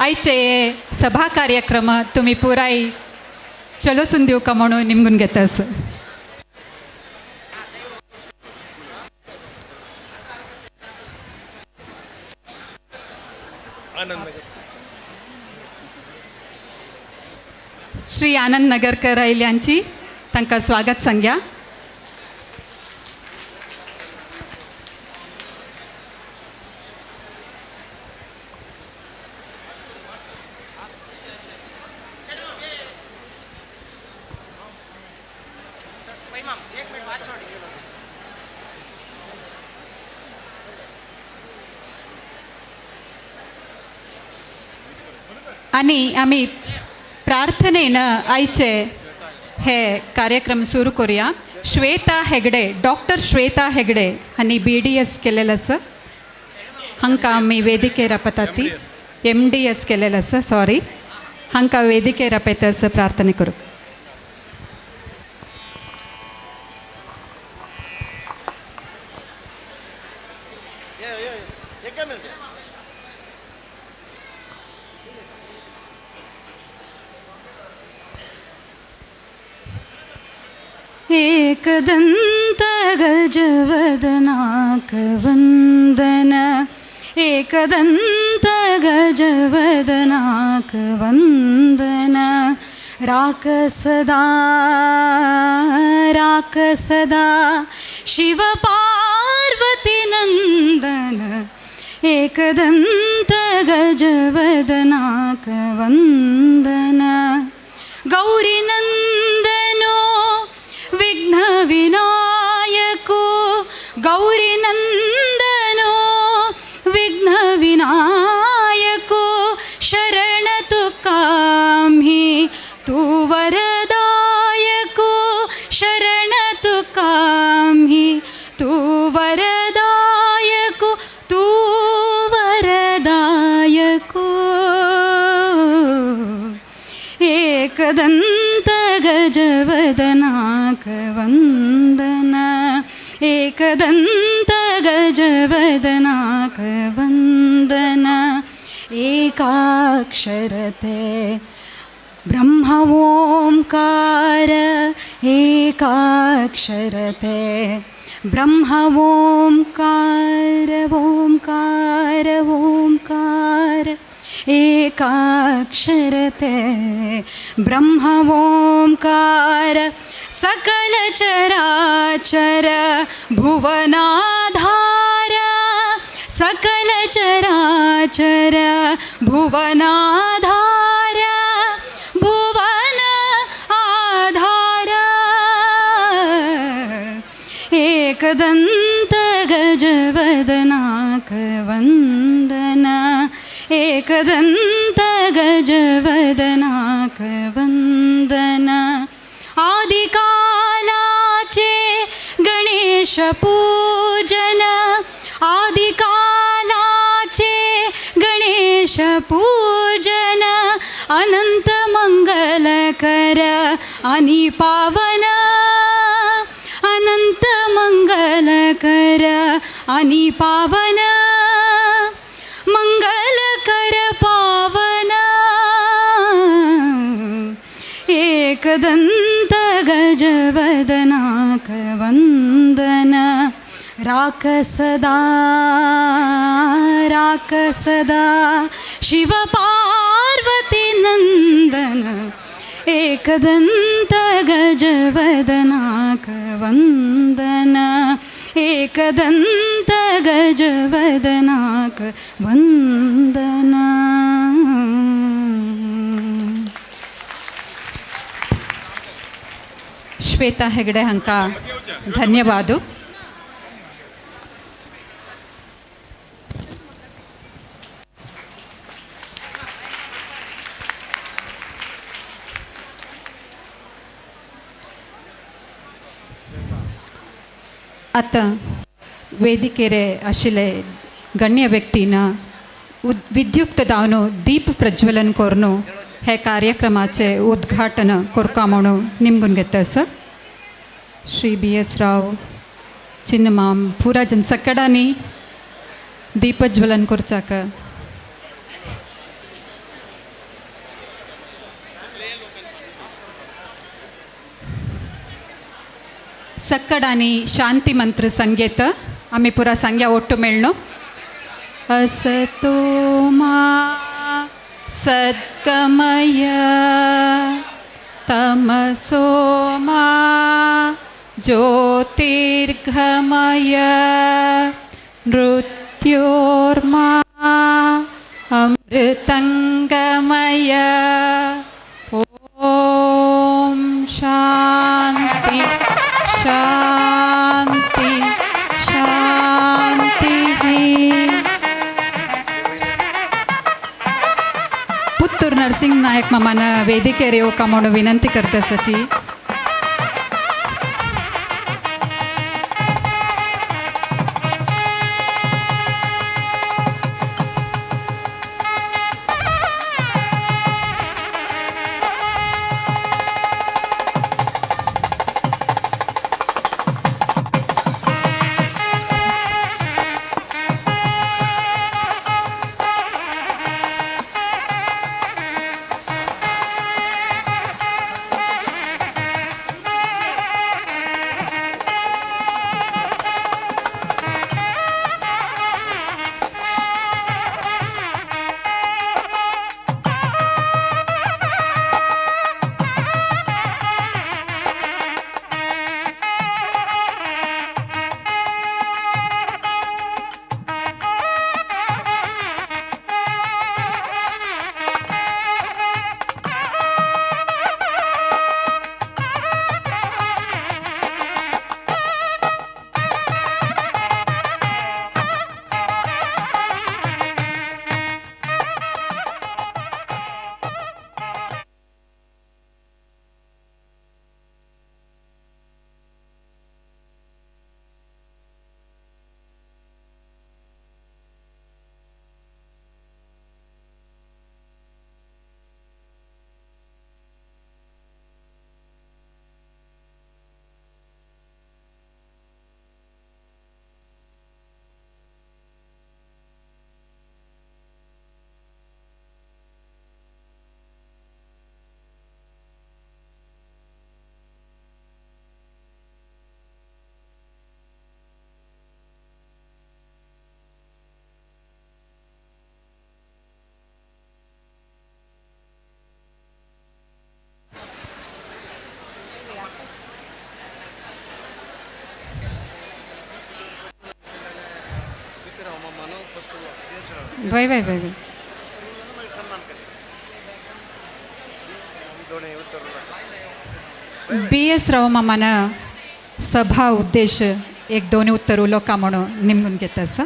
आयचे हे सभा कार्यक्रम तुमी पुराय चलोसून दिवका म्हणून निमगून घेता आसा. श्री आनंद नगरकर आयल्यांची तांकां स्वागत सांग्या. आनी आमी प्रार्थनेन आयचे हे कार्यक्रम सुरू करूया. श्वेता हेगडे, डॉक्टर श्वेता हेगडे हांणी BDS केलेलं आसा. हांकां आमी वेदिकेर आपयतात ती MDS केलेलं आसा, सॉरी. हांकां वेदिकेर आपयता आसा प्रार्थना करूं. एकदंत गजवदनाक वंदन, एकदंत गजवदनाक वंदन, राक सदा राक सदा शिव पार्वती नंदन, एकदंत गजवदनाक वंदन, गौरी नंदनो विघ्न विनायको, गौरी नंदनो विघ्न विनायको, शरण तुकाम्ही तू वरदायको, शरण तुकाम्ही तू वरदायको, तू वरदायको, एकदंत गजवदनाक वंदन, एकदंत गजवदनाक वंदन, एकाक्षरते ब्रह्म ओंकार, एकाक्षरते ब्रह्म ओंकार, ओंकार ओंकार, एकाक्षरते ब्रह्म ओंकार, सकल चराचर भुवनाधार, सकल चराचर भुवनाधार, भुवन आधार, एकदंत गजवदनाक वंदन, एकदंत गजवदनाक वंदन, आदिकालाचे गणेश पूजन, आदिकालाचे गणेश पूजन, अनंत मंगलकर आणि पावन, अनंत मंगलकर आणि पावन, मंगलकर पावन, एकदंत गजवदनाक वंदन, राक सदा राक सदा शिव पार्वती नंदन, एकदंत गजवदनाक वंदन, एकदंत गजवदनाक वंदन. श्वेता हेगडे हांकां धन्यवाद. आतां वेदिकेर आशिल्ले गण्य व्यक्तीन विद्युक्त दावन दीप प्रज्वलन करून हे कार्यक्रमाचे उद्घाटन करका म्हणून निमगून घेता आसा. श्री BS राव चिन्नमाम पुरा जनसकडांनी दीपज्वलन करचाक. सक्कड आनी शांती मंत्र संगीत आमी पुरा सांग्या ಒಟ್ಟು मेळ्ळो. असतो मा सद्गमय तमसो मा ज्योतिर्गमय मृत्योर्मा अमृतंगमय. ओम शांति शांति शांति. पुत्तूर नरसिंह नायक मामान वेदिकेर येवका म्हणून विनंती करता सची. वय वय वय वय. बी एस राव मामान सभा उद्देश एक दोन उत्तर उलोवका म्हणून निमगून घेता आसा.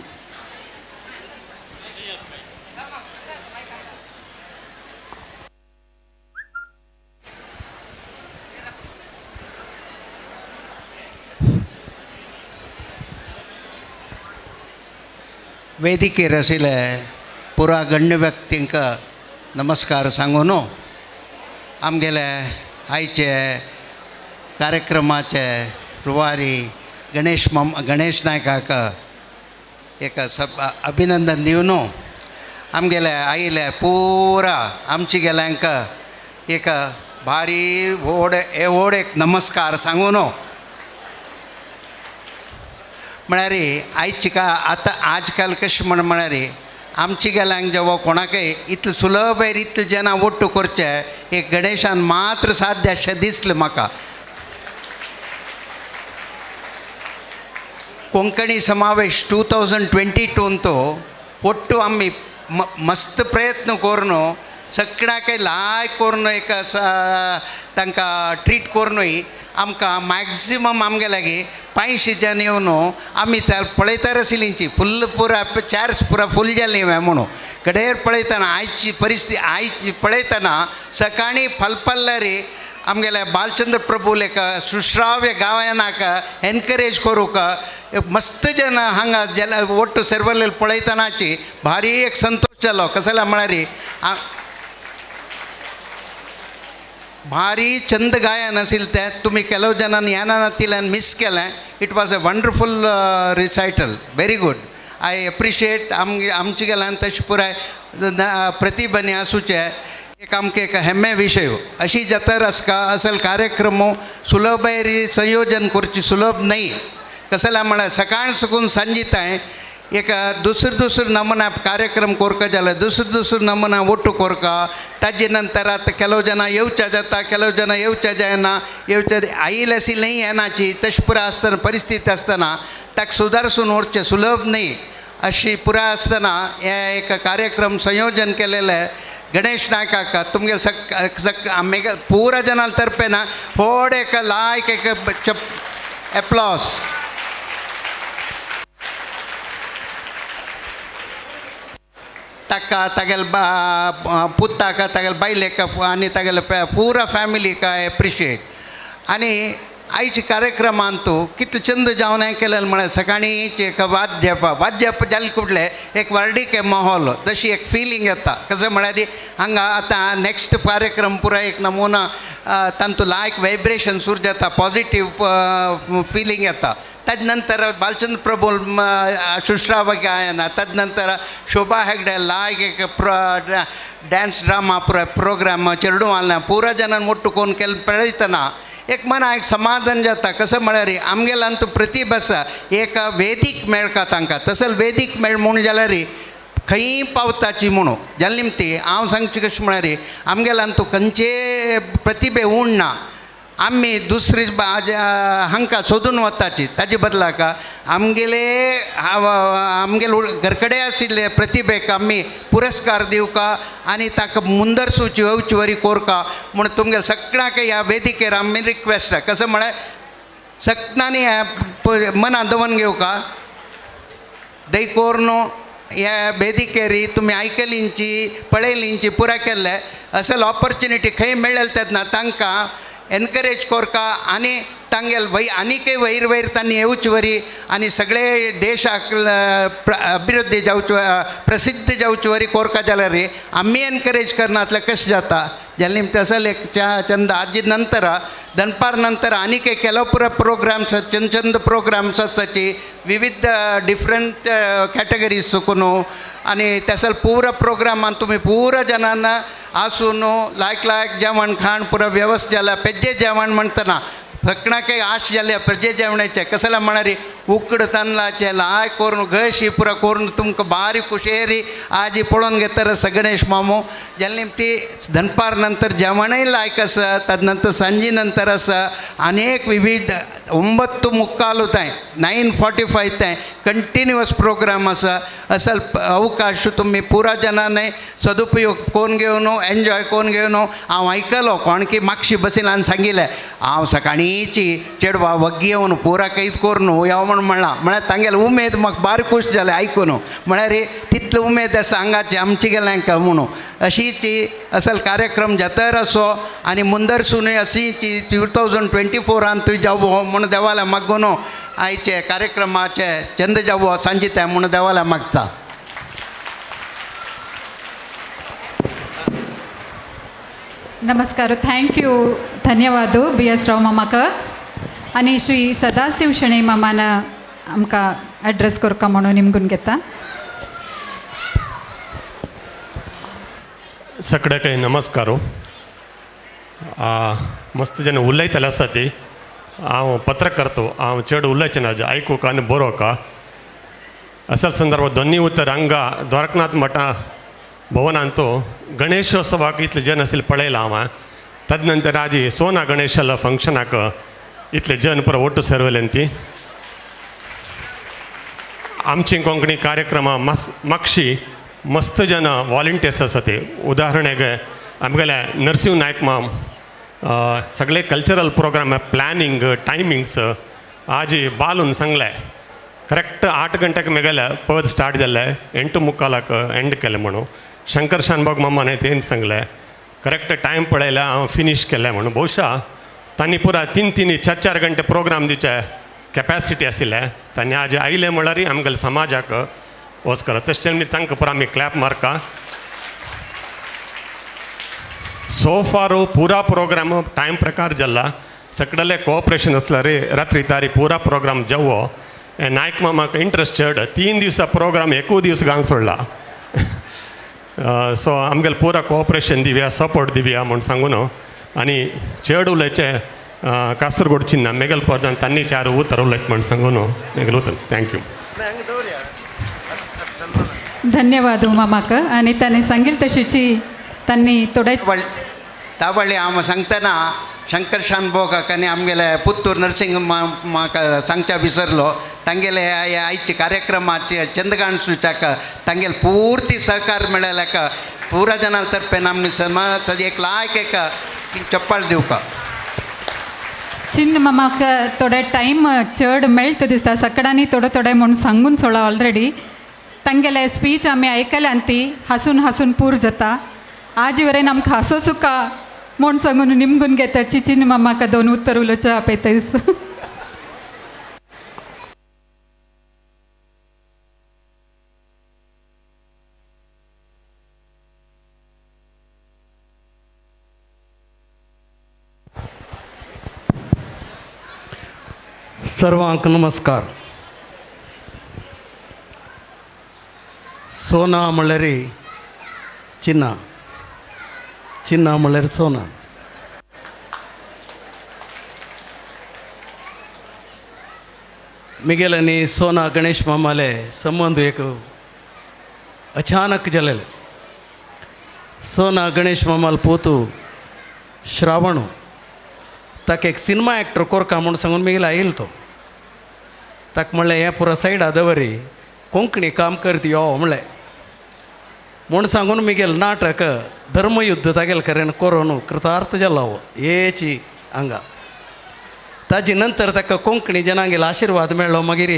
वेदिकेर आशिल्ले पुरा गण्य व्यक्तींक नमस्कार सांगून आमगेले आयचे कार्यक्रमाचे रुवारी गणेश मम गणेश नायकाक एक सब अभिनंदन दिवन आमगेले आयिल्ले पुरा आमचे गेल्यांक एक भारी व्हड व्हड एक नमस्कार सांगून म्हळ्यार आयची का आतां आजकाल कशें म्हण म्हळ्यार आमची गेल्यांक जेवा कोणाकय इतलें सुलभ इतलें जेन्ना ಒಟ್ಟು करचें एक गणेशान मात्र साध्य अशें दिसलें म्हाका. कोंकणी समावेश 2022 तो ಒಟ್ಟು आमी मस्त प्रयत्न करून सगळ्याकय लायक करून एक तांकां ट्रीट करूनय आमकां मॅक्सिमम आमगे लागीं 500 जन येवन आमी पळयतार आशिल्लींची फुल्ल पुरा चॅर्स पुरा फूल जाली म्हणून कडेर पळयतना आयची परिस्थिती आयची पळयतना सकाळीं फलपल्लारी आमगेले बालचंद्र प्रभू एक सुश्राव्य गायनाक एनकरेज करूंक मस्त जन हांगा जेला ಒಟ್ಟು सर्वलेल पळयतनाची भारी एक संतोष जालो. कसल्या म्हळ्यार भारी चंद गायन आशिल्लें तें तुमी ಕೆಲವು जनांनी येना मिस केलें. It was a wonderful recital, very good. I appreciate आमचे गेल्यान तशें पुराय प्रतिभनी आसूचें. एक आमकां एक हेम्मे विशय. अशी जातर आसका असल कार्यक्रम सुलभ संयोजन करची सुलभ न्हय. कसल्या म्हळ्यार सकाळ सुकून सांजिताय एक दुसरो दुसरो नमुना कार्यक्रम कोरका जाल्यार दुसरो दुसरो नमुना ಒಟ್ಟು कोरका. ताजे नंतर आतां ಕೆಲವು ಜನ येवच्या जाता, ಕೆಲವು ಜನ येवच्या जायना, येवच्या आईल अशी न्हय येनाची. तशें पुराय आसतना परिस्थिती आसतना ताका सुदारसून व्हरचें सुलभ न्हय. अशी पुराय आसतना हे एक कार्यक्रम संयोजन केलेलें गणेश नायकाक तुमगेले सक सक आमगे पुरा जनां तर्फेन व्हड एक लायक एक चप एप्लॉस. ताका तागेले पुताक, तागेले बायलेक आनी तागेले पुरा फॅमिलीक एप्रिशिएट. आनी आयच्या कार्यक्रमान तूं कितले चंद जावन हें केलें म्हळ्यार सकाळींच एक वाद्य वाद्य जालें कुडलें एक व्हरडीक माहोल तशी एक फिलींग येता. कशें म्हळ्यार हांगा आतां नेक्स्ट कार्यक्रम पुराय एक नमुना तांतूं लायक वायब्रेशन सुरू जाता, पॉजिटीव फिलींग येता. तद नंतर बालचंद्र प्रभु शुश्राव गायन, तदनंतर शोभा हेगडे लायक एक ड्यान्स ड्रामा पुराय प्रोग्राम चेडूं पुरा जनान मोट्टू कोण केल्लें पळयतना एक मना एक समाधान जाता. कसं म्हळ्यार आमगेल्यान तूं प्रतिभा आसा एक वेदीक मेळका तांकां तसो वेदीक मेळ म्हूण जाल्यार खंय पावताची म्हणून जाल्या निमती हांव सांगचें कशें म्हळ्यार आमगेल्यान तूं खंयचे प्रतिभे उण ना, आमी दुसरी हांकां सोदून वताची. ताजे बदलाक आमगेले आमगेले घरकडे आशिल्ले प्रतिभेक आमी पुरस्कार दिवका आनी ताका मुंदरसूची येवची वरी कोरका म्हूण तुमगेले सगळ्यांक ह्या वेदिकेर आमी रिक्वेस्ट. कसं म्हळ्यार सगळ्यांनी मनां दवरून घेवका दैकोर न्हू ह्या वेदिकेरी तुमी आयकलींची पळयलींची पुराय केल्ले असल ऑपॉर्च्युनिटी खंय मेळ्ळें तेन्ना तांकां एनकरेज कोरका आनी तांगेल वय आनीकय वयर वयर तांणी येवचे वरी आनी सगळे देशाक अभिवृद्धी जावचे प्रसिद्ध जावचे वरी कोरका जाल्यार आमी एनकरेज करनातल्यार कशें जाता. जाल्या निमतान असल एक चंद आजी नंतर दनपार नंतर आनीक एक केलो पुरो प्रोग्राम्स चंद चंद प्रोग्राम्स आसाची विविध डिफरंट कॅटेगरीज सुकून आनी तेसल पुरो प्रोग्रामान तुमी पुरो जनांना आसून लायक लायक जेवण खाण पुरो व्यवस्था जाल्या. पेज्जे जेवण म्हणटना सगळ्याकय आश जाल्या पेज्जे जेवणाचें. कसल्या म्हळ्यार उकड तांदळाचें लायक करून घशी पुरो करून तुमकां बारीक कुशेरी आजी पळोवन घेता आसा गणेश मामू. जाल्या निमती दनपार नंतर जेवणय लायक आसा, तद नंतर सांजे नंतर आसा अनेक विविध 9:45 तांय 9:45 तांय कंटिन्युअस प्रोग्राम आसा. असल अवकाश तुमी पुरा जनांनी सदुपयोग कोन घेवन एन्जॉय कोन घेवन. हांव आयकलो कोण की मागशी बसीन हांवें सांगिल्लें हांव सकाळींची चेडवा वग्गी येवन पुरा कैद करून यो म्हूण म्हणलां. म्हळ्यार तांगेले उमेद म्हाका बारी खूश जालें आयकून. म्हळ्यार तितली उमेद आसा हांगाची आमची गेल्यांक म्हणून. अशीच असल कार्यक्रम जातर असो आनी मुंदरसुनूय अशीच 2024 तुं जावो म्हूण देवाला मागून आयचे कार्यक्रमाचे चंद जावो सांजिता म्हूण देवाला मागता. नमस्कार, thank you, धन्यवाद बी एस राव मामाक आनी श्री सदाशिव शणै मामान आमकां एड्रेस करका म्हणून निमगून घेता. सगळ्याकय नमस्कार. मस्त जेन्ना उलयतले आसा ती हांव पत्रकर्तो हांव चड उलयचें ना, आयकूंक आनी बरोवंक. असल संदर्भात दोनी उतर हांगा द्वारकनाथ मठा भवनांत तो गणेशोत्सवाक इतले जन आशिल्ले पळयलां हांव. तदनंतर आजी सोना गणेशाला फंक्शनाक इतले जन पुरो ಒಟ್ಟು सर्वलेन ती आमची कोंकणी कार्यक्रमां मागशी मस्त जन वॉलंटियर्स आसा ते. उदाहरणाक आमगेले नरसिंह नायक माम सगळे कल्चरल प्रोग्राम प्लॅनिंग टायमिंग्स आजी बालून सांगलें करेक्ट 8 गंटेक मेगेले पद स्टार्ट जालें 8:45 एंड केलें म्हणून. शंकर शानभाग मामान तेन सांगलें करेक्ट टायम पळयलें हांव फिनीश केलें म्हणून. बहुशा तांणी पुरा 3-3, 4-4 गंटे प्रोग्राम दिवचे कॅपॅसिटी आशिल्लें. तांणी आज आयलें म्हळ्यार आमगेले समाजाक वच करत तशें आमी तांकां पुरा आमी क्लॅप मारता. सो फार पुरा प्रोग्राम टायम प्रकार जाला, सगळेले कोऑपरेशन आसल्यार रात्री तारी पुरा प्रोग्राम जावो. नायक मामाक इंट्रस्ट चड 3 दिवसा प्रोग्राम एकू दीस गांव सोडला. सो आमगेले पुरा कोऑपरेशन दिवया, सपोर्ट दिवया म्हूण सांगून आनी चड उलयचे कासरगोडची ना मेगल प्रधान तांणी चार उतर उलयत म्हूण सांगून मेगल उतर. Thank you. धन्यवाद उमा माका आनी ताणें सांगील तशीची त्यांनी थोडे तावळ्ळी हांव सांगतना शंकर शानभोगाक आनी आमगेले पुत्तूर नरसिंह म्हाका सांगच्या विसरलो. तांगेले ह्या आयचे कार्यक्रमाचे चंदगाण सुचाक तांगेले पूर्ती सहकार मेळ्ळ्याक पुरा जनां तर्फेन आमी समा एक लायक एक चप्पल दिवका. चिन्न मामाक थोडे टायम चड मेळटा दिसता, सकडांनी थोडे थोडे म्हूण सांगून सोडा ऑलरेडी. तांगेले स्पीच आमी आयकल्यान ती हांसून हांसून पूर जाता. आज वरेन आमकां हांसो सुका म्हूण सांगून निमगून घेता. चिचिन मामाक दोन उत्तर उलोवचें आपयता. सर्वांक नमस्कार. सोना म्हणल्यार चिन्ना, चिन्ना म्हणल्यार सोना. मिगेल आनी सोना गणेश मामाले संबंद एक अचानक जालेले. सोना गणेश मामाल पोतू श्रावण ताका एक सिनेमा एक्टर कोरका म्हूण सांगून मिगेल आयल तो. ताका म्हणलें हें पुरो सायडा दवरी, कोंकणी काम करती यो म्हणलें म्हूण सांगून मिगेल नाटक धर्मयुद्ध तागेले कडेन करून कृतार्थ जालो हो हेची हांगा. ताजे नंतर ताका कोंकणी जनांगेलो आशिर्वाद मेळ्ळो. मागीर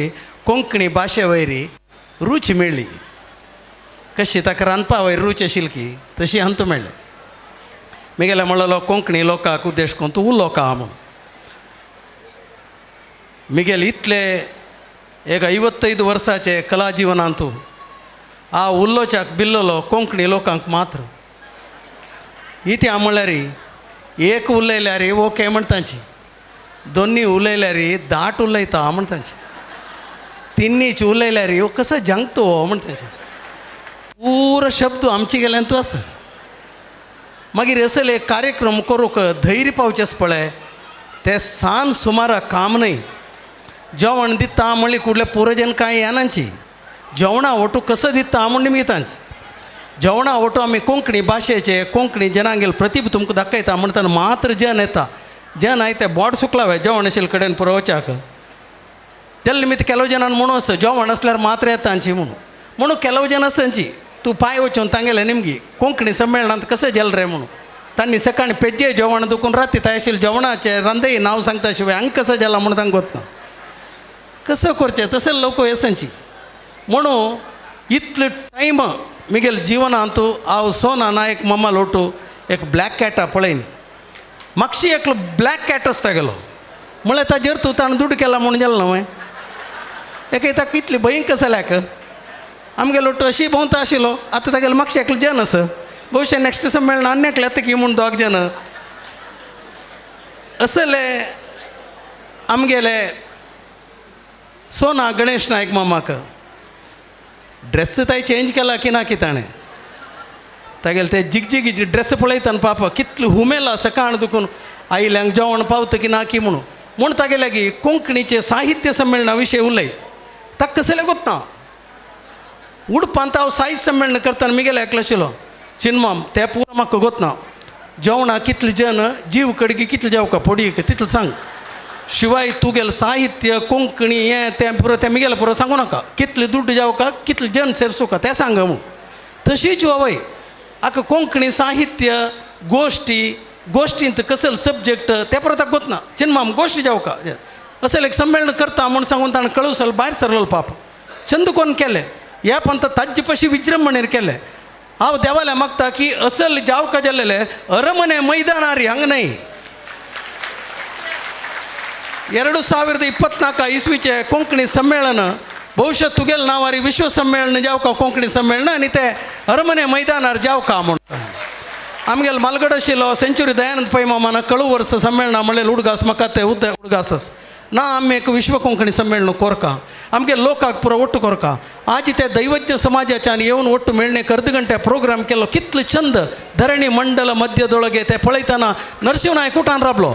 कोंकणी भाशे वयर रूच मेळ्ळी. कशी ताका रांदपा वयर रूच आशिल्ली की तशी अंत मेळ्ळें. मिगेले म्हणलो कोंकणी लोकांक उद्देश करून तूं उलोवका म्हूण. मिगेल इतले एक 55 वर्साचे कला जिवनांतू आ उल्लोच्याक बिल्लोलो कोंकणी लोकांक मात्र इत्या म्हणल्यार एक उलयल्यार ओके म्हणटांची, दोन्ही उलयल्यार दाट उलयता म्हणटांची, तिन्नीच उलयल्यार कसो जंगतो हो म्हणटांची. पुरो शब्द आमचे गेल्यान तूं आसा. मागीर असले कार्यक्रम करूंक धैर्य पावचें पळय ते सान सुमारा काम न्हय. जेवण दिता म्हणली कुडले पुरजन कांय येनाची, जेवणा वटू कसो दिता म्हूण निमितांची. जेवणा वटू आमी कोंकणी भाशेचे कोंकणी जनांगेल प्रतिभ तुमकां दाखयता म्हणटना मात्र जन येता. जन आयते बोट सुकलावे जेवण आशिल्ले कडेन पुरोवच्याक. तेल निमित्त ಕೆಲವು ಜನ म्हणून आसता जेवण आसल्यार मात्र येतांची म्हणून म्हणून ಕೆಲವು जन आसतांची तूं पांय वचून तांगेले निमगी कोंकणी संमेलनांत कशें जेल रे म्हणून तांणी सकाळी पेज्जे जेवण दुखून राती थंय आशिल्लें जेवणाचें रांदय नांव सांगता शिवाय हांगा कसं जेला म्हणून तांकां गोतना कसं करचें तशें लोक येसांची. म्हणून इतलो टायम मिगेल जिवनांत हांव सोना नायक मम्मा लोटू एक ब्लॅक कॅटा पळयनी. मागशी एकलो ब्लॅक कॅट आसता गेलो म्हळ्यार ताजेर तूं ताणें दुड केला म्हणून गेलो न्हय. एके ताका इतली भयंकर जाल्याक आमगे लोटू अशी भोंवता आशिल्लो. आतां तागेलो मागशे एकलो जन आसा, भविश्य नेक्स्ट संमेलन आनी एकलें येता की म्हूण दोग जन असले आमगेले सोना गणेश नायक मामाक ड्रेस ताय चेंज केला की ना की ताणें तागेले ते जिगजिगी ड्रेस पळयता पापा कितले हुमेला सकाळ दुखून आयल्यांक जेवण पावता की ना की म्हणून म्हूण तागेले लागीं कोंकणीचे साहित्य संमेलना विशय उलय ताका कसलें गोतना उडपांत हांव साहित्य संमेलन करतना मिगेले एकलो आशिल्लो चिनमाम ते पुरो म्हाका गोतना जेवणां कितले जन जीव कडकी कितले जेवका पोडी तितलें सांग शिवाय तुगेलें साहित्य कोंकणी हें तें पुरो तें मिगेलें पुरो सांगू नाका कितले दुड्ड जावका कितले जन सेरसुका तें सांग म्हूण. तशीच वय आका कोंकणी साहित्य गोश्टी गोश्टींत कसल सब्जेक्ट तें परत ताका गोतना चिनमाम गोश्टी जावका असले एक संमेलन करता म्हूण सांगून ताणें कळवसल भायर सरलो पाप चंद कोण केलें ह्या पंत ताजे पशी विजृंभणेर केलें. हांव देवाल्या मागता की असल जावका जाल्लें अरमने मैदानार हांगा न्हय. 2024 इस्वीचे कोंकणी संमेलन बहुशः तुगेल नांवारी विश्व संमेलन जावका कोंकणी संमेलन आनी ते अरमने मैदानार जावका म्हूण. आमगेलो मालगड आशिल्लो सेंचुरी दयानंद पै मामान कळू वर्स संमेलना म्हणलें उडगास म्हाका ते उडगास ना आमी एक विश्व कोंकणी संमेलन कोरका आमगे लोकांक पुरो ಒಟ್ಟು ಕೊರಕ. आजी ते दैवज्ञ समाजाच्यान येवन ಒಟ್ಟು मेळणे अर्द ಗಂಟೆ प्रोग्राम केलो, कितलो चंद. धरणी मंडल मध्यदೊಳಗೆ ते पळयतना नरसिंह नायक उठान राबलो,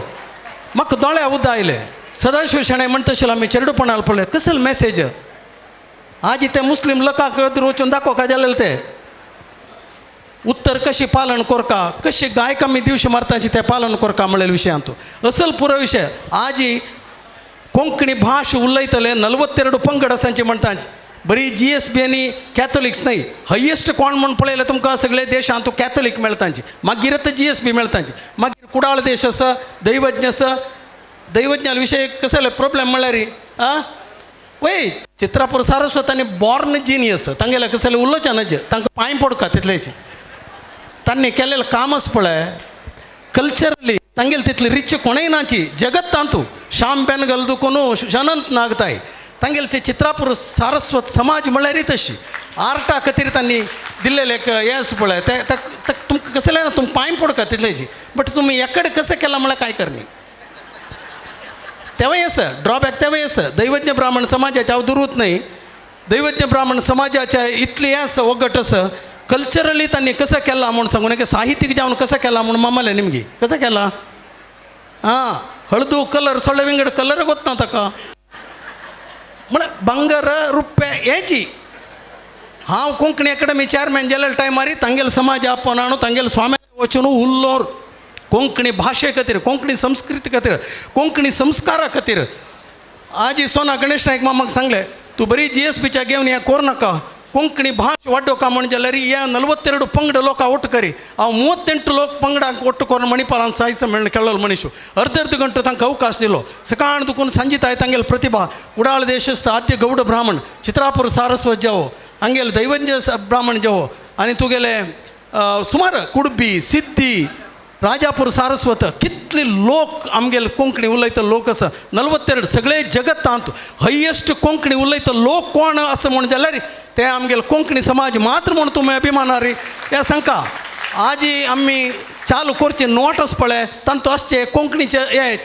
म्हाका दोळे उद्दा आयले. सदाशिव शणै म्हणटशील आमी चेरडूपणाल पळय कसल मॅसेज. आजी ते मुस्लीम लोकांक वचून दाखोवका जालेले ते उत्तर कशी पालन कोरका, कशी गायक आमी दिवशी मारतांची ते पालन कोरका म्हणलेले विशयांतू असल पुरो विशय. आजी कोंकणी भाश उलयतले 42 पंगड आसांचे म्हणटांचे. बरी जी एस बी आनी कॅथोलिक्स न्हय, हायेस्ट कोण म्हूण पळयल्यार तुमकां सगळे देशांत कॅथोलीक मेळटांचे, मागीर आतां जी एस बी मेळटांचे. मागीर कुडाळ देश आसा, दैवज्ञ आसा. दैवज्ञाल विशय कसले प्रॉब्लेम म्हणल्यार आं वय चित्रापूर सारस्वत आनी बॉर्न जिनियस तांगेले कसले उलोवचें नज, तांकां पांय पडका तितलेच. तांणी केलेलें कामच पळय कल्चरली तांगेले तितली रिच कोणूय नाची जगत तांतू. श्याम बेनगल दुकोनू अनंत नागताय तांगेले ते चित्रापूर सारस्वत समाज म्हणल्यार तशी आर्टा खातीर तांणी दिल्लेलें एक हें आसा पळय ते तुमकां कसलें ना, तुमकां पांय पडका तितलेची. बट तुमी एकडे कशें केलां म्हळ्यार कांय करनी तेवूय आसा ड्रॉबॅक, तेवूय आसा. दैवज्ञ ब्राह्मण समाजाचे हांव दुरूत न्हय, दैवज्ञ ब्राह्मण समाजाच्या इतली हें आसा ಒಗ್ಗಟ್ಟು आसा. कल्चरली तांणी कसं केलां म्हूण सांगू नका, साहित्यीक जावन कसं केलां म्हूण मामालें निमगी कसं केलां. आं हळदू कलर सोडले विंगड कलर गोतना ताका म्हळ्यार ಬಂಗಾರ रुप्पे हेची. हांव कोंकणी अकाडमी चॅरमॅन जाल्ले टायमार तांगेले समाज आपोवन हाणू तांगेले स्वामी वचून उल्लोर कोंकणी भाशे खातीर, कोंकणी संस्कृती खातीर, कोंकणी संस्कारा खातीर. आजी सोना गणेश नायक मामाक सांगलें, तूं बरी जी एस पीच्या घेवन हें कोर नाका, कोंकणी भाश वाडोवका म्हण जाल्यार हे 42 पंगड लोक ಒಟ್ಟು ಕರಿ. ಅವು 38 लोक पंगडांक ಒಟ್ಟು ಕೊರ್ನ ಮಣಿಪಾಲಾन साहित्य संमेलन खेळ्ळो मनीस अर्द अर्द गंटो तांकां अवकाश दिलो. सकाळ दुखून संजिताय तांगेले प्रतिभा कुडाळ देशस्थ आद्य गौड ब्राह्मण चित्रापूर सारस्वत जावो, हांगेले दैवज्ञ ब्राह्मण जावो, आनी तुगेले सुमार कुडबी सिद्धी राजापूर सारस्वत कितले लोक आमगेले कोंकणी उलयता लोक आसा 42 सगळे जगतांत हायेस्ट कोंकणी उलयता लोक कोण आसा म्हूण जाल्यार ते आमगेले कोंकणी समाज मात्र म्हूण तुमी अभिमानारी हे सांगका. आजी आमी चालू करचे नोट आसा पळय तांतू आसचे कोंकणीचे हे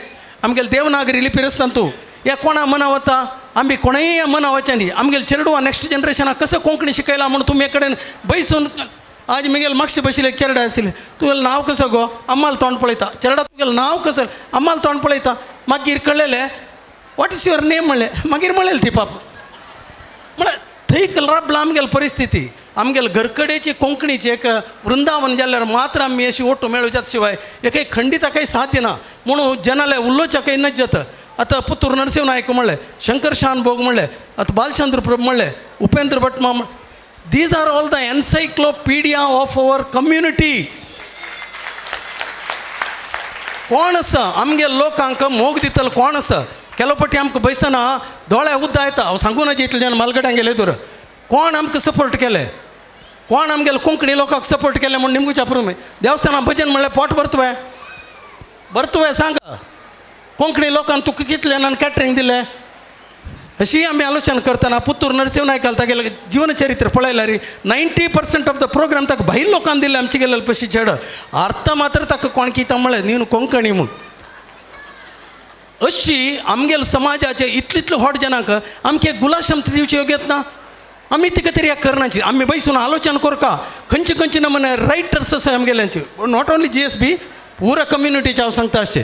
आमगेले देवनागरी लिपीर आसा तांतू. हे कोणा मना वता, आमी कोणूय मना वचचे न्ही. आमगेले चेरडुवां नेक्स्ट जनरेशनाक कसं कोंकणी शिकयला म्हूण तुमी कडेन बैसून. आज मिगेल मागशे बशिल्ले एक चेरडा आशिल्ले, तुगेलें नांव कसो गो अम्माल तोंड पळयता. चेरडा तुगेलें नांव कसं अम्माल तोंड पळयता. मागीर कळ्ळेलें what is your name म्हणलें, मागीर म्हणलें ती पाप. म्हळ्यार थंय राबला आमगेली परिस्थिती. आमगेले घरकडेची कोंकणीची एक वृंदावन जाल्यार मात्र आमी अशी ओटो मेळूं जात शिवाय एकय खंडीत काही साध्य ना म्हणून जनाले उलोवच्या काही नज जाता. आतां पुतूर नरसिंह नायक म्हणलें, शंकर शानभोग म्हणलें, आतां बालचंद्र प्रभू म्हणलें, उपेंद्र भट माम, these are all the encyclopedia of our community. कोण आसा आमगे लोकांक मोग दितलो कोण आसा? केलो पटी आमकां बैसतना दोळे उद्दा येता. हांव सांगू नजे इतले जाण मालगड्यांक गेले तर कोण आमकां सपोर्ट केले, कोण आमगेले कोंकणी लोकांक सपोर्ट केले म्हूण निमगुच्या पुरो. देवस्थानां भजन म्हणल्यार पोट भरतवे भरतवे सांग. कोंकणी लोकांक तुका कितले जाणांनी कॅटरींग दिलें? अशी आमी आलोचना करतना पुत्तूर नरसिंह नायकाल तागेलें जीवनचरित्र पळयल्यार 90% ऑफ the programme ताका भायल लोकांक दिले आमचे गेल्ले पशी चेड. अर्थ मात्र ताका कोण कितें म्हळें न्ही कोंकणी म्हूण. अशी आमगेले समाजाचे इतले इतले व्हड जनांक आमके गुलाशमती दिवची योग्यत ना. आमी तिका तरी ह्या करनाची आमी बैसून आलोचना करका. खंयचे खंयचे नमुने रायटर्स आसा आमगेल्यांचे, not only G S B, पुरा कम्युनिटीचे हांव सांगता आसचे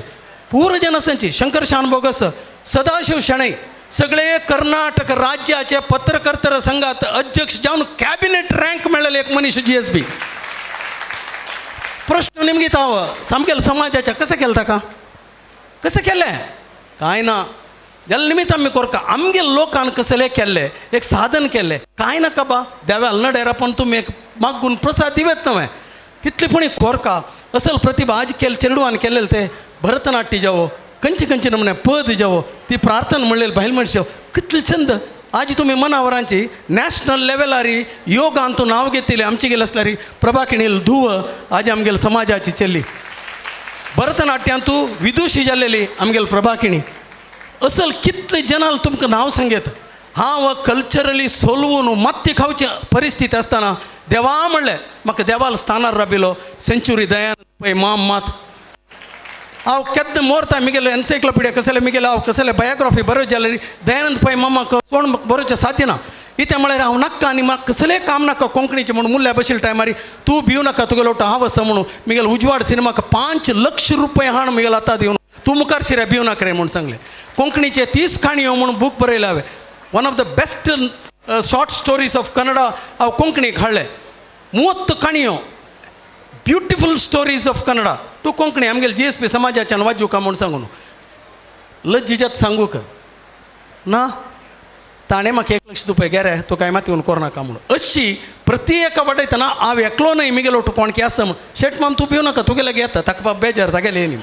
पुरा जन आसांची. शंकर शानभोग आसा, सदाशिव शणै, सगळे कर्नाटक राज्याचे पत्रकर्तर संघात अध्यक्ष जावन कॅबिनेट रँक मेळ्ळेले एक मनीस जी एस बी. प्रश्न निमगी हांव सामकें समाजाच्या कसं केलें ताका कसं केलें कांय ना. जाल्यार निमित्त आमी कोरका आमगे लोकान कसलें केल्लें एक साधन केल्लें कांय नाका बा देवाल नडेरा पण तुमी एक मागून प्रसाद दिवेत न्हय तितली पुणी कोरका. असल प्रतिभा आज केले चेडवान केलेले ते भरतनाट्य जावो, खंयचे खंयचे नमुने पद जावो, ती प्रार्थना म्हणलेली बायल मनश कितली छंद. आज तुमी मनावरांची नॅशनल लेवलारी योगान तूं नांव घेतिल्लें आमचे गेले आसल्यार प्रभाकिणील धुव आज आमगेले समाजाची चेल्ली भरतनाट्यांतू विदुशी जाल्लेली आमगेले प्रभाकिणी. असल कितले जनाल तुमकां नांव सांगेत. हांव कल्चरली सोलवून मात्ती खावची परिस्थिती आसतना देवा म्हणलें म्हाका देवाल स्थानार राबिलो सेंचुरी दयानंद पै माम मात. हांव केन्ना मोरता मिगेलो एन्सायक्लोपिडिया कसले मिगेलो हांव कसले बायोग्राफी बरोवचे जाल्यार दयानंद पै मामाक कोण बरोवचें साध्य ना. इतें म्हळ्यार हांव नाका आनी म्हाका कसलें काम नाका कोंकणीचें म्हणून मुल्ल्या बशिल्ले टायमार तूं भिव नाका तुगेलो हांव आसा म्हणून मिगेलो उजवाड सिनेमाक 5 लक्ष रुपया हाण मिगेलो आतां दिवन तूं मुखार सिऱ्या भिव नाका रे म्हूण सांगलें. कोंकणीचे 30 काणयो म्हणून बूक बरयले हांवें. One of the best short stories of Kannada हांव कोंकणीक हाडलें. 30 काणयो beautiful stories of Kannada to Konkani आमगेले GSP समाजाच्यान वाजूका म्हूण सांगून लज्जिजात सांगूक ना ताणें म्हाका 1 लक्ष रुपया गेरे तूं कांय मात येवन कोरनाका म्हणून. अशी प्रति एका वाटयतना हांव एकलो न्हय मिगेलो कोण की आसा म्हूण. शेट माम तूं भिव नाका तुगेले येता ताका बाब बेजार तागेले न्ही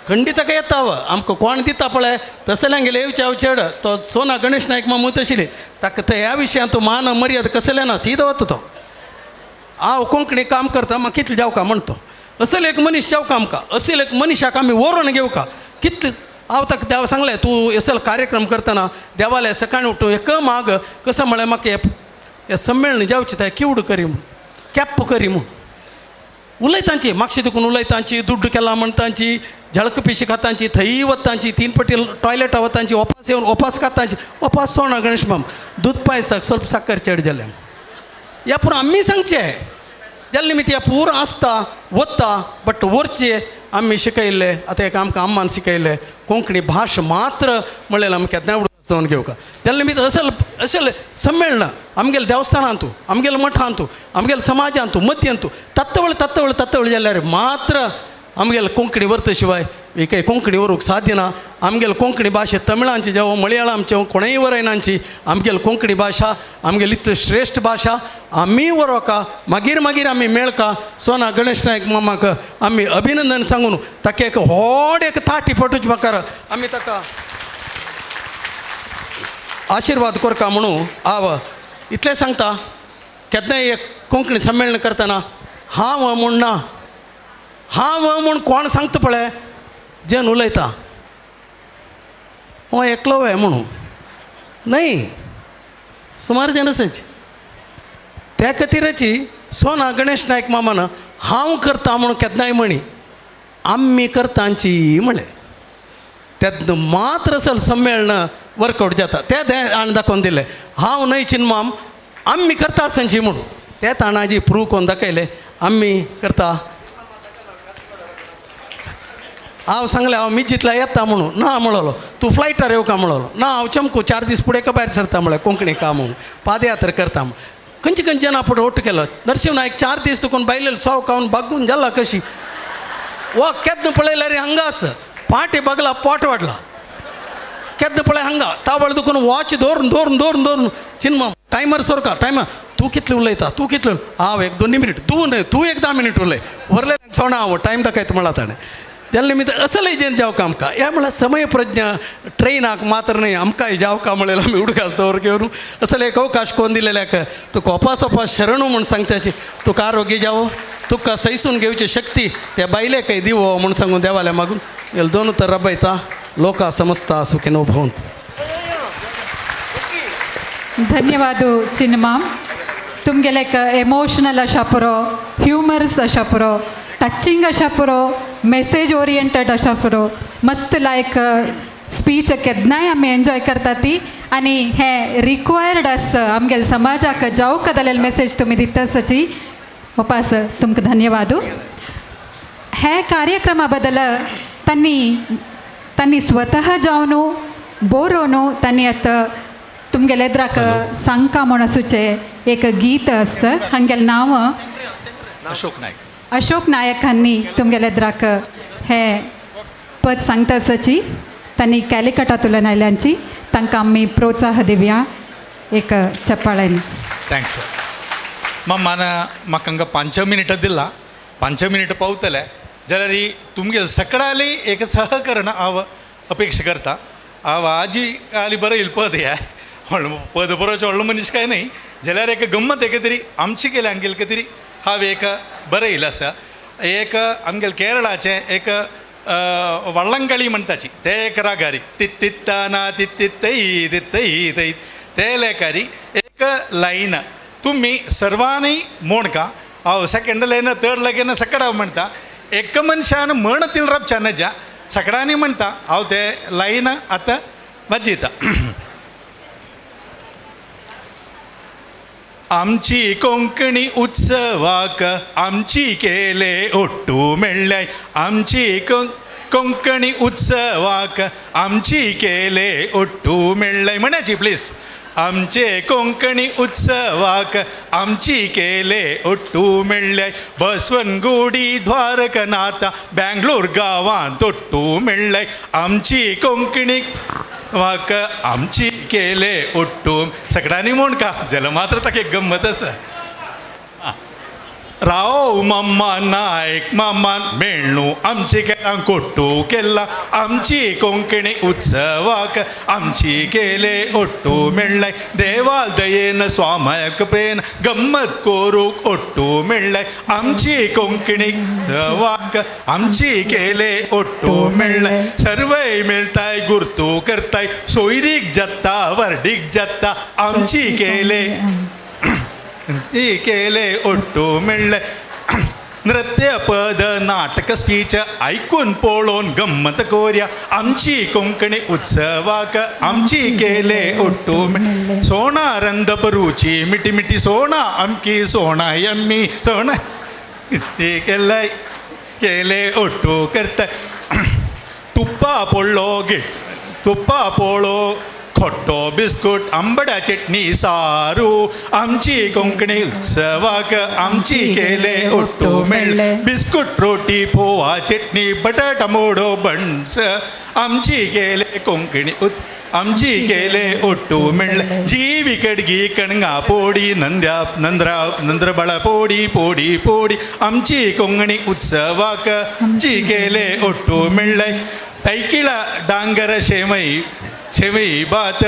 खंडीत ताका येता व आमकां कोण दिता पळय तसले आमगेले येवचे हांव चेड तो सोना गणेश नायक मामू तशिल्ली ताका ते ह्या विशयांत तूं मान मर्याद कसले ना सीदो वता तो. हांव कोंकणी काम करता म्हाका कितलें जावका म्हणतो असल एक मनीस जावका आमकां असल एक मनशाक आमी व्हरून घेवका कितले. हांव ताका देवा सांगलें तूं असल कार्यक्रम करतना देवाले सकाळीं उठून एक माग कसो म्हळ्यार म्हाका हें सम्मेलन जावचें तें किवड करी म्हूण कॅप्प करी म्हूण उलयतांची मागशी देखून उलयतांची दुड्ड केला म्हणटांची झळक पिशी खातांची थंय वतांची 3 पटी टॉयलेटा वतांची ओपास येवन ओपास खातांची ओपास सोणा गणेश माम दूद पायसाक ಸ್ವಲ್ಪ साकर चड जालें. ह्या पुरो आमी सांगचें जाल्ले निमित्त ह्या पुरो आसता वता बट वरचे आमी शिकयल्ले आतां एक आमकां अम्मान शिकयल्लें कोंकणी भाश मात्र म्हणलें आमी केन्नाय उडोवन घेवका. तेन्ना निमित्त असल अशें सम्मेळन आमगेले देवस्थानांतू आमगेले मठांतू आमगेले समाजांतू मद्यांतू तत्वळ तत्वळ तत्वळ जाल्यार मात्र आमगेले कोंकणी व्हरता शिवाय काही कोंकणी व्हरूंक साध्य ना. आमगेले कोंकणी भाशा तमिळांची जावं मलयाळमची कोणेय वरयनांची आमगेले कोंकणी भाशा आमगेली इतली श्रेश्ठ भाशा आमी वरोका मागीर मागीर आमी मेळका. सोना गणेश नायक मामाक आमी अभिनंदन सांगून ताका एक व्हड एक ताटी पटूच म्हाका आमी ताका आशिर्वाद करका म्हणून हांव इतलें सांगता. केन्नाय एक कोंकणी सम्मेलन करतना हांव म्हूण ना हांव म्हूण कोण सांगता पळय जेन उलयता हो एकलो वे म्हणून न्हय सुमार जन आसाच. त्या खातीरची सोना गणेश नायक मामान हांव करता म्हणून केन्नाय म्हणी आमी करतांची म्हणलें तेन्ना मात्र असल सम्मेलन वर्कआवट जाता ते आनी दाखोवन दिलें हांव न्हय चिनमाम आमी करता आसची म्हणून ते ताणाजी प्रूव करून दाखयलें आमी करता. हांव सांगलें हांव मिजितल्या येता म्हणून ना म्हणलो तूं फ्लायटार येवका म्हणलो ना हांव चमकू 4 दीस फुडें का भायर सरता म्हळ्यार कोंकणी काम म्हणून पादयात्रा करता म्हूण खंयचे खंयचे जाणां फुडें ओट केलो. नरशिंव नायक 4 दीस तुकून बायलेलो सव खावन बागून जाला कशी वा केन्ना पळयल्यार हांगा आसा पाटे बगला पोट वाडला केन्ना पळय हांगा तावळ दुखून वॉच दवरून दवरून दवरून दवरून चिन्मा टायमर सोरका टायमर तूं कितलें उलयता तूं कितलें हांव 1 2 मिनीट तूं न्हय तूं 1 10 मिनीट उलय व्हरले सोणा हांव टायम दाखयता म्हणला ताणें. तेन्ना निमित्त असले जेन जावका आमकां ह्या म्हळ्यार समय प्रज्ञा ट्रेनाक मात्र न्हय आमकांय जावका म्हणलें आमी उडकास दवर घेवन असले एक अवकाश कोण दिलेल्याक तुका ओपास ओपास शरणू म्हूण सांगताची तुका आरोग्य जावो तुका सैसून घेवची शक्ती त्या बायलेकय दिवो म्हूण सांगून देवाल्या मागून येल दोन तर रबयता लोका समजता सुखिनो भवंत. धन्यवाद चिन्माम तुमगेले एक एमोशनल अशा पुरो ह्युमरस अशा पुरो टचिंग अशा पुरो मेसेज ओरिएंटेड अशा पुरो मस्त लायक स्पीच केन्नाय आमी एन्जॉय करता ती आनी हें रिक्वायर्ड आसा आमगेले समाजाक जावंक जाल्यार मेसेज तुमी दिता आसाची ओपास तुमकां धन्यवाद. हे कार्यक्रमा बद्दल तांणी तांणी स्वतः जावन बरोवन तांणी आतां तुमगेले एद्राक सांगका म्हूण आसूचें एक गीत आसा हांगेलें नांव अशोक नायक. अशोक नायक हांणी तुमगेले एद्राक हे पद सांगता आसाची तांणी कॅलिकटांतल्यान आयल्यांची तांकां आमी प्रोत्साह दिवया एक चप्पाळ्यान. Thanks sir. मामान म्हाका हांगा 5 मिनटां दिला 5 मिनटां पावतले जाल्यार तुमगेले सकडाली एक सहकरण हांव अपेक्षा करता. हांव आजी आली बरयल पद हे व्हडलो पद बरोवचो व्हडलो मनीस काय न्हय जाल्यार एक गम्मत एक तरी आमची केल्या आमगेले तरी हांव एक बरयल आसा एक आमगेले केरळाचें एक वळ्ळंकळी म्हणटाची ते एक रागारी तित्तित्ताना तित्तित्तई तित्तई तई ते लेखारी एक लायन तुमी सर्वांनी मोणका हांव सेकंड लायन थर्ड लायन सकड हांव म्हणटा एक मनशान म्हण तिल राबच्या नजा सगळ्यांनी म्हणटा हांव ते लायन आतां वाजयता. आमची कोंकणी उत्सवाक आमची केले ओट्टू मेळ्ळ्याय, आमची कोंकणी उत्सवाक आमची केले ओट्टू मेळ्ळ्याय. म्हणाची प्लीज. आमचे कोंकणी उत्सवाक आमची केले ओट्टू मेळ्ळ्याय, बसवनगुडी द्वारकनाथा बँगलोर गांवांत ओट्टू मेळ्ळ्याय, आमची कोंकणी वाक आमची केले ओट्टू. सगळ्यांनी म्हण का जल मात्र ताका एक गम्मत आसा. राव मम्मा नायक मामान मेळ्ळू आमची केला कोट्टू केला, आमची कोंकणी उत्सवाक आमची केले ओट्टू मेळ्ळाय, देवा दयेन स्वामक प्रेन गम्मत कोरूक ओट्टू मेळ्ळाय, आमची कोंकणी उत्सवाक आमची केले ओट्टू मेळ्ळाय, सर्वय मेळताय गुर्तू करताय सोयरीक जाता वर्डीक जाता, आमची केले केले ओट्टू मेळ्ळे. नृत्य पद नाटक स्पीच ऐकून पळोवन गम्मत कोर्या, आमची कोंकणी उत्सवाक आमची केले ओट्टू. सोणा रंदप रुची मिटी मिटी सोणा आमकी सोणा यम्मी सोणा केलंय केले ओट्टू करता. तुप्पा पोळ्ळो गे तुप्पा पोळो खोट्टो बिस्कुट आंबड्या चटणी सारू, आमची कोंकणी उत्सवाक आमची केले ओट्टू मेळ्ळे, बिस्कुट रोटी पोवा चटणी बटाटा मोडो बंस, आमची केले कोंकणी आमची केले ओट्टू मेळ्ळे. जीवी कडगी कणगा पोडी नंद्या नंद्रा नंद्रबळ पोडी पोडी पोडी, आमची कोंकणी उत्सवाक आमची केले ओट्टू मेळ्ळे. तैकिळ डांगर शेवई शेवई भात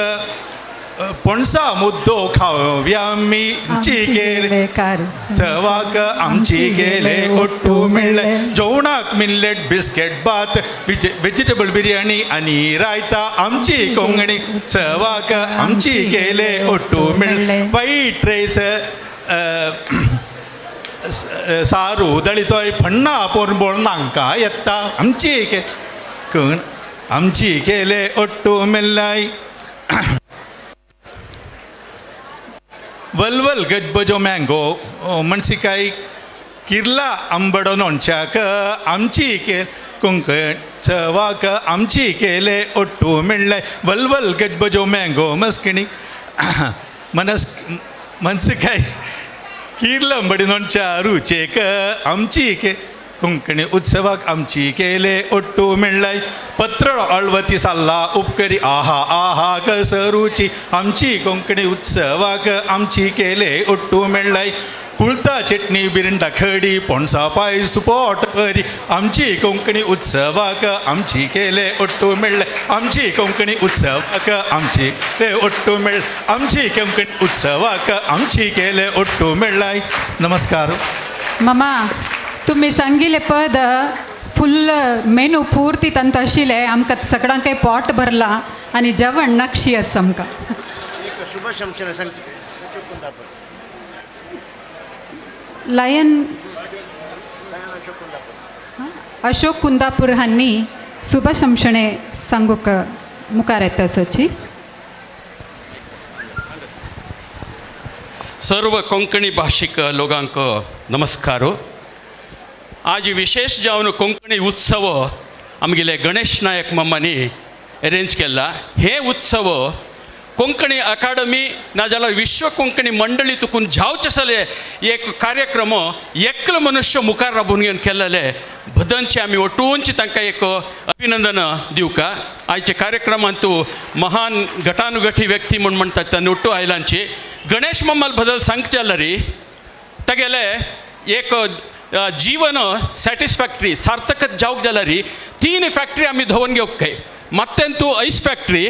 पणसा मुद्दो खावया आमी, आमची केले चवाक आमची केले ओट्टू मेळ्ळे. जेवणाक मिल्लेट बिस्केट भात वेजिटेबल बिर्याणी आनी रायता, आमची कोंकणी चवाक आमची केले ओट्टू मेळ्ळे. वायट रायस सारू दळितोय फण्णा पोरबोळ नांका येता, आमची के आमची केले ओट्टू मेल्लाय. वलवल गजबजो मँगो मणसिकाय किर्ला आंबडो नोणच्याक, आमची के कोंकण चवाक आमची केले ओट्टू मेळ्ळे. वलवल गजबजो मँगो मस्किणी मनस मनसिकाय किर्ला आंबडी नोणच्या रुचेक, आमची के कोंकणी उत्सवाक आमची केले ओट्टू मेळ्ळाय. पत्र अळवती साल्ला उपकरी आहा आहा कस रुची, आमची कोंकणी उत्सवाक आमची केले ओट्टू मेळ्ळाय. कुळता चटणी बिरिंडा खडी पोणसा पायस पोट बरी, आमची कोंकणी उत्सवाक आमची केले ओट्टू मेळ्ळे. आमची कोंकणी उत्सवाक आमची केले ओट्टू मेळ्ळे, आमची कोंकणी उत्सवाक आमची केले ओट्टू मेळ्ळाय. नमस्कार. मामा तुम्ही सांगिल्लें पद फुल्ल मेनू पूर्ती तांत आशिल्लें, आमकां सगळ्यांकय पोट भरलां आनी जेवण नक्षी आसा आमकां. लायन अशोक कुंदापूर हांणी शुभशंशणे सांगूक मुखार येता सची. सर्व कोंकणी भाशीक लोकांक नमस्कार. आज विशेष जावन कोंकणी उत्सव आमगेले गणेश नायक मम्मांनी अरेंज केला. हे उत्सव कोंकणी अकादमी नाजाल्यार विश्व कोंकणी मंडळी तुकून जावचे आसले एक कार्यक्रम एकलो मनुष्य मुखार राबून घेवन केल्ले बदनचे आमी ओटूनचे तांकां एक अभिनंदन दिवका. आयच्या कार्यक्रमांत महान घटानुघटी व्यक्ती म्हूण म्हणटात तांणी ओट्टू आयलांची गणेश मम्माल बदल सांगचे जाल्यार तागेले एक जीवन सॅटिस्फॅक्टरी सार्थकत जावंक जाल्यार 3 फॅक्टरी आमी धोवन घेवंक काय. मत्तेंतू आयस फॅक्टरी,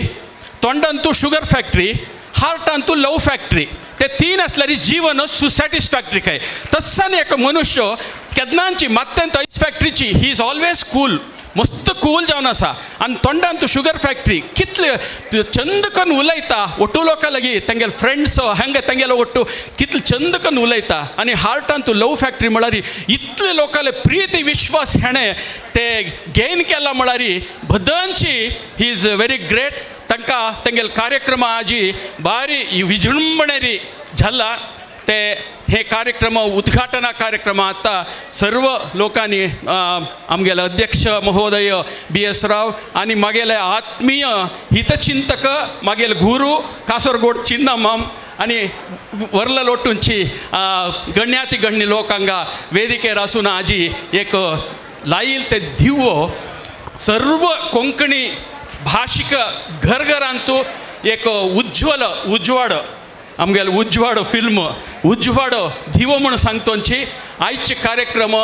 तोंडांतू शुगर फॅक्टरी, हार्टांतू लव फॅक्टरी. ते 3 आसल्यार जीवन सॅटिस्फॅक्टरी काय. तस्सानी एक मनुष्य केन्नाची मत्तेंत आयस फॅक्टरीची he is always cool. मस्त कूल जावन आसा आनी तोंडान तूं शुगर फॅक्टरी कितले चंद करून उलयता ಒಟ್ಟು लोकां लागीं तेंगेले फ्रेंड्स हांगा तेंगेलो ಒಟ್ಟು कितले चंद करून उलयता आनी हार्टान तूं लव फॅक्टरी म्हळ्यार इतले लोकांले प्रिती विश्वास हेणें ते गेन केला म्हळ्यार बदनची he is very great. तांकां तेंगेले कार्यक्रम आजी बारी विजृंभणेरी जाला ते हे कार्यक्रम उद्घाटना कार्यक्रम आतां सर्व लोकांनी आमगेले अध्यक्ष महोदय बी एस राव आनी मागेले आत्मीय हितचिंतक मागेले गुरू कासरगोड चिन्नमाम आनी वर्ला लोटूंची गण्याती गण्य लोक हांगा वेदिकेर आसून आजी एक लायल ते दिवो सर्व कोंकणी भाशीक घरघरांतू एक उज्ज्वल उजवाड आमगेले उजवाड फिल्म उजवाड दिवो म्हूण सांगतोंची आयचे कार्यक्रम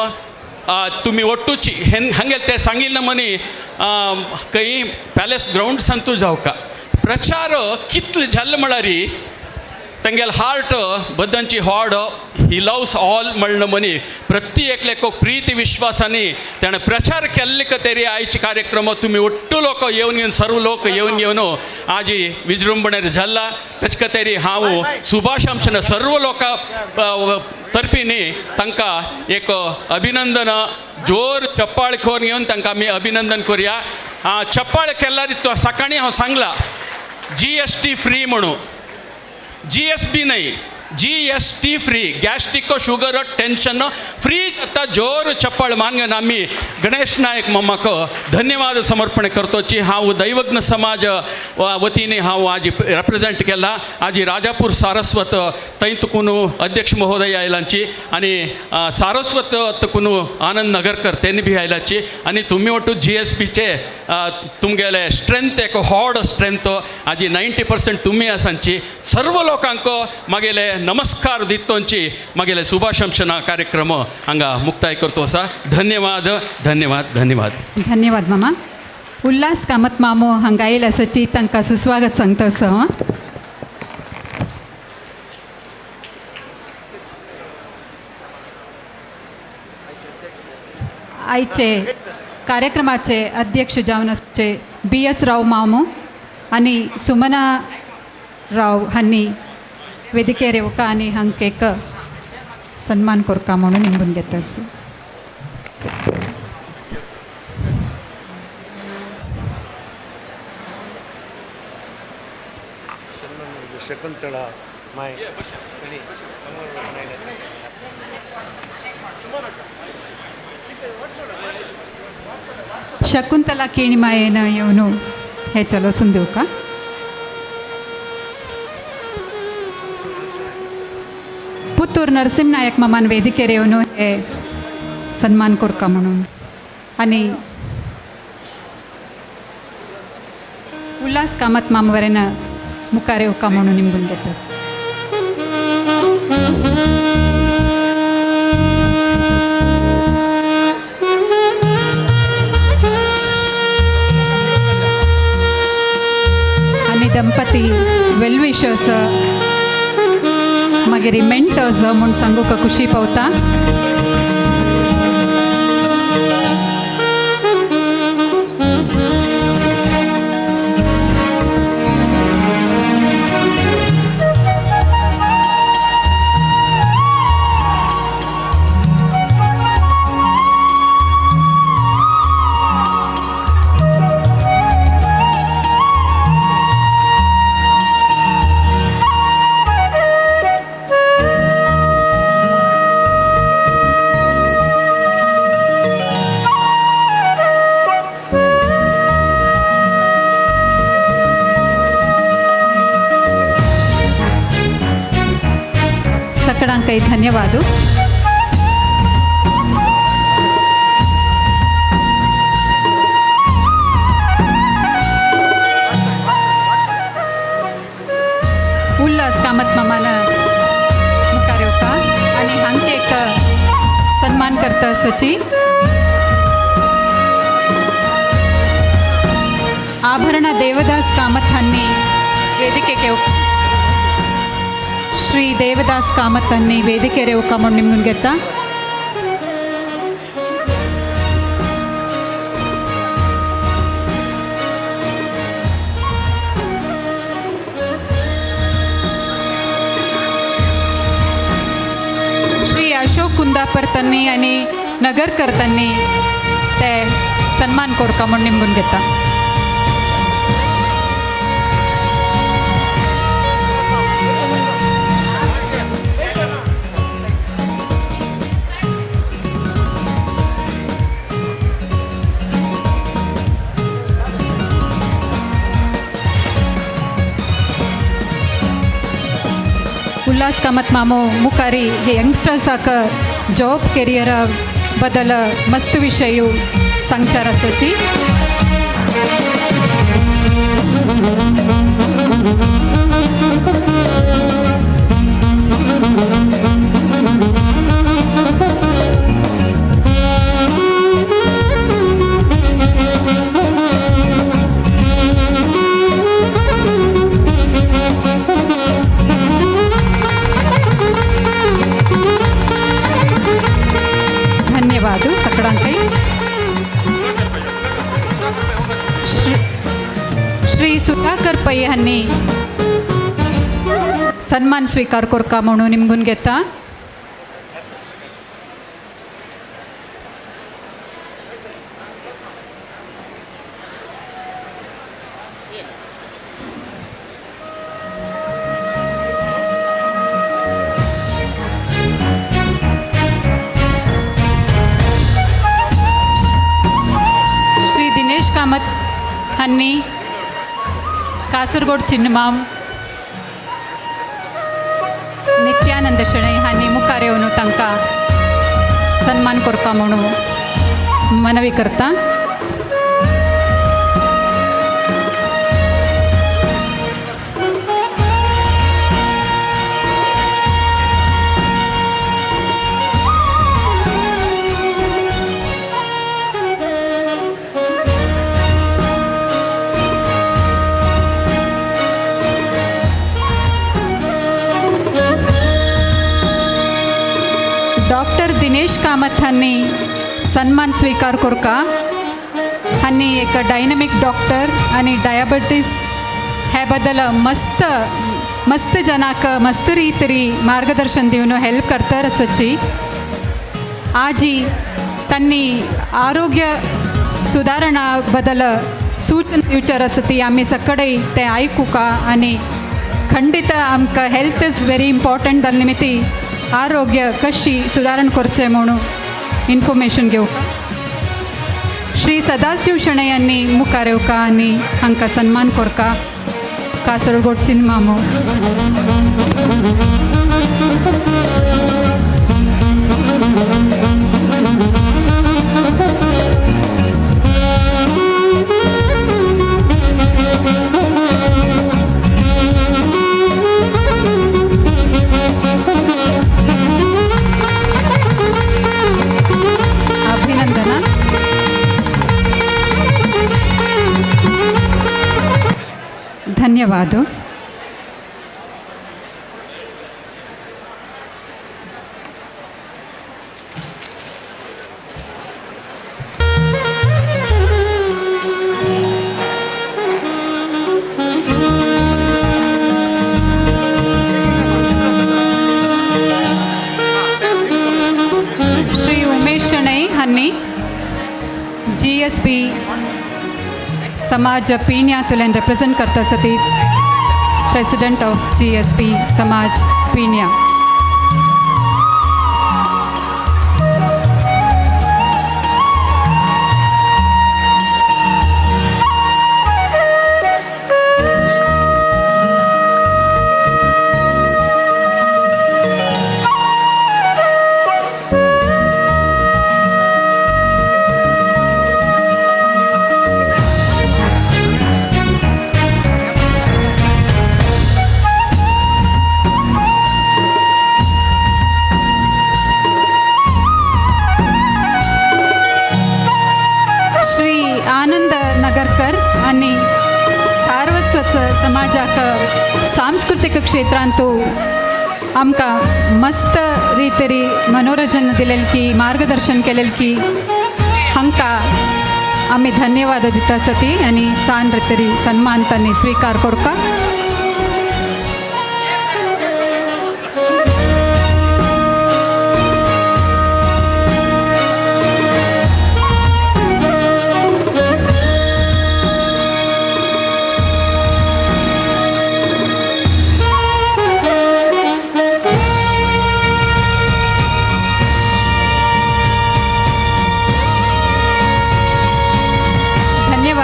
तुमी ಒಟ್ಟುಚಿ हांगे ते सांगिल्ले मनी खंय पॅलेस ग्रावंड जावका प्रचार कितले जाल्ले म्हळ्यार तेंगेले हार्ट बद्दनची हॉड he loves all म्हणलं मनी प्रति एकल्याक प्रीती विश्वासांनी तेणें प्रचार केल्ले तरी आयचे कार्यक्रम तुमी ಒಟ್ಟು लोक येवन घेवन सर्व लोक येवन घेवन आजी विजृंभणेर जाला तेच खातीर हांव सुभाष सर्व लोकां तर्फीनी तांकां एक अभिनंदन जोर चप्पाळ करून घेवन तांकां आमी अभिनंदन करुया. चप्पाळ केल्यार सकाळीं हांव सांगलां GST free म्हणून, GSB नाही, GST free, gastric sugar tension free जाता. जोर चप्पाळ मानगन आमी गणेश नायक मम्माक धन्यवाद समर्पण करतोची. हांव दैवज्ञ समाज वतीने हांव आज रेप्रेझेंट केला. आजी राजापूर सारस्वत थंय तुकून अध्यक्ष महोदय आयलांची आनी सारस्वत तुकून आनंद नगरकर तेन्नी बी आयलाची आनी तुमी ಒಟ್ಟು GSBचे तुमगेले स्ट्रेंथ एक हॉड स्ट्रेंथ आजी 90% तुमी आसांची. सर्व लोकांक मागेले नमस्कार दितोंची मागेले शुभाशंसना कार्यक्रम हांगा मुक्ताय करतो आसा. धन्यवाद धन्यवाद धन्यवाद. धन्यवाद मामा. उल्हास कामत मामो हांगा आयले आसाची तांकां सुस्वागत सांगता आसा. आयचे कार्यक्रमाचे अध्यक्ष जावन आसचे बी एस राव मामो आनी सुमना राव हांणी वेदिकेर येवका आनी हांकां एक सन्मान करका म्हणून निमून घेता आसा. शकुंतळा माय शकुंतला केणिमायेन येवन हे चलोसून दिवका. पुत्तूर नरसिंह नायक मामान वेदिकेर येवन हे सन्मान करका म्हणून आनी उल्हास कामत मामवरेन मुखार येवका म्हणून निमगून घेता. आनी दंपती वेल विशर्स मागीर मेंटर्स म्हूण सांगूंक खुशी पावता. सकडांकय धन्यवाद. उल्हास कामत मामान मुखार येवका आनी हांकां एक सन्मान करता आसाची. आभरणा देवदास कामत हांणी वेदिकेक येवका. श्री देवदास कामत हांणी वेदिकेर येवका म्हूण निमगून घेता. सारस्वतांनी आनी नगरकर्तांनी ते सन्मान करता म्हूण निमगून घेता. उल्हास कामत मामो मुखारी हे यंगस्टर्साक जॉब करियरा बदल मस्त विशय सांगचार आसाची. धन्यवाद सकडांकय. श्री सुधाकर पै हांणी सन्मान स्वीकार करका म्हणून निमगून घेता. श्री दिनेश कामत हांणी कासरगोड चिन्नमाम नित्यानंद शणै हांणी मुखार येवन तांकां सन्मान करपा म्हणून मनवी करता. डॉक्टर दिनेश कामत हांणी सन्मान स्वीकार करका. हांणी एक डायनमीक डॉक्टर आनी डायबिटीस हे बद्दल मस्त मस्त जनाक मस्त रीतरी मार्गदर्शन दिवन हेल्प करता आसची. आजी तांणी आरोग्य सुदारणा बद्दल सूचन दिवचर आसा ती आमी सकडे ते आयकुका आनी खंडित आमकां हेल्थ is very important जाल्ले निमित्ती आरोग्य कशी सुदारण करचें म्हणून इन्फॉर्मेशन घेवंक श्री सदाशिव शणै यांनी मुखार येवका आनी हांकां सन्मान करका. कासरगोड चिन्मामो. अभिनंदना. धन्यवाद. श्री उमेश शणै हांणी GSB समाज पीण्यांतल्यान रिप्रेझेंट करता आसा ती प्रेसिडेंट ऑफ GSB समाज पीण्या. श्री आनंद नगरकर आणि सारस्वत समाजाक सांस्कृतिक क्षेत्रांतू आमकां मस्त रीतरी मनोरंजन दिलेल की मार्गदर्शन केलेल की हांकां आमी धन्यवाद दिता आसा आनी सान रीतरी सन्मान तांणी स्वीकार करपा.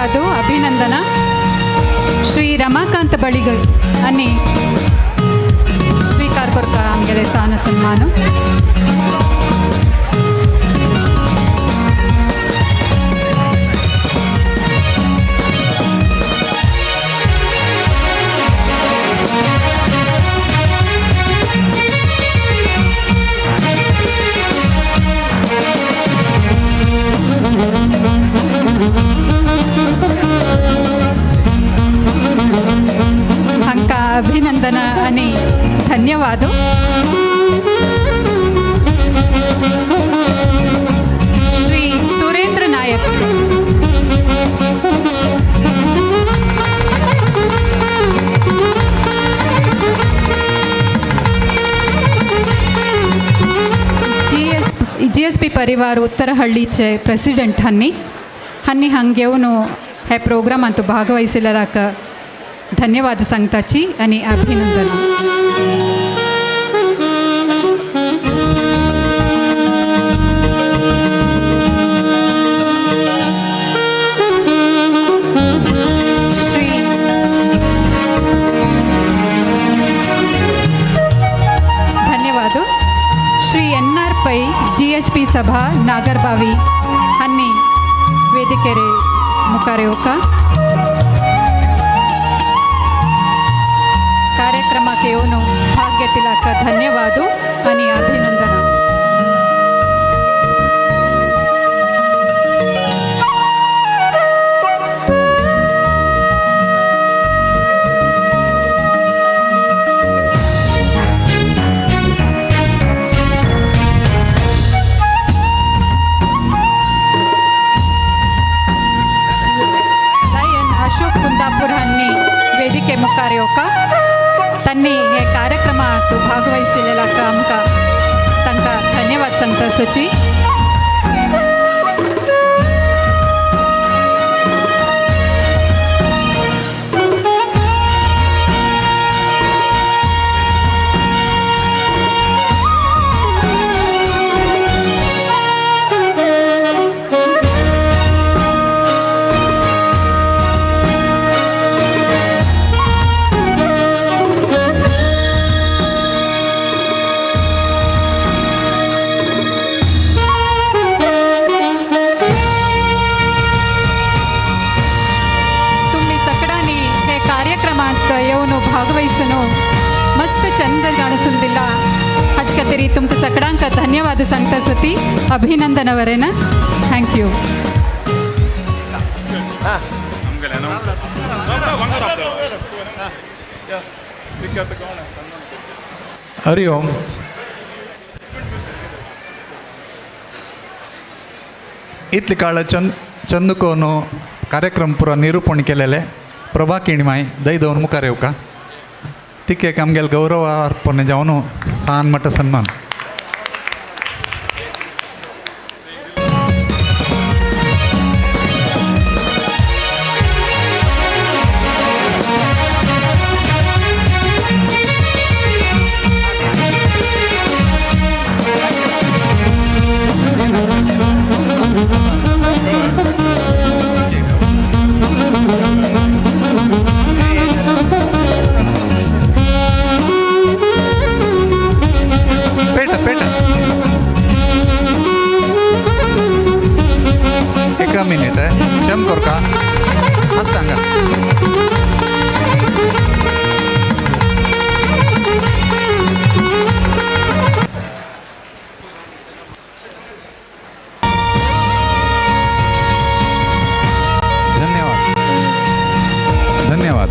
धन्यवाद अभिनंदन. श्री रमाकांत बळिग आनी स्वीकार करता आमगेले सान सन्मान. हांकां अभिनंदन आनी धन्यवाद. Shri Surendra Nayak. GSP परिवार उत्तरहಳ್ಳಿचे प्रेसिडेंट हन्नी हन्नी हांग येवन हे प्रोग्रामांत भागवहिसिल्ल्याक धन्यवाद सांगताची आनी अभिनंदन. श्री धन्यवाद. Shri N R Pai GSP Sabha Nagarbhavi हन्नी ವೇದಿಕೆರೆ ಮುಖಾರೆಯೋಕ ಕಾರ್ಯಕ್ರಮಕ್ಕೆ ಇವನು ಭಾಗ್ಯ ತಿಲಕ ಧನ್ಯವಾದ आणि ಅಭಿನಂದನ. ಲಯನ್ ಅಶೋಕ್ ಕುಂದಾಪುರ ಹನ್ನಿ ವೇದಿಕೆ ಮುಖಾರ್ಯೋಕ ತನ್ನಿ हे कार्यक्रमात भागवहिसिल्ल्याक आमकां तांकां धन्यवाद सांगता सची. तुम्ही सकडांनी हे कार्यक्रमात येवन भागवहिसून मस्त चंद ಕಾಣಿಸುಂದಿಲ್ಲ हाजे खातीर तुमकां सकडांक धन्यवाद सांगता सती अभिनंदन Varane. Thank you. Hari Om. इतले काळ चंदकोनो कार्यक्रम पुरा निरूपण केलेले प्रभा किणमाय दय दवन मुखार येवका तिकेक आमगेले गौरव अर्पण जावन सान मट सन्मान. पेटा पेटा एका मिनिट क्षम करका हात सांगा. धन्यवाद धन्यवाद.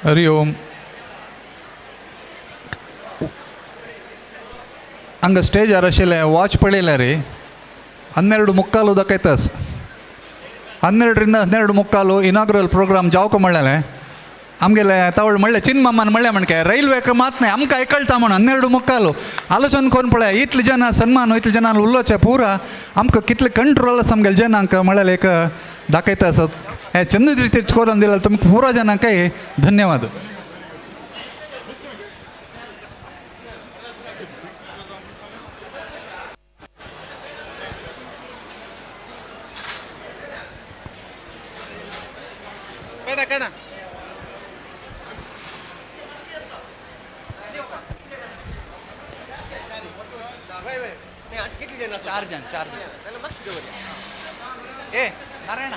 हरि ओम. हांगा स्टेजार आशिल्लें वॉच पळयल्यार रे 12:45 दाखयतास. 12ರಿಂದ 12:45 इनॉग्रल प्रोग्राम जावक म्हणलेलें आमगेले तावळ म्हणलें चिनमामान म्हणलें म्हणके रैल्वेक मात न्हय आमकां कळटा म्हणून 12:45 आलोचन कोण पळय इतले जनां सन्मान इतले जनां उलोवचें पुरा आमकां कितले कंट्रोल आसा आमगेले जनांक म्हणलें एक दाखयता आसत हें चंद रितीर करून दिल्यार तुमकां पुरा जनांकय धन्यवाद. चार जण चार जण ए नारायण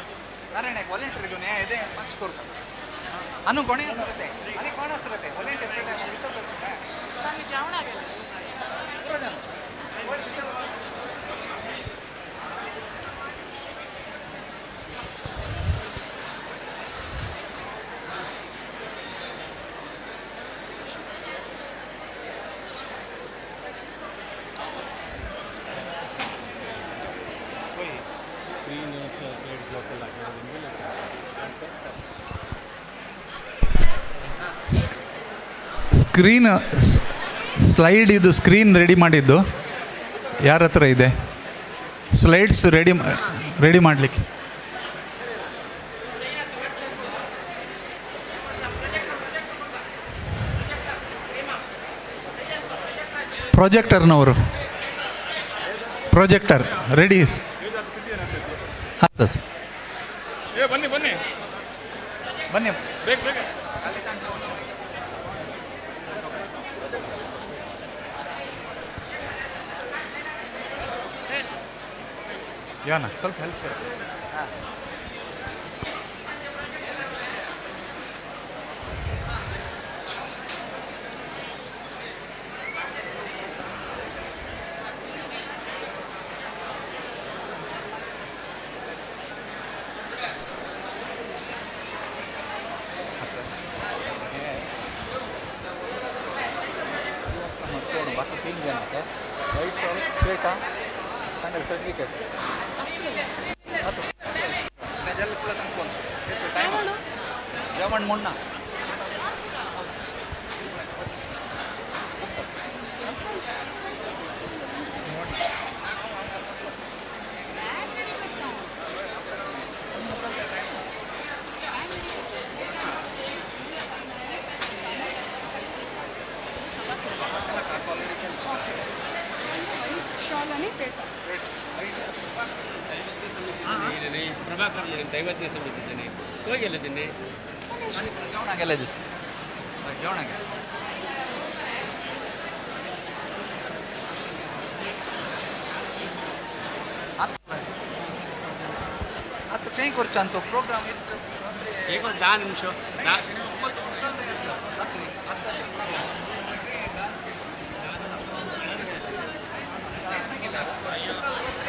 नारायण एक वॉलेंटियर घेवन हे येदें मातशें करता आनी कोणूय आसता रे तें आनी कोण आसता रे तें वॉलेंटियर पुरो जाण. ಸ್ಕ್ರೀನ್ ಸ್ಲೈಡ್ ಇದು ಸ್ಕ್ರೀನ್ ರೆಡಿ ಮಾಡಿದ್ದು ಯಾರ ಹತ್ರ ಇದೆ? ಸ್ಲೈಡ್ಸ್ ರೆಡಿ ರೆಡಿ ಮಾಡಲಿಕ್ಕೆ ಪ್ರೊಜೆಕ್ಟರ್ನವರು ಪ್ರೊಜೆಕ್ಟರ್ ರೆಡಿ. ಹಾಂ ಸರ್ ಬನ್ನಿ ಬನ್ನಿ ಬನ್ನಿ ಬೇಗ ಬೇಗ. ಯಾನ ಸ್ವಲ್ಪ ಹೆಲ್ಪ್ ಕರ್. बाकी 3 जण आसा वायट शॉल पेटा तांगेले सर्टिफिकेट जेवण म्हूण ना. प्रभाकर म्हणून दैवज्ञ समितीचे खंय गेले तेन्ना जेवणाक गेले दिसता जेवणाक गेले. आतां खंय करचें आनी तो प्रोग्राम एक 10 निमिष रात्री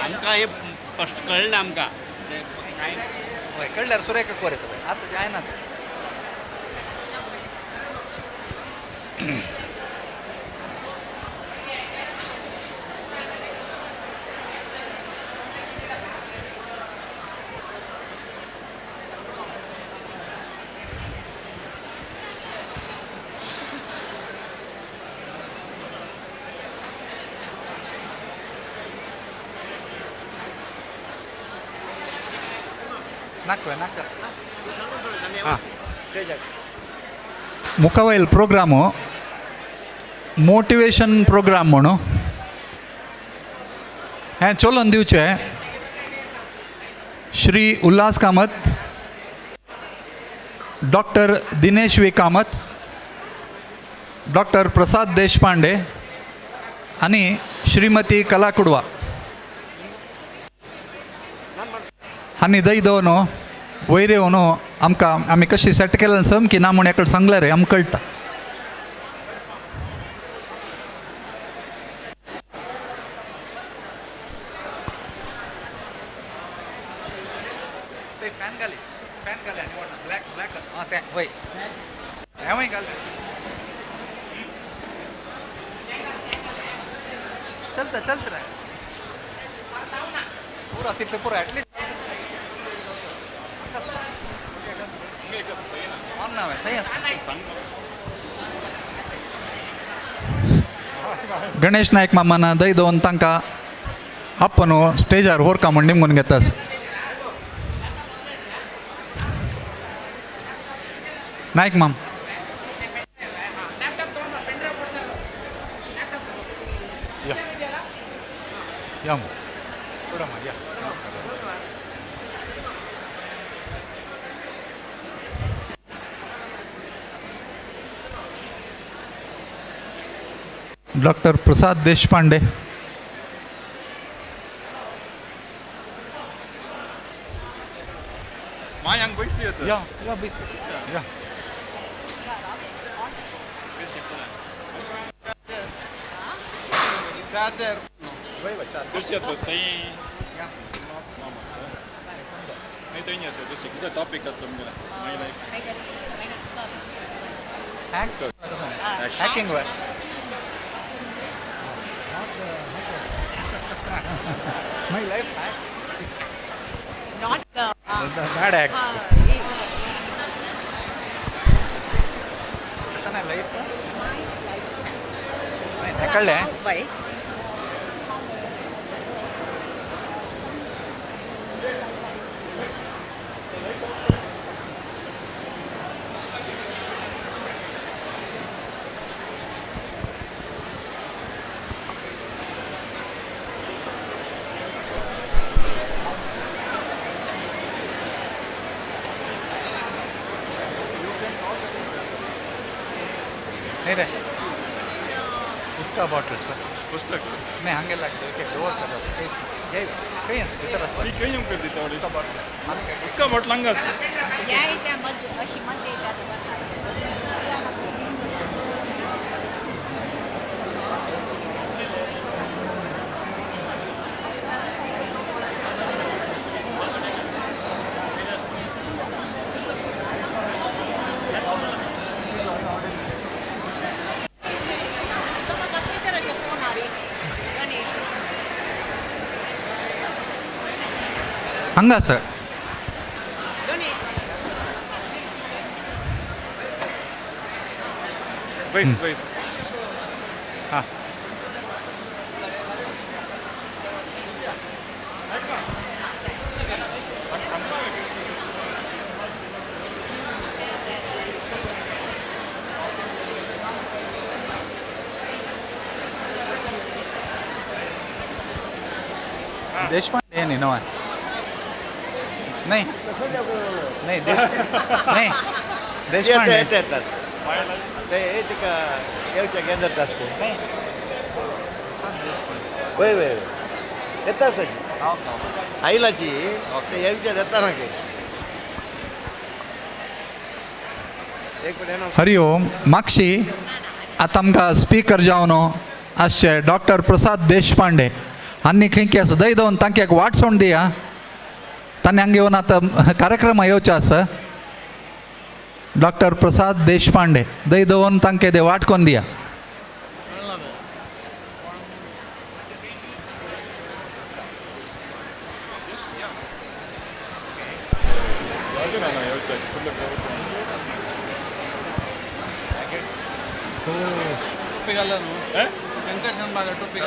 आमकां हें फस्ट कळना आमकां हय कळ्ळ्यार सुरेख कोर येता आतां जायना तें. नाका नाका. हां मुखावयल प्रोग्राम मोटिवेशन प्रोग्राम म्हणून हें चलोवन दिवचें Shri Ulhas Kamat, doctor Dinesh V Kamat, doctor Prasad Deshpande आनी श्रीमती कला कुडवा आनी दही दवनो वयर येवन आमकां आमी कशी सेट केल्या सामकी ना म्हूण एकळ सांगलें रे आमकां कळटा. ते फॅन घाली फॅन घाले आनी ब्लॅक ब्लॅक आं तें वय हेंवूय घाल. चलता चलता रे पुरा तितले पुरा ॲटलिस्ट ऑन ना थंय. गणेश नायक मामान दय दोन तांकां आप्पनो स्टेजार व्हरका म्हण निमगून घेतास. नायक माम या या या. नमस्कार. डॉक्टर प्रसाद देशपांडे. या या बैस या. चार चार hacking my life hacks. Not the the bad hacks. कसं नाही लाईफ नाही कळलं. नाही रे उदका बॉटल सर पुस्तक नाही हांगे लागते एक दवरतात कांयच खंय आसा भितर आसा खंय येवंक दिता उदका बॉटल उदका बॉटल हांगा आसा. अशी मध्ये हांगा सर. बैस बैस. हां देशपांडे न्ही नवा नाही नाही नाही देशपांडे नाही देशपांडे. वय वय येता सर आयलाची ते येवच्या येता ना. हरि ओम. मागशी आतां आमकां स्पीकर जावन आसचे डॉक्टर प्रसाद देशपांडे आनी खंय आसा दय दोन तांकां एक वाट सोड दिया. तांणी हांगा येवन आतां कार्यक्रम येवचे आसा. डॉक्टर प्रसाद देशपांडे दय दोन तांकां ते वाट कोन दिया. शंकर शनभाग टोपी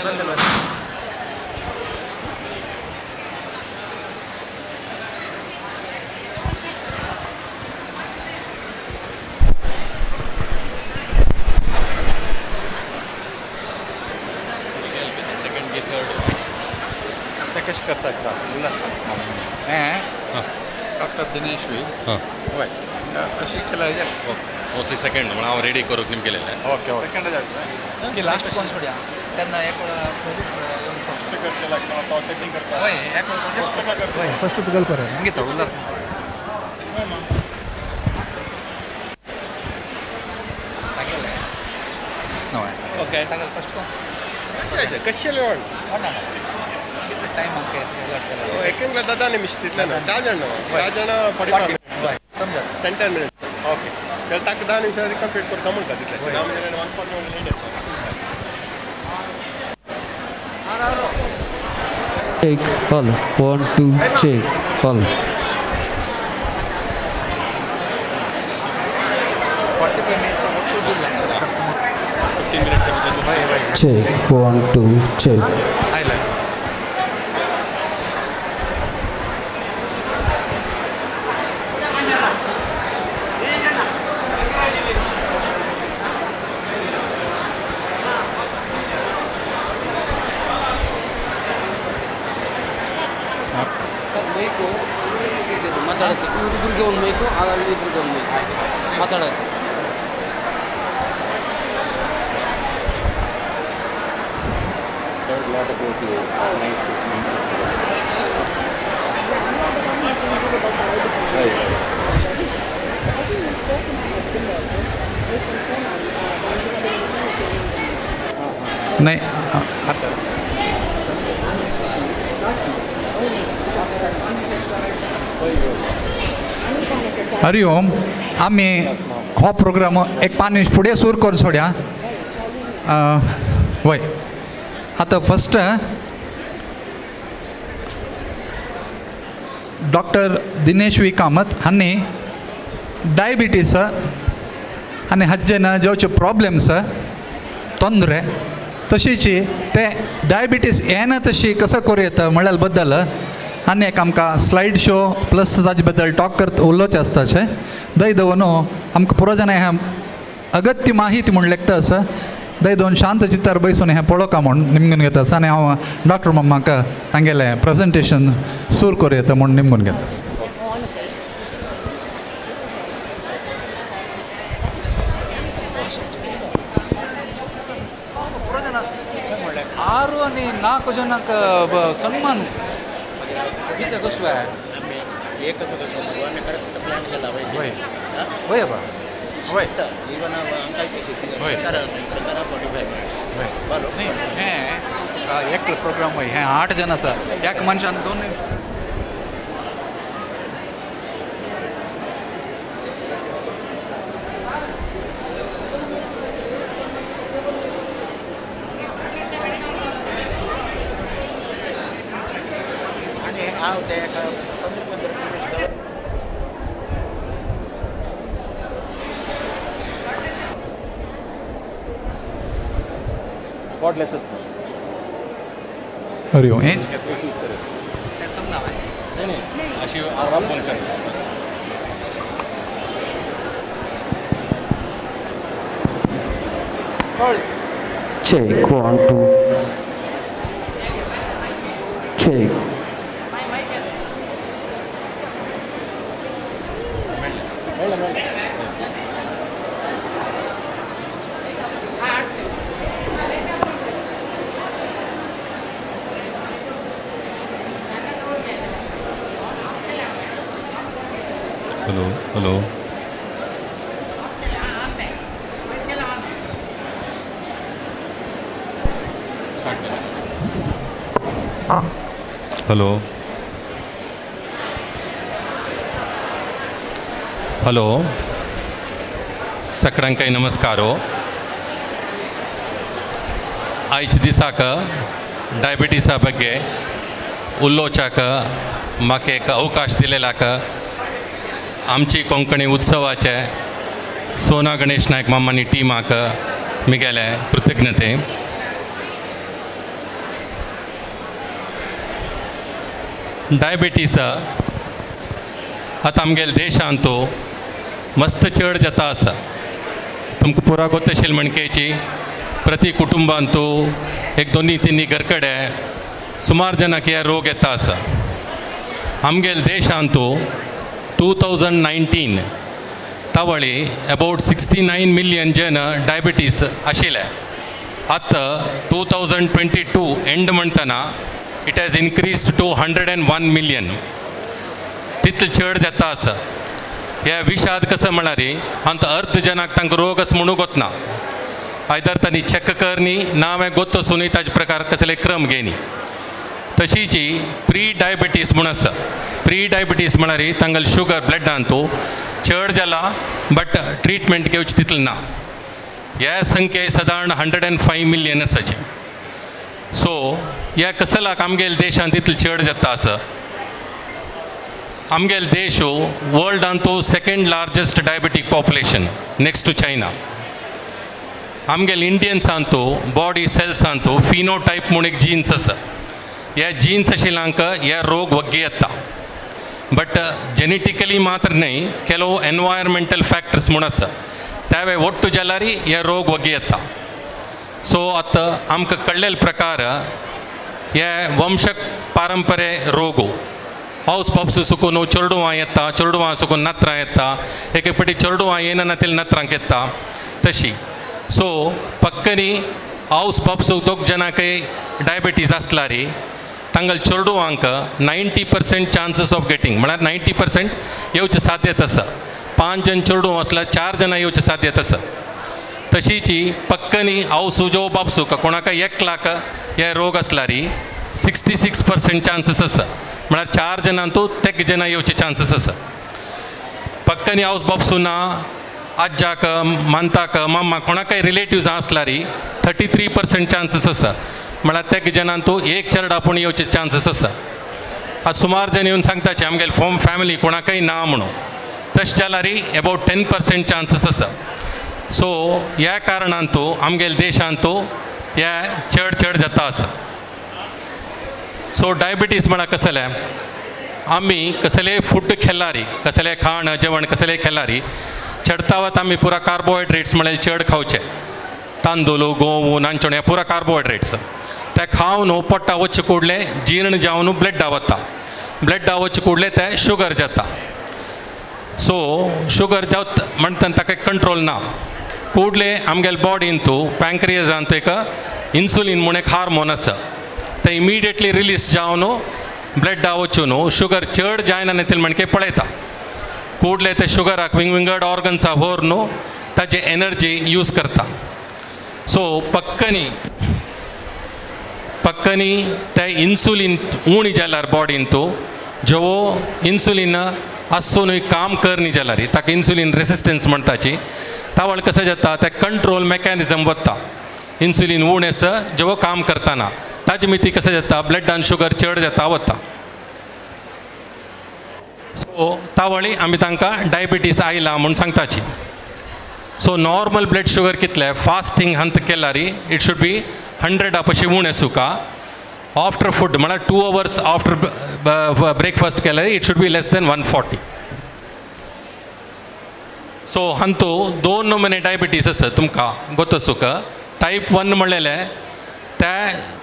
ते कशें करतात उल्हास हें डॉक्टर दिनेश वी वय अशी केल्यार मोस्टली सेकंड म्हणून हांव रेडी करूंक निम केलेलें. ओके ओके सेकंड लास्ट कोण सोडया तेन्ना एक प्रोजेक्ट वय एक प्रोजेक्ट वय फर्स्ट तुगेल कर मागीर उल्हास. ओके तागेलें फर्स्ट कोण कशें टायम आमकां एक 10 निमिष तितले ना 4 जण 4 जण 45 मिनिट्स समजा 10 मिनिट्स. ओके जाल्यार ताका 10 निमिषां कंप्लीट करता म्हणटा तितले. 140 लेट येता. Check all 1 2 check all. 45 minutes. Check 1 2 check. आयले. Sir mike ಮಾತಾಡೋಕ್ಕೆ ಇವ್ರಿಬ್ರಿಗೆ ಒಂದು ಮೈಕು, ಅಲ್ಲಿ ಇಬ್ರಿಗೆ ಒಂದು ಮೈಕು ಮಾತಾಡೋಕ್ಕೆ. नाही आता हरी ओम. आमी हो प्रोग्राम एक 5 निमिश फुडें सुरू करून सोडया. वय आतां first doctor Dinesh V Kamat हांणी डायबिटीस आनी हाज्जेन जावचे प्रॉब्लम्स ತೊಂದರೆ तशीच ते डायबिटीस येना तशी कसो करूं येता म्हणल्यार बद्दल आनी एक आमकां स्लायड शो प्लस ताजे बद्दल टॉक करता उलोवचें आसता अशें दय दवरून आमकां पुरो जाणां हें अगत्य माहिती म्हूण लेखता आसा. दय दोन शांत चित्तार बसून हें पळोवका म्हूण निमगून घेता आसा आनी हांव डॉक्टर मम्माक तांगेलें प्रेजेंटेशन सूर करूं येता म्हूण निमगून घेता. 6 आनी 4 जणांक सन्मान कितें कसो आमी एकच कसो आमी करेक्ट प्लॅन केला. वय वय बा वय इवन आमकां तशी वय. सरकारा 45 मिनट्स. वय न्ही हें तुका एक प्रोग्राम वय हें 8 जण आसा एक मनशान 2. आनी हांव ते एका 15-15 निमिश हरी ओम. हें अशी आराम बंद कर. Check 1 2 check. Hello hello. Hello hello. सगळ्यांकय नमस्कार. आयज दिसाक डायबिटीसा ಬಗ್ಗೆ उलोवच्याक म्हाका एक अवकाश दिलेल्याक आमची कोंकणी उत्सवाचे सोना गणेश नायक मामानी टिमाक मिगेले कृतज्ञते. डायबिटीस आतां आमगेले देशांत तो मस्त चड जाता आसा. तुमकां पुरा गोत आशिल्ली म्हणकेची प्रति कुटुंबांत तो 1 2 3 घरकडे सुमार जाणांक हे रोग येता आसा. आमगेले देशांत तो 2019 तावळी अबावट 69 मिलियन जन डायबिटीस आशिल्ले. आतां 2022 एंड म्हणटना it has increased to 101 million. तितले चड जाता आसा. ह्या विशाद कसो म्हळ्यार आमकां अर्द जनाक तांकां रोग असो म्हणूंक वतना आयदर तांणी चॅक करनी ना हांवें गोत आसूनय ताजे प्रकार कसले क्रम घेयनी. तशीच प्री डायबिटीस म्हूण आसा. प्री डायबिटीस म्हळ्यार तांगेले शुगर ब्लडान तो चड जाला बट ट्रिटमेंट घेवची तितलें ना. ह्या संख्ये सादारण 105 मिलियन आसाचे. सो सो ह्या कसलाक आमगेले देशांत इतले चड जाता आसा. आमगेले देश हो वर्ल्डांत second largest diabetic population next to China. आमगेले इंडियन्सांतू बॉडी सेल्सांतू फिनोटायप म्हूण एक जीन्स आसा. ह्या जीन्स आशिल्ल्यांक हे रोग वग्गी येता. बट जेनेटिकली मात्र न्हय, ಕೆಲವು एनवायरमेंटल फॅक्टर्स म्हूण आसा, त्यावे ಒಟ್ಟು जाल्यार हे रोग वग्गी येता. सो आतां आमकां कळ्ळेले प्रकार हे वंशक पारंपरे रोगो हावस पप्स सुकून चेडवां येता, चेडवां सुकून नत्रां येता, एक एक फावटी चेडवां येना तेल नत्रांक येता तशी. सो पक्कनी हावस पप्स दोग जाणांकय डायबिटीज आसल्यार तांगेले चेडवांक 90% चान्सीस ऑफ गेटींग, म्हळ्यार 90% येवचे साध्यता आसा. 5 जण चेडूं आसल्यार 4 जाणां येवचे साध्यता आसा. तशीची पक्कनी आवसू जो बापसू कोणाकय 1 लाख हे रोग आसल्यार 66% चान्सीस आसा, म्हळ्यार 4 जाणांतू तेग जाणां येवचे चान्सीस आसा. पक्कनी हावस बापसू ना आज्जाक मानताक मामा कोणाकय रिलेटिव्स आसल्यार 33% चान्सीस आसा, म्हळ्यार तेग जाणांतू 1 चेडा पूण येवचे चान्सीस आसा. आतां सुमार जाण येवन सांगताचे आमगेले फोम फॅमिली कोणाकय ना म्हणून, तशें जाल्यार अबावट 10% चान्सीस आसा. सो ह्या कारणान तूं आमगेले देशांत तूं हे चड चड जाता आसा. सो डायबिटीज म्हळ्यार कसलें, आमी कसलें फूड खेल्यार, कसलें खाण जेवण कसलें खेल्यार चडतावत आमी पुरा कार्बोहायड्रेट्स म्हळ्यार चड खावचे, तांदूळ गोंव नांचणे हे पुरा कार्बोहायड्रेट्स ते खावन पोट्टा वचचे कुडले जीर्ण जावन ब्लड वता, ब्लड वचचे कुडले ते शुगर जाता. सो शुगर जावत म्हणटा ताका कंट्रोल ना. कुडले आमगेले बॉडीन तूं पँक्रियजांत एक इन्सुलीन म्हूण एक हार्मोन आसा, ते इमिडिएटली रिलीज जावन ब्लड वचून शुगर चड जायना न्ही तेल म्हणके पळयता. कुडले ते शुगराक विंगविंगड ऑर्गन्सा व्हरून ताजे एनर्जी यूज करता. सो पक्कनी पक्कनी ते इन्सुलीन उणी जाल्यार बॉडीन तूं जेवो इन्सुलीन आसूनय काम करनी जाल्यार ताका इन्सुलीन रेसिस्टन्स म्हणटाची. तावळ कसं जाता ते कंट्रोल मेकॅनिजम वता, इन्सुलीन उणें आसा जेवो काम करतना ताजे मिती कसं जाता ब्लडान शुगर चड जाता वता. सो तावळी आमी तांकां डायबिटीज आयला म्हूण सांगताची. सो नॉर्मल ब्लड शुगर कितले फास्टींग हंत केल्यार it should be 100 पशी उणें सुका. आफ्टर फूड म्हळ्यार 2 अवर्स आफ्टर ब्रेकफास्ट केल्यार it should be less than 140. So हांतू 2 नमुने डायबिटीज आसा तुमकां गोत सुका. टायप 1 म्हणलेलें ते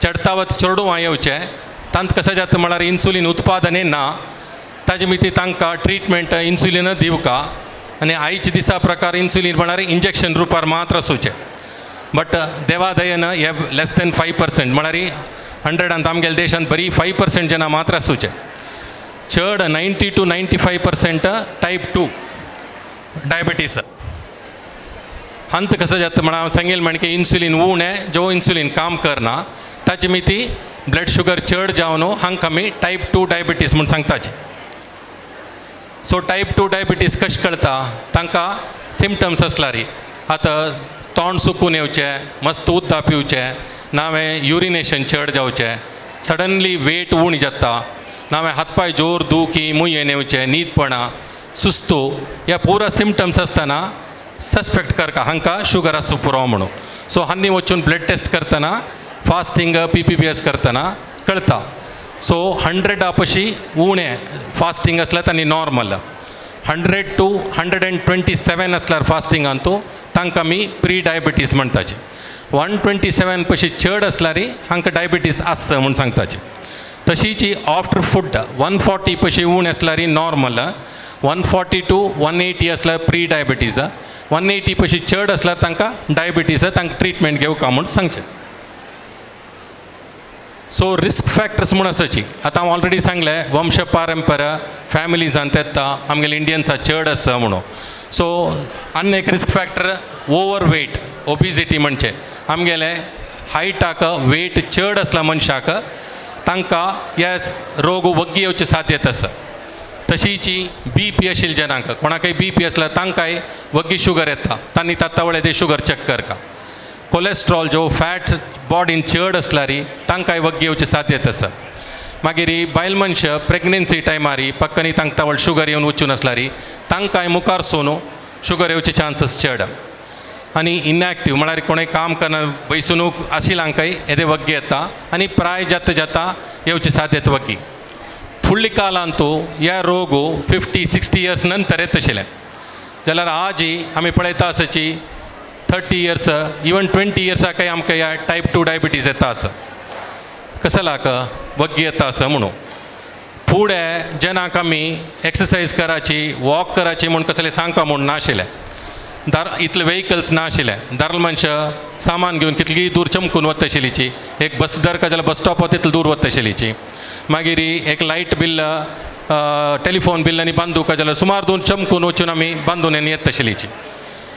चडतावत चेडवां येवचें, तांत कशें जाता म्हळ्यार इन्सुलीन उत्पादनय ना, ताजे मिती तांकां ट्रिटमेंट इन्सुलीन दिवका आनी आयच्या दिसा प्रकार इन्सुलीन म्हळ्यार इंजेक्शन रुपार मात्र आसूचें. बट देवा दयेन हे लेस दॅन 5% म्हळ्यार 100 आमगेले देशांत बरी 5% जाणां मात्र आसूचें. चड 90 to 95% type 2 diabetes. हंत कसं जाता म्हळ्यार हांव सांगेल म्हणके इन्सुलीन उणें जो इन्सुलीन काम करना ताजे मिती ब्लड शुगर चड जावन हांकां आमी टायप 2 डायबिटीज म्हूण सांगताची. सो टायप 2 डायबिटीज कशें कळटा, तांकां सिमटम्स आसल्यार आतां तोंड सुकून येवचें, मस्त उदक पिवचें, नावें युरिनेशन चड जावचें, सडनली वेट उणी जाता, नावें हातपांय जोर दुखी मुयेन येवचें, न्हीदपणां, सुस्तू, ह्या पुरा सिमटम्स आसतना सस्पेक्ट करता हांकां शुगर आसूं पुरो म्हणून. सो हांणी वचून ब्लड टेस्ट करतना फास्टींग PPBS करतना कळटा. सो 100 पशी उणें फास्टींग आसल्यार तांणी नॉर्मल, 100 टू 127 आसल्यार फास्टिंगान तूं तांकां आमी प्री डायबिटीज म्हणटाचे. 127 पशी चड आसल्यार हांकां डायबिटीज आसता म्हूण सांगताचे. तशीच आफ्टर फूड 140 पशी उणें आसल्यार नॉर्मल, 140 टू 180 आसल्यार प्री डायबिटीज, 180 पशी चड आसल्यार तांकां डायबिटीज, तांकां ट्रिटमेंट घेवका म्हूण सांगचें. सो रिस्क फॅक्टर्स म्हूण आसाची आतां हांव ऑलरेडी सांगलें, वंश परंपरा फॅमिलीजान येता, आमगेले इंडियन्सा चड आसा म्हणून. सो आनी एक risk factor over weight, obesity म्हणचे आमगेले हायटाक वेट चड आसला मनशाक तांकां हे रोग वग्गी येवचे साध्यता आसा. तशीच बी पी आशिल्ल्या जनांक कोणाकय बी पी आसल्यार तांकांय वग्गी शुगर येता, तांणी तात्तावळे ते शुगर चॅक करता. कोलेस्ट्रॉल जो फॅट बॉडीन चड आसल्यार तांकांय वग्गी येवची साध्यता आसा. मागीर बायल मनश प्रेग्नेन्सी टायमार पक्कनी तांकां तवळ शुगर येवन वचून आसल्यार तांकांय मुखार सोनू शुगर येवचे चान्सीस चड. आनी इनएक्टीव म्हळ्यार कोणें काम करना बैसून आशिल्ल्यांकय येदे वग्गी येता आनी प्राय जाता जाता येवचे साध्यता वग्गी. फुडल्या कालांतू ह्या रोग 50-60 इयर्स नंतर येता आशिल्लें जाल्यार आजी आमी पळयता आसाची 30 इयर्स इवन 20 इयर्साकय आमकां ह्या टायप 2 डायबिटीज येता आसा. कसलाक वग्गी येता आसा म्हणून फुडें जेन्ना आमी एक्सरसायज कराची वॉक कराची म्हूण कसलें सांगता म्हूण नाशिल्लें. दार इतले वेहिकल्स नाशिल्ले. दारल मनशां सामान घेवन कितलीय दूर चमकून वता आशिल्लीची. एक बस दर का जाल्यार बस स्टॉप तितले दूर वता आशिल्लीची. मागीर एक लायट बिल टेलिफोन बिल आनी बांदूका जाल्यार सुमार दूर चमकून वचून आमी बांदून आनी येता आशिल्लीची.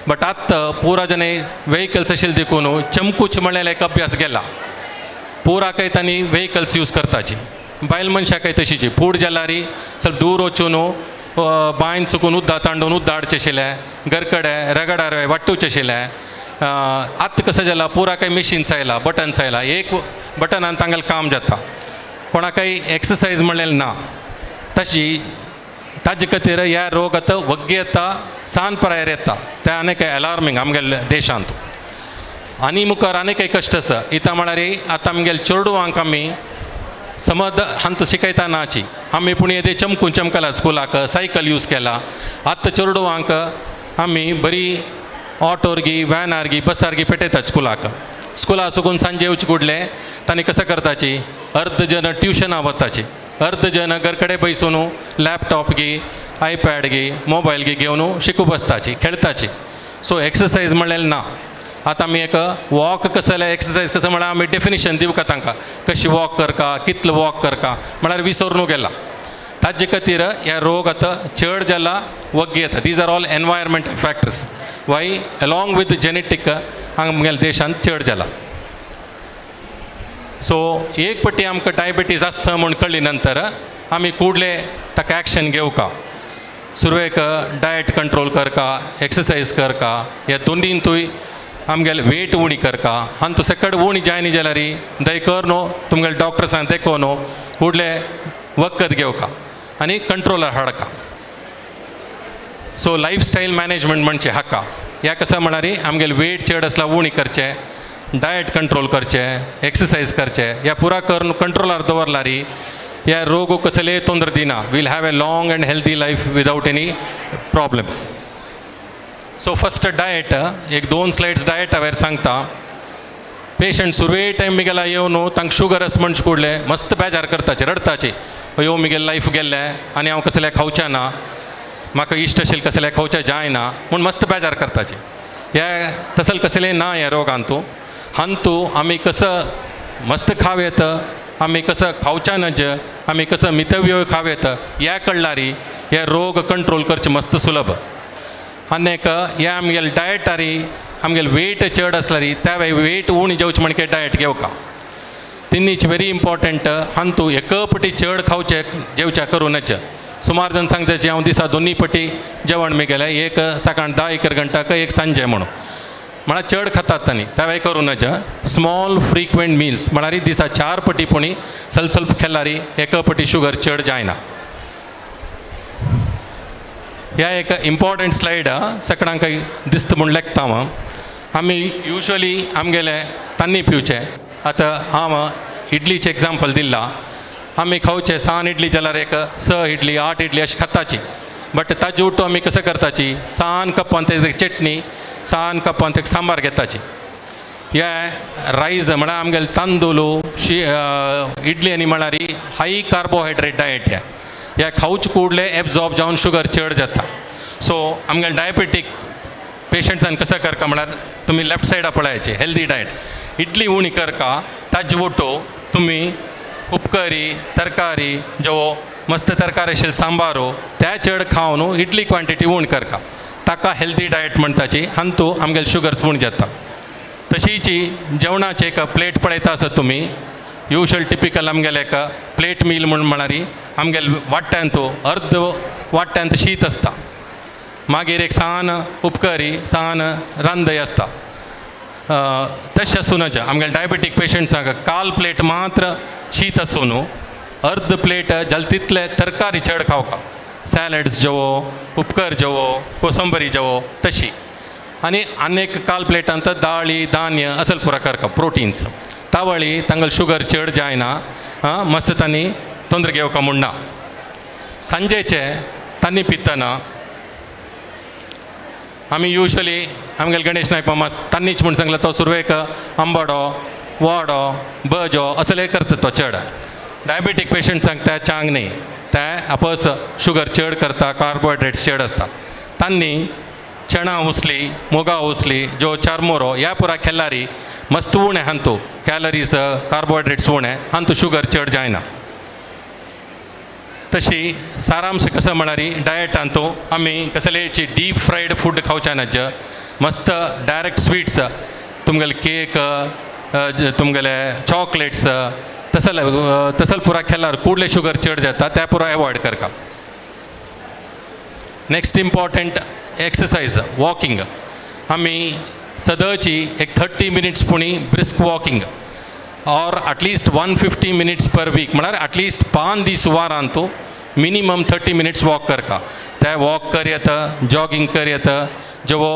बट आतां पुरा जने वेहिकल्स आशिल्ले देखून चमकूच म्हणल्यार एक अभ्यास गेला. पुरा काय तांणी वेहिकल्स यूज करताची. बायल मनशाकय तशीची फूड जाल्यार ಸ್ವಲ್ಪ दूर वचून बांयन सुकून उद्दा तांडून उद्दा हाडचें आशिल्लें घरकडे रगडार वाट्टुचें आशिल्लें. आतां कसं जाला पुरा काय मिशिन्स आयला बटन्स आयला एक बटनान तांगेलें काम जाता. कोणाकय एक्सरसायज म्हणलें ना. तशी ताजे खातीर ह्या रोग आतां वग्गी येता सान प्रायर येता तें आनीक अलार्मींग आमगेल्या देशांत. आनी मुखार आनीक एक कश्ट आसा इतां म्हळ्यार आतां आमगेल्या चेडवांक आमी समज हांत शिकयता नाची आमी पूण येदे चमकून चमकला स्कुलाक सायकल यूज केला. आतां चेडवांक आमी बरी ऑटोर गी व्हॅनार गी बसार गी पेटयतात स्कुलाक. स्कुला सुकून सांजे येवचे कुडले तांणी कसं करताची अर्द जन ट्युशनां वताची अर्द जन घरकडे बैसून लॅपटॉप गी आयपॅड गी मोबायल गी घेवन शिकू बसताची खेळताची. सो एक्सरसायज म्हणल्यार ना. आतां आमी एक वॉक कसं जाल्यार एक्सरसायज कसं म्हळ्यार आमी डेफिनेशन दिवका तांकां कशी वॉक करका कितलो वॉक करका म्हळ्यार विसरून गेला. ताजे खातीर ह्या रोग आतां चड जाला वग्गी येता. These are all environmental factors why along with genetic आमगेल्या देशांत चड जाला. सो एक पट्टी आमकां डायबिटीज आसा म्हूण कळ्ळी नंतर आमी कुडले ताका एक्शन घेवका. सुरवेक डायट कंट्रोल करका एक्सरसायज करका ह्या दोनींतूय आमगेले वेट उणी करका. आनी तूं सकट उणी जायनी जाल्यार दय कर न्हू तुमगेले डॉक्टर्सान देखो न्हू कुडले वखद घेवका आनी कंट्रोलार हाडका. सो लायफ स्टायल मॅनेजमेंट म्हणचे हाका ह्या कसं म्हळ्यार आमगेले वेट चड आसल्यार उणी करचें डायट कंट्रोल करचें एक्सरसायज करचें ह्या पुरा करून कंट्रोलार दवरल्यार ह्या रोग कसले तोंद्र दिना. We'll have a long and healthy life without any problems. So first diet एक 2 स्लायड्स डायटा वयर सांगता. पेशंट सुरवे टायम मिगेला येवन तांकां शुगर आसा म्हणचे कुडले मस्त बेजार करताचे रडताचे अयो मिगेले लायफ गेल्लें आनी हांव कसलें खावचें ना म्हाका इश्ट आशिल्लें कसलें खावचें जायना म्हूण मस्त बेजार करताचे. ह्या तसल कसलें ना ह्या रोगांतू हांतू आमी कसं मस्त खाव येता आमी कसं खावच्या नज आमी कसं मितव्यय खाव येता ह्या कळ्ळारी हे रोग कंट्रोल करचें मस्त सुलभ. आनी एक ह्या आमगेले डायटारी आमगेले वेट चड आसल्यार त्या वेळ वेट उणी जेवचें म्हणके डायट घेवका. तिनीच व्हेरी इम्पॉर्टंट हांतू एक पटी चड खावचें जेवच्या करूं नज. सुमार जाण सांगता की हांव दिसा 2 पटी जेवण मी गेलें एक सकाळ 10 1 घंटाक एक सांजे म्हणून म्हळ्यार चड खातात तांणी त्या वेळ करूं नज. स्मॉल फ्रिक्वेंट मिल्स म्हळ्यार दिसा 4 पटी पुणी स्वल्प स्वल्प खेल्यार एक पटी शुगर चड जायना. ह्या एक इम्पॉर्टंट स्लायड सगळ्यांक दिसता म्हूण लेखता हांव. आमी युजली आमगेले तान्नी पिवचे. आतां हांव इडलीचें एग्जाम्पल दिलां. आमी खावचे 6 इडली जाल्यार एक 6 इडली 8 इडली अशें खाताची. बट ताजे उठो आमी कसं करताची 6 कपान एक चटणी 6 कपान एक सांबार घेताची. हे रायस म्हळ्यार आमगेले तांदूळ इडली आनी म्हळ्यार हाय कार्बोहायड्रेट डायट ह्या ह्या खावचे कुडले एब्जॉर्ब जावन शुगर चड जाता. सो आमगेले डायबेटीक पेशंट्सान कसं करका म्हळ्यार तुमी लेफ्ट सायडा पळयाचे हेल्दी डायट इडली उणी करका ताजे ओटो तुमी उपकरी तरकारी जो मस्त तरकारी आशिल्ले सांबारो त्या चड खावन न्हू इडली क्वांटिटी उण करका ताका हेल्दी डायट म्हणटाची हांतू आमगेले शुगर्स उण जाता. तशीच जेवणाचे एक प्लेट पळयता आसत तुमी युजल टिपिकल आमगेले एक प्लेट मील म्हूण म्हळ्यार आमगेले वाट्यांत अर्द वाट्यांत शीत आसता मागीर एक सान उपकरी सान रांदय आसता तशें आसूं नज. आमगेले डायबेटीक पेशंट्सांक काल प्लेट मात्र शीत आसूं न्हू, अर्द प्लेट जाल्यार तितले तरकारी चड खावका, सॅलड्स जेवो, उपकर जेवो, कोसंबरी जेवो तशी. आनी आनी एक काल प्लेटांत दाळी धान्य असल पुरा करका प्रोटिन्स. तावळी तांगेले शुगर चड जायना, आं मस्त तांणी तोंद्र घेवका म्हूण ना. सांजेचे तांणी पितना आमी युजली आमगेले गणेश नायक मामा तांणीच म्हूण सांगला, तो सुरवेक आंबाडो वाडो बजो असले करता तो चड. डायबेटीक पेशंट्सांक ते चांग न्ही, ते आपस शुगर चड करता, कार्बोहायड्रेट्स चड आसता. तांणी चणा उसली, मुगा उसली, जो चारमोरो ह्या पुरा खेल्लारी मस्त उणें हांतू कॅलरीज कार्बोहायड्रेट्स उणें हांतू शुगर चड जायना. तशी सारांश कसो म्हळ्यार डायटांतू आमी कसलेची डीप फ्रायड फूड खावचे नाज, मस्त डायरेक्ट स्वीट्स तुमगेले केक तुमगेले चॉकलेट्स तसल तसल पुरा खेल्यार कुडले शुगर चड जाता, त्या पुरा एवॉयड करता. Next important exercise walking. आमी सदांची एक 30 मिनिट्स पुणी brisk walking or at least 150 minutes per week, म्हळ्यार एटलिस्ट 5 दीस वारांतू मिनिमम 30 मिनिट्स वॉक करका. ते वॉक कर येता, जॉगिंग कर येता, जेवो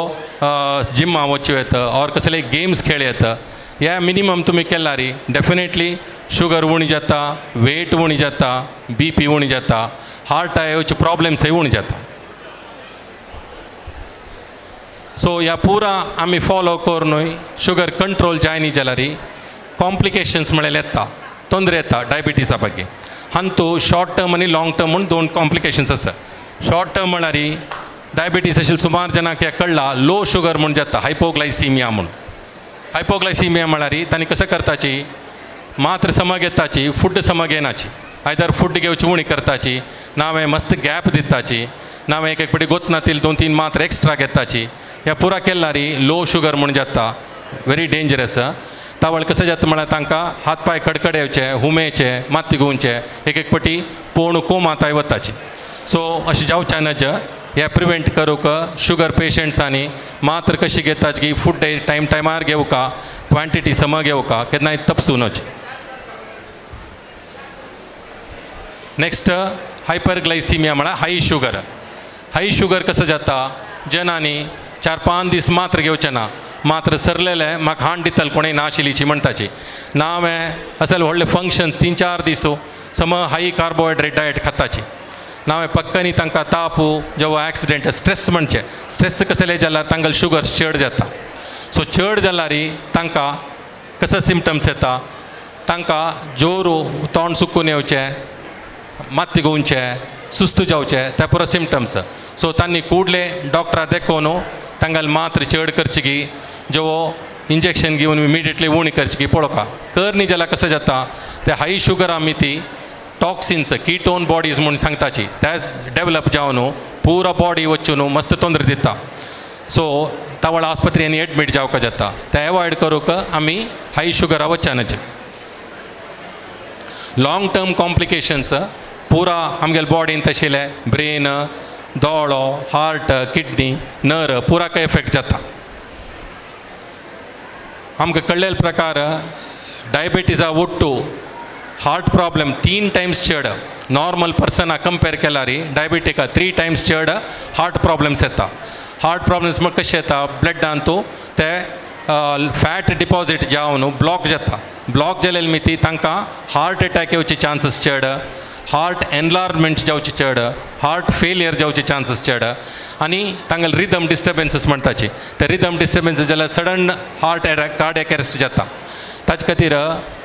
जिमा वचूं येता ऑर कसले गेम्स खेळ येता. ह्या मिनिमम तुमी केल्यार डेफिनेटली शुगर उणी जाता, वेट उणी जाता, बी पी उणी जाता, हार्ट येवचे प्रॉब्लम्सय उणी जाता. सो ह्या पुरा आमी फॉलो करुनूय शुगर कंट्रोल जायनी जाल्यार कॉम्प्लिकेशन्स म्हळ्यार येता, तोंदरे येता डायबिटीसा ಬಗ್ಗೆ. हांतू शॉर्ट टर्म आनी लाँग टर्म म्हूण 2 कॉम्प्लिकेशन्स आसा. शॉर्ट टर्म म्हळ्यार डायबिटीस आशिल्ले सुमार जाणांक हें कळ्ळा लो शुगर म्हूण जाता, हायपोग्लायसिमिया म्हूण. हायपोग्लायसिमिया म्हळ्यार तांणी कसं करताची, मात्र सम घेताची, फूड सम घेनाची, आयदर फूड घेवची उणी करताची, नावें मस्त गॅप दिताची, नावें एक एक पटी गोतनातील 2-3 मात्र एक्स्ट्रा घेताची. ह्या पुरा केल्यार लो शुगर म्हूण जाता, व्हेरी डेंजरस. तावळ कसं जाता म्हळ्यार तांकां हात पांय कडकड येवचे, हुमेचे, माती गुंवचे, एक एक पटी पोण कोमाताय वताची. सो अशें जावचें नज. हे प्रिवेंट करूंक शुगर पेशंट्सांनी मात्र कशी घेताची की फूड टायम टायमार घेवका, क्वांटिटी सम घेवका, केन्नाय तपसूं नज. नेक्स्ट हायपरग्लायसिमिया म्हळ्यार हाय शुगर. हाय शुगर कसं जाता, जनांनी 4-5 दीस मात्र घेवचें ना, मात्र सरलेले म्हाका हाण दितले कोणूय नाशिल्लीची म्हणटाची. ना हांवें असल व्हडले फंक्शन्स 3-4 दीस सम हाय कार्बोहायड्रेट डायट खाताची. ना हांवें पक्कनी तांकां तापू जेव्हा एक्सिडेंट स्ट्रेस म्हणचें, स्ट्रेस कसले जाल्यार तांकां शुगर चड जाता. सो चड जाल्यार तांकां कसो सिमटम्स येता, तांकां जोरू तोंड सुकून येवचें, माती गुंवचें, सुस्त जावचें, ते पुरो सिमटम्स. सो तांणी कुडले डॉक्टरा देखोवन तांकां मात्र चड करची की जेवो इंजेक्शन घेवन इमिडिएटली उणी करची की पळोवका. कर न्ही जाल्यार कसं जाता, ते हाय शुगर आमी ती टॉक्सिन्स कीटोन बॉडीज म्हूण सांगताची तेच डेवलप जावन पुरा बॉडी वचून मस्त तोंदर दिता. सो तावळ आस्पत्रेंत एडमीट जावका जाता, ते एवॉयड करूंक आमी हाय शुगरा वचनाचे. लाँग टर्म कॉम्प्लिकेशन्स पुरा आमगेले बॉडीन आशिल्ले ब्रेन, दोळो, हार्ट, किडनी, नर पुराक एफेक्ट जाता. आमकां कळ्ळेले प्रकार डायबिटीजा ಒಟ್ಟು हार्ट प्रॉब्लम 3 टायम्स चड नॉर्मल पर्सना कंपेर केल्यार डायबिटीका 3 टायम्स चड हार्ट प्रॉब्लम्स येता. हार्ट प्रॉब्लम्स म्हण कशें येता, ब्लडान तूं ते फॅट डिपॉजीट जावन ब्लॉक जाता. ब्लॉक जालेले मिती तांकां हार्ट एटॅक येवचे चान्सीस चड, हार्ट एनलार्जमेंट जावचे चड, हार्ट फेलियर जावचे चान्सीस चड, आनी तांगेले रिदम डिस्टर्बन्सीस म्हणटाची ते रिदम डिस्टर्बन्सीस जाल्यार sudden heart attack cardiac arrest जाता. ताचे खातीर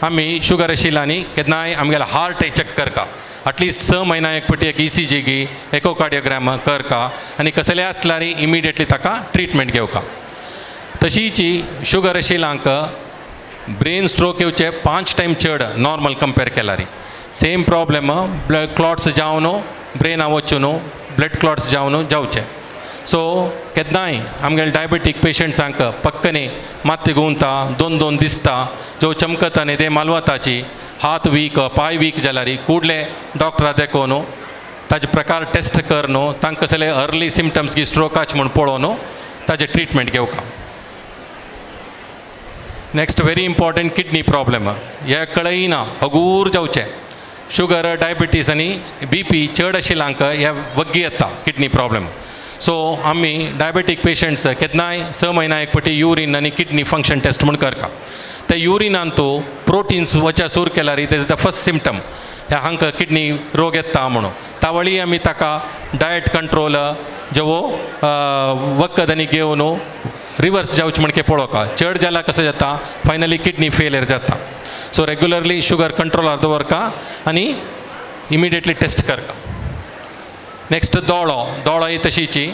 आमी शुगर आशिल्ल्यांनी केन्नाय आमगेले हार्ट चॅक करता, एटलिस्ट 6 म्हयन्या एक पटी एक ECG गी एकोकार्डियोग्राम करता आनी कसलेय आसल्यार इमिडिएटली ताका ट्रिटमेंट घेवका. तशीच शुगर आशिल्ल्यांक ब्रेन स्ट्रोक येवचे 5 टायम चड नॉर्मल कंपेर केल्यार. सेम प्रॉब्लम ब्लड क्लॉट्स जावन ब्रेना वचून ब्लड क्लॉट्स जावन जावचे. सो केन्नाय आमगेले डायबेटीक पेशंट्सांक पक्कने मात्ती गुंवता, 2-2 दिसता, जो चमकता न्ही ते मालवताची, हात वीक पांय वीक जाल्यार कुडले डॉक्टरा देखोवन ताजे प्रकार टेस्ट कर न्हू, तांकां कसले अर्ली सिमटम्स की स्ट्रोकाच म्हूण पळोवन ताजें treatment घेवका. Next very important kidney problem, हे कळयना हगूर जावचें. शुगर डायबिटीज आनी बी पी चड आशिल्ल्यांक हे वग्गी येता किडनी प्रॉब्लम. सो आमी डायबेटीक पेशंट्स केन्नाय 6 म्हयन्या एक पटी युरीन आनी किडनी फंक्शन टेस्ट म्हूण करता. ते युरिनान तो प्रोटिन्स वच्या सूर केल्यार it is the first symptom ह्या हांकां किडनी रोग येता म्हणून. तावळी आमी ताका डायट कंट्रोल जेवो वखद आनी घेवन रिवर्स जावचें म्हणके पळोवका. चड जाला कसं जाता फायनली किडनी फेलियर जाता. सो रेगुलरली शुगर कंट्रोलार दवरका आनी इमिडिएटली टेस्ट करका. नेक्स्ट दोळो, दोळो ही तशीची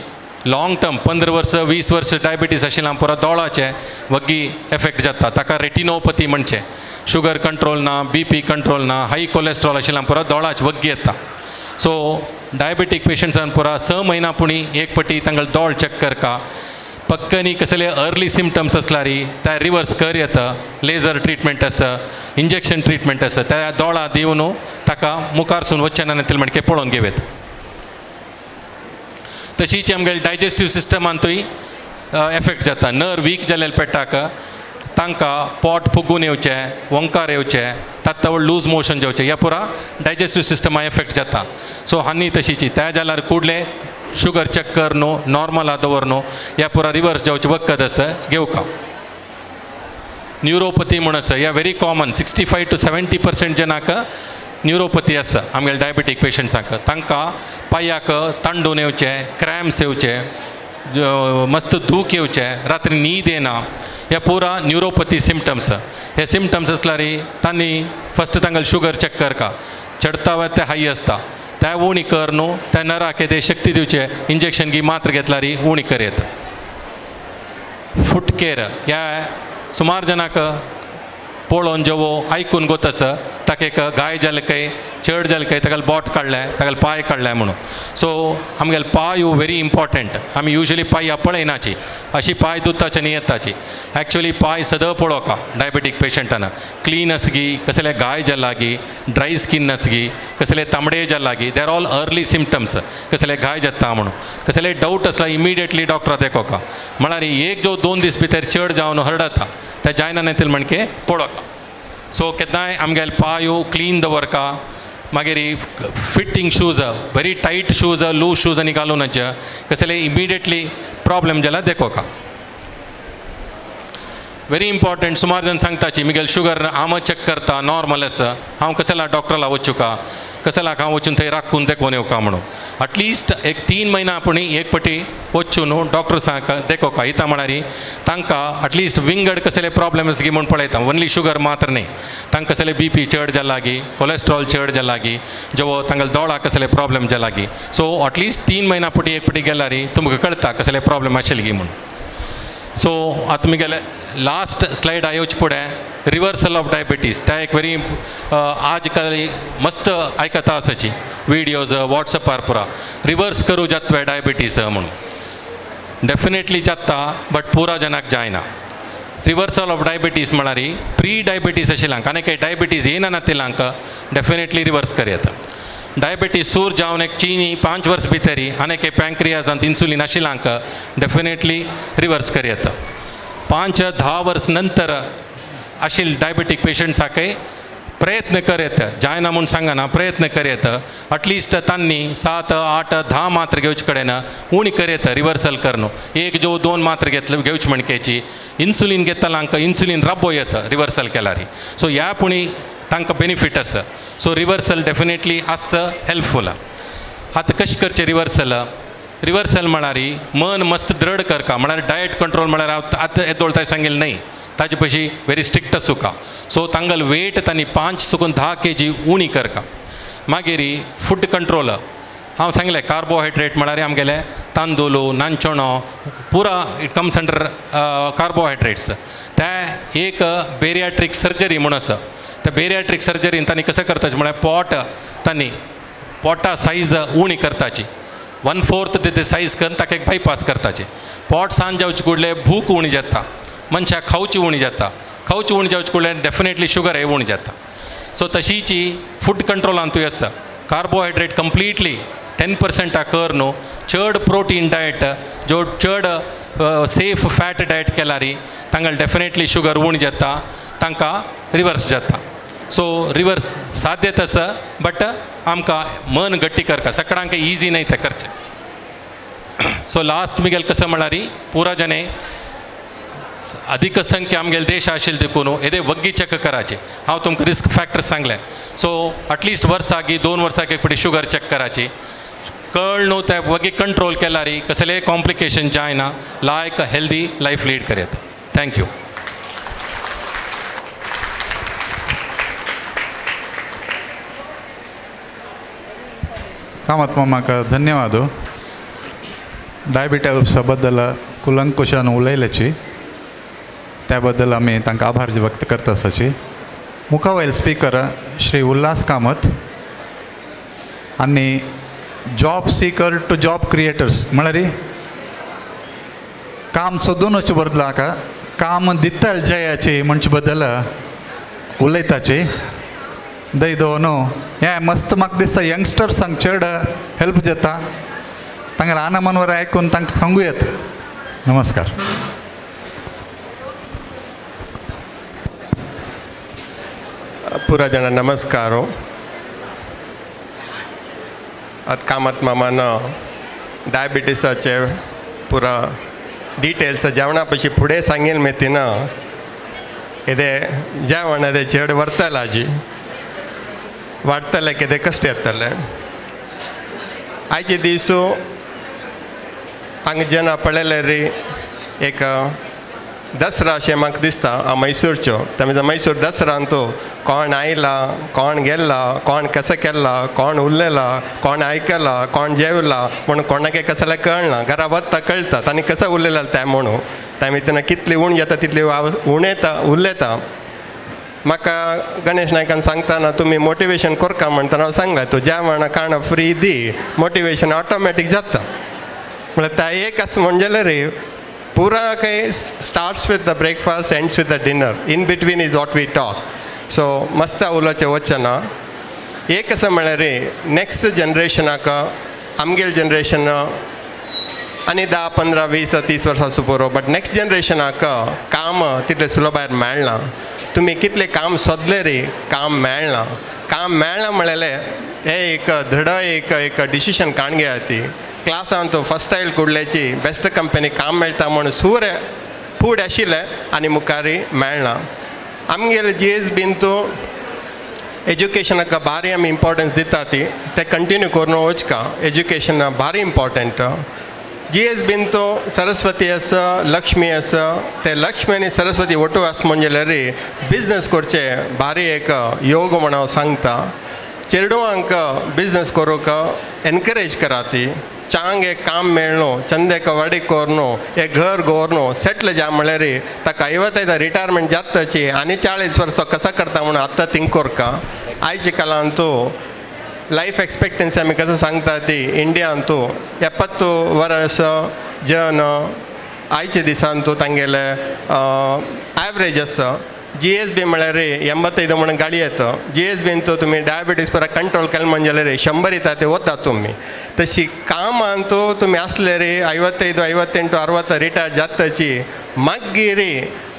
लाँग टर्म 15 वर्स 20 वर्स डायबिटीज आशिल्ल्या पुरो दोळाचे वग्गी एफेक्ट जाता. ताका रेटिनोपती म्हणचें. शुगर कंट्रोल ना, बी पी कंट्रोल ना, हाय कोलेस्ट्रॉल आशिल्ल्या पुरो दोळाचे वग्गी येता. सो डायबेटीक पेशंट्सान पुरा 6 म्हयन्या पुणी एक पटी तांकां दोळ चॅक करका. पक्कनी कसले अर्ली सिमटम्स आसल्यार त्या रिवर्स कर येता. लेजर ट्रिटमेंट आसा, इंजेक्शन ट्रिटमेंट आसा, त्या दोळा दिवन ताका मुखार सून वचचें ना तेल म्हणके पळोवन घेवं. तशीच आमगेले डायजेस्टीव सिस्टमांतूय एफेक्ट जाता. नर वीक जाल्ले पेटाक तांकां पोट फुगून येवचें, ओंकार येवचें, तात्तावळ लूज मोशन जावचें, ह्या पुरा डायजेस्टीव सिस्टमा एफेक्ट जाता. सो हानी तशीची त्या जाल्यार कुडले शुगर चॅक कर न्हू, नॉर्मल दवर न्हू, ह्या पुरा रिवर्स जावचें वखद आसा घेवका. न्युरोपती म्हूण आसा, ह्या व्हेरी कॉमन 65 to 70% जनाक न्युरोपती आसा आमगेले डायबेटीक पेशंट्सांक. तांकां पांयाक तांडून येवचें, क्रॅम्स येवचे, मस्त दूख येवचें, रात्री न्हीद येना, ह्या पुरा न्युरोपती सिमटम्स. हे सिमटम्स आसल्यार तांणी फस्ट तांकां शुगर चॅक करका. चडता ते हाय आसता त्या उणी कर न्हू, त्या नराक ते शक्ती दिवचे इंजेक्शन गी मात्र घेतल्यार उणी कर येता. फूट केअर ह्या सुमार जनाक पळोवन जेवो आयकून गोत आसा ताका एक गाय जालें काय चड जालें काय ताका बोट काडलें, ताका पांय काडलें म्हणून. सो आमगेले पांय व्हेरी इम्पॉर्टंट. आमी युजली पांय पळयनाची, अशी पांय दुखताचे आनी येताची. एक्चुअली पांय सदां पळोवका डायबेटीक पेशंटान. क्लीन आसगी, कसले गाय जाला गी, ड्राय स्कीन आसगी, कसले तांबडे जाला गी, they are all early symptoms कसले घाय जाता म्हणून. कसले डावट आसल्यार इमिडिएटली डॉक्टरा देखोवका. म्हळ्यार एक जो 2 दीस भितर चड जावन हरडता ते जायना न्ही म्हणके पळोवका. सो केन्नाय आमगेले पांयो क्लीन दवरका. मागीर fitting shoes, very tight shoes, loose shoes आनी घालूं नाचे. कसले इमिडिएटली प्रॉब्लम जाल्यार देखोवका. Very important. सुमार जाण सांगताची मिगेल शुगर हांव चॅक करता नॉर्मल आसा, हांव कसला डॉक्टराला वचूका, कसलाक हांव वचून थंय राखून देखोवन येवका म्हणून. एटलिस्ट एक 3 म्हयन्या आपूण एक पटी वचून न्हू डॉक्टर सांग देखोवका. इता म्हळ्यार तांकां एटलिस्ट विंगड कसले प्रॉब्लम्स गी म्हूण पळयता. ओनली शुगर मात्र न्ही, तांकां कसले बी पी चड जाला गी, कोलेस्ट्रॉल चड जाला गी, जेवो तांकां दोळा कसले प्रॉब्लम जाला गी. सो एटलिस्ट 3 म्हयन्या पटी एक पटी गेल्यार तुमकां कळटा कसले प्रॉब्लम आशिल्ले गी म्हूण. सो आतां मुगेले लास्ट स्लायड येवचे फुडें रिवर्सल ऑफ डायबिटीज त्या एक व्हेरी आज काल मस्त आयकता आसाची विडियोज वॉट्सएपार पुरा रिवर्स करूं जाता डायबिटीज म्हणून. डेफिनेटली जाता बट पुरा जनाक जायना. रिवर्सल ऑफ डायबिटीज म्हळ्यार प्री डायबिटीज आशिल्ल्यांक आनी काही डायबिटीज येयना नातिल्ल्यांक डेफिनेटली रिवर्स कर येता. डायबिटीज सूर जावन एक चिनी 5 वर्स भितरी आनी एक पँक्रियाजांत इन्सुलीन आशिल्ल्यांक डेफिनेटली रिवर्स कर येता. 5-10 वर्स नंतर आशिल्ले डायबेटीक पेशंट्साकय प्रयत्न कर येता, जायना म्हूण सांगना, प्रयत्न कर येता. एटलिस्ट तांणी 7, 8, 10 मात्र घेवचे कडेन उणी कर येता रिवर्सल कर. एक जो 2 मात्र घेतले घेवचे म्हणकेची इन्सुलीन घेतल्यांक इन्सुलीन राबो येता रिवर्सल केल्यार. सो ह्या पुणी तांकां बेनिफीट आसा. सो रिवर्सल डेफिनेटली आसा, हेल्पफूल. आतां कशें करचें रिवर्सल? रिवर्सल म्हळ्यार मन मस्त दृढ करका, म्हळ्यार डायट कंट्रोल म्हळ्यार आतां येदोळ ताणें सांगिल्लें न्हय, ताजे पयशी व्हेरी स्ट्रिक्ट आसूका. सो तांगल वेट तांणी 5 सुकून 10 kg उणी करका. मागीर फूड कंट्रोल हांव सांगलें कार्बोहायड्रेट म्हळ्यार आमगेले तांदूळ, नानचणो पुरा it comes under carbohydrates. ते एक बेरियाट्रीक सर्जरी म्हूण आसा. त्या बेरियाट्रीक सर्जरीन तांणी कसं करताचे म्हळ्यार पोट तांणी पोटा सायज उणी करताची, 1/4 ते सायज करून ताका एक बायपास करताचे. पोट सान जावचे कुडले भूक उणी जाता, मनशाक खावची उणी जाता, खावची उणी जावचे कुडले डेफिनेटली शुगर हे उणी जाता. सो तशीची फूड कंट्रोलांतूय आसा. कार्बोहायड्रेट कंप्लिटली 10% कर न्हू, चड प्रोटीन डायट जो चड सेफ फॅट डायट केल्यार तांकां डेफिनेटली शुगर उण जाता, तांकां रिवर्स जाता. सो रिवर्स साध्य तसं बट आमकां मन गट्टी करता सगळ्यांक इजी न्हय तें करचें. सो लास्ट मिगेल कसं म्हळ्यार पुरा जने अधिक संख्या आमगेले देश आशिल्ले देखून येदे वग्गी चॅक करायचे. हांव तुमकां रिस्क फॅक्टर सांगलें. सो एटलिस्ट वर्साक 2 वर्साक एक फावटी शुगर चॅक करायची, कळ न्हू ते वग्गी कंट्रोल केल्यार कसलेय कॉम्प्लिकेशन जायना, लायक हेल्दी लायफ लीड करता. Thank you. Kamat मामाक धन्यवाद. डायबिटीसा बद्दल कुलंकुशान उलयल्याची त्या बद्दल आमी तांकां आभार व्यक्त करता आसाची. मुखावयल स्पीकर श्री उल्हास कामत आनी job seeker to job creators म्हळ्यार काम सोदून वचचे बदलाक काम दितल जयाची म्हणचे बद्दल उलयताची. दय दोन हें मस्त म्हाका दिसता यंगस्टर्सांक चड हेल्प जाता, तांकां ल्हान मनवर आयकून तांकां सांगू येता. नमस्कार. पुरा जाणा नमस्कार. आतां कामत मामान डायबिटीसाचे पुरा डिटेल्स जेवणा पशी फुडें सांगील मेतीन येदे जेवण येदे चेड व्हरतले आजी वाडटलें कितें कश्ट येतलें. आयचे दीस हांगा जेन्ना पळयलें रे एक दसरा अशें म्हाका दिसता हांव मैसूरच्यो तेमी मैसूर दसरांत कोण आयला कोण गेला कोण कसो केला कोण उरलेला कोण आयकला कोण जेवला म्हणून कोणाक कसलें कळना, घरा वता कळटा तांणी कसो उरलेला तें म्हणून तामी तेन्ना कितली उण येता तितली उणेता उरलेता. म्हाका गणेश नायकान सांगतना तुमी मोटिवेशन करका म्हणटना हांव सांगलें तूं जेवण खाणां फ्री दी मोटिवेशन ऑटोमॅटीक जाता. म्हळ्यार त्या एक आसा म्हणजे रे पुरा काही starts with the breakfast ends with the dinner, in between is what we talk. So मस्त उलोवचें वचना. एक आसा म्हळ्यार रे नॅक्स्ट जनरेशनाक आमगेले जनरेशन आनी 10, 15, 20, 30 वर्सां आसूं पुरो, बट नॅक्स्ट जनरेशनाक काम तितलें सुलभायर मेळना. तुमी कितलें काम सोदलें रे काम मेळना. काम मेळना म्हळ्यार हें एक धड एक एक डिसिशन काण घेया ती क्लासान तो फर्स्ट आयल कुडल्याची बेस्ट कंपनी काम मेळटा म्हूण सूर फूड आशिल्लें आनी मुखार मेळना. आमगेले जी एस बीन तो एज्युकेशनाक भारी आमी इम्पोर्टन्स दिता ती ते कंटिन्यू करून वचका. एज्युकेशन भारी इम्पोर्टंट. जी एस बीन तो सरस्वती आसा लक्ष्मी आसा ते लक्ष्मी आनी सरस्वती ಒಟ್ಟು आसा म्हणजे रे बिजनस करचे भारी एक योग म्हण हांव सांगता. चेडवांक बिजनस करूंक एनकरेज करा ती चांग एक काम मेळ्ळो चंद एक वाडी कोरनो एक घर गोरनो सेटल जा म्हळ्यार ताका 55 रिटायरमेंट जाताची आनी 40 वर्स तो कसो करता म्हणून आत्तां थिंक कोरका. आयच्या काळांत तो लायफ एक्सपेक्टन्सी आमी कसो सांगता ती इंडियांत तो 70 वर्स जन आयच्या दिसान तो तांगेले एवरेज आसा. जी एस बी म्हळ्यार 85 म्हणून गाडी येता. जी एस बीन तो तुमी डायबिटीज पुरा कंट्रोल केलें म्हणजे रे 100 येता ते वता तुमी. तशी कामान तो तुमी आसले रे 55, 58, 60 रिटायर जाताची मागीर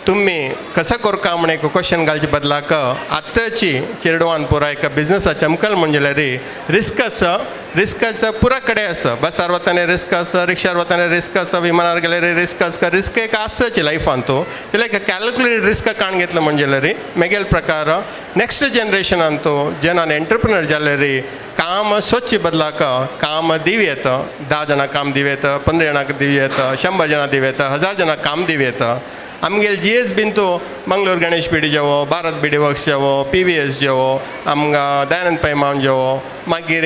तुमी कसो करका म्हण एक क्वेश्चन घालचे बदलाक आतांची चेडवान पुरा एक बिजनसा चमकल म्हणजे रे रिस्क आसा. रिस्क आसा पुरा कडेन आसा. बसार वतना रिस्क आसा, रिक्षार वतना रिस्क आसा, विमानार गेल्यार रिस्क आसा. रिस्क एक आसची लायफान तो जाल्यार एक कॅल्कुलेटेड रिस्क काण घेतलो म्हणजे रे मेगेल प्रकार नेक्स्ट जनरेशनान तो जेन्ना एंटरप्रिनर जाले रे काम स्वच्छ बदलाक काम दिव येता. 10 जाणां काम दिव येता, 15 जाणांक दिव येता, 100 जाणां दिव येता, 1000 जाणां काम दिव येता. आमगेले जी एस बीन तो मंगलोर गणेश बिडी जेवो, भारत बिडी वर्क्स जेवो, पी वी एस जेवो, आमकां दयानंद पै माम जेवो, मागीर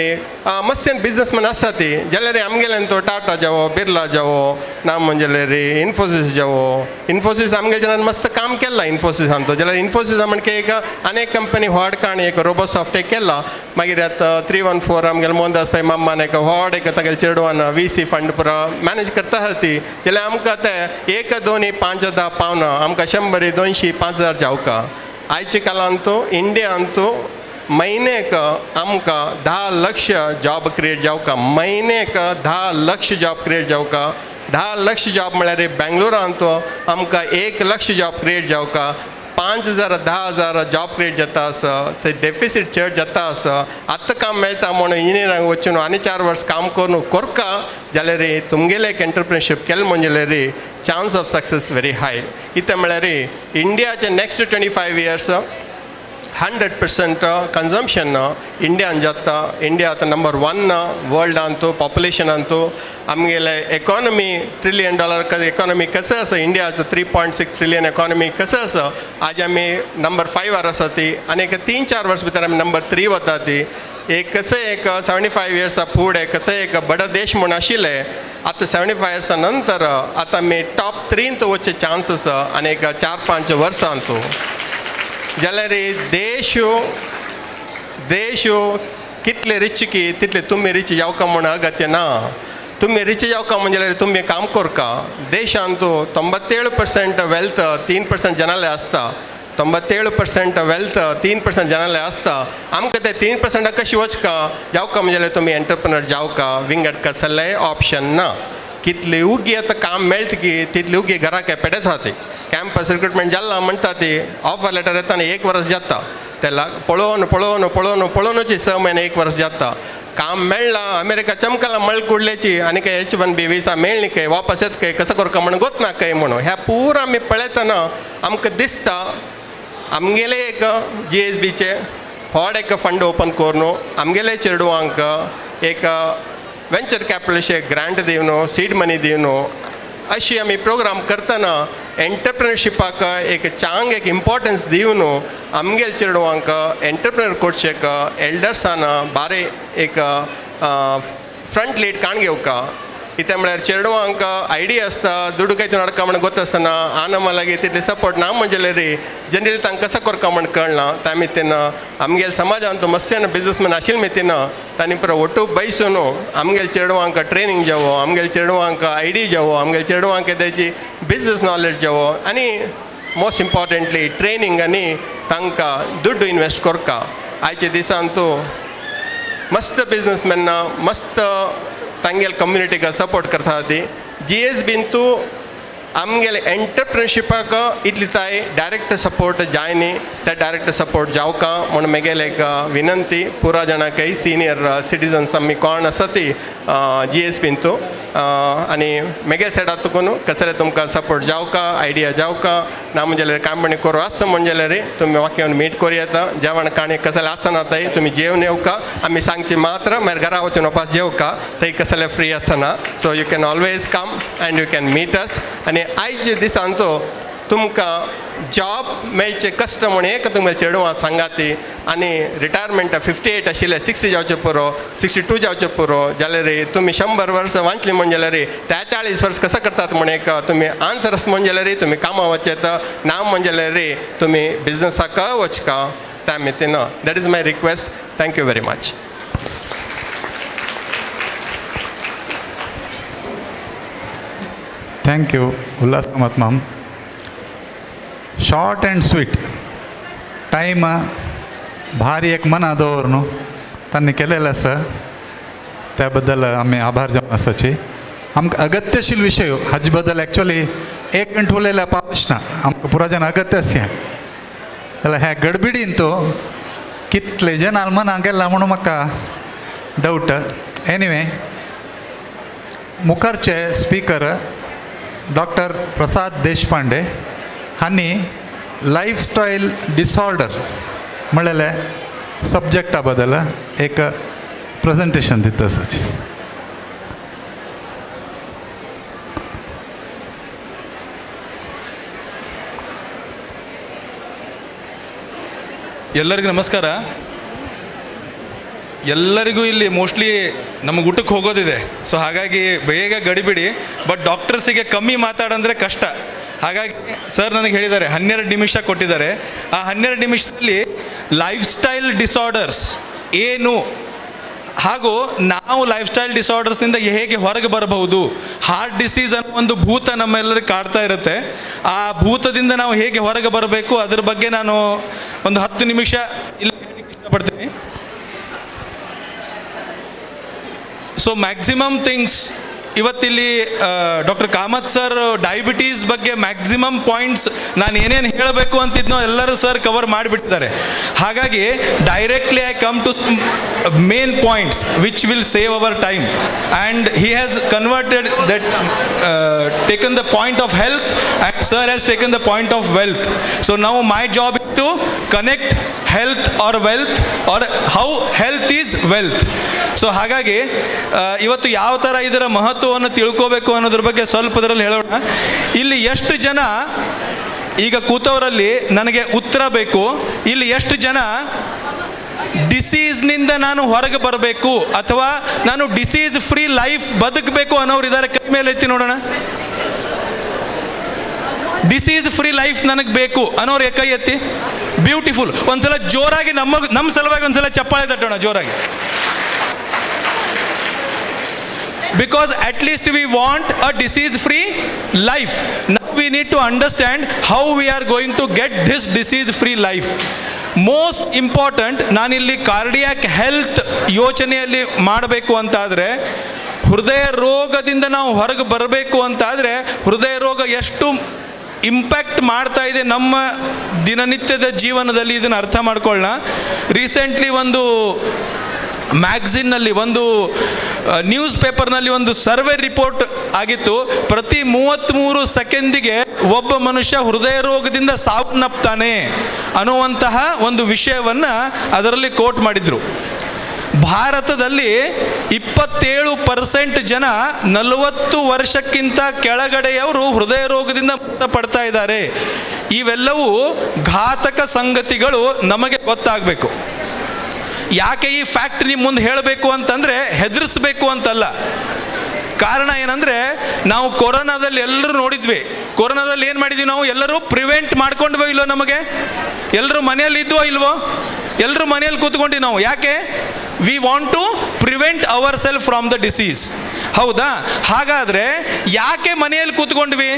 मस्त बिजनसमॅन आसा ती जाल्यार आमगेल्यान तो टाटा जेवो, बिर्ला जेवो, ना म्हणजे रे इन्फोसीस जेवो. इन्फोसीस आमगेले जनान मस्त काम केलां इन्फोसिसान तो जाल्यार इन्फोसिसा म्हणजे एक अनेक कंपनी व्हड काणी एक रोबोसॉफ्ट एक केला. मागीर आतां 314 आमगेले मोहनदास पै मामान एक व्हड एक तागेले चेडवान वी सी फंड पुरो मॅनेज करता आसा ती. जाल्यार आमकां ते 1, 2, 5, 10 पावना आमकां 100, 200, 5000 जावका. आयच्या काळांत तो इंडियांत तो म्हयन्याक आमकां 10 लक्ष जॉब क्रिएट जावका. म्हयन्याक 10 लक्ष जॉब क्रिएट जावका. 10 लक्ष जॉब म्हळ्यार बेंगलोरांत आमकां 1 लक्ष जॉब क्रिएट जावका, 5,000 10,000 जॉब क्रिएट जाता आसा. ते डेफिसीट चड जाता आसा. आतां काम मेळटा म्हणून इंजिनियरांक वचून आनी 4 वर्स काम करून कोरका जाल्यार तुमगेलें एक एंटरप्रिनरशीप केलें म्हणजे जाल्यार chance of success very high. कितें म्हळ्यार इंडियाचे नेक्स्ट 25 इयर्स 100% कन्जम्पशन इंडियान जाता. इंडिया आतां नंबर 1 वर्ल्डांत पॉप्युलेशनांत. आमगेले इकॉनॉमी $1 ट्रिलियन इकॉनॉमी कसं आसा, इंडिया आतां 3.6 ट्रिलियन इकॉनॉमी कसं आसा. आज आमी नंबर 5 आसा ती आनी एक 3-4 वर्स भितर आमी नंबर 3 वता ती. एक कसं एक 75 इयर्सा फुडें कसं एक बडो देश म्हूण आशिल्लें, आतां 75 इयर्सा नंतर आतां आमी टॉप 3 वचचे चान्स आसा आनी एक 4-5 वर्सांत. जाल्यार देश देश कितले रिच की तितले तुमी रिच जावका म्हूण अगत्य ना. तुमी रिच जावका म्हणजे जाल्यार तुमी काम करका. देशांत 97% वेल्थ 3% जनाले आसता. 97% वेल्थ 3% जनाले आसता. आमकां ते 3% कशी वचका जावका म्हणजे जाल्यार तुमी एंटरप्रिनर जावका. विंगड कसलेय ऑप्शन ना. कितले उगी आतां काम मेळटा की तितली उगी घराक पेडेच आहा ती. कॅम्पस रिक्रुटमेंट जाला म्हणटा ती ऑफर लेटर येता आनी 1 वर्स जाता. तेला पळोवन पळोवन पळोवन पळोवनूच 6 म्हयने 1 वर्स जाता. काम मेळ्ळां अमेरिका चमकला मळ कुडलेची आनी काय H-1B visa मेळ्ळी काय वापस येत काय कसं करका म्हणून गोत ना काय म्हणून ह्या पुरा आमी पळयतना आमकां दिसता आमगेले एक GSBचे व्हड एक फंड ओपन करून आमगेले चेडवांक एक वेंचर कॅपिटल ग्रांट दिवन सीड मनी दिवन अशी आमी प्रोग्राम करतना एंटरप्रिनरशिपाक एक चांग एक इम्पॉर्टन्स दिवन आमगेले चेडवांक एंटरप्रिनर करचेक एल्डर्सान बारे एक फ्रंट लीड काण घेवका. कितें म्हळ्यार चेडवांक आयडिया आसता दुडू काय हाडका म्हण गोत आसतना आना लागीं तितली सपोर्ट ना म्हणजे जाल्यार जनरली तांकां कसो करका म्हण कळना. तामी तेन्ना आमगेले समाजांत मस्त्यान बिजनेसमॅन आशिल्ले तेन्ना तांणी पुरो ಒಟ್ಟು ಬಯಸೋನು आमगेले चेडवांक ट्रेनिंग जावो, आमगेले चेडवांक आयडी जावो, आमगेले चेडवांक तेजी बिजनेस नॉलेज जावो आनी मोस्ट इम्पॉर्टंटली ट्रेनिंग आनी तांकां दुड्डू इन्वेस्ट करका. आयच्या दिसान तो मस्त बिजनेसमॅन मस्त तांगेले कम्युनिटीक सपोर्ट करता ती. GSBन तूं आमगेले एंटरप्रिनरशिपाक इतली ताय डायरेक्ट सपोर्ट जाय न्ही, ते डायरेक्ट सपोर्ट जावका म्हूण म्हगेले एक विनंती पुरा जाणांकय सिनियर सिटीजन्स आमी कोण आसा ती GSBन तूं आनी म्हगे सायडा तुकून कसले तुमकां सपोर्ट जावका आयडिया जावका ना म्हणजे जाल्यार कांय करूं आसा म्हणजे जाल्यार तुमी म्हाका येवन मीट करूं येता. जेवण काणी कसलें आसना थंय तुमी जेवन येवका, आमी सांगची मात्र मागीर घरा वचून वापस जेवका, थंय कसलें फ्री आसना. So you can always come and you can meet us. आनी आयच्या दिसान तो तुमकां जॉब मेळचे कश्ट म्हूण एक तुमगे चेडवां सांगा ती आनी रिटायरमेंट 58 आशिल्लें 60 जावचें पुरो 62 जावचें पुरो जाल्यार तुमी 100 वर्सां वाचलीं म्हण जाल्यार त्या 40 वर्स कसो करतात म्हण एक तुमी आन्सर आसा म्हण जाल्यार तुमी कामां वचेत ना म्हण जाल्यार तुमी बिजनसाक वचका त्या मितीन. That is my request. Thank you very much. Thank you Ulhas Kamath ma'am. Short and sweet time भारी एक मना दवर न्हू तांणी केलेलें आसा त्या बद्दल आमी आभार जावन आसाची. आमकां अगत्यशील विशय हाजे बद्दल एक्चुअली 1 मिनट उलयल्यार पावच ना, आमकां पुरा जन अगत्य आसा. जाल्यार ह्या गडबिडीन तो कितले जनां मनाक गेला म्हणून म्हाका डावट. एनिवे मुखारचे स्पिकर डॉक्टर प्रसाद देशपांडे हांणी लायफस्टायल डिसऑर्डर म्हणलेले सब्जेक्टा बद्दल एक प्रेजेंटेशन दिता आसाची. ಎಲ್ಲರಿಗೂ ನಮಸ್ಕಾರ. ಎಲ್ಲರಿಗೂ ಇಲ್ಲಿ ಮೋಸ್ಟ್ಲಿ ನಮಗೆ ಊಟಕ್ಕೆ ಹೋಗೋದಿದೆ, ಸೊ ಹಾಗಾಗಿ ಬೇಗ ಗಡಿಬಿಡಿ. ಬಟ್ ಡಾಕ್ಟರ್ಸಿಗೆ ಕಮ್ಮಿ ಮಾತಾಡಂದರೆ ಕಷ್ಟ. ಹಾಗಾಗಿ ಸರ್ ನನಗೆ ಹೇಳಿದ್ದಾರೆ 12 ನಿಮಿಷ ಕೊಟ್ಟಿದ್ದಾರೆ. ಆ 12 ನಿಮಿಷದಲ್ಲಿ ಲೈಫ್ ಸ್ಟೈಲ್ ಡಿಸಾರ್ಡರ್ಸ್ ಏನು ಹಾಗೂ ನಾವು ಲೈಫ್ ಸ್ಟೈಲ್ ಡಿಸಾರ್ಡರ್ಸ್ನಿಂದ ಹೇಗೆ ಹೊರಗೆ ಬರಬಹುದು, ಹಾರ್ಟ್ ಡಿಸೀಸ್ ಅನ್ನೋ ಒಂದು ಭೂತ ನಮ್ಮೆಲ್ಲರಿಗೆ ಕಾಡ್ತಾ ಇರುತ್ತೆ, ಆ ಭೂತದಿಂದ ನಾವು ಹೇಗೆ ಹೊರಗೆ ಬರಬೇಕು ಅದ್ರ ಬಗ್ಗೆ ನಾನು ಒಂದು 10 ನಿಮಿಷ ಇಲ್ಲಿ ಹೇಳಲಿಕ್ಕೆ ಇಷ್ಟಪಡ್ತೀನಿ. ಸೊ ಮ್ಯಾಕ್ಸಿಮಮ್ ಥಿಂಗ್ಸ್ ಇವತ್ತಿಲ್ಲಿ ಡಾಕ್ಟರ್ ಕಾಮತ್ ಸರ್ ಡಯಾಬಿಟೀಸ್ ಬಗ್ಗೆ ಮ್ಯಾಕ್ಸಿಮಮ್ ಪಾಯಿಂಟ್ಸ್ ನಾನು ಏನೇನು ಹೇಳಬೇಕು ಅಂತಿದ್ನೋ ಎಲ್ಲರೂ ಸರ್ ಕವರ್ ಮಾಡಿಬಿಟ್ಟಿದ್ದಾರೆ. ಹಾಗಾಗಿ directly I come to main points which will save our time, and he has converted that, taken the point of health, and sir has taken the point of wealth. So now my job is to connect health or wealth, or how health is wealth. So ಹಾಗಾಗಿ ಇವತ್ತು ಯಾವ ಥರ ಇದರ ಮಹತ್ವವನ್ನು ತಿಳ್ಕೋಬೇಕು ಅನ್ನೋದ್ರ ಬಗ್ಗೆ ಸ್ವಲ್ಪದರಲ್ಲಿ ಹೇಳೋಣ. ಇಲ್ಲಿ ಎಷ್ಟು ಜನ ಈಗ ಕೂತವರಲ್ಲಿ ನನಗೆ ಉತ್ತರ ಬೇಕು. ಇಲ್ಲಿ ಎಷ್ಟು ಜನ ಡಿಸೀಸ್ನಿಂದ ನಾನು ಹೊರಗೆ ಬರಬೇಕು ಅಥವಾ ನಾನು ಡಿಸೀಸ್ ಫ್ರೀ ಲೈಫ್ ಬದುಕಬೇಕು ಅನ್ನೋರು ಇದ್ದಾರೆ? ಕೈ ಮೇಲೆ ಎತ್ತಿ ನೋಡೋಣ. ಡಿಸೀಸ್ ಫ್ರೀ ಲೈಫ್ ನನಗೆ ಬೇಕು ಅನ್ನೋರು ಕೈ ಎತ್ತಿ. ಬ್ಯೂಟಿಫುಲ್. ಒಂದ್ಸಲ ಜೋರಾಗಿ ನಮ್ಮ ನಮ್ಮ ಸಲುವಾಗಿ ಒಂದ್ಸಲ ಚಪ್ಪಾಳೆ ತಟ್ಟೋಣ ಜೋರಾಗಿ. Because at least we want a disease free life. Now we need to understand how we are going to get this disease free life. Most important, ನಾನಿಲ್ಲಿ ಕಾರ್ಡಿಯಾಕ್ ಹೆಲ್ತ್ ಯೋಚನೆಯಲ್ಲಿ ಮಾಡಬೇಕು ಅಂತಾದರೆ, ಹೃದಯ ರೋಗದಿಂದ ನಾವು ಹೊರಗೆ ಬರಬೇಕು ಅಂತಾದರೆ, ಹೃದಯ ರೋಗ ಎಷ್ಟು ಇಂಪ್ಯಾಕ್ಟ್ ಮಾಡ್ತಾ ಇದೆ ನಮ್ಮ ದಿನನಿತ್ಯದ ಜೀವನದಲ್ಲಿ, ಇದನ್ನು ಅರ್ಥ ಮಾಡ್ಕೊಳ್ಳೋಣ. ರೀಸೆಂಟ್ಲಿ ಒಂದು ಮ್ಯಾಗ್ಝಿನ್ನಲ್ಲಿ, ಒಂದು ನ್ಯೂಸ್ ಪೇಪರ್ನಲ್ಲಿ ಒಂದು ಸರ್ವೆ ರಿಪೋರ್ಟ್ ಆಗಿತ್ತು. ಪ್ರತಿ 33 ಸೆಕೆಂಡಿಗೆ ಒಬ್ಬ ಮನುಷ್ಯ ಹೃದಯ ರೋಗದಿಂದ ಸಾವನ್ನಪ್ತಾನೆ ಅನ್ನುವಂತಹ ಒಂದು ವಿಷಯವನ್ನು ಅದರಲ್ಲಿ ಕೋಟ್ ಮಾಡಿದರು. ಭಾರತದಲ್ಲಿ 27% ಜನ 40 ವರ್ಷಕ್ಕಿಂತ ಕೆಳಗಡೆಯವರು ಹೃದಯ ರೋಗದಿಂದ ಪಡ್ತಾ ಇದ್ದಾರೆ. ಇವೆಲ್ಲವೂ ಘಾತಕ ಸಂಗತಿಗಳು ನಮಗೆ ಗೊತ್ತಾಗಬೇಕು. ಯಾಕೆ ಈ ಫ್ಯಾಕ್ಟ್ ನಿಮ್ಮ ಮುಂದೆ ಹೇಳಬೇಕು ಅಂತಂದರೆ ಹೆದರಿಸ್ಬೇಕು ಅಂತಲ್ಲ. ಕಾರಣ ಏನಂದರೆ, ನಾವು ಕೊರೋನಾದಲ್ಲಿ ಎಲ್ಲರೂ ನೋಡಿದ್ವಿ. ಕೊರೋನಾದಲ್ಲಿ ಏನು ಮಾಡಿದ್ವಿ ನಾವು? ಎಲ್ಲರೂ ಪ್ರಿವೆಂಟ್ ಮಾಡ್ಕೊಂಡ್ವೋ ಇಲ್ವೋ? ನಮಗೆ ಎಲ್ಲರೂ ಮನೆಯಲ್ಲಿ ಇದ್ವೋ ಇಲ್ವೋ? ಎಲ್ಲರೂ ಮನೆಯಲ್ಲಿ ಕೂತ್ಕೊಂಡು ನಾವು ಯಾಕೆ? We want to prevent our self from the disease. ಹೌದಾ? ಹಾಗಾದರೆ ಯಾಕೆ ಮನೆಯಲ್ಲಿ ಕೂತ್ಕೊಂಡ್ವಿ?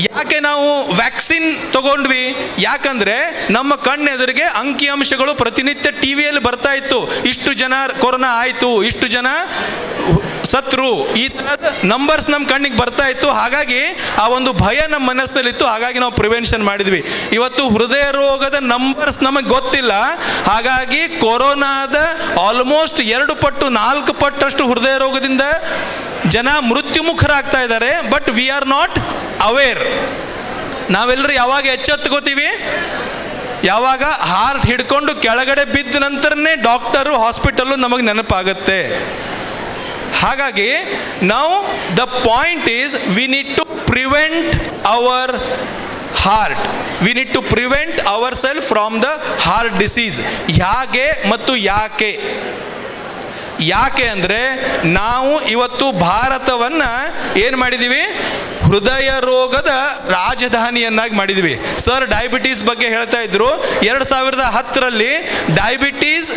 ಯಾಕೆ ನಾವು ವ್ಯಾಕ್ಸಿನ್ ತಗೊಂಡ್ವಿ? ಯಾಕಂದರೆ ನಮ್ಮ ಕಣ್ಣೆದುರಿಗೆ ಅಂಕಿಅಂಶಗಳು ಪ್ರತಿನಿತ್ಯ ಟಿ ವಿಯಲ್ಲಿ ಬರ್ತಾ ಇತ್ತು. ಇಷ್ಟು ಜನ ಕೊರೋನಾ ಆಯಿತು, ಇಷ್ಟು ಜನ ಸತ್ರು, ಈ ಥರದ ನಂಬರ್ಸ್ ನಮ್ಮ ಕಣ್ಣಿಗೆ ಬರ್ತಾ ಇತ್ತು. ಹಾಗಾಗಿ ಆ ಒಂದು ಭಯ ನಮ್ಮ ಮನಸ್ಸಿನಲ್ಲಿತ್ತು. ಹಾಗಾಗಿ ನಾವು ಪ್ರಿವೆನ್ಷನ್ ಮಾಡಿದ್ವಿ. ಇವತ್ತು ಹೃದಯ ರೋಗದ ನಂಬರ್ಸ್ ನಮಗೆ ಗೊತ್ತಿಲ್ಲ. ಹಾಗಾಗಿ ಕೊರೋನಾದ ಆಲ್ಮೋಸ್ಟ್ 2 ಪಟ್ಟು 4 ಪಟ್ಟಷ್ಟು ಹೃದಯ ರೋಗದಿಂದ ಜನ ಮೃತ್ಯುಮುಖರಾಗ್ತಾ ಇದ್ದಾರೆ. But we are not aware. ನಾವೆಲ್ಲರೂ ಯಾವಾಗ ಎಚ್ಚೆತ್ಕೋತೀವಿ? ಯಾವಾಗ ಹಾರ್ಟ್ ಹಿಡ್ಕೊಂಡು ಕೆಳಗಡೆ ಬಿದ್ದ ನಂತರನೇ ಡಾಕ್ಟರು, ಹಾಸ್ಪಿಟಲ್ಲು ನಮಗೆ ನೆನಪಾಗುತ್ತೆ. ಹಾಗಾಗಿ ನಾವು the point is we need to prevent our heart, we need to prevent our self from the heart disease. ಹೇಗೆ ಮತ್ತು ಯಾಕೆ? ಯಾಕೆ ಅಂದರೆ ನಾವು ಇವತ್ತು ಭಾರತವನ್ನು ಏನು ಮಾಡಿದ್ದೀವಿ? ಹೃದಯ ರೋಗದ ರಾಜಧಾನಿಯನ್ನಾಗಿ ಮಾಡಿದ್ವಿ. ಸರ್ ಡಯಾಬಿಟೀಸ್ ಬಗ್ಗೆ ಹೇಳ್ತಾ ಇದ್ರು. 2010ರಲ್ಲಿ ಡಯಾಬಿಟೀಸ್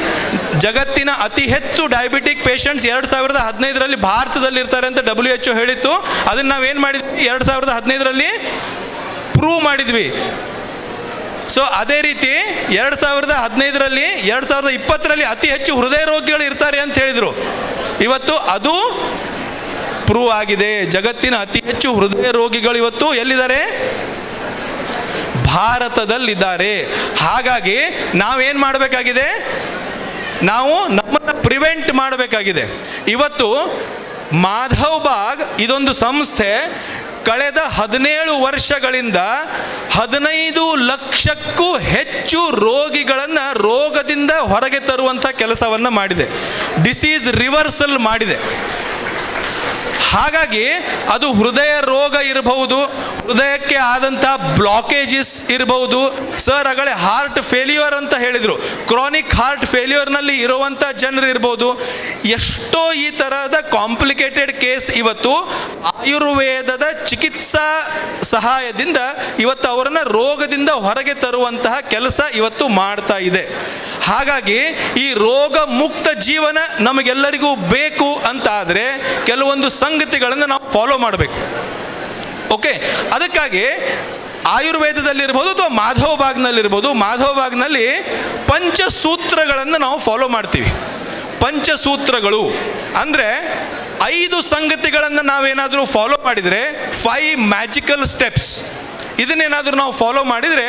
ಜಗತ್ತಿನ ಅತಿ ಹೆಚ್ಚು ಡಯಾಬಿಟಿಕ್ ಪೇಷಂಟ್ಸ್ 2015ರಲ್ಲಿ ಭಾರತದಲ್ಲಿ ಇರ್ತಾರೆ ಅಂತ WHO ಹೇಳಿತ್ತು. ಅದನ್ನು ನಾವೇನು ಮಾಡಿದ್ವಿ? 2015ರಲ್ಲಿ ಪ್ರೂವ್ ಮಾಡಿದ್ವಿ. ಸೊ ಅದೇ ರೀತಿ 2015ರಲ್ಲಿ 2020ರಲ್ಲಿ ಅತಿ ಹೆಚ್ಚು ಹೃದಯ ರೋಗಿಗಳು ಇರ್ತಾರೆ ಅಂತ ಹೇಳಿದರು. ಇವತ್ತು ಅದು ಪ್ರೂವ್ ಆಗಿದೆ. ಜಗತ್ತಿನ ಅತಿ ಹೆಚ್ಚು ಹೃದಯ ರೋಗಿಗಳು ಇವತ್ತು ಎಲ್ಲಿದ್ದಾರೆ? ಭಾರತದಲ್ಲಿದ್ದಾರೆ. ಹಾಗಾಗಿ ನಾವೇನು ಮಾಡಬೇಕಾಗಿದೆ? ನಾವು ನಮ್ಮನ್ನು ಪ್ರಿವೆಂಟ್ ಮಾಡಬೇಕಾಗಿದೆ. ಇವತ್ತು ಮಾಧವ್ ಬಾಗ್ ಇದೊಂದು ಸಂಸ್ಥೆ ಕಳೆದ 17 ವರ್ಷಗಳಿಂದ 15 ಲಕ್ಷಕ್ಕೂ ಹೆಚ್ಚು ರೋಗಿಗಳನ್ನು ರೋಗದಿಂದ ಹೊರಗೆ ತರುವಂಥ ಕೆಲಸವನ್ನು ಮಾಡಿದೆ, ಡಿಸೀಸ್ ರಿವರ್ಸಲ್ ಮಾಡಿದೆ. ಹಾಗಾಗಿ ಅದು ಹೃದಯ ರೋಗ ಇರಬಹುದು, ಹೃದಯಕ್ಕೆ ಆದಂಥ ಬ್ಲಾಕೇಜಸ್ ಇರಬಹುದು. ಸರ್ ಆಗಲೇ ಹಾರ್ಟ್ ಫೇಲ್ಯೂರ್ ಅಂತ ಹೇಳಿದರು. ಕ್ರಾನಿಕ್ ಹಾರ್ಟ್ ಫೇಲ್ಯೂರ್ನಲ್ಲಿ ಇರುವಂಥ ಜನರು ಇರ್ಬೋದು. ಎಷ್ಟೋ ಈ ಥರದ ಕಾಂಪ್ಲಿಕೇಟೆಡ್ ಕೇಸ್ ಇವತ್ತು ಆಯುರ್ವೇದದ ಚಿಕಿತ್ಸಾ ಸಹಾಯದಿಂದ ಇವತ್ತು ಅವರನ್ನು ರೋಗದಿಂದ ಹೊರಗೆ ತರುವಂತಹ ಕೆಲಸ ಇವತ್ತು ಮಾಡ್ತಾ ಇದೆ. ಹಾಗಾಗಿ ಈ ರೋಗ ಮುಕ್ತ ಜೀವನ ನಮಗೆಲ್ಲರಿಗೂ ಬೇಕು ಅಂತ ಆದರೆ ಕೆಲವೊಂದು ಸಂಗತಿಗಳನ್ನು ನಾವು ಫಾಲೋ ಮಾಡಬೇಕು. ಓಕೆ, ಅದಕ್ಕಾಗಿ ಆಯುರ್ವೇದದಲ್ಲಿರ್ಬೋದು ಅಥವಾ ಮಾಧವ ಬಾಗ್ನಲ್ಲಿರ್ಬೋದು, ಮಾಧವ ಬಾಗ್ನಲ್ಲಿ ಪಂಚಸೂತ್ರಗಳನ್ನು ನಾವು ಫಾಲೋ ಮಾಡ್ತೀವಿ. ಪಂಚಸೂತ್ರಗಳು ಅಂದರೆ 5 ಸಂಗತಿಗಳನ್ನು ನಾವೇನಾದರೂ ಫಾಲೋ ಮಾಡಿದರೆ, 5 ಮ್ಯಾಜಿಕಲ್ ಸ್ಟೆಪ್ಸ್, ಇದನ್ನೇನಾದರೂ ನಾವು ಫಾಲೋ ಮಾಡಿದರೆ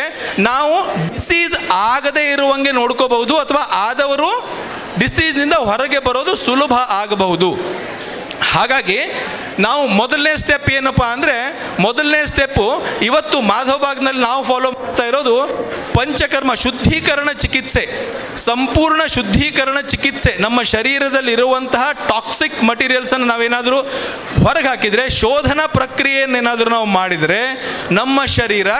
ನಾವು ಡಿಸೀಸ್ ಆಗದೇ ಇರುವಂಗೆ ನೋಡ್ಕೋಬಹುದು, ಅಥವಾ ಆದವರು ಡಿಸೀಸ್ನಿಂದ ಹೊರಗೆ ಬರೋದು ಸುಲಭ ಆಗಬಹುದು. ಹಾಗಾಗಿ ನಾವು ಮೊದಲನೇ ಸ್ಟೆಪ್ ಏನಪ್ಪ ಅಂದರೆ, ಮೊದಲನೇ ಸ್ಟೆಪ್ಪು ಇವತ್ತು ಮಾಧವಬಾಗ್ನಲ್ಲಿ ನಾವು ಫಾಲೋ ಮಾಡ್ತಾ ಇರೋದು ಪಂಚಕರ್ಮ ಶುದ್ಧೀಕರಣ ಚಿಕಿತ್ಸೆ, ಸಂಪೂರ್ಣ ಶುದ್ಧೀಕರಣ ಚಿಕಿತ್ಸೆ. ನಮ್ಮ ಶರೀರದಲ್ಲಿರುವಂತಹ ಟಾಕ್ಸಿಕ್ ಮಟೀರಿಯಲ್ಸನ್ನು ನಾವೇನಾದರೂ ಹೊರಗೆ ಹಾಕಿದರೆ, ಶೋಧನಾ ಪ್ರಕ್ರಿಯೆಯನ್ನೇನಾದರೂ ನಾವು ಮಾಡಿದರೆ ನಮ್ಮ ಶರೀರ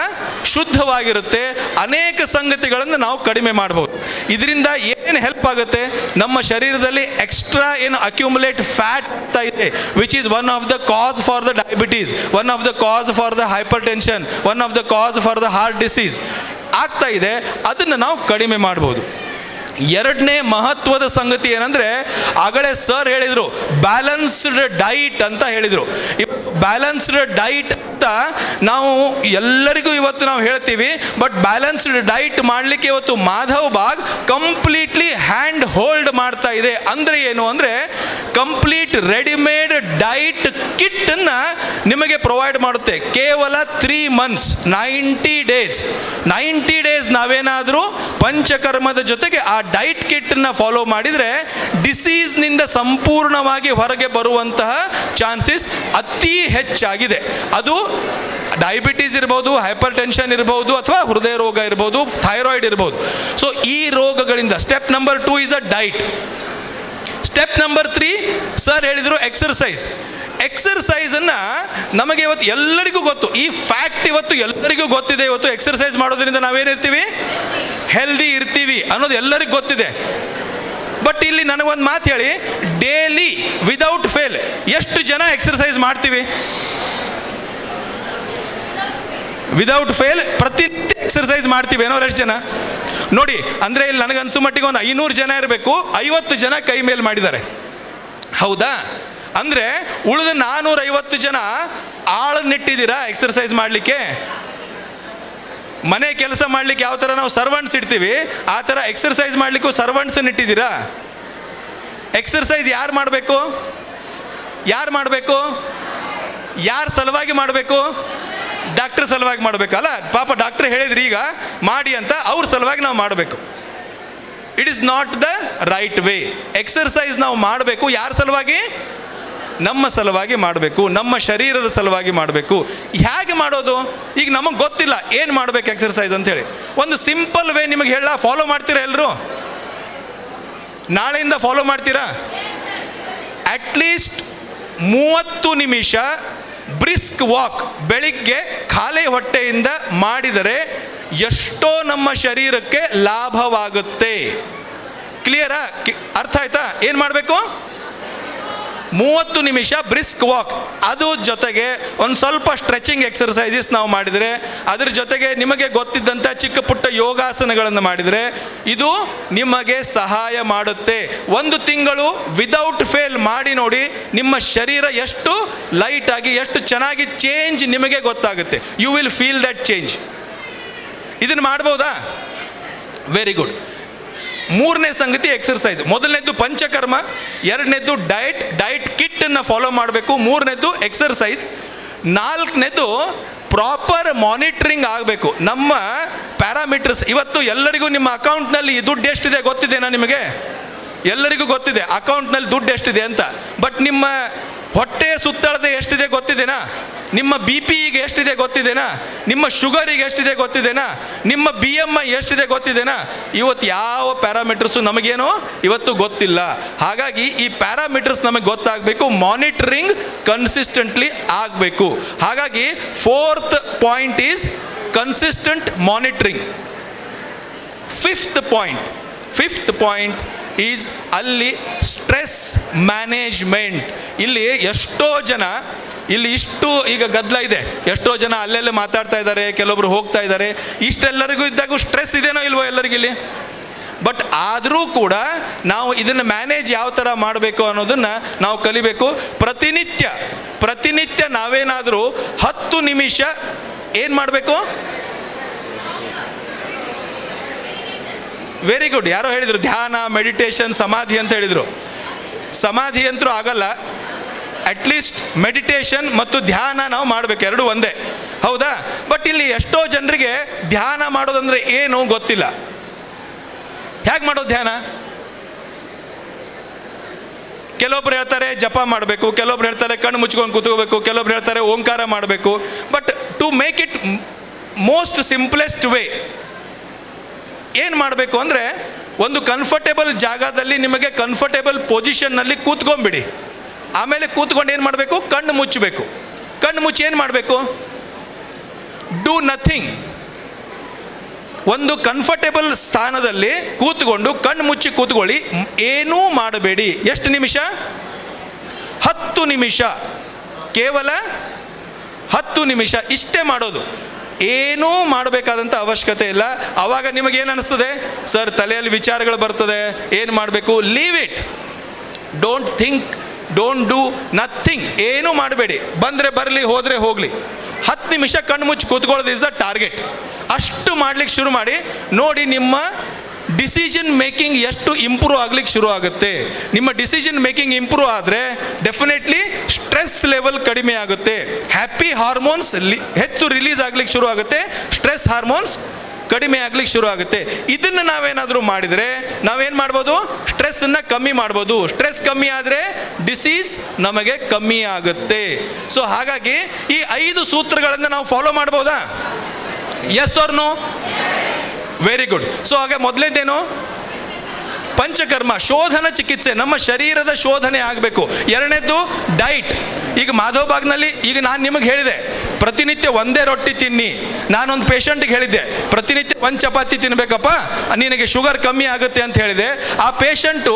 ಶುದ್ಧವಾಗಿರುತ್ತೆ. ಅನೇಕ ಸಂಗತಿಗಳನ್ನು ನಾವು ಕಡಿಮೆ ಮಾಡ್ಬೋದು. ಇದರಿಂದ ಏನು ಹೆಲ್ಪ್ ಆಗುತ್ತೆ, ನಮ್ಮ ಶರೀರದಲ್ಲಿ ಎಕ್ಸ್ಟ್ರಾ ಏನು ಅಕ್ಯುಮುಲೇಟ್ ಫ್ಯಾಟ್ ಆಗ್ತಾ ಇದೆ, which is one of the cause for the diabetes, one of the cause for the hypertension, one of the cause for the heart disease ಆಗ್ತಾ ಇದೆ, ಅದನ್ನು ನಾವು ಕಡಿಮೆ ಮಾಡ್ಬೋದು. ಎರಡನೇ ಮಹತ್ವದ ಸಂಗತಿ ಏನಂದರೆ, ಆಗಲೇ ಸರ್ ಹೇಳಿದರು ಬ್ಯಾಲೆನ್ಸ್ಡ್ ಡೈಟ್ ಅಂತ ಹೇಳಿದರು. ಬ್ಯಾಲೆನ್ಸ್ಡ್ ಡೈಟ್ ಅಂತ ನಾವು ಎಲ್ಲರಿಗೂ ಇವತ್ತು ನಾವು ಹೇಳ್ತೀವಿ, ಬಟ್ ಬ್ಯಾಲೆನ್ಸ್ಡ್ ಡೈಟ್ ಮಾಡಲಿಕ್ಕೆ ಇವತ್ತು Madhav Bagh completely hand hold ಮಾಡ್ತಾ ಇದೆ. ಅಂದರೆ ಏನು ಅಂದರೆ, ಕಂಪ್ಲೀಟ್ ರೆಡಿಮೇಡ್ ಡೈಟ್ ಕಿಟ್ಟನ್ನು ನಿಮಗೆ ಪ್ರೊವೈಡ್ ಮಾಡುತ್ತೆ. ಕೇವಲ 3 months, 90 days, 90 days ನಾವೇನಾದರೂ ಪಂಚಕರ್ಮದ ಜೊತೆಗೆ ಆ ಡೈಟ್ ಕಿಟ್ಟನ್ನು ಫಾಲೋ ಮಾಡಿದರೆ ಡಿಸೀಸ್ನಿಂದ ಸಂಪೂರ್ಣವಾಗಿ ಹೊರಗೆ ಬರುವಂತಹ ಚಾನ್ಸಸ್ ಅತಿ ಹೆಚ್ಚಾಗಿದೆ. ಅದು ಡಯಾಬಿಟೀಸ್ ಇರ್ಬೋದು, ಹೈಪರ್ ಟೆನ್ಷನ್ ಇರ್ಬೋದು, ಅಥವಾ ಹೃದಯ ರೋಗ ಇರ್ಬೋದು, ಥೈರಾಯ್ಡ್ ಇರ್ಬೋದು. ಸೊ ಈ ರೋಗಗಳಿಂದ step number 2 is a diet. Step number 3 sir ಹೇಳಿದರು ಎಕ್ಸರ್ಸೈಸ್. ಎಕ್ಸರ್ಸೈಸನ್ನು ನಮಗೆ ಇವತ್ತು ಎಲ್ಲರಿಗೂ ಗೊತ್ತು, ಈ ಫ್ಯಾಕ್ಟ್ ಇವತ್ತು ಎಲ್ಲರಿಗೂ ಗೊತ್ತಿದೆ. ಇವತ್ತು ಎಕ್ಸರ್ಸೈಸ್ ಮಾಡೋದ್ರಿಂದ ನಾವೇನಿರ್ತೀವಿ, ಹೆಲ್ದಿ ಇರ್ತೀವಿ ಅನ್ನೋದು ಎಲ್ಲರಿಗೂ ಗೊತ್ತಿದೆ. ಬಟ್ ಇಲ್ಲಿ ನನಗೊಂದು ಮಾತು ಹೇಳಿ, ಡೈಲಿ ವಿದೌಟ್ ಫೇಲ್ ಎಷ್ಟು ಜನ ಎಕ್ಸರ್ಸೈಸ್ ಮಾಡ್ತೀವಿ? ವಿದೌಟ್ ಫೇಲ್ ಪ್ರತಿನಿತ್ಯ ಎಕ್ಸರ್ಸೈಸ್ ಮಾಡ್ತೀವಿ ಏನೋ ಎಷ್ಟು ಜನ ನೋಡಿ? ಅಂದರೆ ಇಲ್ಲಿ ನನಗನ್ಸೋ ಮಟ್ಟಿಗೆ ಒಂದು 500 ಜನ ಇರಬೇಕು, 50 ಜನ ಕೈ ಮೇಲೆ ಮಾಡಿದ್ದಾರೆ, ಹೌದಾ? ಅಂದರೆ ಉಳಿದ 450 ಜನ ಆಳನ್ನಿಟ್ಟಿದ್ದೀರಾ ಎಕ್ಸರ್ಸೈಸ್ ಮಾಡಲಿಕ್ಕೆ? ಮನೆ ಕೆಲಸ ಮಾಡಲಿಕ್ಕೆ ಯಾವ ಥರ ನಾವು ಸರ್ವೆಂಟ್ಸ್ ಇಡ್ತೀವಿ, ಆ ಥರ ಎಕ್ಸರ್ಸೈಸ್ ಮಾಡಲಿಕ್ಕೂ ಸರ್ವೆಂಟ್ಸನ್ನು ಇಟ್ಟಿದ್ದೀರಾ? ಎಕ್ಸರ್ಸೈಸ್ ಯಾರು ಮಾಡಬೇಕು? ಯಾರು ಮಾಡಬೇಕು? ಯಾರ ಸಲುವಾಗಿ ಮಾಡಬೇಕು? ಡಾಕ್ಟ್ರ್ ಸಲುವಾಗಿ ಮಾಡಬೇಕಲ್ಲ. ಪಾಪ ಡಾಕ್ಟ್ರ್ ಹೇಳಿದ್ರಿ ಈಗ ಮಾಡಿ ಅಂತ, ಅವ್ರ ಸಲುವಾಗಿ ನಾವು ಮಾಡಬೇಕು. It is not the right way. Exercise ನಾವು ಮಾಡಬೇಕು ಯಾರ ಸಲುವಾಗಿ? ನಮ್ಮ ಸಲುವಾಗಿ ಮಾಡಬೇಕು, ನಮ್ಮ ಶರೀರದ ಸಲುವಾಗಿ ಮಾಡಬೇಕು. ಹೇಗೆ ಮಾಡೋದು ಈಗ ನಮಗೆ ಗೊತ್ತಿಲ್ಲ, ಏನು ಮಾಡಬೇಕು ಎಕ್ಸರ್ಸೈಸ್ ಅಂಥೇಳಿ. ಒಂದು ಸಿಂಪಲ್ ವೇ ನಿಮಗೆ ಹೇಳ, ಫಾಲೋ ಮಾಡ್ತೀರಾ ಎಲ್ಲರೂ? ನಾಳೆಯಿಂದ ಫಾಲೋ ಮಾಡ್ತೀರಾ? ಅಟ್ಲೀಸ್ಟ್ 30 ನಿಮಿಷ ಬ್ರಿಸ್ಕ್ ವಾಕ್ ಬೆಳಿಗ್ಗೆ ಖಾಲಿ ಹೊಟ್ಟೆಯಿಂದ ಮಾಡಿದರೆ ಎಷ್ಟೋ ನಮ್ಮ ಶರೀರಕ್ಕೆ ಲಾಭವಾಗುತ್ತೆ. ಕ್ಲಿಯರಾ? ಅರ್ಥ ಆಯ್ತಾ? ಏನು ಮಾಡಬೇಕು? 30 ನಿಮಿಷ ಬ್ರಿಸ್ಕ್ ವಾಕ್, ಅದು ಜೊತೆಗೆ ಒಂದು ಸ್ವಲ್ಪ ಸ್ಟ್ರೆಚಿಂಗ್ ಎಕ್ಸರ್ಸೈಸಸ್ ನಾವು ಮಾಡಿದರೆ, ಅದ್ರ ಜೊತೆಗೆ ನಿಮಗೆ ಗೊತ್ತಿದ್ದಂಥ ಚಿಕ್ಕ ಪುಟ್ಟ ಯೋಗಾಸನಗಳನ್ನು ಮಾಡಿದರೆ ಇದು ನಿಮಗೆ ಸಹಾಯ ಮಾಡುತ್ತೆ. 1 ತಿಂಗಳು ವಿದೌಟ್ ಫೇಲ್ ಮಾಡಿ ನೋಡಿ, ನಿಮ್ಮ ಶರೀರ ಎಷ್ಟು ಲೈಟಾಗಿ ಎಷ್ಟು ಚೆನ್ನಾಗಿ ಚೇಂಜ್ ನಿಮಗೆ ಗೊತ್ತಾಗುತ್ತೆ. You will feel that change. ಇದನ್ನು ಮಾಡ್ಬೋದಾ? Very good. ಮೂರನೇ ಸಂಗತಿ ಎಕ್ಸರ್ಸೈಸ್. ಮೊದಲನೇದ್ದು ಪಂಚಕರ್ಮ, ಎರಡನೇದ್ದು ಡಯಟ್, ಡಯಟ್ ಕಿಟ್ಟನ್ನು ಫಾಲೋ ಮಾಡಬೇಕು, ಮೂರನೇದ್ದು ಎಕ್ಸರ್ಸೈಸ್, ನಾಲ್ಕನೇದು ಪ್ರಾಪರ್ ಮಾನಿಟ್ರಿಂಗ್ ಆಗಬೇಕು. ನಮ್ಮ ಪ್ಯಾರಾಮೀಟರ್ಸ್ ಇವತ್ತು ಎಲ್ಲರಿಗೂ ನಿಮ್ಮ ಅಕೌಂಟ್ನಲ್ಲಿ ದುಡ್ಡು ಎಷ್ಟಿದೆ ಗೊತ್ತಿದೆನಾ ನಿಮಗೆ? ಎಲ್ಲರಿಗೂ ಗೊತ್ತಿದೆ ಅಕೌಂಟ್ನಲ್ಲಿ ದುಡ್ಡು ಎಷ್ಟಿದೆ ಅಂತ. ಬಟ್ ನಿಮ್ಮ ಹೊಟ್ಟೆಯ ಸುತ್ತಳತೆ ಎಷ್ಟಿದೆ ಗೊತ್ತಿದೆನಾ? ನಿಮ್ಮ ಬಿ ಪಿ ಈಗ ಎಷ್ಟಿದೆ ಗೊತ್ತಿದೆನಾ? ನಿಮ್ಮ ಶುಗರಿಗೆ ಎಷ್ಟಿದೆ ಗೊತ್ತಿದೆನಾ? ನಿಮ್ಮ BMI ಎಷ್ಟಿದೆ ಗೊತ್ತಿದೆನಾ? ಇವತ್ತು ಯಾವ ಪ್ಯಾರಾಮೀಟರ್ಸು ನಮಗೇನು ಇವತ್ತು ಗೊತ್ತಿಲ್ಲ. ಹಾಗಾಗಿ ಈ ಪ್ಯಾರಾಮೀಟರ್ಸ್ ನಮಗೆ ಗೊತ್ತಾಗಬೇಕು, ಮಾನಿಟರಿಂಗ್ ಕನ್ಸಿಸ್ಟೆಂಟ್ಲಿ ಆಗಬೇಕು. ಹಾಗಾಗಿ 4th point is consistent monitoring. Fifth point is ಅಲ್ಲಿ ಸ್ಟ್ರೆಸ್ ಮ್ಯಾನೇಜ್ಮೆಂಟ್. ಇಲ್ಲಿ ಎಷ್ಟೋ ಜನ, ಇಲ್ಲಿ ಇಷ್ಟು ಈಗ ಗದ್ದಲ ಇದೆ, ಎಷ್ಟೋ ಜನ ಅಲ್ಲೆಲ್ಲ ಮಾತಾಡ್ತಾ ಇದ್ದಾರೆ, ಕೆಲವೊಬ್ರು ಹೋಗ್ತಾ ಇದ್ದಾರೆ. ಇಷ್ಟೆಲ್ಲರಿಗೂ ಇದ್ದಾಗೂ ಸ್ಟ್ರೆಸ್ ಇದೆನೋ ಇಲ್ವೋ ಎಲ್ಲರಿಗೂ ಇಲ್ಲಿ? ಬಟ್ ಆದರೂ ಕೂಡ ನಾವು ಇದನ್ನು ಮ್ಯಾನೇಜ್ ಯಾವ ಥರ ಮಾಡಬೇಕು ಅನ್ನೋದನ್ನು ನಾವು ಕಲಿಬೇಕು. ಪ್ರತಿನಿತ್ಯ ನಾವೇನಾದರೂ 10 ನಿಮಿಷ ಏನು ಮಾಡಬೇಕು? Very good. ಯಾರೋ ಹೇಳಿದರು ಧ್ಯಾನ, ಮೆಡಿಟೇಷನ್, ಸಮಾಧಿ ಅಂತ ಹೇಳಿದರು. ಸಮಾಧಿ ಅಂತೂ ಆಗಲ್ಲ. ಅಟ್ಲೀಸ್ಟ್ ಮೆಡಿಟೇಷನ್ ಮತ್ತು ಧ್ಯಾನ ನಾವು ಮಾಡಬೇಕು, ಎರಡೂ ಒಂದೇ, ಹೌದಾ? ಬಟ್ ಇಲ್ಲಿ ಎಷ್ಟೋ ಜನರಿಗೆ ಧ್ಯಾನ ಮಾಡೋದಂದರೆ ಏನು ಗೊತ್ತಿಲ್ಲ. ಹೇಗೆ ಮಾಡೋದು ಧ್ಯಾನ? ಕೆಲವೊಬ್ರು ಹೇಳ್ತಾರೆ ಜಪ ಮಾಡಬೇಕು, ಕೆಲವೊಬ್ರು ಹೇಳ್ತಾರೆ ಕಣ್ಣು ಮುಚ್ಕೊಂಡು ಕೂತ್ಕೋಬೇಕು, ಕೆಲವೊಬ್ರು ಹೇಳ್ತಾರೆ ಓಂಕಾರ ಮಾಡಬೇಕು. But to make it most simplest way ಏನು ಮಾಡಬೇಕು ಅಂದರೆ, ಒಂದು ಕಂಫರ್ಟೇಬಲ್ ಜಾಗದಲ್ಲಿ ನಿಮಗೆ ಕಂಫರ್ಟೇಬಲ್ ಪೊಸಿಷನ್ನಲ್ಲಿ ಕೂತ್ಕೊಂಬಿಡಿ. ಆಮೇಲೆ ಕೂತ್ಕೊಂಡು ಏನು ಮಾಡಬೇಕು? ಕಣ್ಣು ಮುಚ್ಚಬೇಕು. ಕಣ್ಣು ಮುಚ್ಚಿ ಏನು ಮಾಡಬೇಕು? Do nothing. ಒಂದು ಕಂಫರ್ಟೇಬಲ್ ಸ್ಥಾನದಲ್ಲಿ ಕೂತ್ಕೊಂಡು ಕಣ್ಣು ಮುಚ್ಚಿ ಕೂತ್ಕೊಳ್ಳಿ, ಏನೂ ಮಾಡಬೇಡಿ. ಎಷ್ಟು ನಿಮಿಷ? 10 ನಿಮಿಷ, ಕೇವಲ 10 ನಿಮಿಷ ಇಷ್ಟೇ ಮಾಡೋದು. ಏನೂ ಮಾಡಬೇಕಾದಂಥ ಅವಶ್ಯಕತೆ ಇಲ್ಲ. ಆವಾಗ ನಿಮಗೇನು ಅನಿಸ್ತದೆ? ಸರ್, ತಲೆಯಲ್ಲಿ ವಿಚಾರಗಳು ಬರ್ತದೆ, ಏನು ಮಾಡಬೇಕು? Leave it, don't think, don't do nothing, ಏನೂ ಮಾಡಬೇಡಿ. ಬಂದರೆ ಬರಲಿ, ಹೋದರೆ ಹೋಗಲಿ. 10 ನಿಮಿಷ ಕಣ್ಣು ಮುಚ್ಚಿ ಕೂತ್ಕೊಳ್ಳೋದು is the target. ಅಷ್ಟು ಮಾಡ್ಲಿಕ್ಕೆ ಶುರು ಮಾಡಿ ನೋಡಿ, ನಿಮ್ಮ ಡಿಸಿಷನ್ ಮೇಕಿಂಗ್ ಎಷ್ಟು ಇಂಪ್ರೂವ್ ಆಗ್ಲಿಕ್ಕೆ ಶುರು ಆಗುತ್ತೆ. ನಿಮ್ಮ ಡಿಸಿಷನ್ ಮೇಕಿಂಗ್ ಇಂಪ್ರೂವ್ ಆದರೆ ಡೆಫಿನೆಟ್ಲಿ ಸ್ಟ್ರೆಸ್ ಲೆವೆಲ್ ಕಡಿಮೆ ಆಗುತ್ತೆ, ಹ್ಯಾಪಿ ಹಾರ್ಮೋನ್ಸ್ ಹೆಚ್ಚು ರಿಲೀಸ್ ಆಗ್ಲಿಕ್ಕೆ ಶುರು ಆಗುತ್ತೆ, ಸ್ಟ್ರೆಸ್ ಹಾರ್ಮೋನ್ಸ್ ಕಡಿಮೆ ಆಗ್ಲಿಕ್ಕೆ ಶುರು ಆಗುತ್ತೆ. ಇದನ್ನು ನಾವೇನಾದರೂ ಮಾಡಿದರೆ ನಾವೇನು ಮಾಡ್ಬೋದು? ಸ್ಟ್ರೆಸ್ಸನ್ನು ಕಮ್ಮಿ ಮಾಡ್ಬೋದು. ಸ್ಟ್ರೆಸ್ ಕಮ್ಮಿ ಆದರೆ ಡಿಸೀಸ್ ನಮಗೆ ಕಮ್ಮಿ ಆಗುತ್ತೆ. ಸೊ ಹಾಗಾಗಿ ಈ 5 ಸೂತ್ರಗಳನ್ನು ನಾವು ಫಾಲೋ ಮಾಡ್ಬೋದಾ? Yes or no? Very good. So ಹಾಗೆ ಮೊದಲನೇದೇನು? ಪಂಚಕರ್ಮ, ಶೋಧನ ಚಿಕಿತ್ಸೆ, ನಮ್ಮ ಶರೀರದ ಶೋಧನೆ ಆಗಬೇಕು. ಎರಡನೇದ್ದು ಡೈಟ್. ಈಗ ಮಾಧವಬಾಗ್ನಲ್ಲಿ ಈಗ ನಾನು ನಿಮಗೆ ಹೇಳಿದೆ, ಪ್ರತಿನಿತ್ಯ ಒಂದೇ ರೊಟ್ಟಿ ತಿನ್ನಿ. ನಾನೊಂದು ಪೇಷಂಟ್ಗೆ ಹೇಳಿದ್ದೆ, ಪ್ರತಿನಿತ್ಯ ಒಂದು ಚಪಾತಿ ತಿನ್ನಬೇಕಪ್ಪ, ನಿನಗೆ ಶುಗರ್ ಕಮ್ಮಿ ಆಗುತ್ತೆ ಅಂತ ಹೇಳಿದೆ. ಆ ಪೇಷಂಟು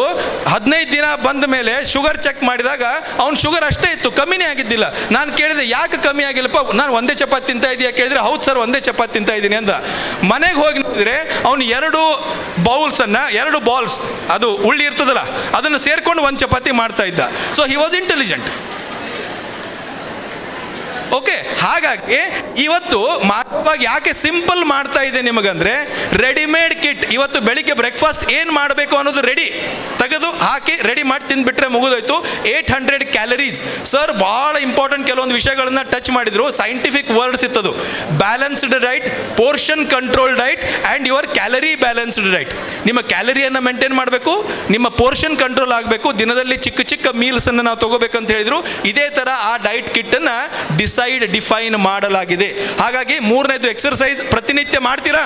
15 ದಿನ ಬಂದ ಮೇಲೆ ಶುಗರ್ ಚೆಕ್ ಮಾಡಿದಾಗ ಅವ್ನ ಶುಗರ್ ಅಷ್ಟೇ ಇತ್ತು, ಕಮ್ಮಿನೇ ಆಗಿದ್ದಿಲ್ಲ. ನಾನು ಕೇಳಿದೆ, ಯಾಕೆ ಕಮ್ಮಿ ಆಗಿಲ್ಲಪ್ಪ, ನಾನು ಒಂದೇ ಚಪಾತಿ ತಿಂತಾ ಇದೀಯಾ ಕೇಳಿದರೆ, ಹೌದು ಸರ್, ಒಂದೇ ಚಪಾತಿ ತಿಂತಾ ಇದ್ದೀನಿ ಅಂದ. ಮನೆಗೆ ಹೋಗಿ ನೋಡಿದರೆ ಅವನು 2 ಬೌಲ್ಸನ್ನು, 2 ಬಾಲ್ಸ್, ಅದು ಉಳ್ಳಿ ಇರ್ತದಲ್ಲ, ಅದನ್ನು ಸೇರಿಕೊಂಡು ಒಂದು ಚಪಾತಿ ಮಾಡ್ತಾ ಇದ್ದ. So he was intelligent. Okay, ಹಾಗಾಗಿ ಇವತ್ತು ಮಾಧವಬಾಗ್ ಯಾಕೆ ಸಿಂಪಲ್ ಮಾಡ್ತಾ ಇದೆ ನಿಮಗಂದರೆ, ರೆಡಿಮೇಡ್ ಕಿಟ್. ಇವತ್ತು ಬೆಳಿಗ್ಗೆ ಬ್ರೇಕ್ಫಾಸ್ಟ್ ಏನು ಮಾಡಬೇಕು ಅನ್ನೋದು ರೆಡಿ, ತೆಗೆದು ಹಾಕಿ ರೆಡಿ ಮಾಡಿ ತಿಂದುಬಿಟ್ರೆ ಮುಗಿದೋಯ್ತು. 800 ಕ್ಯಾಲರೀಸ್. ಸರ್ ಭಾಳ ಇಂಪಾರ್ಟೆಂಟ್ ಕೆಲವೊಂದು ವಿಷಯಗಳನ್ನು ಟಚ್ ಮಾಡಿದರು, ಸೈಂಟಿಫಿಕ್ ವರ್ಡ್ಸ್ ಇತ್ತದು. Balanced diet, portion control diet and your calorie balanced diet. ನಿಮ್ಮ ಕ್ಯಾಲರಿಯನ್ನು ಮೇಂಟೈನ್ ಮಾಡಬೇಕು, ನಿಮ್ಮ ಪೋರ್ಷನ್ ಕಂಟ್ರೋಲ್ ಆಗಬೇಕು, ದಿನದಲ್ಲಿ ಚಿಕ್ಕ ಚಿಕ್ಕ ಮೀಲ್ಸನ್ನು ನಾವು ತೊಗೋಬೇಕಂತ ಹೇಳಿದರು. ಇದೇ ಥರ ಆ ಡೈಟ್ ಕಿಟ್ಟನ್ನು ಡಿಫೈನ್ ಮಾಡಲಾಗಿದೆ. ಹಾಗಾಗಿ ಮೂರನೇದು ಎಕ್ಸರ್ಸೈಸ್ ಪ್ರತಿನಿತ್ಯ ಮಾಡ್ತೀರಾ?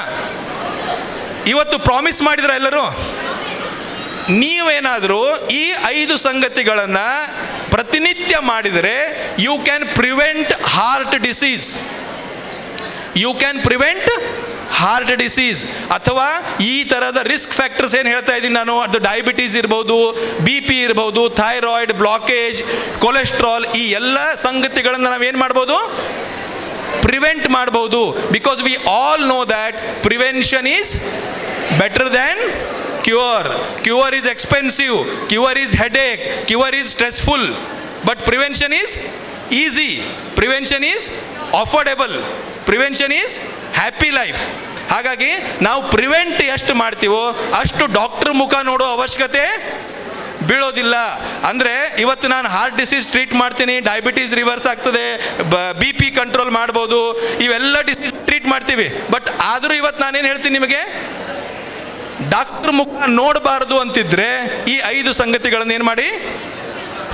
ಇವತ್ತು ಪ್ರಾಮಿಸ್ ಮಾಡಿದ್ರ ಎಲ್ಲರೂ? ನೀವೇನಾದರೂ ಈ 5 ಸಂಗತಿಗಳನ್ನು ಪ್ರತಿನಿತ್ಯ ಮಾಡಿದರೆ you can prevent heart disease, you can prevent heart disease. ಅಥವಾ ಈ ಥರದ ರಿಸ್ಕ್ ಫ್ಯಾಕ್ಟರ್ಸ್ ಏನು ಹೇಳ್ತಾ ಇದ್ದೀನಿ ನಾನು, ಅದು ಡಯಾಬಿಟೀಸ್ ಇರ್ಬೋದು, BP ಇರ್ಬೋದು, ಥೈರಾಯ್ಡ್, ಬ್ಲಾಕೇಜ್, ಕೊಲೆಸ್ಟ್ರಾಲ್, ಈ ಎಲ್ಲ ಸಂಗತಿಗಳನ್ನು ನಾವೇನು ಮಾಡ್ಬೋದು? ಪ್ರಿವೆಂಟ್ ಮಾಡ್ಬೋದು. Because we all know that prevention is better than cure. Cure is expensive, cure is headache, cure is stressful, but prevention is easy, prevention is affordable, prevention is happy life. ಹಾಗಾಗಿ ನಾವು prevent ಎಷ್ಟು ಮಾಡ್ತೀವೋ ಅಷ್ಟು doctor ಮುಖ ನೋಡೋ ಅವಶ್ಯಕತೆ ಬೀಳೋದಿಲ್ಲ. ಅಂದರೆ ಇವತ್ತು ನಾನು ಹಾರ್ಟ್ ಡಿಸೀಸ್ ಟ್ರೀಟ್ ಮಾಡ್ತೀನಿ, ಡಯಾಬಿಟೀಸ್ ರಿವರ್ಸ್ ಆಗ್ತದೆ, BP control ಮಾಡ್ಬೋದು, ಇವೆಲ್ಲ ಡಿಸೀಸ್ ಟ್ರೀಟ್ ಮಾಡ್ತೀವಿ. ಬಟ್ ಆದರೂ ಇವತ್ತು ನಾನೇನು ಹೇಳ್ತೀನಿ ನಿಮಗೆ, ಡಾಕ್ಟ್ರ್ ಮುಖ ನೋಡಬಾರ್ದು ಅಂತಿದ್ರೆ ಈ 5 ಸಂಗತಿಗಳನ್ನು ಏನು ಮಾಡಿ,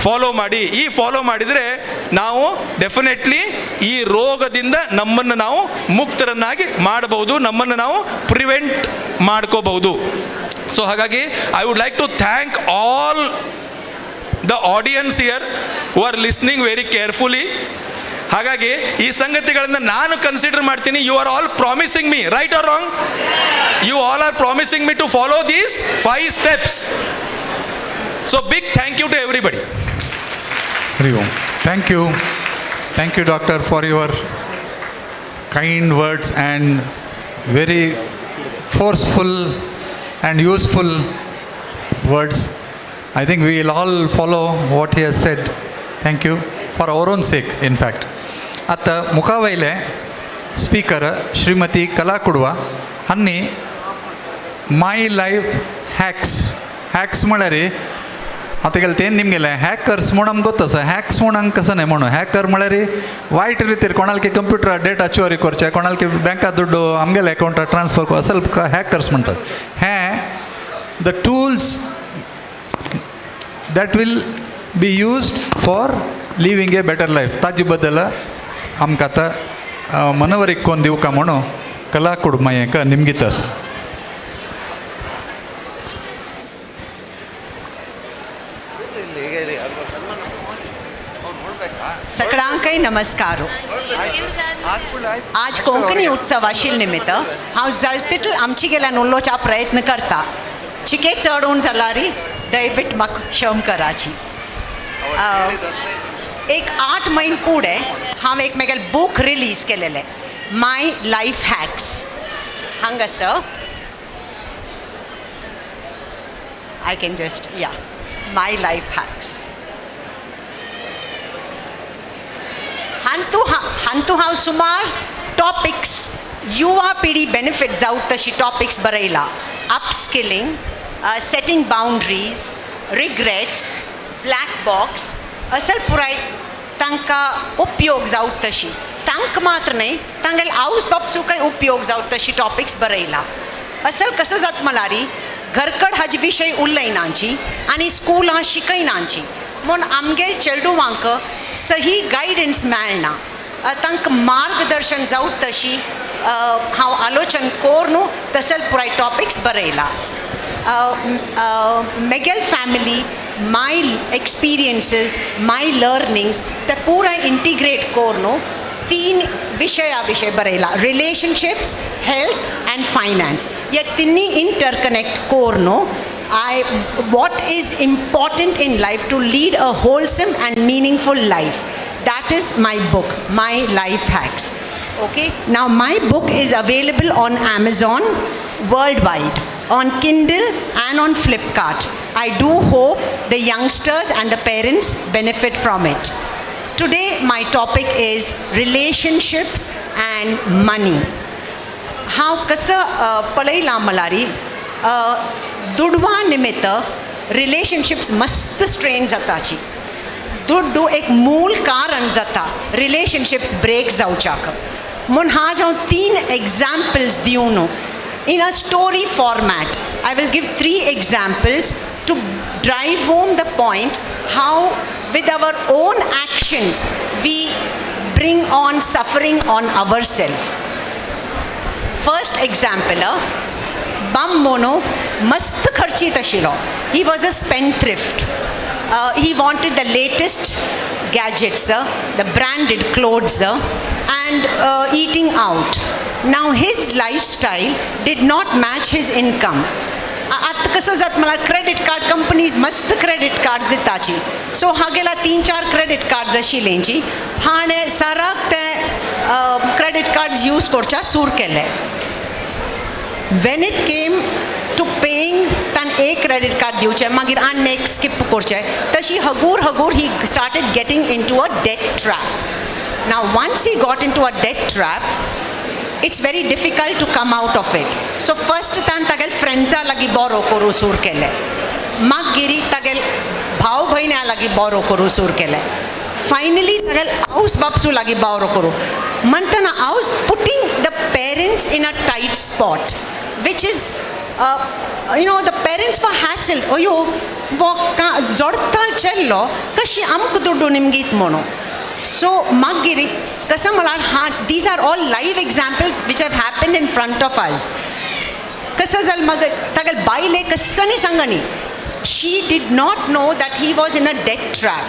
ಫಾಲೋ ಮಾಡಿ. ಈ ಫಾಲೋ ಮಾಡಿದರೆ ನಾವು ಡೆಫಿನೆಟ್ಲಿ ಈ ರೋಗದಿಂದ ನಮ್ಮನ್ನು ನಾವು ಮುಕ್ತರನ್ನಾಗಿ ಮಾಡಬಹುದು, ನಮ್ಮನ್ನು ನಾವು ಪ್ರಿವೆಂಟ್ ಮಾಡ್ಕೋಬಹುದು. ಸೊ ಹಾಗಾಗಿ I would like to thank all the audience here who are listening very carefully. ಹಾಗಾಗಿ ಈ ಸಂಗತಿಗಳನ್ನು ನಾನು ಕನ್ಸಿಡರ್ ಮಾಡ್ತೀನಿ. You are all promising me, right or wrong? You all are promising me to follow these 5 steps. So big thank you to everybody. Hari Om. Thank you. Thank you, doctor, for your kind words and very forceful and useful words. I think we will all follow what he has said. Thank you. For our own sake, in fact. ಅತ್ತ ಮುಖಾವೈಲೆ speaker Shrimati ಕಲಾ Kudva honey my life hacks. Hacks म्हळ्यार आतां गेले तें निमगेलें hackers म्हूण आमकां गोत्त आसा, hacks म्हूण आमकां कसो न्हय म्हणून. हॅकर म्हळ्यार वायट रितीर कोणालकी कंप्युटरार डेटा चोरी करचें, कोणालकी बँका दुड्डू आमगेले अकावंटार ट्रान्सफर असल हॅकर्स म्हणटात. हें the tools that will be used for living a better life. ताजे बद्दल आमकां आतां मनवरीक कोण दिवका म्हणून कला कुडमयेक निमगीत आसा. सगळ्यांकय नमस्कार. आज कोंकणी उत्सव आशिल्ले निमित्त हांव जाल तितलो आमची गेल्यान उलोवचा प्रयत्न करता. चिके चडून जाल्यार दयबीट म्हाका क्षम कराची. एक 8 म्हयने फुडें हांव एक म्हगेलें बूक रिलीज केलेलें, my life hacks. हांगासर I can just yeah my life hacks. हांतू हांव सुमार टॉपिक्स युवा पिढी बेनिफीट जावं तशी टॉपिक्स बरयला. Upskilling, setting boundaries, regrets, black box, असल पुराय तांकां उपयोग जावं तशी, तांकां मात्र न्हय तांगेले आवस बापसूकय उपयोग जावं तशी टॉपिक्स बरयला. असल कसं जाता म्हळ्यार घरकड हाजे विशय उलयनाची आनी स्कुलां शिकयनाची म्हूण आमगे चेडवांक सही गायडन्स मेळना, तांकां मार्गदर्शन जावं तशी हांव आलोचन करून तसल पुराय टॉपिक्स बरयला. म्हगेल family, my experiences, my learnings ते पुराय इंटिग्रेट करून 3 विशया विशय बरयला. रिलेशनशिप्स, हेल्थ अँड फायनान्स हे तिन्ही इंटरकनेक्ट करून what is important in life to lead a wholesome and meaningful life. That is my book, My Life Hacks. Okay, now my book is available on Amazon worldwide, on Kindle and on Flipkart. I do hope the youngsters and the parents benefit from it. Today my topic is relationships and money. हांव कसं पळयलां म्हळ्यार दुडवा निमित्त relationships मस्त strain जाताची. दुड्डू एक मूल कारण जाता रिलेशनशिप्स ब्रेक जावच्याक. म्हूण हांव हांव 3 एग्जाम्पल्स दिवन in a story format I will give 3 examples to drive home the point how with our own actions we bring on suffering on our self. First example, बाम मोनो मस्त खर्चीत आशिल्लो. He was a spendthrift. He wanted the latest gadgets, the branded clothes, and eating out. Now his lifestyle did not match his income. आतां कसं जाता म्हळ्यार credit card companies मस्त credit cards दिताची. So हागेला 3-4 क्रेडीट कार्ड्स आशिल्लींची. हाणें साराक ते क्रेडीट कार्ड्स यूज करच्या सूर केले. When it came to paying, तान एक क्रेडीट कार्ड दिवचें मागीर आनी एक स्किप करचें, तशी हगूर हगूर he started getting into a debt trap. Now once he got into a debt trap, it's very difficult to come out of it. So first तान तागेल फ्रेंड्सा लागीं बोरो करूं सूर केलें, मागीर तागेल भाव भयण्यां लागीं बोरो करूं सूर केलें, फायनली तागेल आवस बापसू लागीं बोरो करूं म्हणटना आवस putting the parents in a tight spot, which is you know the parents were hassle. अयो वो जोडता चेल्लो कशी आमकां दुड्डू निमगीत म्हणून. सो मागीर कसं म्हळ्यार हा these are all live examples which have happened in front of us. कसं जालें मागीर तागेले बायलेक कसनी सांगनी, she did not know that he was in a debt trap.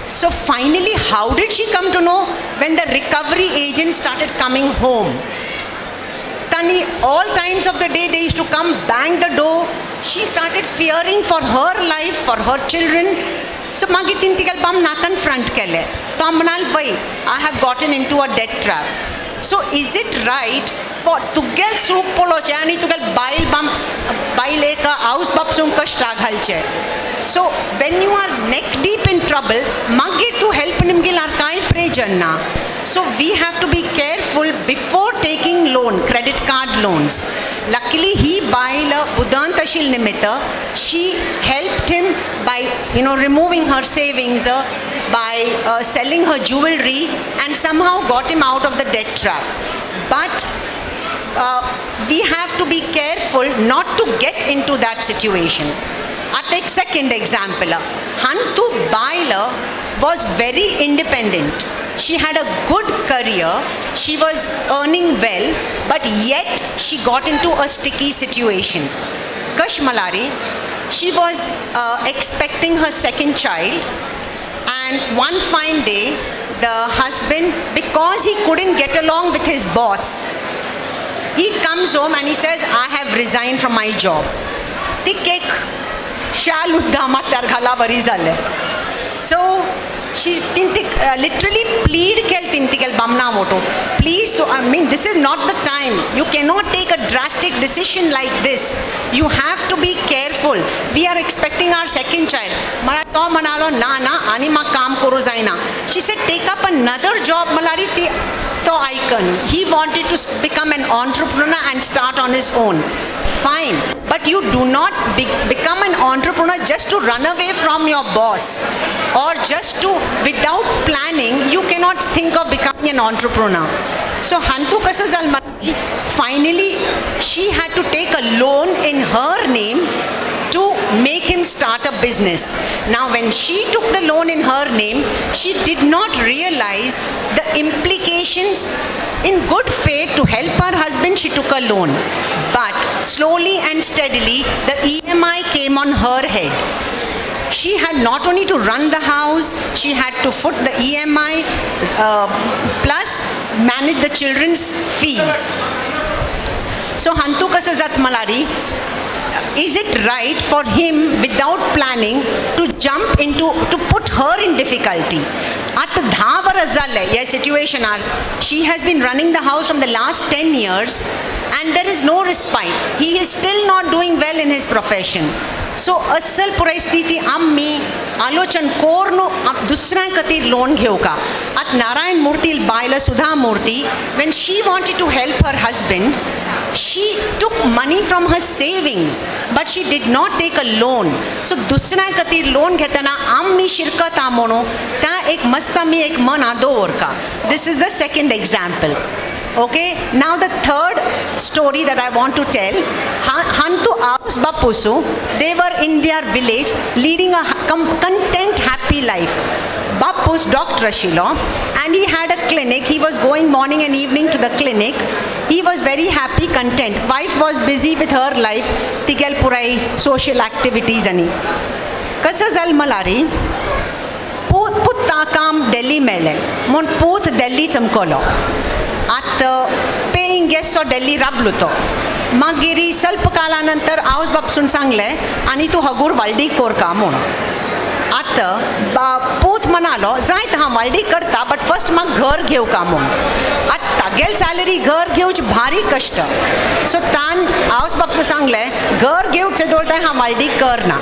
So finally how did she come to know? When the recovery agent started coming home. तांणी all times of the day they used to come bang the door. She started fearing for her life, for her children. So मागीर तिणें तिगेले बाम नाकान front केलें. तो म्हणाल वय I have gotten into a debt trap. So is it right for तुगेल सूख पळोवचें आनी तुगेल बायल बाम बायलेक आवस बापसूंक कश्टा घालचें? So when you are neck deep in trouble मागीर तूं हेल्प निमगिल्यार कांय प्रयोजन ना. So we have to be careful before taking loan, credit card loans. Luckily Luckily ही बायल बुदंत आशिल्ले निमित्त she helped him by removing her savings, by selling her jewellery, and somehow got him out of the debt trap. But we have to be careful not to get into that situation. आतां एक second example. हांतू बायल was very independent. She had a good career, she was earning well, but yet she got into a sticky situation. कश Malari, she was expecting her second child, and one fine day the husband, because he couldn't get along with his boss, he comes home and he says, I have resigned from my job. ती एक शाल उद्दा माथ्यार घाला बरी जालें. So she तीन ती literally plead केल तीन तिगेल बामणा मोटो, प्लीज तूं, I mean, this is not the time, you cannot take a drastic decision like this, you have to be careful, we are expecting our second child. म्हळ्यार तो म्हणालो, ना ना, आनी म्हाका काम करूं जायना. She said, take up another job. म्हळ्यार ती तो आयकन. He wanted to become an entrepreneur and start on his own. Fine, but you do not become an entrepreneur just to run away from your boss or just to, without planning, you cannot think of becoming an entrepreneur. So hantu कसं जालें, finally she had to take a loan in her name to make him start a business. Now when she took the loan in her name, she did not realize the implications. In good faith to help her husband, she took a loan. But slowly and steadily, the EMI came on her head. She had not only to run the house, she had to foot the EMI, plus manage the children's fees. So hantu कसं जात Malari, is it right for him without planning to jump into, to put her in difficulty? आतां 10 वरस जाले ह्या सिट्युएशनार. She has been running the house from the last 10 years and there is no respite. He is still not doing well in his profession. So असल परिस्थिती आमी आलोचन कोरून दुसऱ्या खातीर लोन घेवका. आतां नारायण मूर्ती बायल सुधा मूर्ती, when she wanted to help her husband, she took money from her savings, but she did not take a loan. So दुसऱ्या खातीर लोन घेतना आमी शिरकत आ म्हणून त्या एक मस्त आमी एक मना दवरका. This is the second example. Okay, now the third story that I want to tell. Hantu Aus Bapusu, they were in their village leading a content, happy life. Bapus doctor आशिल्लो and he had a clinic. He was going morning and evening to the clinic. He was very happy, content. Wife was busy with her life, तिगेल पुराय social activities. आनी कसं जालें मलारी, पूत पुता काम दिल्ली मेळ्ळें म्हूण पूत दिल्ली चमकलो. आतां पेईंग गेस्ट तो दिल्ली राबलो. तो मागीर स्वल्प काळा नंतर आवस बापसून सांगलें, आनी तूं हगूर वाल्डीक कोरका म्हूण. आतां बा पूत म्हणालो, जायत, हांव वाल्डीक करता, बट फर्स्ट म्हाका घर घेवका म्हूण. आतां तागेल सॅलरी घर घेवचे भारी कश्ट. सो तान आवस बापसून सांगलें, घर घेवचें दवरता, हांव वाल्डीक करना.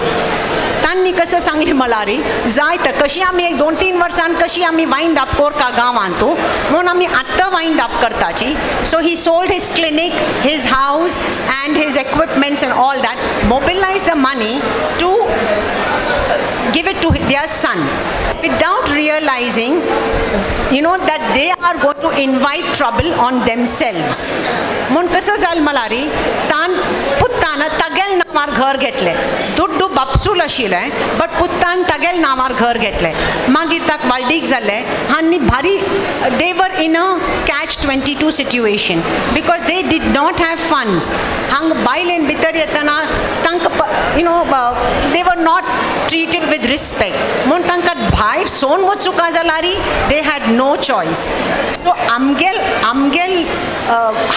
तांणी कसं सांगलें मलारी, जायत, कशी आमी एक 2-3 वर्सान कशी आमी वायंड अप कोरका गांवांत तूं म्हणून आमी आत्तां वायंड अप करताची. So he sold his clinic, his house and his equipments and all that, mobilize the money to give it to their son without realizing that they are going to invite trouble on themselves. म्हूण कसं जालें मलारी, तान पुत्तान तागेल नांवार घर घेतलें. दुड्डू बापसूल आशिल्लें, but पुत्तान तागेल नांवार घर घेतलें. मागीर ताका वाल्डीक जालें आनी भारी they were in a catch 22 situation because they did not have funds. हांगा बायलेन भितर येतना तांकां they were not treated with respect म्हूण तांकां भायर सोन वचूंक जाल्यार they had no choice. So आमगेल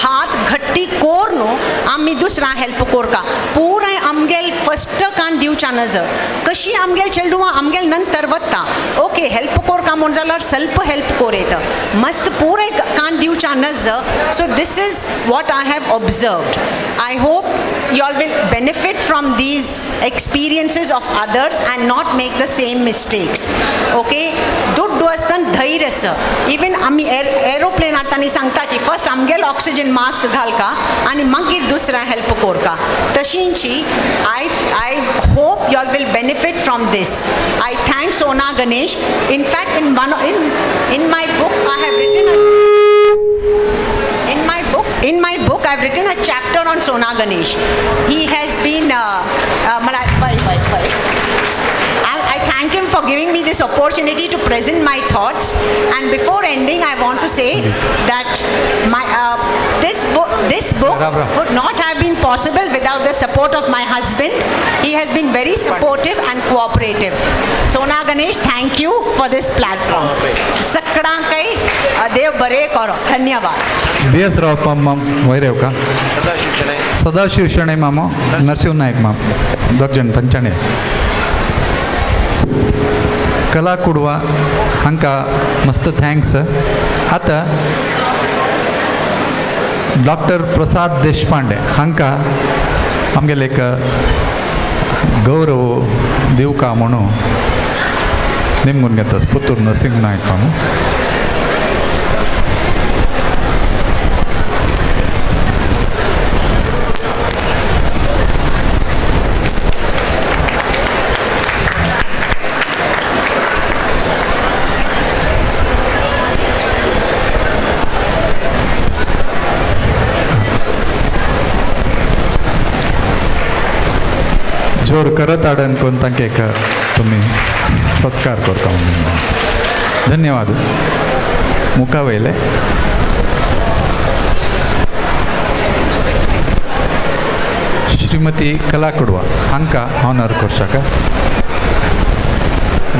हात घट्टी कोर न्हू आमी दुसरा हेल्प कोरका. पुराय आमगेल फस्ट कान दिवच्या नजर कशी आमगेल चेडवां आमगेल नंतर वता. ओके, हेल्प कोरका म्हूण जाल्यार स्वल्प हेल्प कोर येता, मस्त पुराय कान दिवच्या नजर. So this is what I have observed. I hope you all will benefit from these experiences of others and not make the same mistakes. Okay, दुड्डू आसतना धैर्य आसा. इवन आमी एरोप्लेन हाडटानी सांगताची फर्स्ट आमगेलो ऑक्सिजन मास्क घालका आनी मागीर दुसऱ्या हेल्प करका. तशींची I hope you all will benefit from this. I thank Sona Ganesh. In fact in one in my book I have written a in my book I have written a chapter on Sona Ganesh. He has been I thank him for giving me this opportunity to present my thoughts. And before ending, I want to say that my this book would not have been possible without the support of my husband. He has been very supportive and cooperative. Sona Ganesh, thank you for this platform. Sakdankai Dev bare karo. Dhanyavad. B S Rao माम वयर येवका, सदाशिव शणै मामो, नरसिंह नायक माम, दोग जाण तांच्यानी कला कुडवा हांकां मस्त thanks. आतां डॉक्टर प्रसाद देशपांडे हांकां आमगेले एक गौरव दिवका म्हणून नेमून घेता पुतूर नरसिंह नायक मामू. जोर करत आडन कोण तांकां एक तुमी सत्कार करता म्हणून धन्यवाद. मुखा वयले श्रीमती कला कुडवा हांकां ऑनर करचाका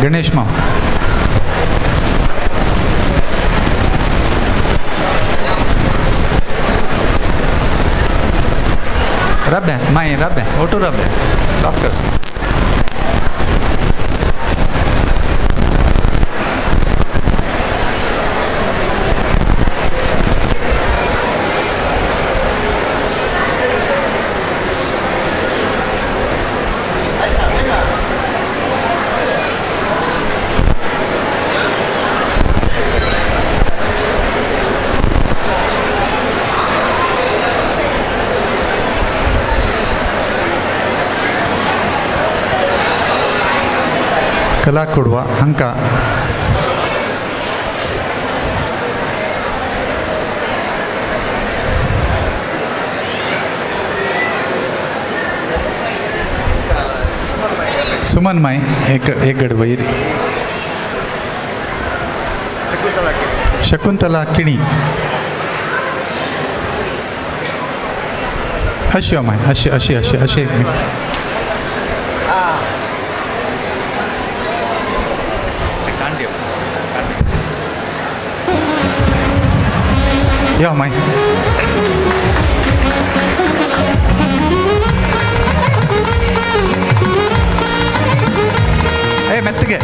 गणेश माम. राब्या माई राब्या ओटो राब्या डॉक्टर्स. कला कुडवा हांकां सुमन माई एक एक गडवैर, शकुंतला किणी, अशी माय अशी अशी अशी अशी या माय. ए मेत्तगे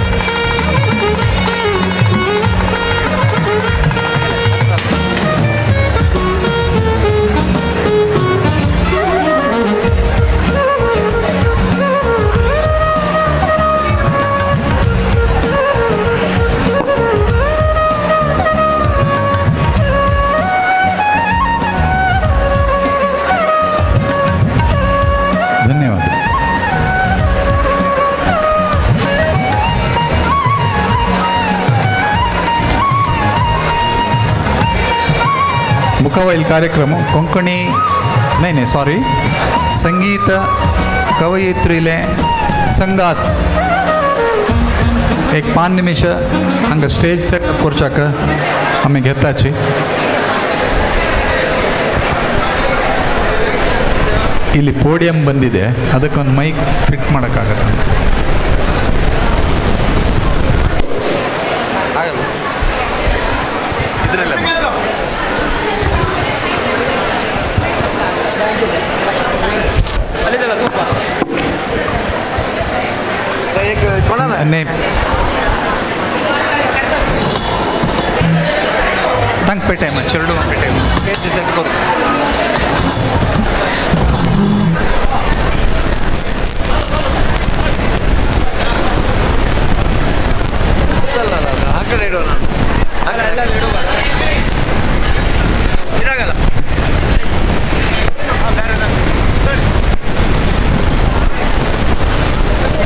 धन्यवाद. मुखावैल कार्यक्रम कोंकणी नाही नाही सॉरी संगीत कवयित्रीले संगात एक 5 निमिष हांगा स्टेज सेटअप करच्याक आमी घेताची. ಇಲ್ಲಿ ಪೋಡಿಯಂ ಬಂದಿದೆ, ಅದಕ್ಕೊಂದು ಮೈಕ್ ಫಿಟ್ ಮಾಡೋಕ್ಕಾಗತ್ತ? ಆಗಲ್ಲ ಇದರಲ್ಲೇ. तांक पेटे चेरडू पेटे.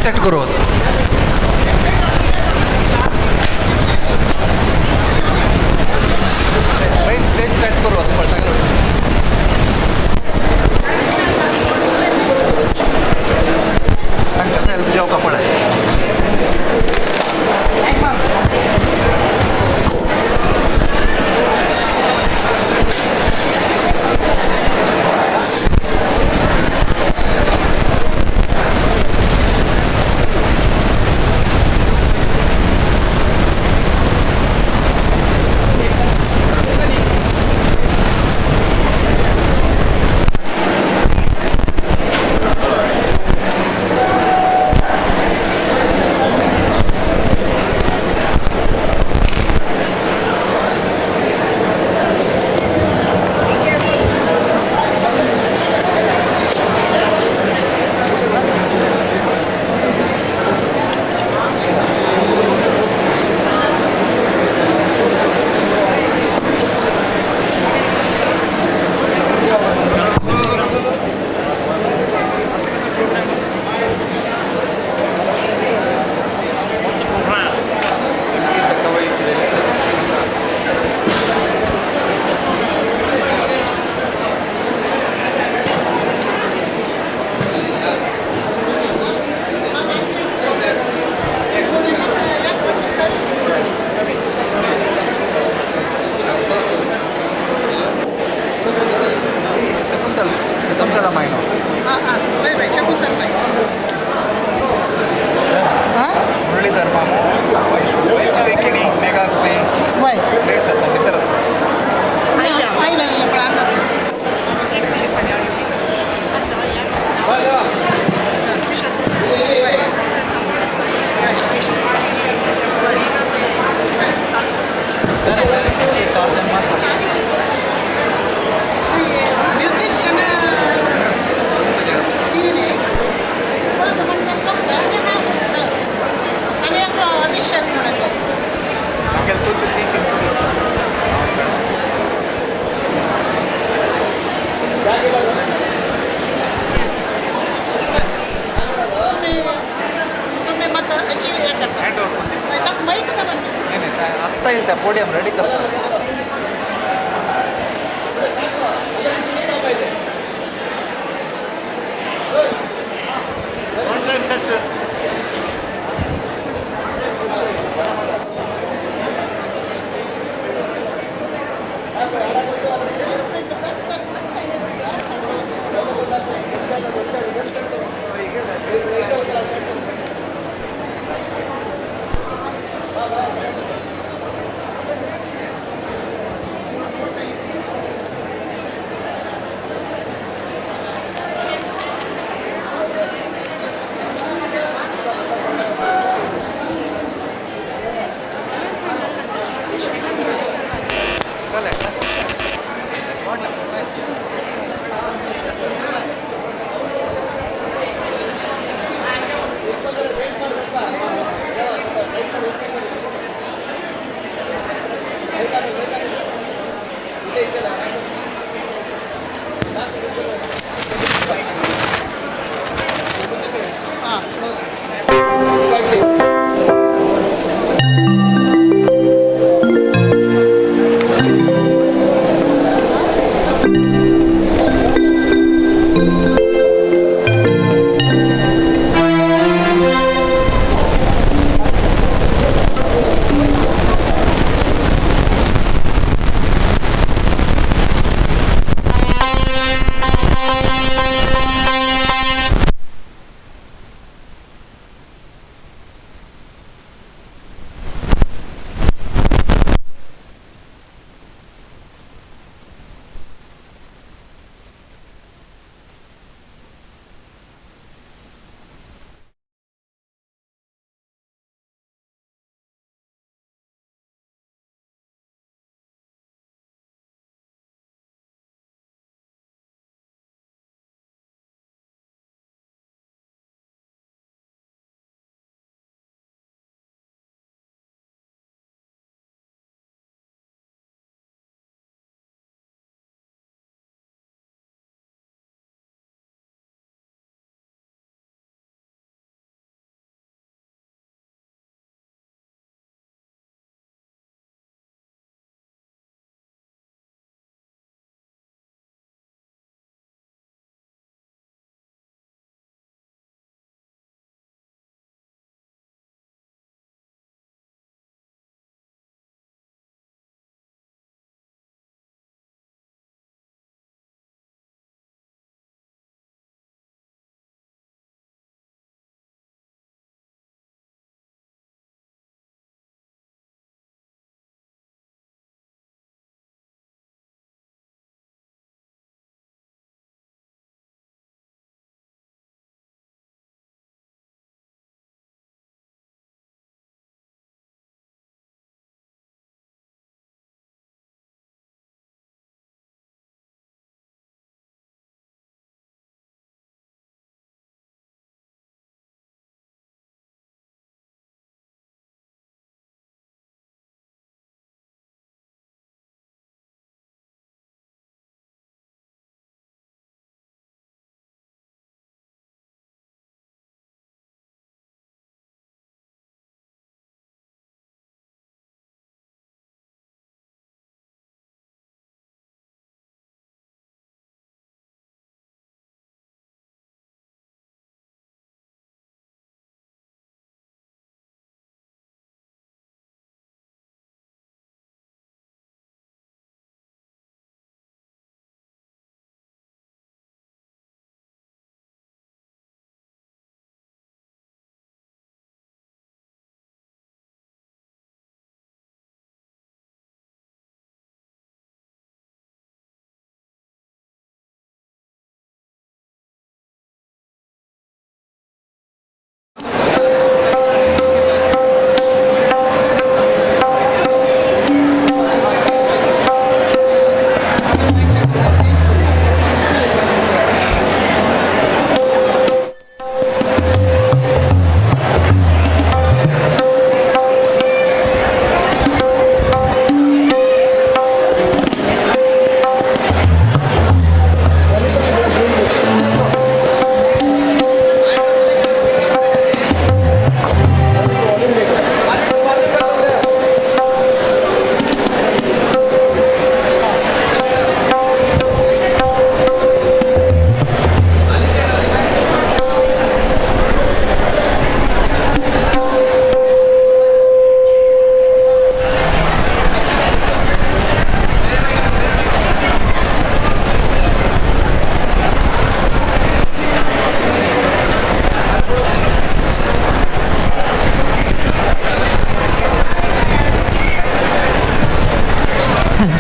सेट करू. पयर स्टेज सेट करू वचपाक सगळें. तांकां हेल्प जावपाक पडय. पोडियम रेडी करता.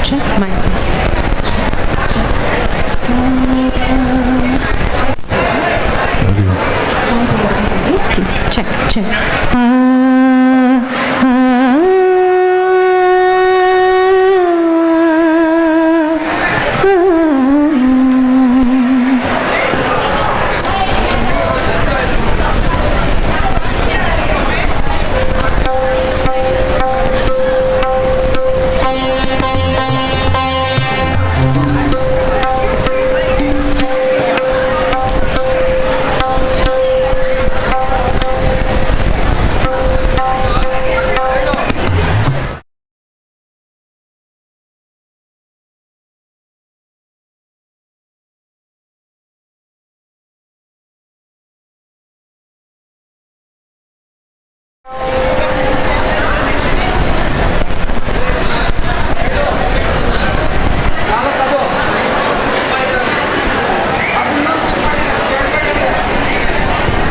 Check mic. Please check, check.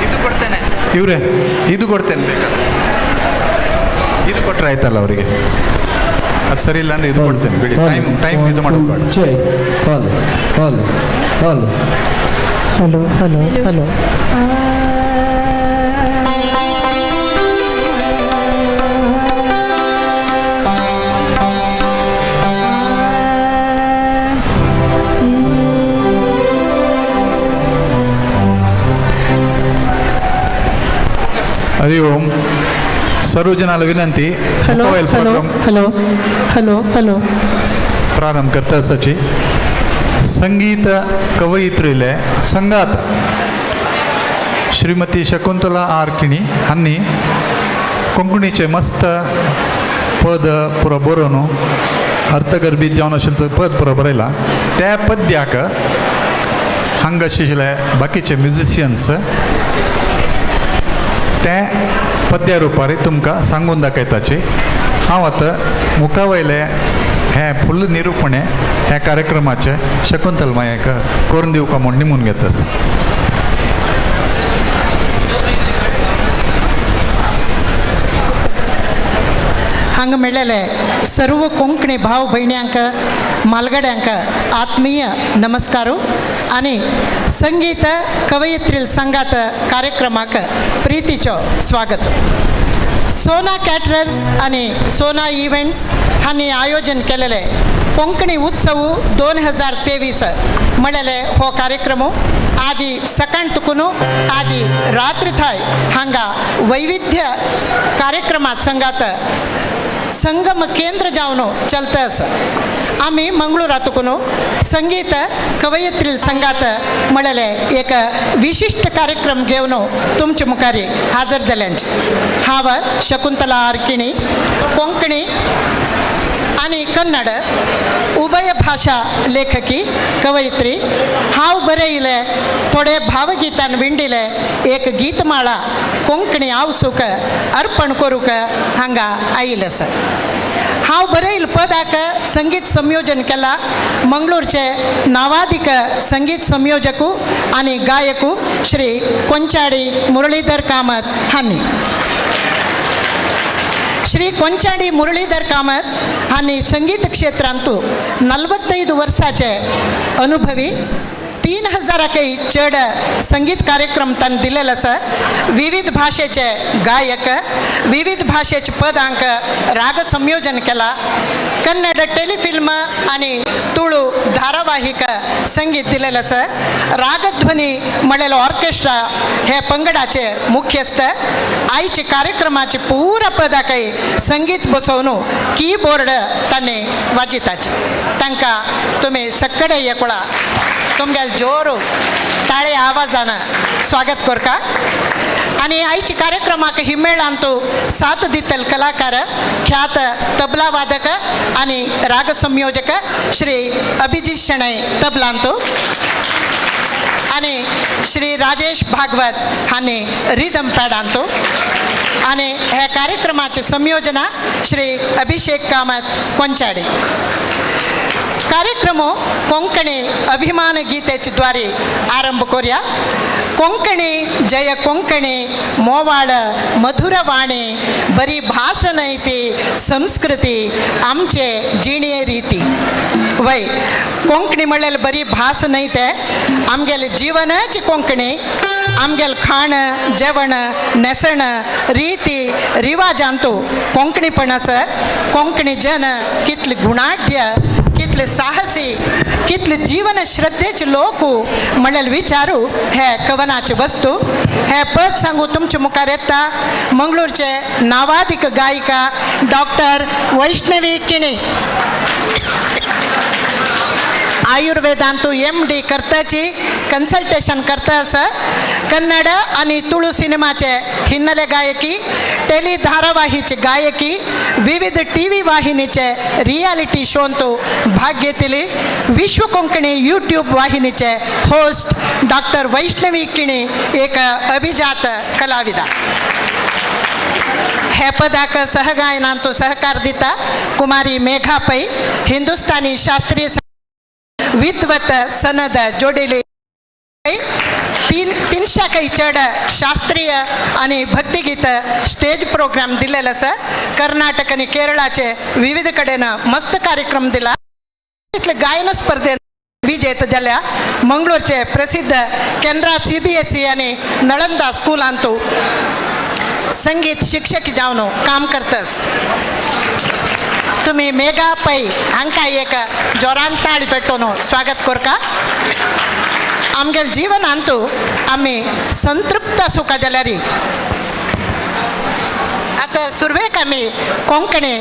ಇದು ಕೊಡ್ತೇನೆ ಇವರೇ, ಇದು ಕೊಡ್ತೇನೆ ಬೇಕಾದ್ರೆ. ಇದು ಕೊಟ್ಟರೆ ಆಯ್ತಲ್ಲ ಅವರಿಗೆ. ಅದು ಸರಿ ಇಲ್ಲ ಅಂದರೆ ಇದು ಕೊಡ್ತೇನೆ ಬಿಡಿ. ಟೈಮ್ ಟೈಮ್ ಇದು ಮಾಡೋದು ಬೇಡ. Hello hello hello hello hello hello. Hari Om. सर्वजनाला विनंती, hello mobile hello program hello hello hello. प्रारंभ करता आसाची संगीत कवयित्रीले संगात श्रीमती शकुंतला आर किणी हांणी कोंकणीचे मस्त पद पुरो बरोवन अर्थगर्भीत जावन आशिल्लें पद पुरो बरयलां. त्या पद्याक हांगा आशिल्ले बाकीचे म्युजिशियन्स ते पद्या रुपार तुमकां सांगून दाखयताची. हांव आतां मुखा वयलें हें फुल्ल निरुपणें ह्या कार्यक्रमाचें शकुंतल मायक करून दिवपा म्हूण निमून घेतास. हांगा मेळ्ळेले सर्व कोंकणी भाव भयण्यांक मालगड्यांक आत्मीय नमस्कारो आनी संगीत कवयित्री संगात कार्यक्रमाक प्रितीचो स्वागत. सोना कॅटरर्स आनी सोना इव्हेंट्स हांणी आयोजन केलेले कोंकणी उत्सव 2023 म्हणलेले हो कार्यक्रम आजी सकाळ तुकून आजी रात्री थंय हांगा वैविध्य कार्यक्रमात संगात संगम केंद्र जावन चलता आसा. आमी मंगळूरातून संगीत कवयित्री संगात म्हणलेले एक विशिश्ट कार्यक्रम घेवन तुमचे मुखार हाजर जाल्यांचे. हांव शकुंतला आरकिणी, कोंकणी आनी कन्नड उभय भाशा लेखकी कवयित्री. हांव बरयले थोडे भावगीतान विंडिले एक गीतमाळा कोंकणी आवसूक अर्पण करूंक हांगा आयिल्लें आसा. हांव बरयल पदाक संगीत संयोजन केलां मंगळूरचे नावादीक संगीत संयोजक आनी गायक श्री कोंचाडी मुरळीधर कामत हांणी. श्री ಕೊಂಚಾಡಿ ಮುರಳೀಧರ್ ಕಾಮತ್ हांणी संगीत क्षेत्रांतू 45 वर्साचे अनुभवी, 3000 चड संगीत कार्यक्रम तांणी दिलेले आसा. विविध भाशेचे गायक, विविध भाशेचे पदांक राग संयोजन केला. कन्नड टेलिफिल्म आनी तुळू धारावाहिक संगीत दिलेलें आसा. रागध्वनी म्हणलेलो ऑर्केस्ट्रा हे पंगडाचे मुख्यस्थ. आयचे कार्यक्रमाचे पुरा पदाकय संगीत बसोवन कीबोर्ड तांणी वाजयताचे. तांकां तुमी सगळे एकवळा तुमगेले जोर ताळे आवाजान स्वागत करका. आनी आयच्या कार्यक्रमाक हिमेळांतू साथ दितल कलाकार ख्यात तबला वादक आनी राग संयोजक श्री अभिजित शणै तबलांतू आनी श्री राजेश भागवत हांणी रिदम पॅडांतू आनी ह्या कार्यक्रमाचे संयोजना श्री अभिषेक कामत कोंचाडे. कार्यक्रम कोंकणी अभिमान गीतेचे द्वारे आरंभ करूया. कोंकणी जय कोंकणी मोवाळ मधुरवाणी बरी भास न्हय ती संस्कृती आमचे जिणे रीती. वय कोंकणी म्हणल्यार बरी भास न्हय ते आमगेले जिवनाची कोंकणी, आमगेले खाण जेवण न्हेसण रिती रिवाजांतू कोंकणीपण आसा. कोंकणी जन कितले गुणाढ्य, कितले साहसी, कितले जीवन श्रद्धेचे लोक म्हणल्यार विचारू हे कवनाचे वस्तू. हे पद सांगू तुमच्या मुखार येता मंगळूरचे नावादिक गायिका डॉक्टर वैष्णवी किणी. आयुर्वेदांतू एम डी करताची कन्सल्टेशन करता आसा. कन्नड आनी तुळू सिनेमाचे हिन्नले गायकी, टेली धारावाहीचे गायकी, विविध टी व्ही वाहिनीचे रियालिटी शोंतू भाग घेतली. विश्व कोंकणी यूट्यूब वाहिनीचे होस्ट डॉक्टर वैष्णवी किणी एक अभिजात कलाविदा. हे पदाक सहगायनांतू सहकार दिता कुमारी मेघा पै. हिंदुस्थानी शास्त्रीय विद्वत सनद जोडिले. 300 काही चड शास्त्रीय आणि भक्तिगीत स्टेज प्रोग्राम दिलेलं आसा. कर्नाटक आणि केरळाचे विविध कडेन मस्त कार्यक्रम दिला. इतले गायन स्पर्धेत विजेत जाल्या. मंगळूरचे प्रसिद्ध केनरा सीबीएसई आणि नळंदा स्कूलांतू संगीत शिक्षक जावन काम करतस. तुम्ही मेघा पै हांकां एक जोरान ताळी पेटोवन स्वागत करका. आमगेले जीवनांतू आमी संतृप्त आसूंक जाल्यार आतां सुरवेक आमी कोंकणी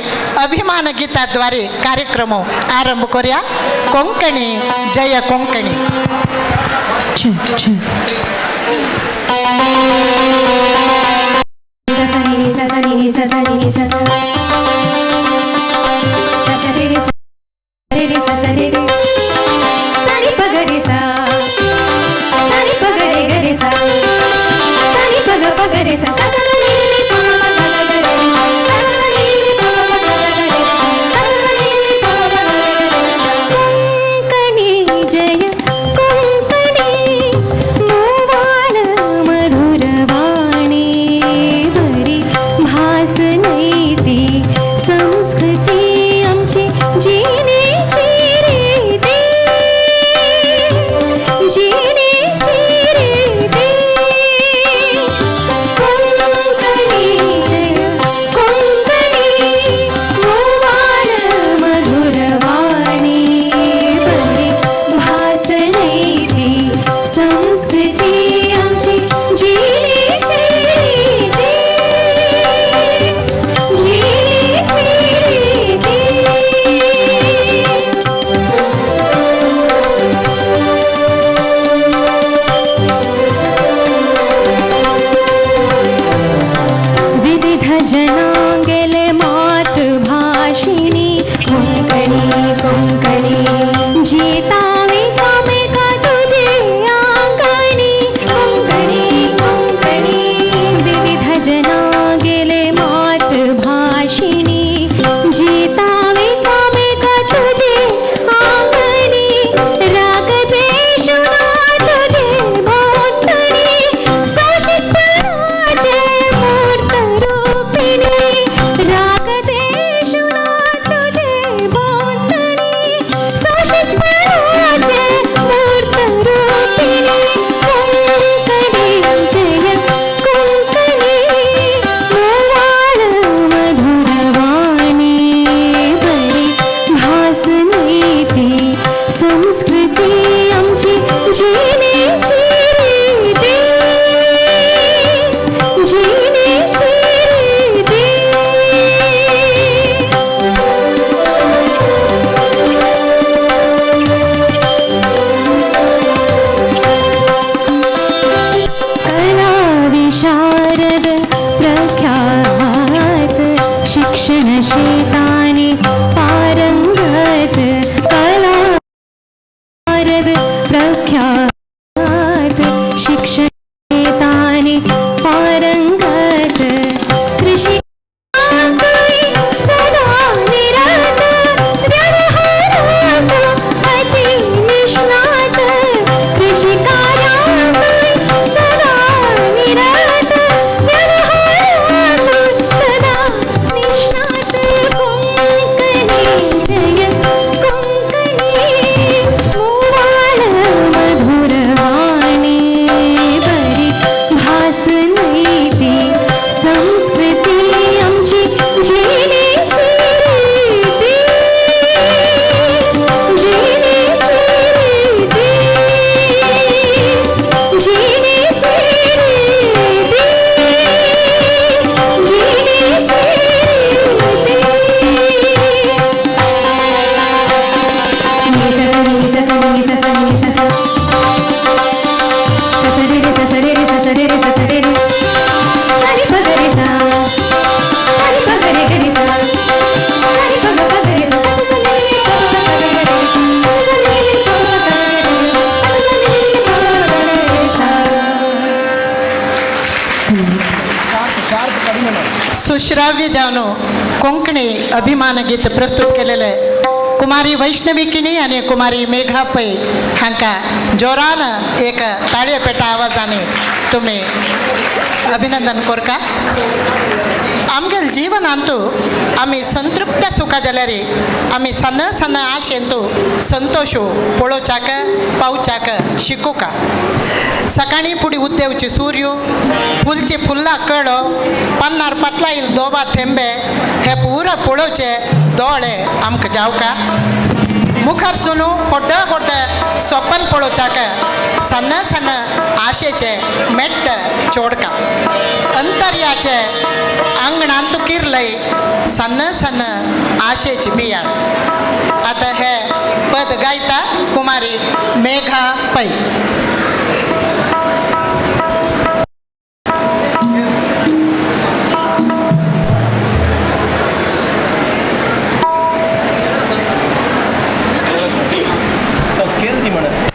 अभिमान गीताद्वारे कार्यक्रम आरंभ करूया. कोंकणी जय कोंकणी. Check, check. सा सा नी सा सा नी सा सा नी सा सा सा सा रे रे सा रे रे सा सा रे रे सा नी प ग रे सा सा नी प ग रे ग रे सा सा नी प ग प ग रे सा सा सा नी नी प ग प ग ग रे सा सा नी नी प ग प ग ग रे सा सा नी नी प ग प ग ग रे. कोंकणी जय कोंकणी मोवाळ मधुरवाणी बरी भास न्हय. सुश्राव्य जावन कोंकणी अभिमान गीत प्रस्तुत केलेले कुमारी वैष्णवी किणी आनी कुमारी मेघा पै हांकां जोरान एक ताळये पेटा आवाजांनी तुमी अभिनंदन कोरका. आमगेल जीवनांतू आमी संतृप्त सुखा जाल्यार आमी सन्न सन्न आशेंतू संतोशू पळोवच्याक पावच्याक शिकूका. सकाळी फुडें उद्देवची सूर्य फुलची फुल्लां कळो पन्नार पतलाईल दोबा थेंबे हे पुरा पळोवचे दोळे आमकां जावका. मुखार सुनू होड्ड होड्ड सपन पळोवच्याक सन्न सन्न आशेचे मेट्ट चोडका. अंतर्याचे आंगणांत किरलय सन्न सन्न आशेची बियाण. आतां हे पद गायता कुमारी मेघा पै. स्केल दी म्हणत.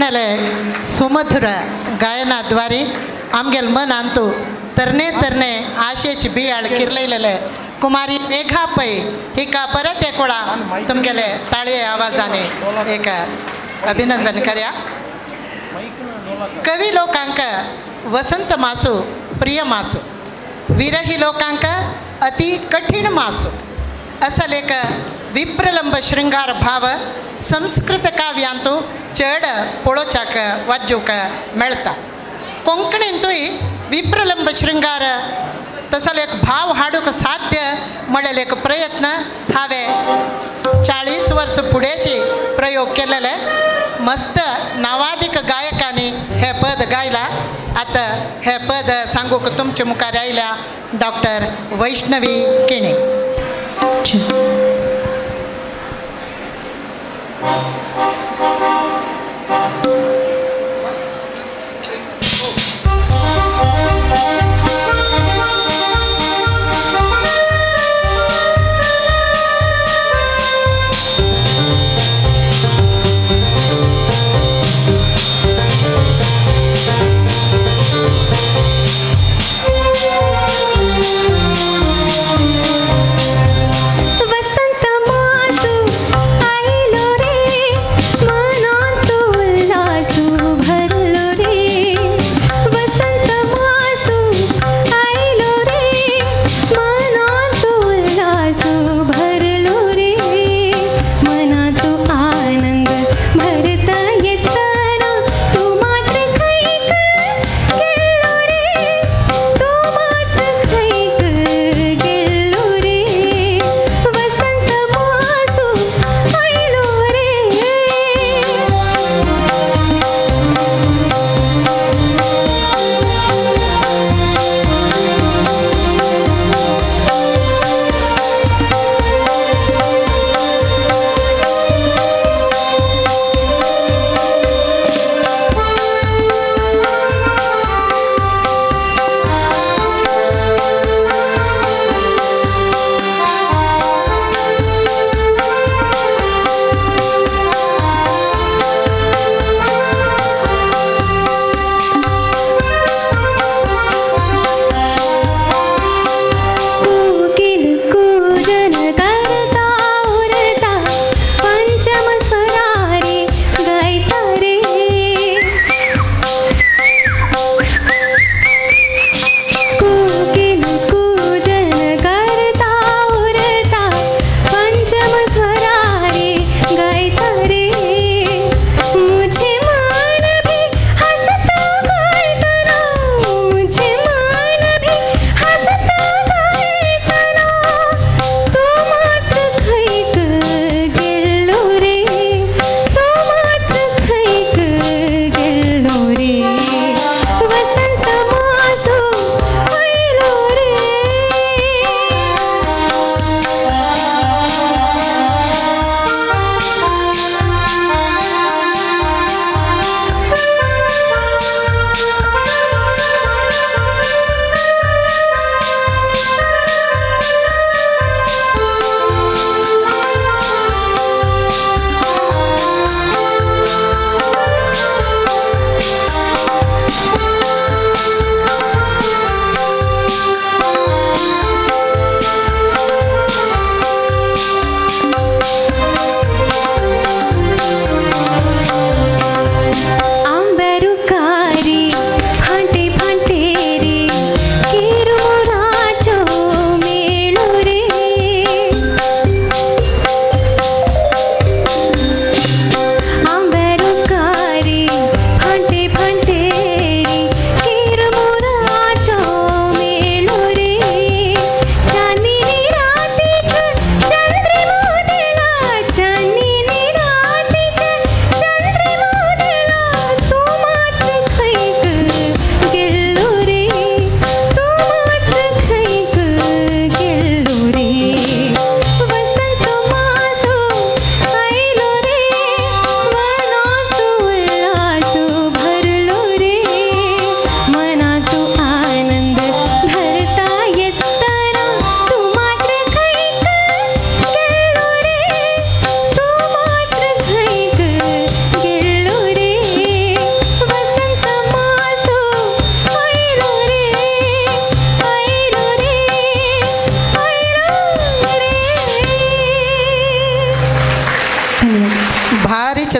आपणाले सुमधुर गायनाद्वारे आमगेल मनांतु तरणे तरणे आशेची बियाळ किरलयलेले कुमारी मेघा पै हिका परत एक वेळा तुमगेले ताळये आवाजाने एक अभिनंदन करया. कवी लोकांक वसंत मासू प्रिय मासू, विरही लोकांक अति कठीण मासू असल एक विप्रलंब शृंगार भाव संस्कृत काव्यांतू चड पळोवच्याक वाजूंक मेळटा. कोंकणींतूय विप्रलंब शृंगार तसलो एक भाव हाडूंक साध्य म्हणलेलो एक प्रयत्न हांवें 40 वर्स फुडेंची प्रयोग केलेले. मस्त नावादीक गायकांनी हें पद गायलां. आतां हें पद सांगूंक तुमचे मुखार आयल्या डॉक्टर वैष्णवी केणी. वसंत मासू आयलो रे मनांत उल्हास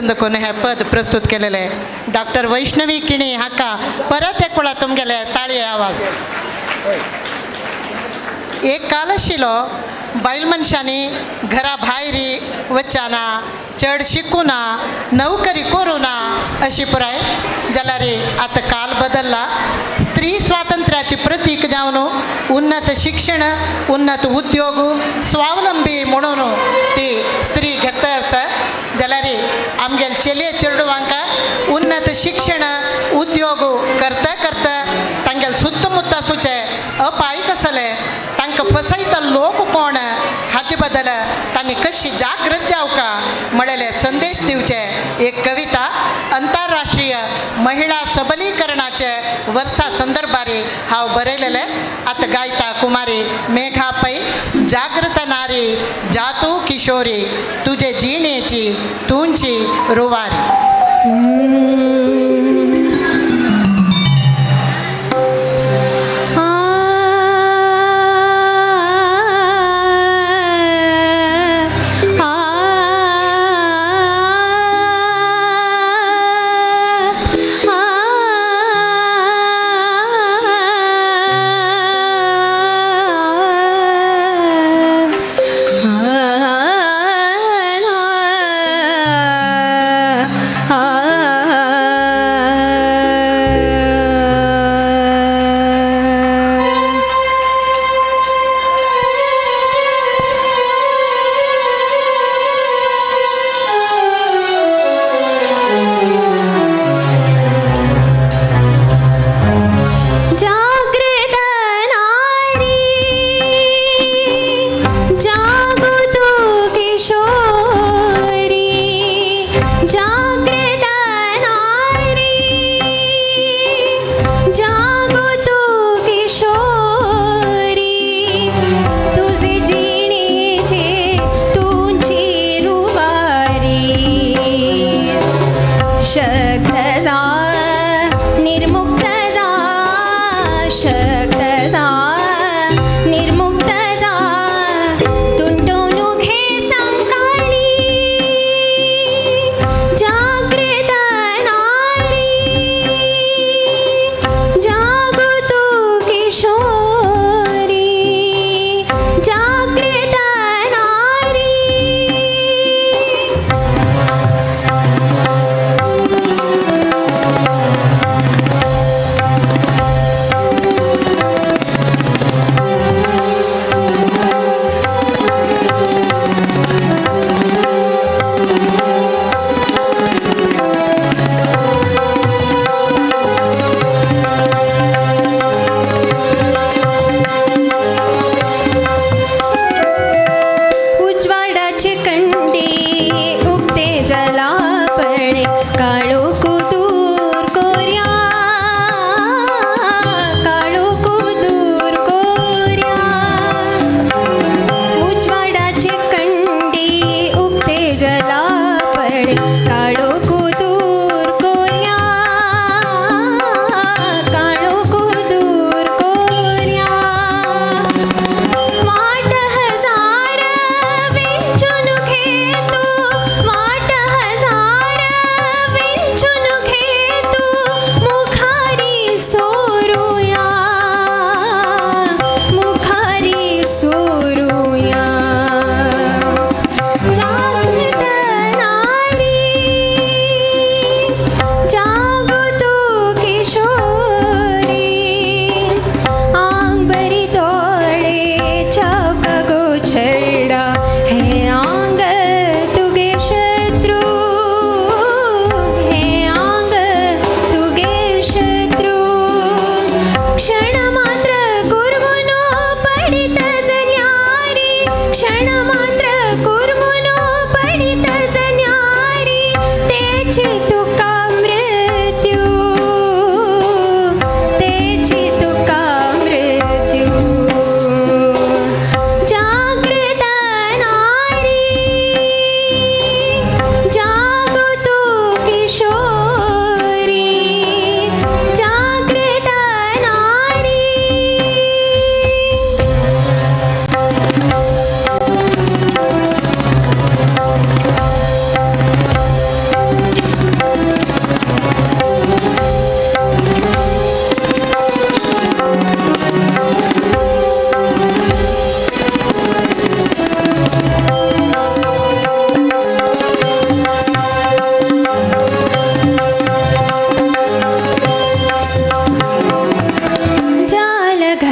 चंदकोन हे पद प्रस्तुत केलेले डॉक्टर वैष्णवी किणी हाका परत एक वेळा तुमगेले ताळये आवाज. एक काल आशिल्लो बायल मनशांनी घरा भायर वचना, चड शिकूं ना, नोकरी करूं ना अशी पुराय, जाल्यार आतां काल बदल्ला. स्त्री स्वातंत्र्याचे प्रतीक जावन उन्नत शिक्षण, उन्नत उद्योग, स्वावलंबी म्हणून ती स्त्री घेता आसा. जाल्यार आमगेले चलये चेडवांक उन्नत शिक्षण, उद्योग करता करता तांगेले सुत्तमुत्त आसूचे अपाय कसले, तांकां फसयता लोक कोण हाचे बद्दल तांणी कशी जागृत जावका म्हळेले संदेश दिवचे एक कविता अंतरराष्ट्रीय महिला सबलीकरणाचे वर्सा संदर्भार हांव बरयलेले. आतां गायता कुमारी मेघा पै. जागृत नारी जातू किशोरी, तुजे जिणेची तुंची रुवारी.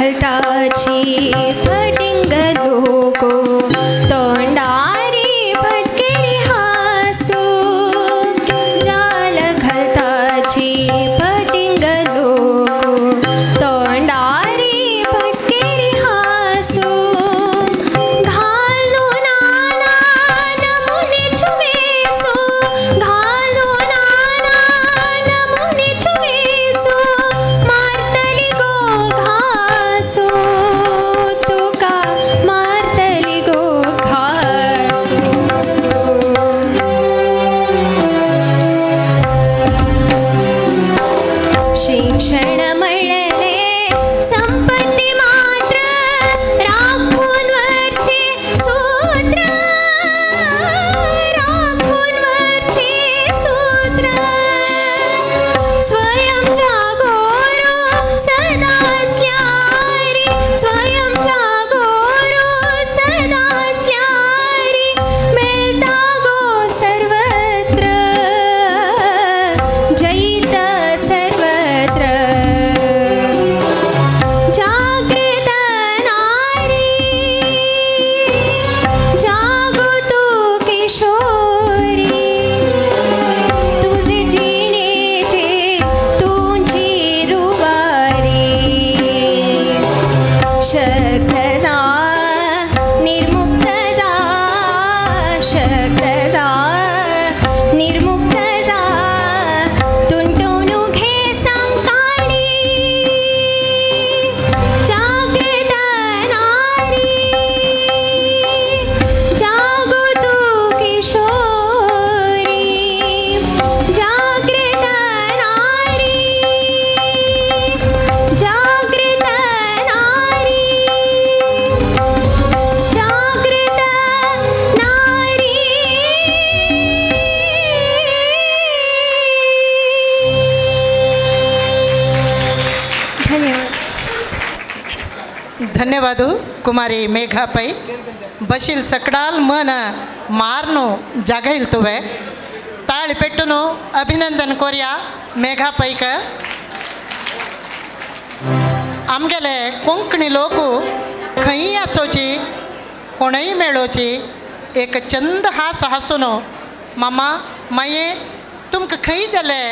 घालताची फटिंग लोको तोंडारी फटकेरी हासू जाल घालताची फटिंग लोको तोंडारी फटकेरी हासू घालू नाना नमुने छुवेसू घालू नाना नमुने छुवेसू मारतली गो घासू तुका मारतली गो घासू. शिक्षण म्हणले संपत्ती मात्र राखून वरचे सूत्र राखून वरचे सूत्र स्वयं जागोरो सदा स्यारी स्वयं जागोरो सदा स्यारी मेळता गो सर्वत्र जैत सर्वत्र जागृत नारी जागो तू किशोरी तुझे जिणेचे तुझी रुवारी शक्त जा निर्मुक्त जा शक्त जा निर्मुक्त जा तुंटवणू घे सांकाळी जागृत नारी जागो तू किशोरी जागृत नारी जागृत नारी जागृत नारी. धन्यवाद. धन्यवाद कुमारी मेघा पै. बशील सकडाल मन मारनो जागैल तुवे ताळी पेट्टुनु अभिनंदन कोरिया मेघा पैक. आमगेले कोंकणी लोक खंय आसोची कोणय मेळोची एक चंद हास हासून मामा माये तुमकां खंय जाले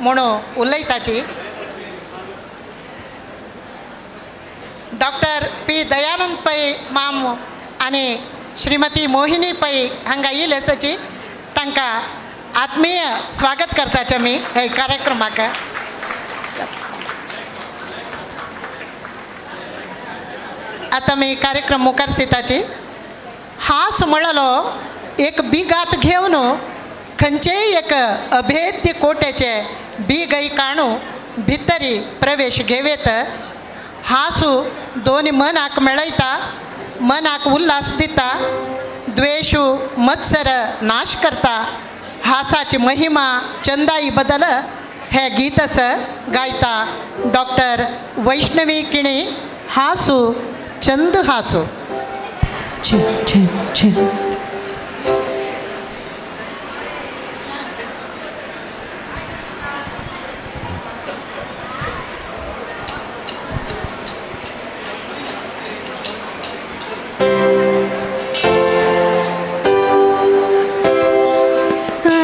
म्हणून उलयताची. डॉक्टर पी दयानंद पै माम आनी श्रीमती मोहिनी पै हांगा येयले आसाची तांकां आत्मीय स्वागत करताचे आमी हे कार्यक्रमाक. आतां आमी कार्यक्रम मुखार सिताची. हास म्हळलो एक बिगात घेवन खंयचेय एक अभेद्य कोट्याचे बीगय काणू भितरी प्रवेश घेवेत. हासू दोन मनाक मेळयता मनाक उल्हास दिता द्वेशू मत्सर नाश करता. हासाची महिमा चंदाई बदल हे गीतस गायता डॉक्टर वैष्णवी किणी. हासू चंद हासू. छे छे छे. आ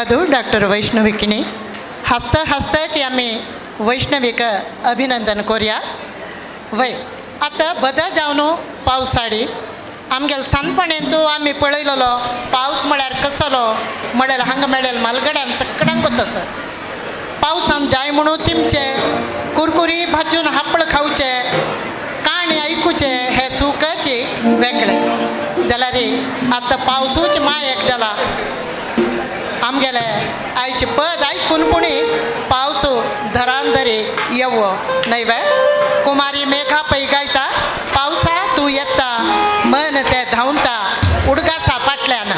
धन्यवाद डॉक्टर वैष्णवी किणी. हसता हसताच आमी वैष्णवीक अभिनंदन करूया. वय आतां बदल जावन पावसाडी आमगेले सानपणेन आमी पळयलेलो पावस म्हळ्यार कसलो म्हळ्यार हांगा मेळ्ळें मालगड्यान सगळ्यांक तसो पावसान जाय म्हणून तिमचे कुरकुरी भाजून हापळ खावचे काणी आयकुचे हे सुखाचे वेगळे जाल्यार आतां पावसूच मायक जाला. आमगेले आयचे पद आयकून पुणी पावस धरान धरी येवो न्हय वे. कुमारी मेघा पै गायता पावसा तूं येता मन ते धांवता उडगासा फाटल्यान.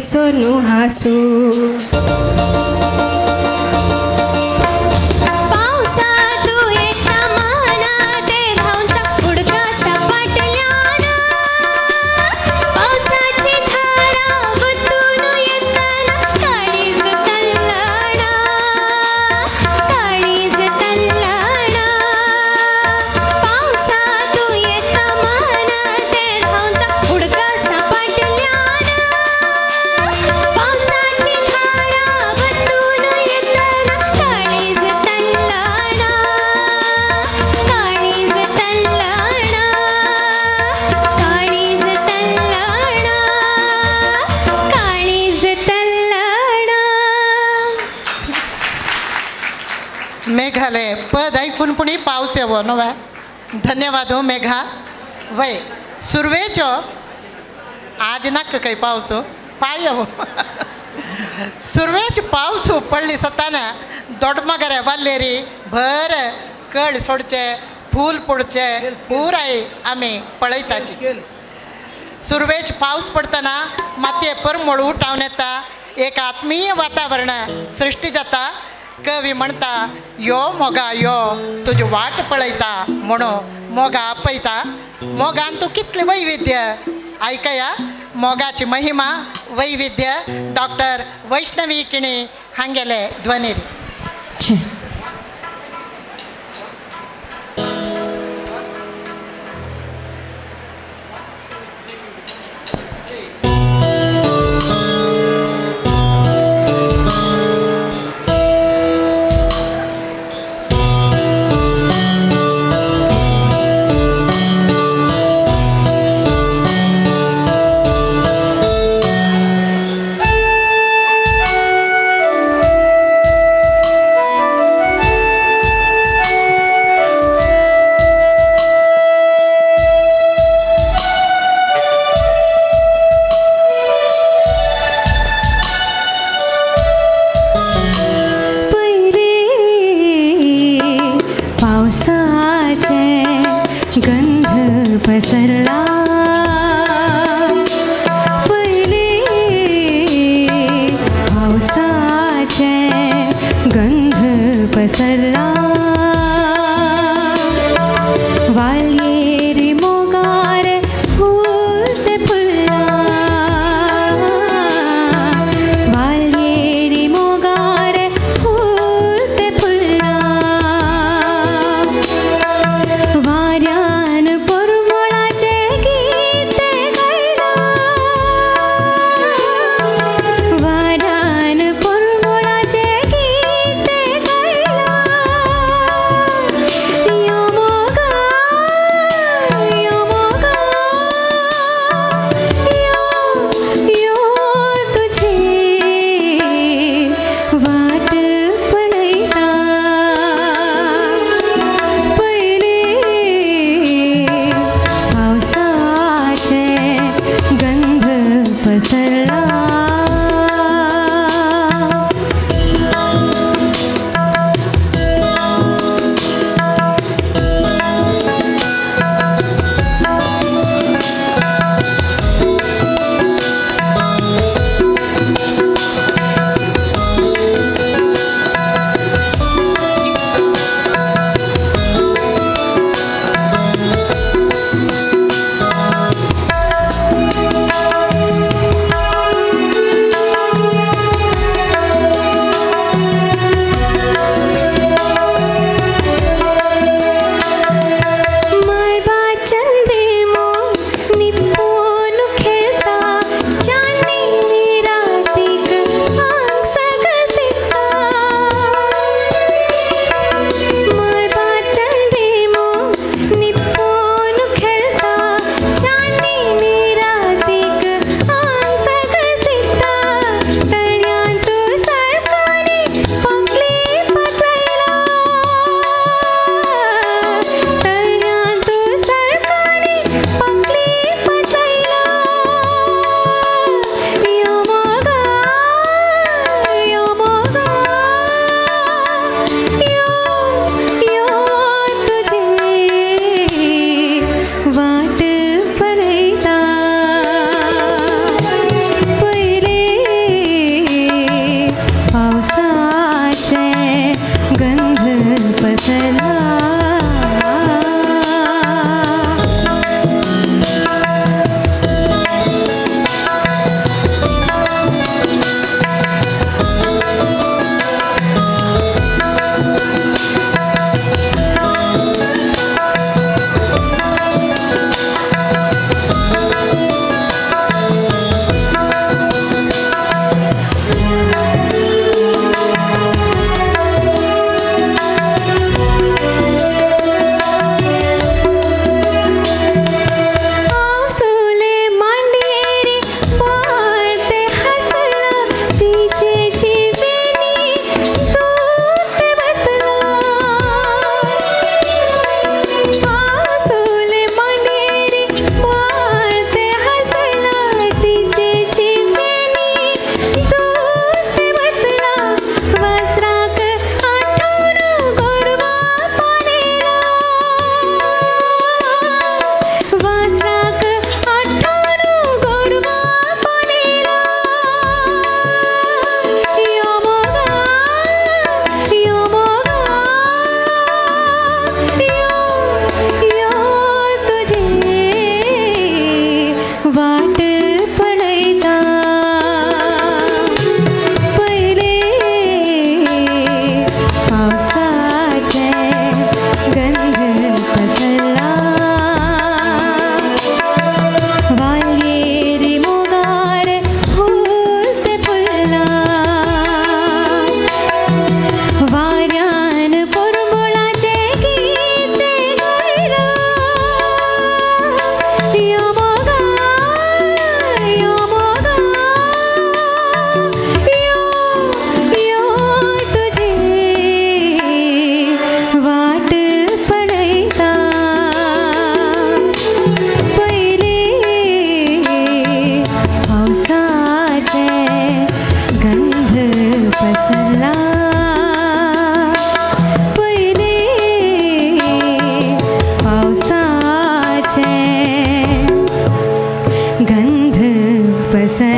सोनू हासू. पावसा तू येता माना ते धांवता उडका सपाटल्यान, पावसाची धारा वतून येताना काळीज तल्लणा, काळीज तल्लणा. पावसा तू येता माना ते धांवता उडका सपाटल्यान, पावसाची धारा वतून येताना काळीज तल्लणा, काळीज तल्लणा, काळीज तल्लणा, काळीज तल्लणा. मेघालय पद ऐकून पुणी पावस येवो न्हू. धन्यवाद हो मेघा. वय सुरवेचो आज नाका काही पावस पाय येवो. सुरवेच पावस पडली सताना दोडमगरे वल्लेरी भर कळ सोडचे फूल पडचे पुराय आमी पळयताची. सुरवेच पावस पडटना मातये परमळ उठावन येता, एक आत्मीय वातावरण सृश्टी जाता. कवी म्हणटा यो मोगा यो तुजी वाट पळयता म्हणून मोगा आपयता. मोगान तूं कितलें वैविध्य आयकया. मोगाची महिमा वैविध्य डॉक्टर वैष्णवी किणी हांगेले ध्वनीर. पयले पावसाचे गंध पसरला, पयले पावसाचे गंध पसरला, वालयेर मोगार फूल ते फुल्ला, वालयेर मोगार फूल ते फुल्ला, वाऱ्यान परमळाचे गीत गायला, वाऱ्यान परमळाचे गीत गायला, यो मोगा यो मोगा यो यो तुझे वाट पळयता. पयले पावसाचे गंध पसरला. Thank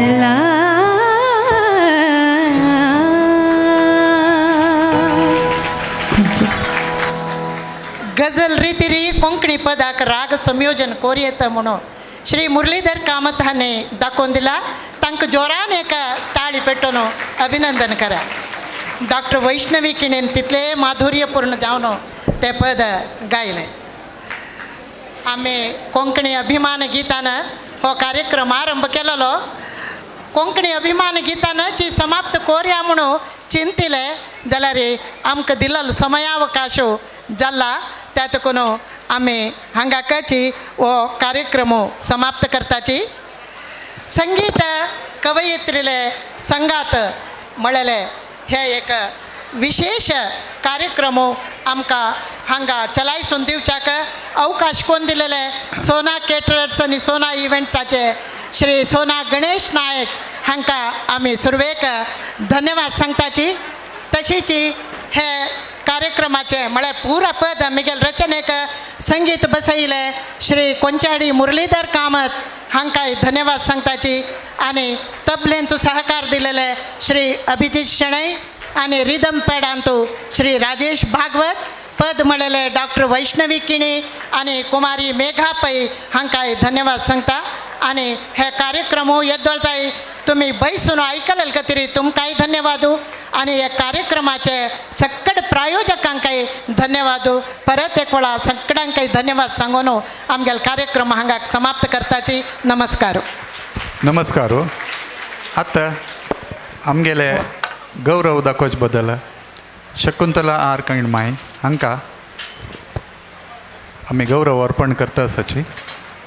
गेला. गझल रितीरी कोंकणी पदाक राग संयोजन कोरयेता म्हणून श्री मुरलीधर कामत हांणी दाखोवन दिला. तांकां जोरान एक ताळी पेटोवन अभिनंदन करा. डॉक्टर वैष्णवी किणेन तितले माधुर्यपूर्ण जावन ते पद गायलें. आमी कोंकणी अभिमान गीतान हो कार्यक्रम आरंभ केलेलो. कोंकणी अभिमान गीतान ची समाप्त कोरया म्हणून चिंतिले जाल्यार आमकां दिल्लो समयावकाश जाला त्या तकून आमी हांगाकाची हो कार्यक्रम समाप्त करताची. संगीत कवयित्रीले संगात म्हळेले हे एक विशेष कार्यक्रम आमकां हांगा चलायसून दिवच्याक अवकाश कोण दिलेले सोना केटरर्स आनी सोना इव्हेंट्साचे श्री सोना गणेश नायक हांकां आमी सुरवेक धन्यवाद सांगताची. तशीच हे कार्यक्रमाचे म्हळ्यार पुरा पद मिगेल रचनेक संगीत बसयले श्री कोंचाडी मुरलीधर कामत हांकांय धन्यवाद सांगताची. आनी तबलेंचो सहकार दिलेले श्री अभिजीत शणै आनी रिदम पॅडांतू श्री राजेश भागवत, पद म्हणलेले डॉक्टर वैष्णवी किणी आनी कुमारी मेघा पै हांकांय धन्यवाद सांगता. आनी हे कार्यक्रम येदोळताय तुमी बैसून आयकले खातीर तुमकांय धन्यवाद आनी ह्या कार्यक्रमाचे सकड प्रायोजकांकय धन्यवाद. परत एक वेळा सगळ्यांकय धन्यवाद सांगून आमगेले कार्यक्रम हांगाक समाप्त करताची. नमस्कार. नमस्कार. आतां आमगेले गौरव दाखोवचे बदल शकुंतला आर कणमाय हांकां आमी गौरव अर्पण करता आसाची.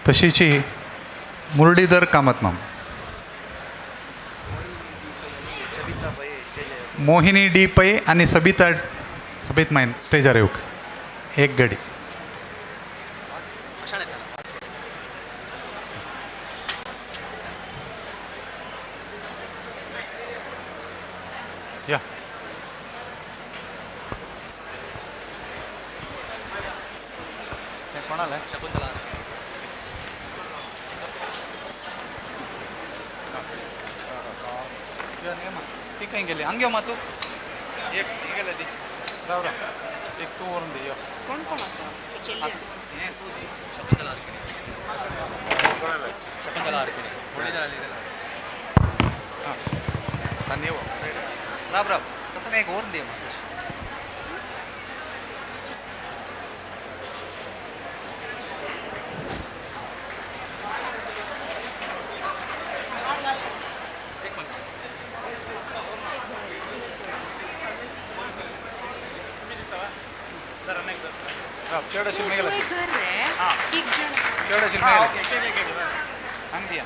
तशीची मुरलीधर कामत माम, मोहिनी डी पै आनी सबिता सबित मायन स्टेजार येवंक एक गडी. या कोणाला शकुंतला ती खंय गेली? हांग यो मा तूं एक गेले दी राव राव एक तूं व्हरून दी यो. कोण कोण आसा? हें तूं दी. शकुंतला आरकिणी. शकुंतला आरकिणी हां आनी यो सायड राव राव तसं नाही एक व्हरून दी म्हाका. चेडशील मेगेला चेडशील मेगेला हांग दिया.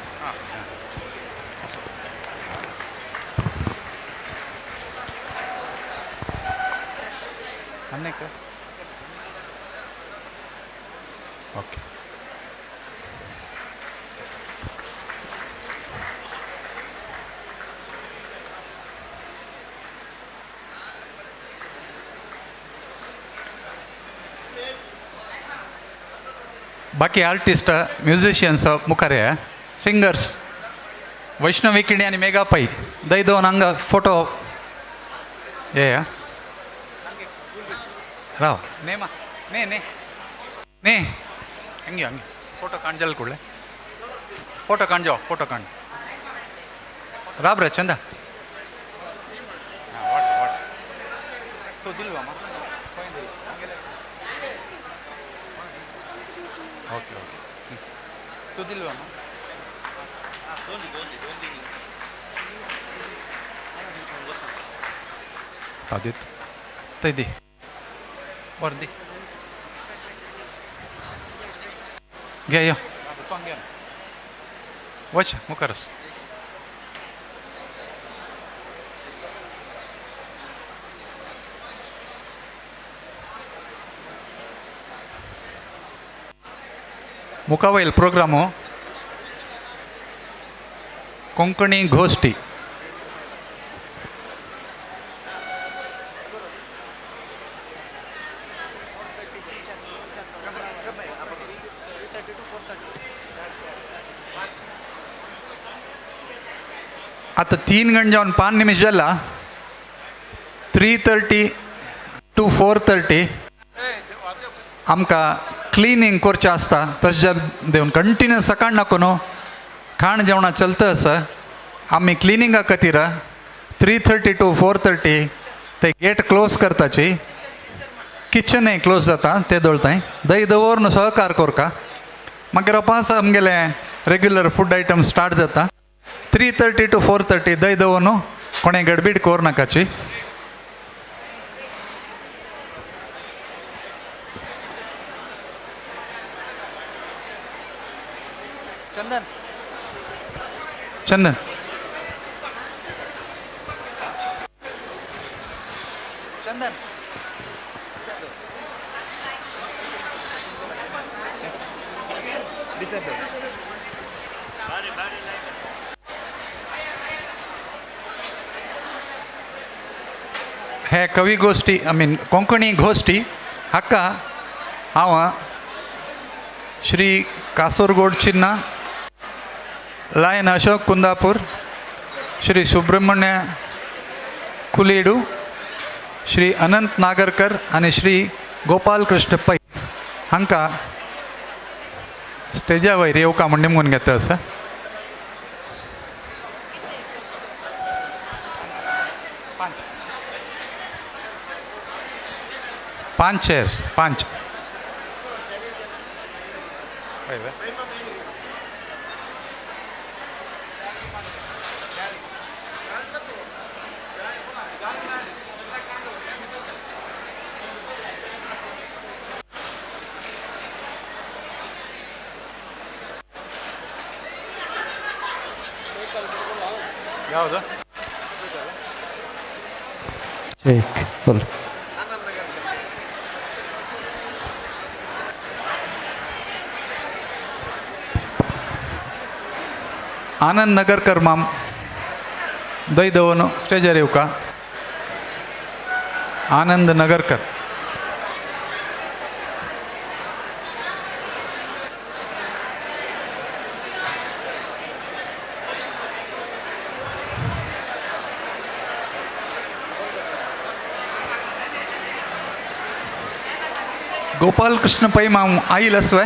आनी ओके. बाकी आर्टिस्ट म्युझिशियन्स मुखार सिंगर्स वैष्णवी किणी आनी मेघा पै दय दोन हांगा फोटो ये राव नेमा ने ने ने हंगे हंगे फोटो कांजल कुडले फोटो कांजो फोटो कांड राब रे चंदा what what तो दिलवा मा ओके ओके तू दिलवा मा आदित ते दी वर दी घे यो वच मुखारस. मुखावयल प्रोग्राम कोंकणी गोष्टी. आतां 3 गंटे जावन 5 निमिश जाला. 3:30 to 4:30 आमकां क्लिनींग करचें आसता. तशें देवन कंटिन्यू सकाळ नाको न्हू खाण जेवणां चलता आसा. आमी क्लिनिंगा खातीर 3:30 to 4:30 ते गेट क्लोज करताची. किचनय क्लोज जाता ते दवरताय. दही दवरून सहकार करका. मागीर अपास आमगेले रेगुलर फूड आयटम स्टार्ट जाता. 3:30 to 4:30 दही दवरून कोणें गडबीड कर नाकाची. चंदन चंदन चंदन हे कवी गोष्टी I mean Konkani गोष्टी हाका हांव श्री कासरगोड चिन्ना, लायन अशोक कुंदापूर, श्री सुब्रमण्य कुलेडू, श्री अनंत नागरकर आनी श्री गोपाल कृष्ण पै हांकां स्टेजा वयर येवका म्हूण निमगून घेता आसा. पांच चेयर्स 5. ಯಾವುದು? आनंद नगरकर माम दही दवरून स्टेजार येवका. आनंद नगरकर. गोपाल कृष्ण पै माम आईल असवे.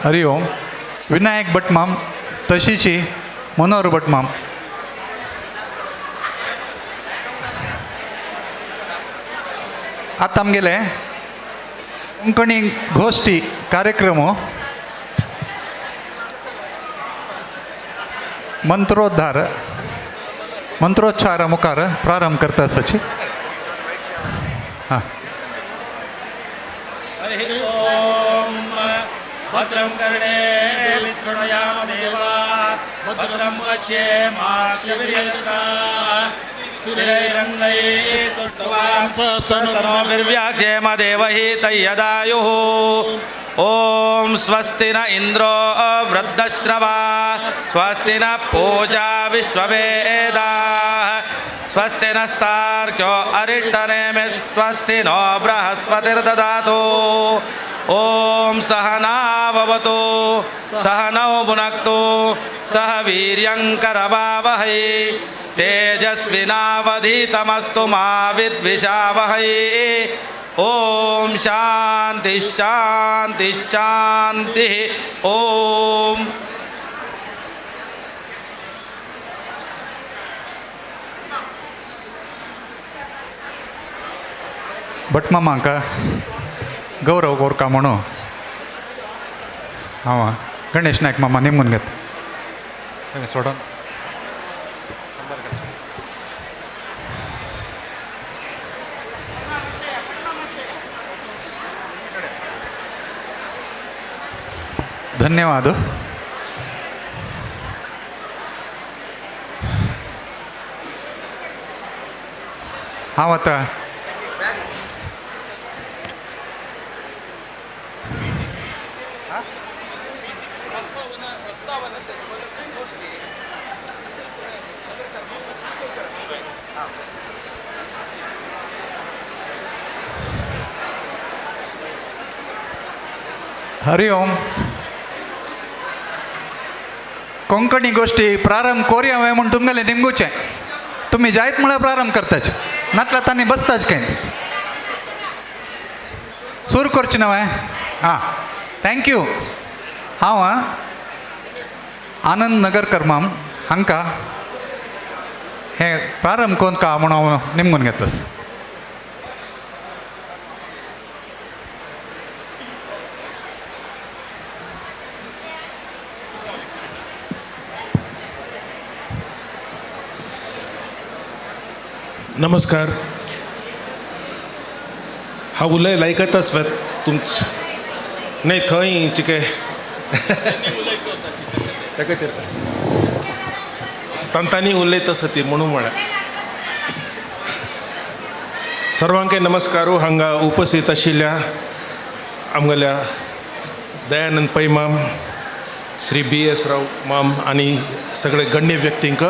हरी ओम. विनायक भटमाम, तशीची मनोहर भटमाम. आतां आमगेले कोंकणी गोश्टी कार्यक्रम मंत्रोद्धार मंत्रोच्चारा मुखार प्रारंभ करता सची. हां. भद्रं कर्णे विशृणुयाम देवा भद्रं पश्येमाक्षभिर्यजत्राः स्थिरैरङ्गैस्तुष्टुवांसस्तनूभिर्व्याख्येम देवहितं यदायुः. ॐ स्वस्ति न इन्द्रो वृद्धश्रवा स्वस्ति न पूषा विश्ववेदाः स्वस्ति नस्तार्क्ष्यो अरिष्टनेमिः स्वस्ति नो बृहस्पतिर्दधातु. ॐ सहनाववतु सहनौ भुनक्तु सह वीर्यङ्करवावहै तेजस्विनावधीतमस्तु मा विद्विषावहै. ॐ शांति शांति शांति. ॐ. भटमामांक गौरव कोरका म्हणून हांव गणेश नायक मामा नेमून घेता सोडून. धन्यवाद. हांव आतां हरी ओम. कोंकणी गोष्टी प्रारंभ कोरया हांवें म्हूण तुमगेलें निमगुचें तुमी जायत म्हळ्यार प्रारंभ करताच, नातल्यार तांणी बसताच खंय सुरू करची न्हय. आं, thank you. हांव आनंद नगरकर माम हांकां हें प्रारंभ कोन्न का म्हूण हांव निमगून घेतास. नमस्कार. हांव उलय लायकत आसत तुमच न्हय थंय चिके ताका तांतांनी उलयत आसा ती म्हणून म्हळ्यार सर्वांक नमस्कार. हांगा उपस्थित आशिल्ल्या आमगेल्या दयानंद पै माम, श्री बी एस राव माम आनी सगळे गण्य व्यक्तींक,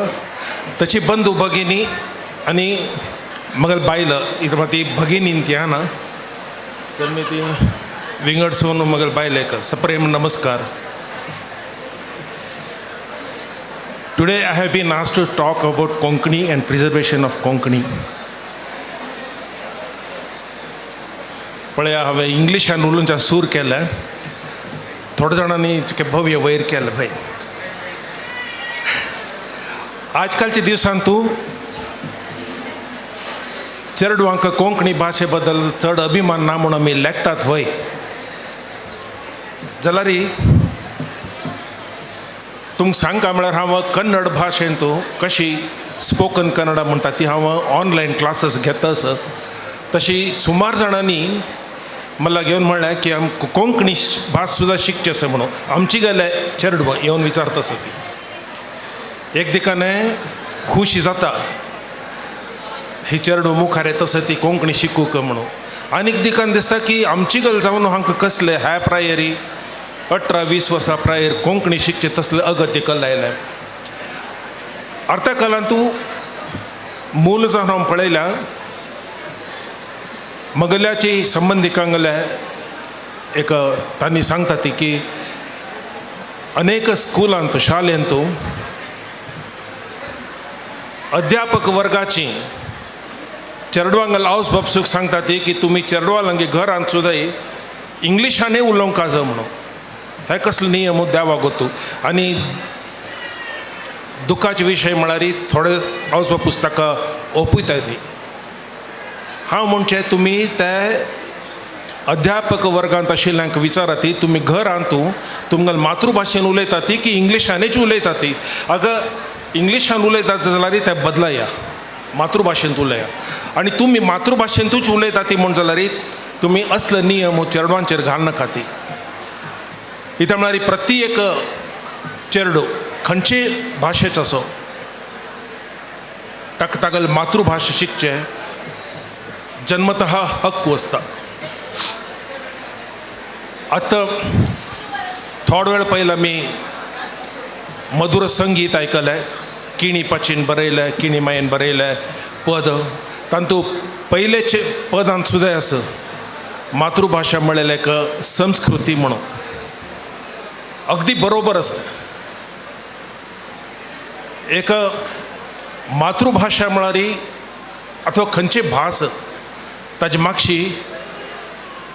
तशी बंधू भगिनी आनी मगल बायल इतमा ती भगिनीन ती ना तर मी ती विंगडसून मगल बायलेक सप्रेम नमस्कार. Today I have been asked to talk about Konkani and preservation of Konkani. पळया हांवें इंग्लिशान उलोवच्या सूर केलें, थोड्या जाणांनी भव्य वयर केलें. भाई आजकालच्या दिवसांत तूं चेडवांक कोंकणी भाशे बद्दल चड अभिमान ना म्हूण आमी लेखतात वय जाल्यार तुमकां सांगता म्हळ्यार हांव कन्नड भाशेन तूं कशी स्पोकन कन्नडा म्हणटा ती हांव ऑनलायन क्लासीस घेता आसा. तशी सुमार जाणांनी मला घेवन म्हणलें की आमकां कोंकणी भास सुद्दां शिकची आसा म्हणून आमची गेले चेडवां येवन विचारता आसा ती. एक दिकाने खुशी जाता ही चेडूं मुखार येता आसा ती कोंकणी शिकूंक म्हणून. आनीक दिकान दिसता की आमची गल जावन हांकां कसले ह्या प्रायरी 18-20 वर्सां प्रायर कोंकणी शिकचे तसले अगत्य कल आयलें. अर्थ कलान तूं मूल जावन हांव पळयल्या मगल्याची संबंदिकांगले एक तांणी सांगता ती की अनेक स्कुलांत शाळेंत अध्यापक वर्गाची चेडवांगल आवस बापसूक सांगता ती की तुमी चेडवां लागीं घरांत सुद्दां इंग्लिशानूय उलोवंक जाय म्हणून. हे कसलो नियम देवाक गोतू. आनी दुखाचे विशय म्हळ्यार थोडे आवज पुस्तकां ओपयता ती. हांव म्हणचें तुमी ते अध्यापक वर्गांत आशिल्ल्यांक विचारात, तुमी घरांत तुमकां मातृभाशेन उलयता ती की इंग्लिशानूच उलयता ती. अगं इंग्लिशान उलयतात जाल्यार ते बदलाया, मातृभाशेंत उलया. आनी तुमी मातृभाशेंतूच उलयता ती म्हूण जाल्यार तुमी असले नियम चेडवांचेर घालनाका ती. इत्या म्हळ्यार प्रत्येक चेडो खंयचे भाशेचो असो ताका तागेली मातृभाशा शिकचें जन्मतः हक्क आसता. आतां थोडो वेळ पयलीं आमी मधुर संगीत आयकलें, किणी पाचीन बरयलें, किणी मायेन बरयलें पद. तातूंत पयलेचे पदांत सुद्दां आसा मातृभाशा म्हळ्यार एक संस्कृती म्हणून. अगदी बरोबर आसता. एक मातृभाशा म्हळ्यार अथवा खंयची भास ताजे मागशी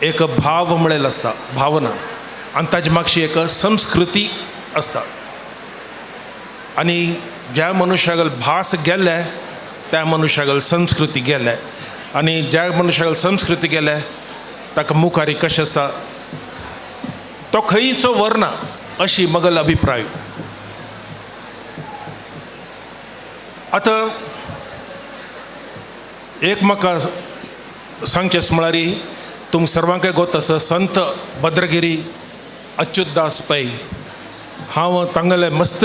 एक भाव म्हळेलो आसता, भावना, आनी ताजे मागशी एक संस्कृती आसता. आनी ज्या मनुष्याक भास गेले त्या मनुष्याक संस्कृती गेले, आनी ज्या मनुष्याक संस्कृती गेले ताका मुखारी कशें आसता तो खंयचो व्हरना अशी मगल अभिप्राय. आतां एक म्हाका सांगचें म्हळ्यार तुमकां सर्वांकय गोत आसा संत भद्रगिरी अच्युतदास पै. हांव तांगेले मस्त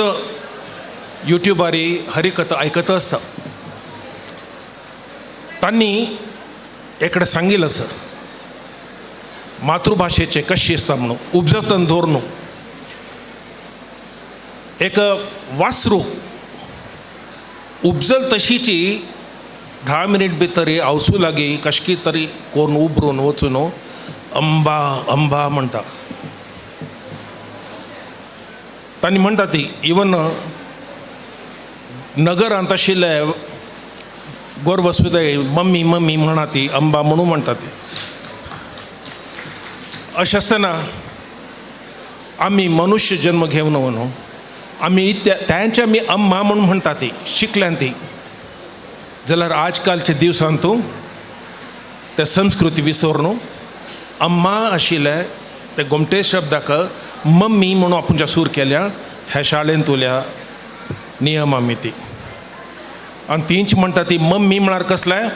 युट्युबारी हरिकथा आयकत आसता. तांणी एकडें सांगिल्लें आसा मातृभाशेचें कशी आसता म्हणून उपजतन दवर न्हू. एक वासरू उपजल तशीची 10 मिनीट भितर आवसू लागीं कशकी तरी कोण उबरून वचून अंबा अंबा म्हणटा. तांणी म्हणटा ती इवन नगरांत आशिल्ले गोरवां सुद्दां मम्मी मम्मी म्हणा ती अंबा म्हणून म्हणटा ती. अशें आसतना आमी मनुष्य जन्म घेवन न्हू आमी तांचे आमी अम्मा म्हूण म्हणटा ती शिकल्यान ती. जाल्यार आजकालच्या दिवसांत तूं ते संस्कृती विसर न्हू. अम्मा आशिल्ले ते गोमटे शब्दाक मम्मी म्हणून आपूण सूर केल्या ह्या शाळेंत उरल्या नियम आमी ती. आनी तींच म्हणटा ती मम्मी म्हळ्यार कसलें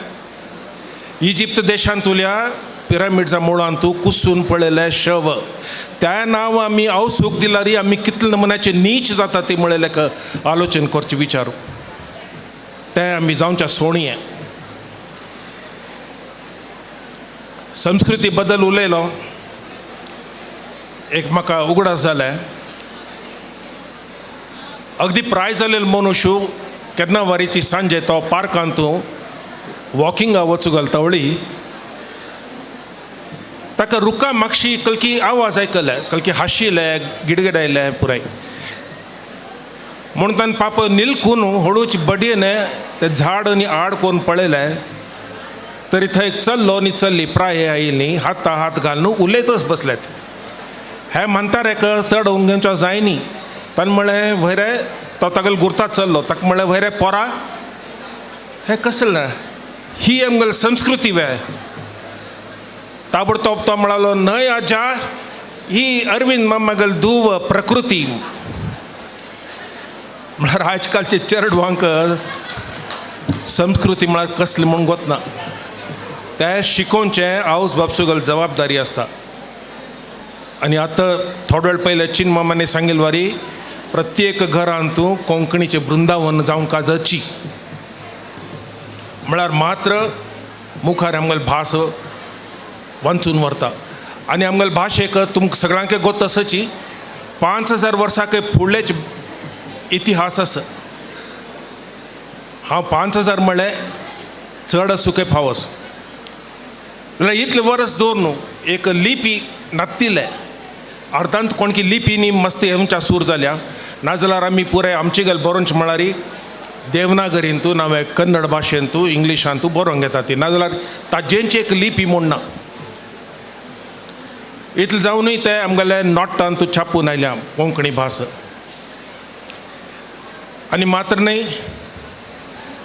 इजिप्त देशांत उरल्या पिरामिड्सा मुळांत तूं कुसून पळयलें शव त्या नांव आमी आवसूक दिल्यार आमी कितले नमुन्याचे नीच जाता ती म्हळ्यार आलोचन करचें विचारू तें आमी जावच्या सोणये. संस्कृती बद्दल उलयलो एक म्हाका उगडास जालें. अगदी प्राय जालेलो मनुष्य केन्ना वारीची सांजे तो पार्कांत वॉकिंगा वचूं घालता वळी ताका रुखा मागशी कलकी आवाज आयकले, कलकी हांशिल्ले गिडगिडायले पुराय. म्हणून ताणें पाप निलकून हळूच बडयेन तें झाड आनी आड कोन्न पळयलें तरी थंय चल्लो आनी चल्ली प्राय आयली हाता हात घालून उलयतच बसलेत. हे म्हातारेक चड उंगेच्या जायनी. ताणें म्हळें वयरे तो तागेलो गुर्ता चल्लो ताका म्हळें वयरे पोरा हें कसलें ही आमगेली संस्कृती वे. ताबडतोब तो म्हणालो न्हय आजा ही अरविंद मामागेली धूव प्रकृती. म्हळ्यार आजकालचे चेडवांक संस्कृती म्हळ्यार कसली म्हूण गोतना. तें शिकोवचें आवस बापसुगल जबाबदारी आसता. आनी आतां थोडो वेळ पयलें चिन मामांनी सांगिल्ले वारी प्रत्येक घरांत कोंकणीचें वृंदावन जावंक जाची म्हळ्यार मात्र मुखार आमगेली भास वाचून व्हरता. आनी आमगेले भाशेक तुमकां सगळ्यांक गोत आसाची 5000 वर्सां फुडलेच इतिहास आसा. हांव 5000 म्हळ्ळें चड आसूं फावस जाल्यार इतले वर्स दवर न्हू एक लिपी नातिल्लें अर्दांत कोणकी लिपीनी मस्ती आमच्या सूर जाल्या. नाजाल्यार आमी पुराय आमचे गेल बरोवंच म्हळ्यार देवनागरींतू नावे कन्नड भाशेंतू इंग्लिशांतू बरोवंक येता ती. नाजाल्यार ताजेंची एक लिपी म्हूण ना. इतलें जावनूय ते आमगेले नोट्टान तूं छापून आयल्या कोंकणी भास. आनी मात्र न्हय,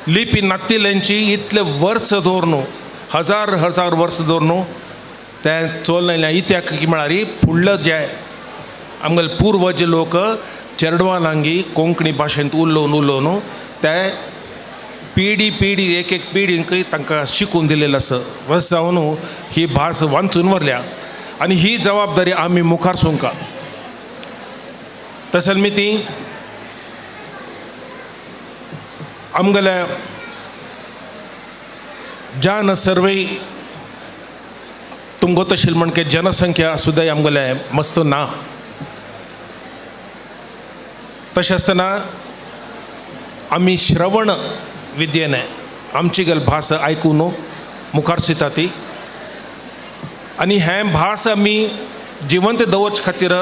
लिपी नातिल्यांची इतले वर्स दवर न्हू, हजार हजार वर्स दवर न्हू तें चोल आयल्या. इत्याक की म्हळ्यार फुडले जे आमगेले पुर्वज लोक चेडवां लागीं कोंकणी भाशेंत उलोवन उलोवन ते पिढी पिढी एक एक पिढींक तांकां शिकून दिलेलें आसा. वस जावन ही भास वांचून व्हरल्या आनी ही जबाबदारी आमी मुखार सुंका. तशें मी ती आमगेल्या जान सर्वे तुमकां तशें म्हण की जनसंख्या सुद्दां आमगेले मस्त ना. तशें आसतना आमी श्रवण विद्येन आमची गल भास आयकून मुखार सरता ती आनी हें भास आमी जिवंत दवरचे खातीर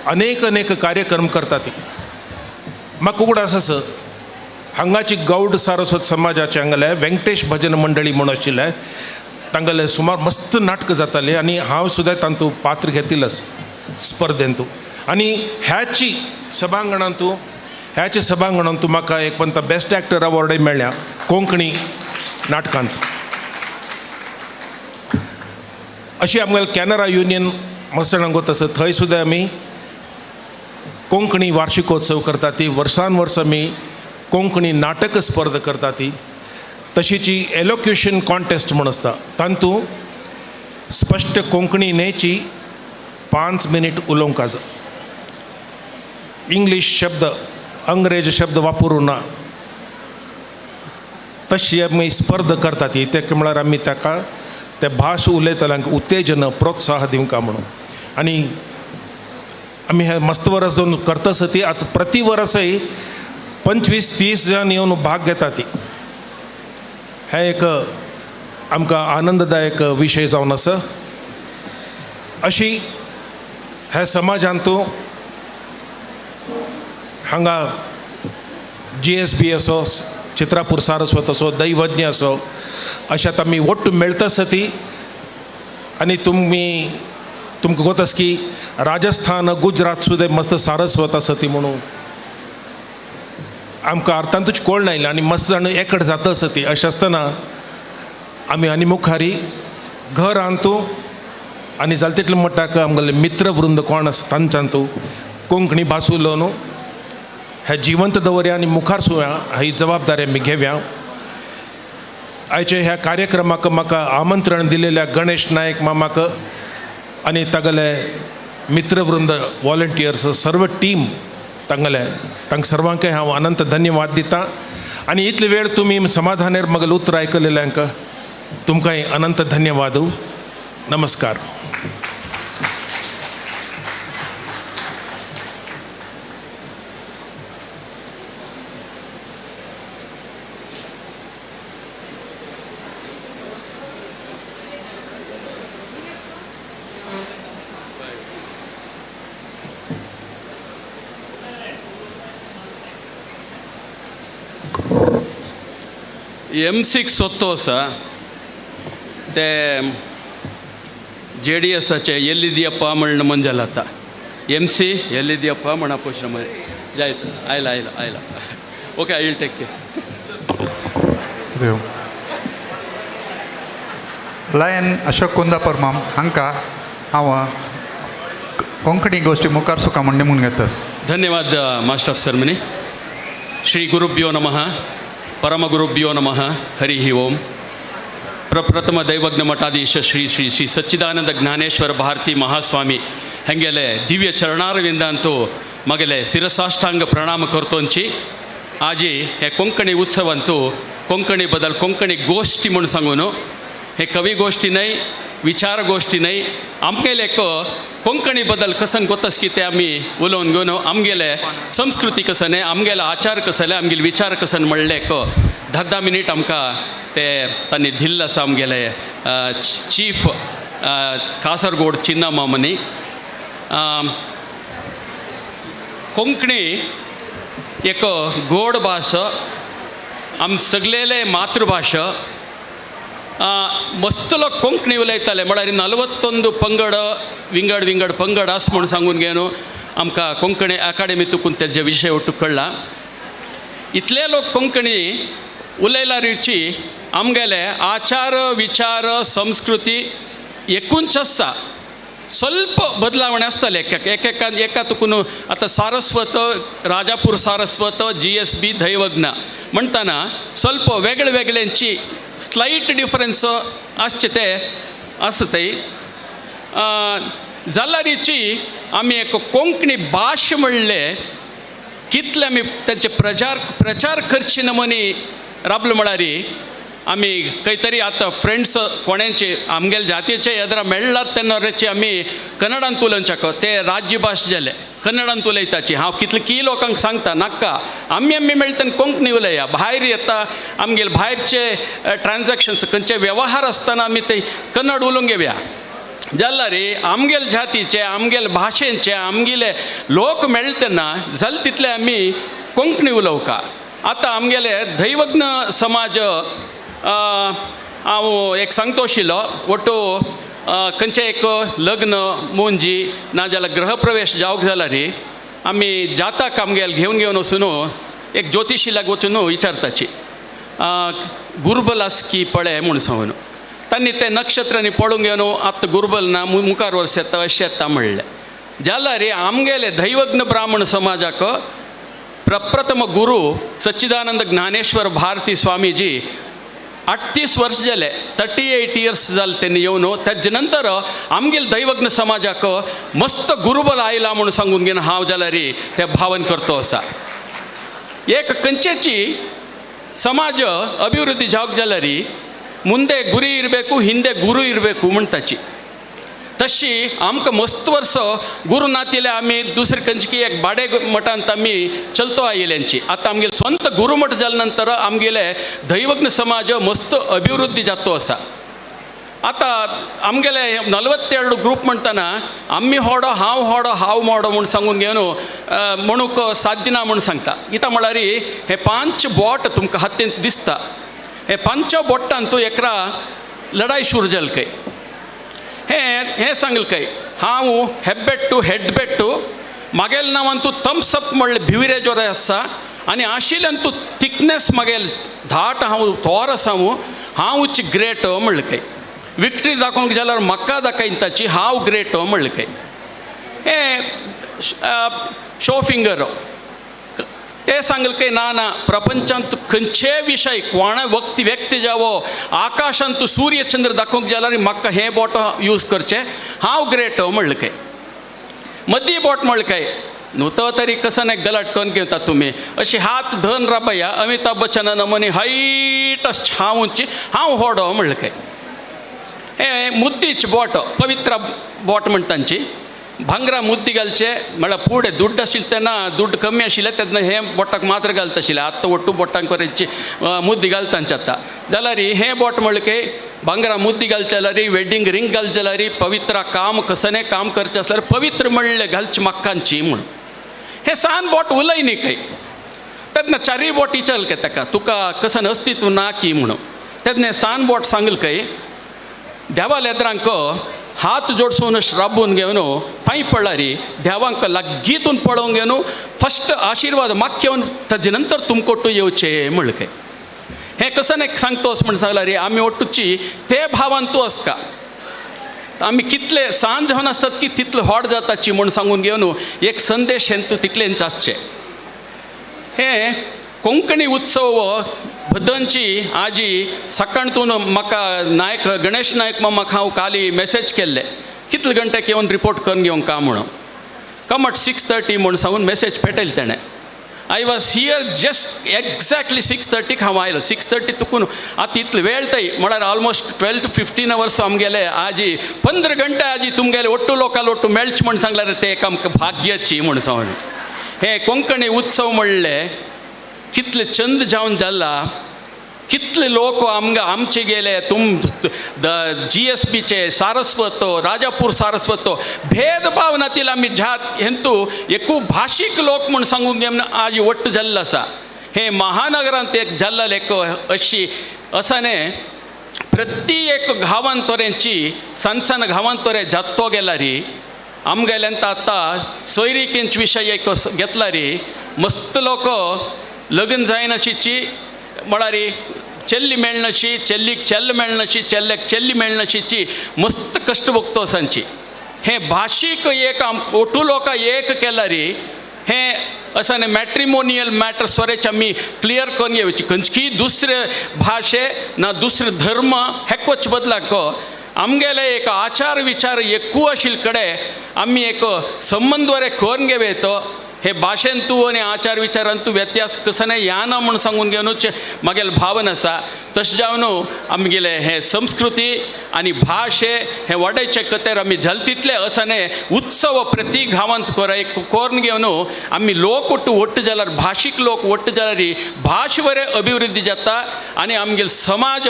अनेक अनेक कार्यक्रम करता ती. म्हाका उगडास आसा हांगाची गौड सारस्वत समाजाचे हांगले वेंकटेश भजन मंडळी म्हूण आशिल्लें, तांगेले सुमार मस्त नाटकां जातालीं आनी हांव सुद्दां तांतूं पात्र घेतिल्लें स्पर्धेंतू. आनी ह्याची सभांगणांतू ह्याचे सभांगणांतू म्हाका एक पंत बेस्ट एक्टर अवॉर्डय मेळ्ळ्या कोंकणी नाटकांत. अशी आमगेले कॅनरा युनियन मसणांक वता आसा थंय सुद्दां आमी कोंकणी वार्षिकोत्सव करता ती, वर्सान वर्स आमी कोंकणी नाटक स्पर्धा करता ती. तशीची एलोक्युशन कॉन्टेस्ट म्हूण आसता, तातूंत स्पश्ट कोंकणी न्हयची 5 मिनीट उलोवंक आसा, इंग्लीश शब्द अंग्रेज शब्द वापरूं ना, तशी आमी स्पर्धा करता ती. ते म्हळ्यार आमी ताका ते भास उलयतल्यांक उत्तेजन प्रोत्साह दिवंक म्हणून. आनी आमी हे मस्त वरस दोन करता आसा ती. आतां प्रति वरसय 25-30 जाण येवन भाग घेता ती. हें एक आमकां आनंददायक विशय जावन आसा. अशी ह्या समाजांतू हांगा GSB असो, चित्रापूर सारस्वत असो, दैवज्ञ असो, अशें आतां आमी ಒಟ್ಟು मेळटा आसा ती. आनी तुमी तुमकां गोत आसा की राजस्थान गुजरात सुद्दां मस्त सारस्वत आसा ती म्हणून आमकां अर्थांतूच कोण आयलें आनी मस्त जाण एकट जाता आसा ती. अशें आसतना आमी आनी मुखारी घरांतू आनी जालें तितलें म्हणटा आमगेले मित्रवृंद कोण आसा तांच्यांतू कोंकणी भास उलोवन हे जिवंत दवरया आनी मुखार सुया ही जबाबदारी आमी घेवया. आयचे ह्या कार्यक्रमाक म्हाका आमंत्रण दिलेल्या गणेश नायक मामाक आनी तागेले मित्रवृंद वॉलंटियर्स सर्व टीम तांगेले तांकां सर्वांकय हांव अनंत धन्यवाद दिता. आनी इतले वेळ तुमी समाधानेर म्हगेलें उतर आयकलेल्यांक तुमकांय अनंत धन्यवाद. नमस्कार. M6 सोत्तो आसा ते JDSाचे एल्लिदियप्पा म्हण मंजल आतां MC एल्लिदियप्पा म्हण पोशन जायत आयला आयला आयला. Okay, I will take care. Lion Ashok Kundapur माम हांकां हांव कोंकणी गोश्टी मुखार सुका म्हण निमून घेतास. धन्यवाद मास्टर ऑफ सेरेमनी. श्री गुरुभ्यो नमः, परमगुरुभ्यो नमः, हरि ओम. प्रप्रथम दैवज्ञ मठाधीश श्री श्री श्री सच्चिदानंद ज्ञानेश्वर भारती महास्वामी ಹೆಂಗೆಲೆ ದಿವ್ಯ ಚರಣಾರವಿಂದಂತೂ ಮಗಲೆ ಶಿರಸಾಷ್ಟಾಂಗ ಪ್ರಣಾಮ ಕರ್ತೊಂಚಿ ಆಜಿ हे कोंकणी उत्सवांतू कोंकणी बदल कोंकणी गोष्टी म्हूण सांगून हे कवी गोष्टी न्हय, विचार गोष्टी न्हय, आमगेले एक कोंकणी बदल कसं गोतस की ते आमी उलोवन घेवन आमगेले संस्कृती कसने, आमगेले आचार कसले, आमगेले विचार कसन म्हणले एक 10-10 मिनीट आमकां ते तांणी दिल्लो आसा आमगेले चीफ कासरगोड चिन्नामामनी. कोंकणी एक गोड भास, आम सगळेले मातृभाशा. मस्त लोक कोंकणी उलयताले म्हळ्यार 41 पंगड विंगड विंगड पंगड आस म्हूण सांगून घेवन आमकां कोंकणी अकाडेमी तुकून तेजे विशय ಒಟ್ಟು कळ्ळा. इतले लोक कोंकणी उलयल्यारुची आमगेले आचार विचार संस्कृती एकूच आसा. ಸ್ವಲ್ಪ ಬದಲಾವಣೆ आसताले एक एका एका तुकून. आतां Saraswat Rajapur Saraswat GSB Daivajna म्हणटना ಸ್ವಲ್ಪ वेगळे वेगळ्यांची स्लायट डिफरन्स आसचे ते आसा ते जाल्यारीची आमी एक कोंकणी भाश म्हणले कितले आमी तांचे प्रचार प्रचार करची नमनी राबलो म्हळ्यार आमी खंय तरी आतां फ्रेंड्स कोणाचे आमगेले जातीचे येदरा मेळ्ळात तेन्ना रेची आमी कन्नडांत उलोवच्याक ते राज्य भाश जाले कन्नडांत उलयताची. हांव कितले की लोकांक सांगता नाका आमी आमी मेळटा तेन्ना कोंकणी उलया. भायर येता आमगेले भायरचे ट्रान्जॅक्शन्स खंयचे व्यवहार आसतना आमी ते कन्नड उलोवंक घेवया. जाल्यार आमगेले जातीचे आमगेले भाशेचे आमगेले लोक मेळटा तेन्ना जाले तितले आमी कोंकणी उलोवका. आतां आमगेले दैवज्ञ समाज हांव एक सांगतो आशिल्लो ಒಟ್ಟು खंयचें एक लग्न मुंजी नाजाल्यार गृहप्रवेश जावंक जाल्यार आमी जाताक आमगेले घेवन घेवन वचून एक ज्योतिशीलाक वचून विचारताची गुरबल आसकी पळय म्हूण सांगून तांणी ते नक्षत्रांनी पळोवन घेवन आतां गुरबल ना मुखार वर्स येता अशें येता म्हणलें. जाल्यार आमगेले दैवज्ञ ब्राह्मण समाजाक प्रप्रथम गुरू सच्चिदानंद ज्ञानेश्वर भारती स्वामीजी 38 वर्ष जाले 38 इयर्स जाले तेन्ना येवन तेजे नंतर आमगेले दैवज्ञ समाजाक मस्त गुरुबल आयला म्हूण सांगून घेवन हांव जाल्यार ते भावन करतो आसा. एक खंयचेची समाज अभिवृद्धी जावंक जाल्यार ಮುಂದೆ ಗುರಿ ಇರಬೇಕು ಹಿಂದೆ ಗುರು ಇರಬೇಕು म्हणटाची. तशी आमकां मस्त वर्स गुरू नातिले आमी दुसरे खंयची एक बाडे मठांत आमी चलतो आयिल्ल्यांची. आतां आमगेले स्वंत गुरुमठ जाले नंतर आमगेले दैवज्ञ समाज मस्त अभिवृद्धी जातो आसा. आतां आमगेले 42 ग्रूप म्हणटना आमी होडो हांव होडो हांव मोडो म्हूण सांगून घेवन म्हणूंक साध्य ना म्हूण सांगता. कित्याक म्हळ्यार हे 5 बोट तुमकां हातींत दिसता हे 5 बोटान तूं एकरा लढाई सुरू जाली खंय हें हें सांगलें खंय हांव हेब्बेट्टू हेडबेट्टू मागेल नांवान तूं थम्स अप म्हणलें बिवरेज आसा आनी आशिल्ल्यान तूं थिकनेस मागेल धाट हांव थोर आसा हांव हांवूच ग्रेट म्हणलें खंय विक्ट्री दाखोवंक जाल्यार म्हाका दाखयताची हांव ग्रेट म्हणलें खंय हें शो फिंगर ते सांगले की ना ना प्रपंचांत खंयचे विशय कोणा व्यक्ती व्यक्ती जावो आकाशांत सूर्य चंद्र दाखोवंक जाल्यार म्हाका हें बोट यूज करचें हांव ग्रेट म्हणलें खंय मदीं बोट म्हणलें काय न्हू तो तरी कसं नाही गलाट करून घेतात तुमी अशी हात धन राबया अमिताभ बच्चनान मनी हायट अशें हांव उंची हांव होडो म्हणलें काय हें मुद्दीच बोट पवित्र बोट म्हण तांची भांगरा मुद्दी घालचे म्हळ्यार फुडें दुड्ड आशिल्लें तेन्ना दुड्ड कमी आशिल्लें तेन्ना हें बोटाक मात्र घालता आशिल्लें आतां ಒಟ್ಟು बोटांक कोरेची मुद्दी घालता तांचे आतां जाल्यार हें बोट म्हणलें की भांगरा मुद्दी घालचें जाल्यार वेडिंग रिंग घालचें जाल्यार पवित्र काम कसनें काम करचें आसल्यार पवित्र म्हणलें घालचें म्हाकांची म्हूण हें सान बोट उलय न्ही खंय तेन्ना चारूय बोट विचारलें काय ताका तुका कसन अस्तित्व ना की म्हणून तेन्ना सान बोट सांगलें खंय देवा लेत्रांक हात जोडसून राबून घेवन पांय पडल्यार देवांक लागीतून पळोवन घेवन फस्ट आशिर्वाद म्हाका घेवन ताजे नंतर तुमकोटू येवचें म्हणलें खंय हें कसं एक सांगतोस म्हण सांगल्यार आमी ಒಟ್ಟುची ते भावान तूं आसका आमी कितले सान जावन आसतात की तितले व्हड जाताची म्हूण सांगून घेवन एक संदेश हें तूं तितलेंच आसचें. हें कोंकणी उत्सव बद्दलची आजी सकाळतून म्हाका नायक गणेश नायक म्हाका हांव काली मॅसेज केल्ले कितले घंट्याक येवन रिपोर्ट करून घेवंक का म्हणून कम अट 6:30 म्हूण सांगून मॅसेज पेटयले तेणें. I was here just exactly 6:30 हांव आयलो 6:30 तुकून आतां इतलो वेळ तय म्हळ्यार ऑलमोस्ट 12 to 15 hours आमगेले आजी 15 घंटे आजी तुमगेले ಒಟ್ಟು लोकाल ಒಟ್ಟು मेळचे म्हूण सांगल्यार ते एक आमकां भाग्याची म्हूण सांगून हे कोंकणी उत्सव म्हणले कितले चंद जावन जाला कितले लोक आमकां आमचे गेले तुम the GSBचे सारस्वत राजापूर सारस्वत भेदभाव नातिल आमी जात हेंतू एकू भाशीक लोक म्हूण सांगूंक घेवन आज ಒಟ್ಟು जाल्लो आसा. हे महानगरांत एक जाल्लो एक अशी असाने प्रत्येक गांवान तोऱ्यांची सान सान गांवान तोरे जात्तो गेला री आमगेल्यान आतां सोयरीकेंच विशय एक घेतला री मस्त लोक लग्न जायनाशीची म्हळ्यार चेल्ली मेळनाशी चेल्लीक चेल्ल मेळनाशी चेल्ल्याक चेल्ली मेळनाशीची मस्त कश्ट भोगतो सांची हे भाशीक एक आम ओटू लोकां एक केला री हें असां मॅट्रिमोनियल मॅटर सोरेच आमी क्लियर करून घेवची खंयची दुसरे भाशे ना दुसरे धर्म हेक बदलाक आमगेले एक आचार विचार एकू आशिल्ले कडेन आमी एक संबंद बरे करून घेवं तो हे भाशेन तूं आनी आचार विचारान तूं व्यत्यास कसो याना म्हूण सांगून घेवनूच म्हागेले भावन आसा. तशें जावन आमगेले हे संस्कृती आनी भाशे हे वाडयचे खातीर आमी जाल तितले असाने उत्सव प्रति गांवांत कोरून घेवन आमी लोक ಒಟ್ಟು ಒಟ್ಟು जाल्यार भाशीक लोक ಒಟ್ಟು जाल्यार भाश बरें अभिवृद्धी जाता आनी आमगेले समाज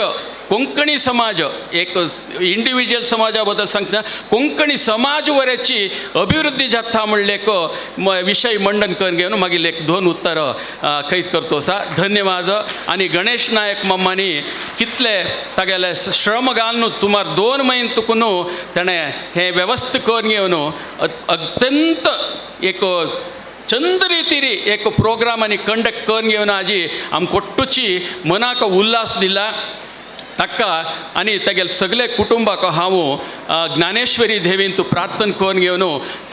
कोंकणी समाज एक इंडिविज्युअल समाजा बद्दल सांगता कोंकणी समाज वरेची अभिवृद्धी जाता म्हणले एक विशय मंडन करून घेवन मागीर एक दोन उत्तर कैद करतो आसा. धन्यवाद. आनी गणेश नायक मम्मानी कितले तागेले श्रम घालून सुमार 2 म्हयने तुकून ताणें हें वेवस्था करून घेवन अत्यंत एक चंद रितीरी एक प्रोग्राम आनी कंडक्ट करून घेवन आजी आमकां ಒಟ್ಟುची मनाक उल्हास दिला. ताका आनी तागेले सगळे कुटुंबाक हांव ज्ञानेश्वरी देवीन तूं प्रार्थना करून घेवन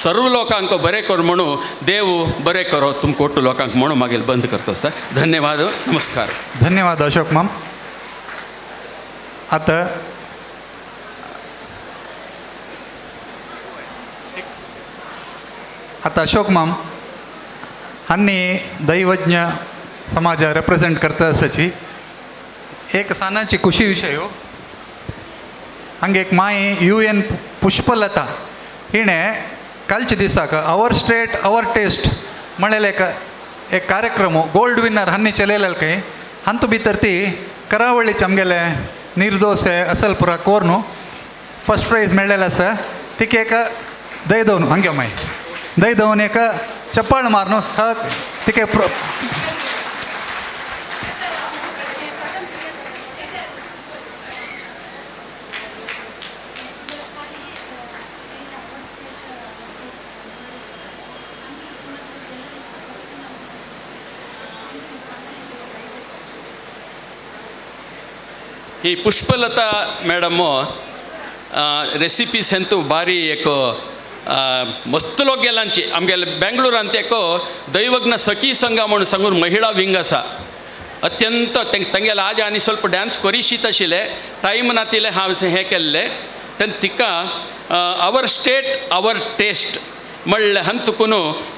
सर्व लोकांक बरें कर म्हणून देव बरें करो तुमकां ಒಟ್ಟು लोकांक म्हणून मागीर बंद करतो आसता. धन्यवाद. नमस्कार. धन्यवाद अशोक माम. आतां आतां अशोक माम हांणी दैवज्ञ समाज रेप्रेझेंट करता आसाची एक सानाची खुशी विशय हो. हांगा एक माई UN Pushpalata हिणें कालच्या दिसाक our state our taste म्हणलेले एक एक कार्यक्रम गोल्ड विनर हांणी चलयलेले खंय हांतू भितर ती करावळीचे आमगेले निर्दोसे असल पुरा कोर्नु फर्स्ट प्रायज मेळ्ळेलें आसा. तिका एक दय दवरून हांगे माई दय दवरून एक चप्पल मारून स तिका ही पुष्पलता मॅडम रेसिपीज हेंतू भारी एक मस्त लोक गेलांची आमगेले बेंगळुरांत एक दैवज्ञ सखी संघ म्हणून सांगून महिळा विंग आसा. अत्यंत तेंगेले आज आनी ಸ್ವಲ್ಪ ड्यान्स करीशीत आशिल्ले टायम नातिल्ले हांव हें केल्लें तेन्ना तिका our state our taste म्हणलें हांतून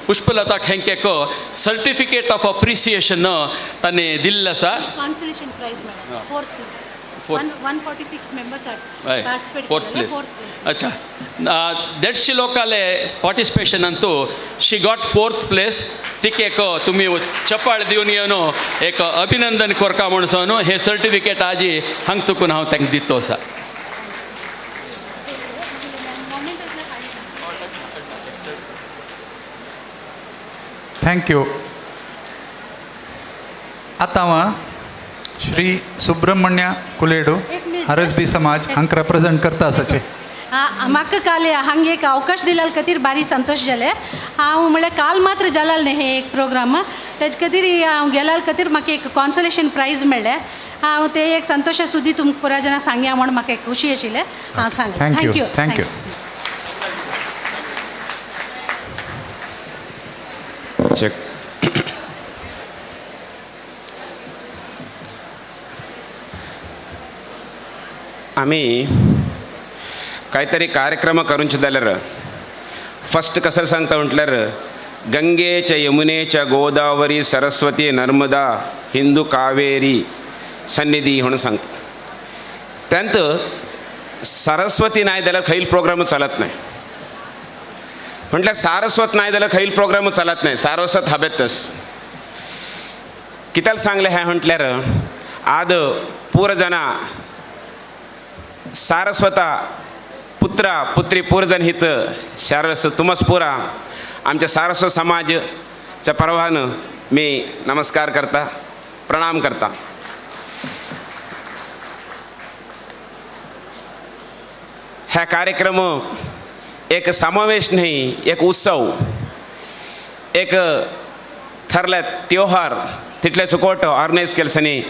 पुष्पलताक हेंक एक सर्टिफिकेट ऑफ अप्रिसिएशन ताणें दिल्लें आसा. Consolation prize madam, fourth place. 146 members are participate fourth place. अच्छा, 150 लोकांले पार्टिसिपेशन अंतू she got fourth place. तिका एक तुमी चपाळ दिवन येवन एक अभिनंदन करका म्हूण सांगून हे सर्टिफिकेट आजी हांग तुकून हांव तांकां दितो आसा. Thank you. आतां हांव श्री सुब्रमण्य कुलेडू RSB समाज हांकां रेप्रेझेंट करता आसाचे. म्हाका काल हांगा एक अवकाश दिल्याल खातीर भारी संतोश जाले. हांव म्हळ्यार काल मात्र जालाल न्ही हे एक प्रोग्राम तेजे खातीर हांव गेल्याल खातीर म्हाका एक कॉन्सलेशन प्रायज मेळ्ळें. हांव ते एक संतोशा सुदी तुमकां पुरा जाणां सांगया म्हूण म्हाका एक खुशी आशिल्लें. हांव सांग. Thank you. Thank you. Check. आमी कांयतरी कार्यक्रम करूंचे जाल्यार फस्ट कसं सांगता म्हटल्यार गंगेच्या यमुनेच्या गोदावरी सरस्वती नर्मदा हिंदू कावेरी सन्निधी म्हणून सांगता. त्यांत सरस्वती नाही जाल्यार खंय प्रोग्राम चालत नाही. म्हटल्यार सारस्वत नाही जाल्यार खंय प्रोग्राम चालत नाही. सारस्वत हबेतस कित्याक सांगलें हें म्हटल्यार आद पूर जाणां सारस्वता पुत्रा पुत्री पूरजन हित शारस तुमस पुरा आमच्या सारस्वत समाजच्या परवान मी नमस्कार करता, प्रणाम करता. हा कार्यक्रम एक समावेश न्ही, एक उत्सव, एक थरला त्योहार तितले सुकोट ऑर्गनायज केले न्ही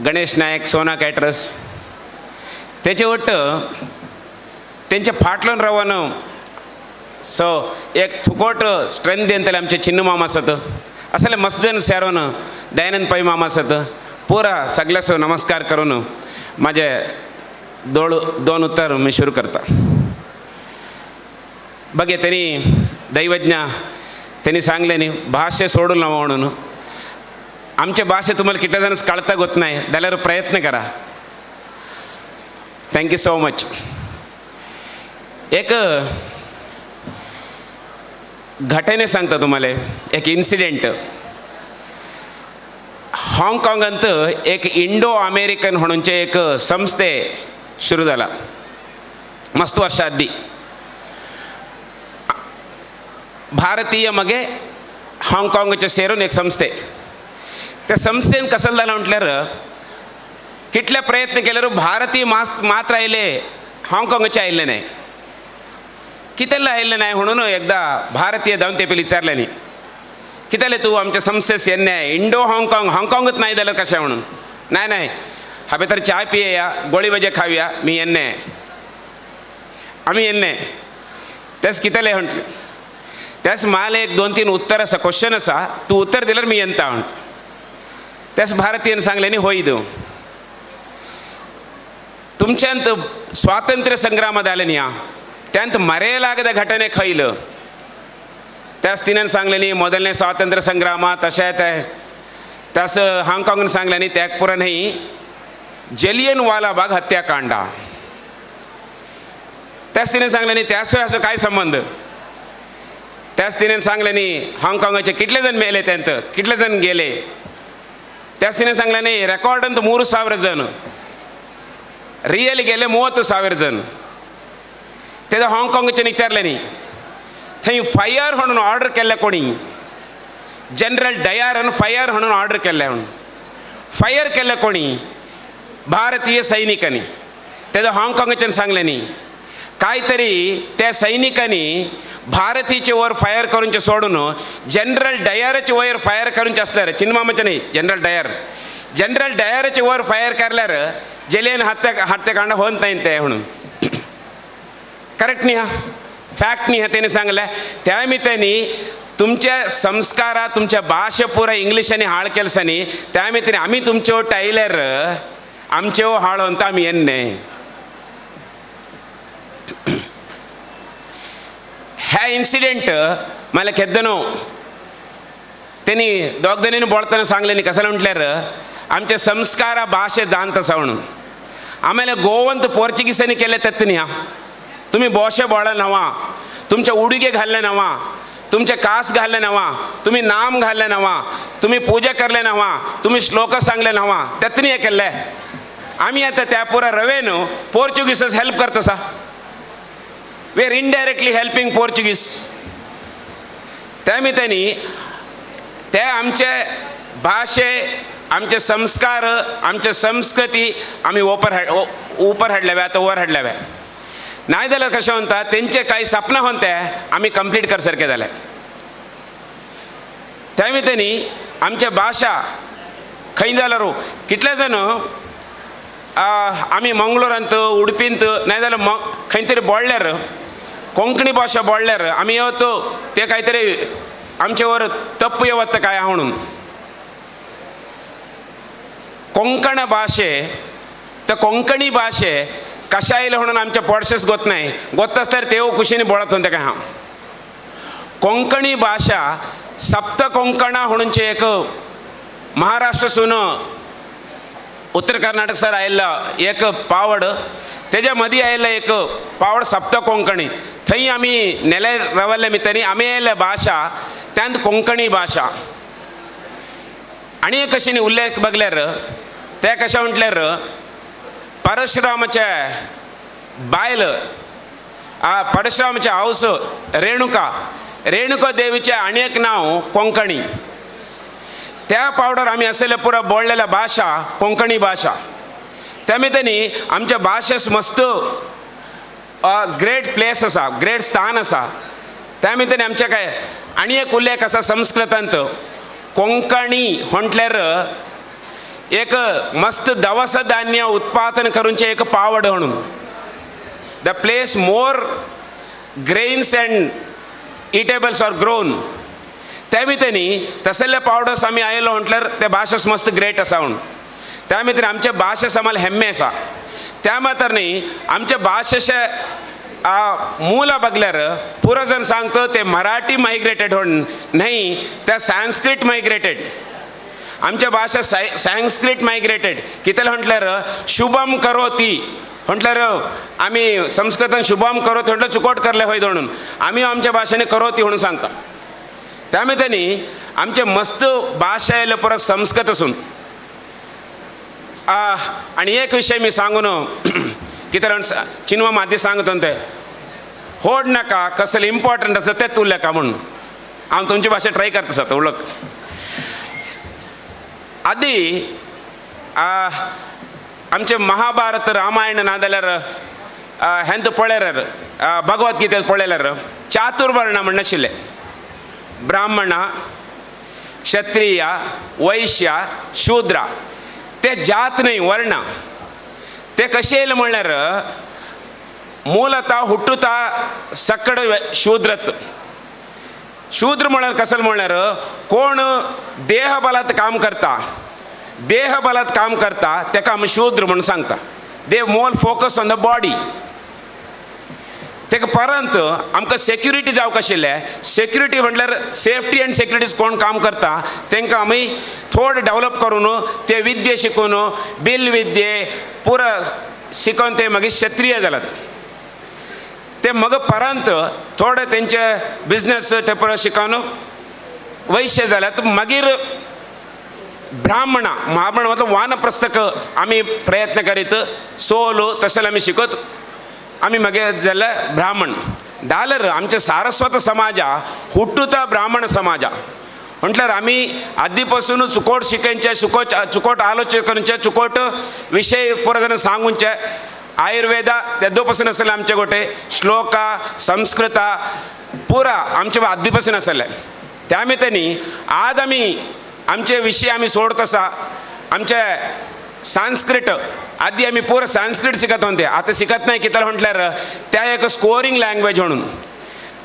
गणेश नायक सोना कॅटरस तेचे वट तेंच्या फाटल्यान रावन सो एक थुकोट स्ट्रेंथ दितले आमचे चिन्नू मामा आसात, असले मस्जन सेरोन दयानंद पै मामा आसात. पुरा सगळ्यासो नमस्कार करून माझे दोन उत्तर मी सुरू करता. बघे त्यांनी दैवज्ञ त्यांनी सांगले न्ही भाषे सोडून नवं म्हणून. आमचे भाषे तुम्हाला कितल्या जाणांक कळता होत नाही जाल्यार प्रयत्न करा. Thank you so much. एक घटने सांगता तुम्हाला, एक इन्सिडेंट. हाँगकाँगांत एक इंडो अमेरिकन म्हणूनचे एक संस्थे सुरू जाला मस्त वर्षा आदी. भारतीय मगे हाँगकाँगचे सेरून एक संस्थे. त्या संस्थेन कसं झालं म्हटल्यार कितले प्रयत्न केल्यार भारतीय मात्र आयले हाँगकाँगचे आयिल्ले नाही. कितें आयिल्लें नाही म्हणून एकदा भारतीय धांवन ते पयलीं विचारलें न्ही कितें तूं आमच्या संस्थेस येन्ने इंडो हाँगकाँग हाँगकाँगच नाही जाल्यार कशें म्हणून. नाही नाही हांवें तर चाय पियेया गोळी भजे खावया मी येन्ने आमी येन्ने. तेच कितें म्हटलें त्याच माल एक दोन तीन उत्तर आसा क्वेश्चन आसा तूं उत्तर दिल्यार मी येता म्हण. त्याच भारतीयन सांगलें न्ही होय दू तुमच्यांत स्वातंत्र्य संग्राम जाले न्ही आं त्यांत मरेलागದ घटने खैल. त्याच तिनेन सांगलें न्ही मोदलने स्वातंत्र्य संग्राम तशें ते त्यास हाँगकाँगन सांगलें न्ही त्याक पुरा न्ही जलियन वाला बाग हत्याकांडा. त्याच तिने सांगलें न्ही त्यासोय असो काय संबंध. त्याच तिने सांगलें न्ही हाँगकाँगाचे कितले जण मेले त्यांत कितले जण गेले. त्याच तिने सांगलें न्ही रेकॉर्डांत 3,000 जण रियल गेले 30,000 जण. तेजा हाँगकाँगचे विचारलें न्ही थंय फायर म्हणून ऑर्डर केल्लें कोणी जनरल डयारान फायर म्हणून ऑर्डर केल्लें म्हणून फायर केल्लें कोणी भारतीय सैनिकांनी. तेजा हाँगकाँगच्यान सांगलें न्ही काय तरी त्या सैनिकांनी भारतीचे वर फायर करूनचे सोडून जनरल डयाराचे वयर फायर करूनचे आसल्यार चिन्मामाचे न्ही जनरल डयर जनरल डयाराचे वर फायर केल्यार जलियन हत्याकांड होत नाही ते म्हणून. करेक्ट न्ही हा फॅक्ट न्ही हा तेणे सांगलें. त्या निमित्तांनी तुमच्या संस्कारा तुमच्या भाशे पुरा इंग्लिशांनी हाळ केलसा न्ही त्या निमित्तांनी आमी तुमच्यो आयल्यार आमच्यो हाळ म्हणटा आमी येन्ने. ह्या इन्सिडेंट मला केद्द न्हू तेणी दोग जाणींनी बोलतना सांगलें न्ही कसलें म्हटल्यार आमचे संस्कारा भाशे जाणत आसा म्हणून. आमेले गोवंत पोर्चुगीसांनी केले तेत न्ही आं तुमी बोशे बोळ्ळे नवा तुमचे उडुगे घाल्ले नवा तुमचे कास घाल्ले नवा तुमी नाम घाल्ले नवा तुमी पुजा करले नवा तुमी श्लोक सांगले नवा तेत न्ही केल्ले. आमी आतां त्या पुरा रवे न्हू पोर्चुगीसच हेल्प करता आसा. We are indirectly helping Portuguese. त्या निमित्तांनी ते आमचे भाशे आमचे संस्कार आमचे संस्कृती आमी उपर हाडल्या आतां वर हाडल्या. नाही जाल्यार कशें म्हणटा तेंचे कांय सपनां आहा ते आमी कंप्लीट कर सारकें जालें. त्या निमित्तांनी आमच्या भाशा खंय जाल्यार कितले जाण आमी मंगळुरांत उडपींत नाय जाल्यार खंय तरी बोळ्ळ्यार कोंकणी भाशा बोळ्ळ्यार आमी येवत ते काय तरी आमचे वर तप्प येवत काय आहा म्हणून. कोंकण भाशे तर कोंकणी भाशे कशें आयलें म्हणून आमच्या पोडशेच गोत नाही गोत आसल्यार तेव कुशीन बोळत म्हणटा काय हांव. कोंकणी भाशा सप्त कोंकणा म्हणूनचे एक महाराष्ट्रसून उत्तर कर्नाटक सर आयिल्लो एक पावड तेज्या मदीं आयिल्लो एक पावड सप्त कोंकणी थंय आमी नेले रावल्ले मित्रांनी आमी आयिल्ले भाशा त्यांत कोंकणी भाशा. आनी एक कशें उल्लेख बगल्यार ते कशें म्हटल्यार परशुरामाचे बायल परशुरामाचे हावस रेणुका रेणुका देवीचें आनी एक नांव कोंकणी. त्या पावडर आमी आसले पुरा बोळलेल्या भाशा कोंकणी भाशा. त्या निमित्तांनी आमच्या भाशेस मस्त ग्रेट प्लेस आसा, ग्रेट स्थान आसा. त्या निमित्तान आमचें काय आनी एक उल्लेख आसा संस्कृतांत, कोंकणी म्हटल्यार एक मस्त दवस धान्य उत्पादन करूंचें एक पावड म्हणून. The place more grains and eatables are grown. त्या निमित्तानी तसले पावडर्स आमी आयलो म्हटल्यार ते भाशा मस्त ग्रेट आसा म्हणून. त्या निमित्तान आमच्या भाशे समाल हेम्मे आसा. त्या मात्र न्ही आमच्या भाशेचे मूल बघल्यार पुरो जण सांगता ते मराठी मायग्रेटेड म्हणून न्ही, त्या संस्कृत मायग्रेटेड. आमच्या भाशा संस्कृत मायग्रेटेड कितें म्हटल्यार शुभम करोती म्हटल्यार आमी संस्कृतान शुभम करोती म्हटल्यार चुकोट करले हय म्हणून आमी आमच्या भाशेन करोती म्हणून सांगता. त्या निमित्तानी आमचे मस्त भाशा आयले परत संस्कृत आसून. आनी एक विशय मी सांगून कितें चिनवा माती सांगता ते होड नाका कसले इम्पॉर्टंट आसा तें उरलेका म्हणून हांव तुमची भाशा ट्राय करता सर उलक. आदी आमचें महाभारत रामायण ना जाल्यार हेंत पळयल्यार भगवत गीते पळयल्यार चातुर्वर्ण म्हण आशिल्लें, ब्राह्मण, क्षत्रिय, वैश्य, शूद्र. ते जात न्हय वर्ण. ते कशें येयलें म्हणल्यार ಮೂಲತಃ ಹುಟ್ಟುತ್ತಾ ಸಕ್ಕಡ ಶೂದ್ರತ್. शूद्र म्हळ्यार कसले म्हणल्यार कोण देह बलात काम करता, देह बलात काम करता तेका आमी शूद्र म्हणून सांगता. They more focus on the body. तेका परंत आमकां सेक्युरिटी जावंक आशिल्लें. सेक्युरिटी म्हटल्यार सेफ्टी एंड सेक्युरिटीज कोण काम करता तांकां आमी थोडे डेवलप करून ते विद्ये शिकून बिल विद्ये पुरा शिकोवन ते मागीर क्षत्रिय जाल्यात. ते मग परंत थोडे तेंचे बिजनस ते परत शिकोवन वैश्य जाल्यात. मागीर ब्राह्मण, ब्राह्मण मतलब वानप्रस्थक आमी प्रयत्न करीत सोलो तशें आमी शिकत आमी मागीर जाले ब्राह्मण. जाल्यार आमचे सारस्वत समाजा हुट्टुता ब्राह्मण समाजा म्हटल्यार आमी आदी पासून चुकोट शिकयचे, चुकोट आलोचना करूचे, चुकोट विशय पुरो जाण सांगूचे. आयुर्वेदा तेदो पासून आसले आमचे गोटे श्लोका संस्कृता पुरा आमचे आदी पासून आसले. त्या निमित्तानी आज आमी आमचे विशय आमी सोडत आसा. आमचे संस्कृत आदी आमी पुरो संस्कृत शिकत होते, आतां शिकत नाही. कित्याक म्हटल्यार त्या एक स्कोरींग लँग्वेज म्हणून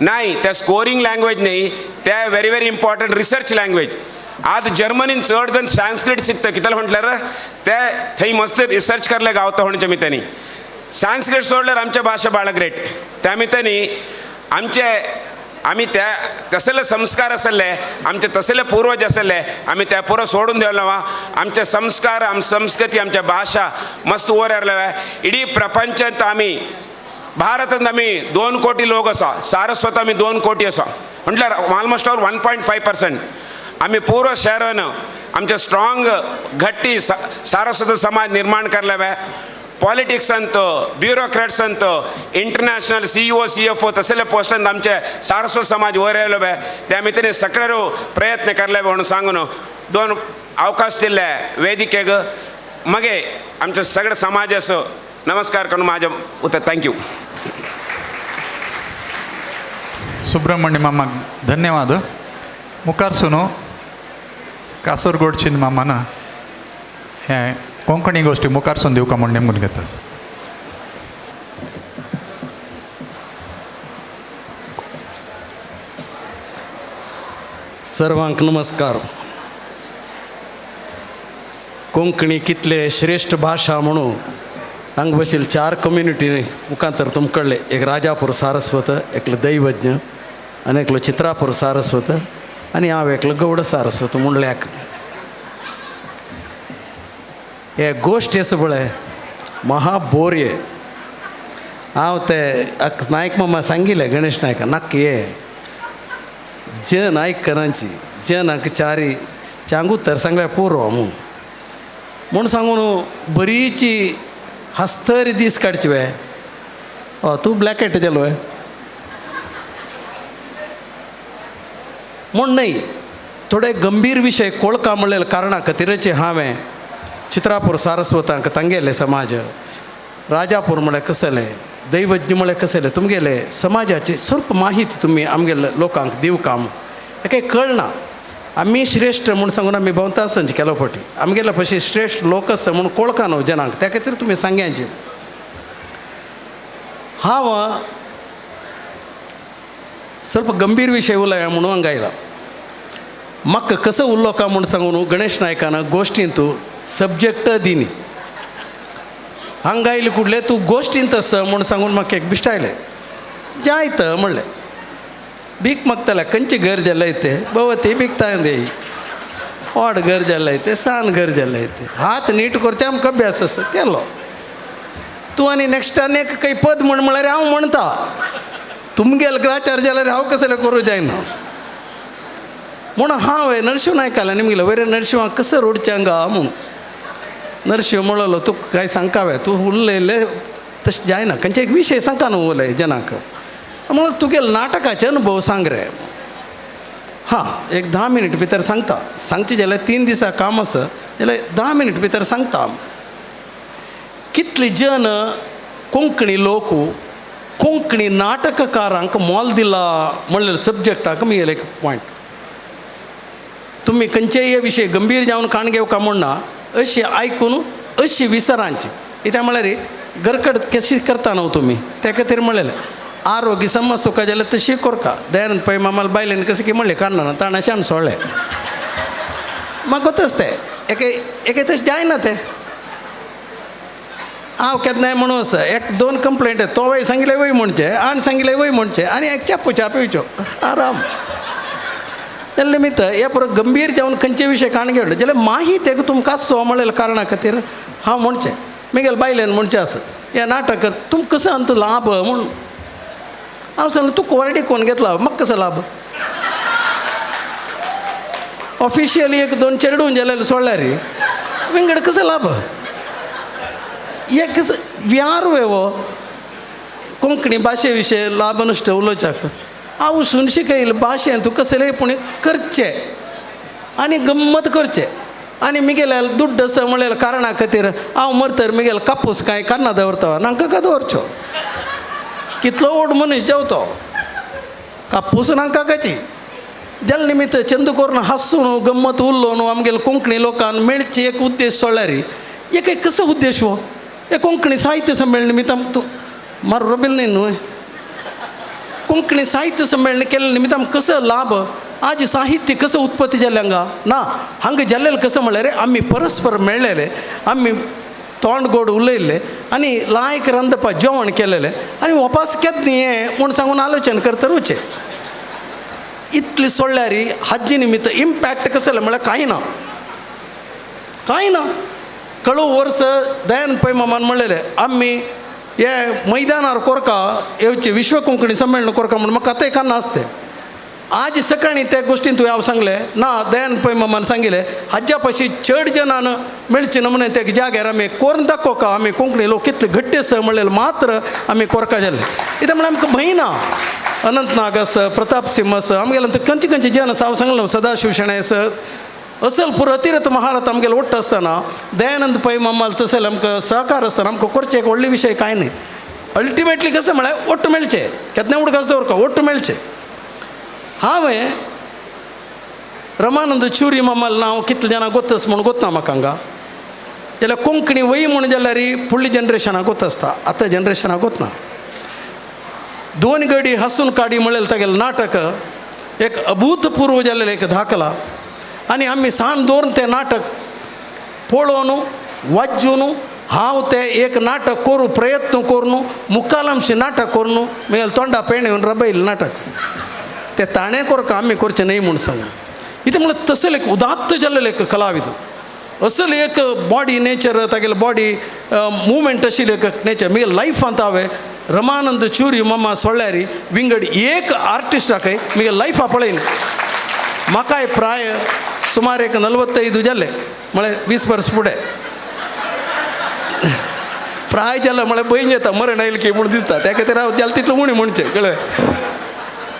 नाही, त्या स्कोरींग लँग्वेज न्ही, त्या very very important research language. आज जर्मनीन चड जण संस्कृत शिकता कित्याक म्हटल्यार ते थंय मस्त रिसर्च करले गावता म्हणचे निमित्तानी. संस्कृत सोडल्यार आमच्या भाशा बाळ ग्रेट. त्या निमित्तानी आमचे आमी त्या तसले संस्कार आसले, आमचे तसले पूर्वज आसले, आमी त्या पुरो सोडून देवला. आमचे संस्कार, आम संस्कृती, आमच्या भाशा मस्त वयर आयले. इडी प्रपंचांत आमी भारतांत आमी 2 कोटी लोक आसा, सारस्वत आमी 2 कोटी आसा म्हटल्यार ऑलमोस्ट ऑल 1.5%. आमी पूर्व शहरान आमचे स्ट्रॉंग घट्टी सारस्वत समाज निर्माण करले. पॉलिटिक्स अंत, ब्युरोक्रॅट्स अंत, इंटरनॅशनल CEO CFO तसले पोस्टांत आमचे सारस्वत समाज वयर आयलो बे. त्या निमित्तान सगळ्यारो प्रयत्न करले म्हणून सांगून 2 अवकाश दिल्ले वेदिकेक मगे आमचे सगळे समाजाचो नमस्कार करून माझ्या उतर. Thank you. Subrahmanya मामाक धन्यवाद. मुखार सुनो कासरगोडची मामाना हें कोंकणी गोश्टी मुखार सून दिवका म्हूण नेमून घेता. सर्वांक नमस्कार. कोंकणी कितले श्रेष्ठ भाशा म्हणून हांगा बशिल्ले 4 कम्युनिटी मुखांतर तुमकडले एक राजापूर सारस्वत, एकलो दैवज्ञ आनी एकलो चित्रापूर सारस्वत आनी हांव एकलो गौड सारस्वत म्हणल्याक हे गोश्ट आसा पळय महाबोरये. हांव ते नायक मामा सांगिल्लें गणेश नायका नाक ये जन आयकरांची जनाक चारी चांगू तर सांगल्यार पुरो म्हूण म्हूण सांगून बरीची हस्तरी दीस काडची वे. तूं ब्लॅकेट जालो वे म्हूण न्हय, थोडे गंभीर विशय कोळका म्हणलेले कारणा खातीरच हांवें चित्रापूर सारस्वतांक तांगेले समाज, राजापूर म्हळ्यार कसलें, दैवज्ञ म्हळ्यार कसले तुमगेले समाजाची स्वल्प माहिती तुमी आमगेले लोकांक दिवका एके कळना. आमी श्रेश्ठ म्हूण सांगून आमी भोंवता आसता केलो फावटी आमगेले पशी श्रेश्ठ लोक आसा म्हूण कोळका न्हू जनांक, त्या खातीर तुमी सांग्यांचे. हांव ಸ್ವಲ್ಪ गंभीर विशय उलया म्हणून हांगा आयला. म्हाका कसो उरलो का म्हूण सांगून गणेश नायकान गोश्टींत सब्जेक्ट दिनी हांगा आयले कुडले तूं गोश्टींत आसा म्हूण सांगून म्हाका एक बिश्टायलें जायत म्हणलें भीक मागताले खंयचें घर जालें तें भोवती भिकता दे व्हड घर जालें तें सान घर जालें तें हात नीट करचें आमकां अभ्यास आसा केलो. तूं आनी नॅक्स्ट आनी एक खंय पद म्हण म्हळ्यार हांव म्हणटा तुमगेल ग्राचार जाल्यार हांव कसलें करूं जायना म्हूण हांव नरशिंव नायकाले निमगेले वयर नरशिंवाक कसो रोडचें हांगा म्हूण. नरशिंव म्हणलो तुका कांय सांगका तूं उलयलें तशें जायना खंयचे एक विशय सांगता न्हू उलय जनाक म्हणून तुगेले नाटकाचे अनुभव सांग रे. हां एक 10 मिनीट भितर सांगता सांगचें जाल्यार 3 दिसां काम आसा जाल्यार 10 मिनीट भितर सांगता. कितले जन कोंकणी लोक कोंकणी नाटककारांक मोल दिला म्हणलें सब्जेक्टाक मी एक पॉयंट. तुमी खंयचेय विशय गंभीर जावन काण घेवका म्हूण ना अशी आयकून अशी विसरांची कित्याक म्हळ्यार गरकट कशी करता न्हू तुमी त्या खातीर म्हणलेलें आरोग्य समज सुखा जाल्यार तशी कोरका. दयानंद पै मामाल बायलेन कशें की म्हणलें कान्ना ताणें शान सोडलें म्हाका गोतच तें एके एके तशें जायना तें. हांव केन्नाय म्हणून आसा एक 2 कंप्लेंट तो वय सांगले वय म्हणचें आनी सांगले वय म्हणचें आनी एक च्यापू च्या पिवच्यो आराम. त्या निमित्त हे पुरो गंभीर जावन खंयचे विशय काण घेवले जाल्यार माहिती एक तुमकां सो म्हणलें कारणा खातीर हांव म्हणचें म्हगेले बायलेन म्हणचें आसा हें नाटक तुमकां कसो आनी लाभ म्हूण. हांव सांगलें तूं कोरडी कोण घेतला म्हाका कसो लाभ ऑफिशियली एक 2 चेडून जाल्यार सोडल्यार विंगड कसो लाभ एक व्यार हो कोंकणी भाशे विशय लाभ नुस्तें उलोवच्याक हांव सून शिकयल भाशेन तूं कसलें पूण करचें आनी गम्मत करचें आनी मिगेल्या दुड्ड आसा म्हणलें कारणा खातीर हांव मरतर मिगेल कापूस कांय कान्ना दवरता नांका का दवरचो कितलो व्हड मनीस जेवतो कापूस नांका काची. जाल निमित्त चंद करून हासून गम्मत उरलो न्हू आमगेले कोंकणी लोकांक मेळची एक उद्देश सोडल्यार एक एक कसो उद्देश हो हे कोंकणी साहित्य संमेलन निमित्त तूं मार रबेल न्ही न्हय कोंकणी साहित्य संमेलन केल्ले निमित्त आमकां कसो लाभ आज साहित्य कसो उत्पत्ती जालें हांगा ना हांगा जाल्लें कसो म्हळ्यार आमी परस्पर मेळ्ळेले आमी तोंड गोड उलयल्ले आनी लायक रांदपा जेवण केलेलें आनी वपास केन्ना न्ही म्हूण सांगून आलोचन करता वचें. इतली सोडल्यार हाजी निमित्त इम्पॅक्ट कसो जालें म्हळ्यार कांय ना कांय ना. कळू वर्स दयानंद पै मामान म्हणलेलें आमी हे मैदानार कोरका येवचे विश्व कोंकणी संमेलन कोरका म्हूण म्हाका आतां एकान आसतें. आज सकाळीं त्या गोश्टीन तुवें हांव सांगलें ना दयानंद पै मामान सांगिल्लें हाज्या पाशी चड जनान मेळचे ना म्हणून त्या जाग्यार आमी कोरून दाखोवका आमी कोंकणी लोक कितले घट्ट आसा म्हणलें मात्र आमी कोरका जाल्ले. कित्याक म्हळ्यार आमकां भंय ना. अनंत नाग आसा प्रताप सिंह आसा आमगेले खंयचे खंयचे जन आसा हांव सांगलें सदाशिव शेणै आसा असल पुरो अतिरथ महारथ आमगेले ओडटा आसतना दयानंद पै मामाल तसले आमकां सहकार आसतना आमकां करचें एक व्हडले विशय कांय न्हय. अल्टिमेटली कसं म्हळ्यार ओट्ट मेळचें केन्ना उडकास दवरका ओट्ट मेळचें. हांवें रमानंद चुरी मामाल नांव कितले जाणां गोतस म्हूण गोतना म्हाका हांगा जाल्यार कोंकणी वय म्हूण जाल्यार फुडली जनरेशनाक गोत आसता आतां जनरेशनाक गोतना. 2 गडी हासून काडी म्हणलें तागेलें नाटक एक अभूतपूर्व जाल्लें एक दाखला आनी आमी सान दवरून तें नाटक पळोवन वाजून हांव तें एक नाटक करूं प्रयत्न करून मुखाल नाटक करून मागीर तोंडा पेणे येवन रबयलें नाटक तें ताणें करका आमी करचें न्हय म्हूण सांगून. कितें म्हणल्यार तसलें एक उदात्त जाल्लें एक कलाविद असल एक बॉडी नेचर तागेले बॉडी मुवमेंट आशिल्लें एक नेचर मागीर लायफांत हांवें रमानंद चुरी मामा सोडल्यार विंगड एक आर्टिस्टाकय मागीर लायफा पळयन म्हाकाय प्राय सुमार एक 45 जालें म्हळ्यार 20 वर्स फुडें प्राय जालें म्हळ्यार भंय येता मरण आयलें की म्हूण दिसता त्या खातीर हांव जालें तितलें उणें म्हणचें कळ्ळें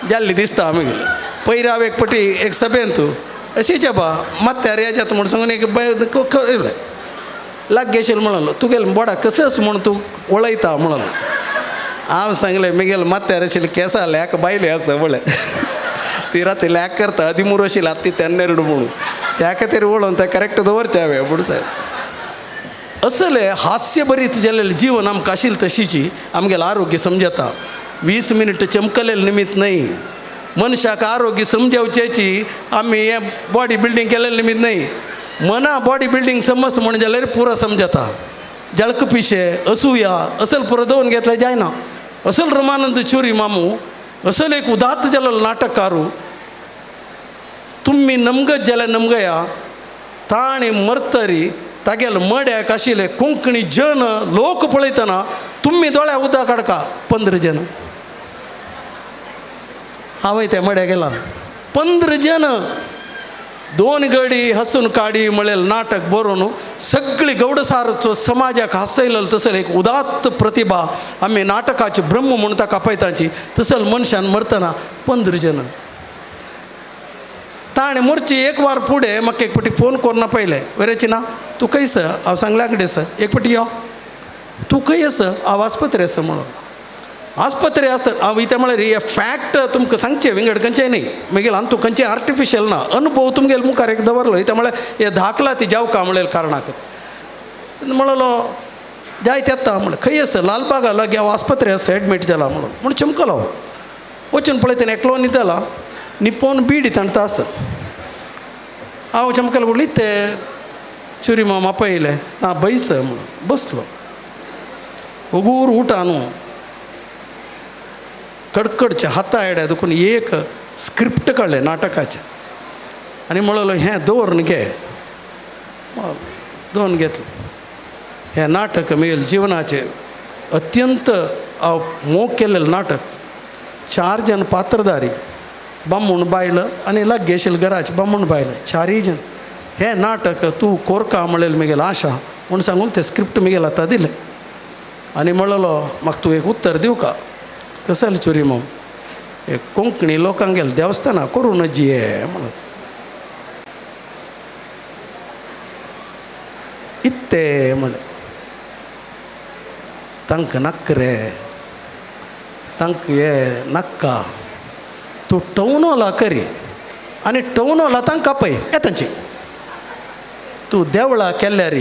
जाल्ली दिसता आमी पयर हांव एक पटी एक सभेंत अशीच बा मात्यार येजात म्हूण सांगून एक लागेशील म्हणलो तुगेलें बोडा कसोच म्हूण तूं वळयता म्हणलो हांव सांगलें मिगेल माथ्यार आशिल्ले केंसां लेक बायले आसा म्हळें ती राती लॅक करता हदिमूर आशिल्ली आतां ती तेन्नेरडू म्हणून त्या खातीर वळोवन तें करेक्ट दवरचें हांवें पूण सायब असले हास्य भरीत जाल्लें जीवन आमकां आशिल्लें तशीची आमगेलें आरोग्य समजता. 20 मिनट चमकलें निमित्त न्हय मनशाक आरोग्य समजावचेची आमी हें बॉडी बिल्डींग केलें निमित्त न्हय. मना बॉडी बिल्डींग समज म्हण जाल्यार पुरो समजता. जळक पिशे असूया असल पुरो दवरून घेतलें जायना. असल रमानंद चोरी मामू असल एक उदात्त जाल्लो नाटककारू तुमी नमगत जाल्यार नमगया ताणें मरतरी तागेले मड्याक आशिल्ले कोंकणी जन लोक पळयतना तुमी दोळ्या उदक काडका 15 जन हांवें त्या मड्या गेला 15 जन 2 गडी हसून काडी म्हळेल नाटक बरोवन सगळी गौडसारचो समाजाक हांसयलेलो तसले एक उदात्त प्रतिभा आमी नाटकाचे ब्रह्म म्हूण ताका पळयताची तसल मनशान मरतना 15 जन ताणें मोरची एक वार फुडें म्हाका एक फावटी फोन करून पळयलें वेरेची ना तूं खंय आसा हांव सांगल्या कडेन आसा एक फावटी यो तूं खंय आसा हांव आस्पत्रे आसा म्हणून आस्पत्रे आसा हांव इतें म्हळ्यार हे फॅक्ट तुमकां सांगचें विंगड खंयचें न्ही मागीर हांव तूं खंयचें आर्टिफिशियल ना अनुभव तुमगेले मुखार एक दवरलो इतें म्हळ्यार हे धाकला ती जावका म्हणलें कारणाक म्हणलो जायते येता म्हणलें खंय आसा लालबागा लागीं हांव आस्पत्रे आसा एडमीट जाला म्हणून म्हूण चमकलो हांव वचून पळयतना एकलो न्हिदला निपोवन बीडी ताणता आसा हांव चमकलो म्हणली ते चुरी मामा पळयलें ना बैस म्हणून बसलो उगूर उठा न्हू कडकडच्या हाता आयड्या देखून एक स्क्रिप्ट काडलें नाटकाचें आनी म्हणलो हें दवरून घे दवरून घेतलें. हें नाटक म्हगेलें जिवनाचें अत्यंत हांव मोग केल्लें नाटक. 4 जण पात्रदारी बामूण बायल आनी लागीं आशिल्लें घराचें बामूण बायल 4 जण हें नाटक तूं कोरका म्हणलें म्हगेलें आशा म्हूण सांगून तें स्क्रिप्ट म्हगेलें आतां दिलें आनी म्हणलो म्हाका तूं एक उत्तर दिवका कसल चोरी माम एक कोंकणी लोकांगेल देवस्थानां करूं नजी म्हणून इत्ते म्हणलें तांकां नाका रे तांकां हे नाका तूं टावन हॉला करी आनी टावन हॉला तांकां पळय येतांची तूं देवळां केल्यार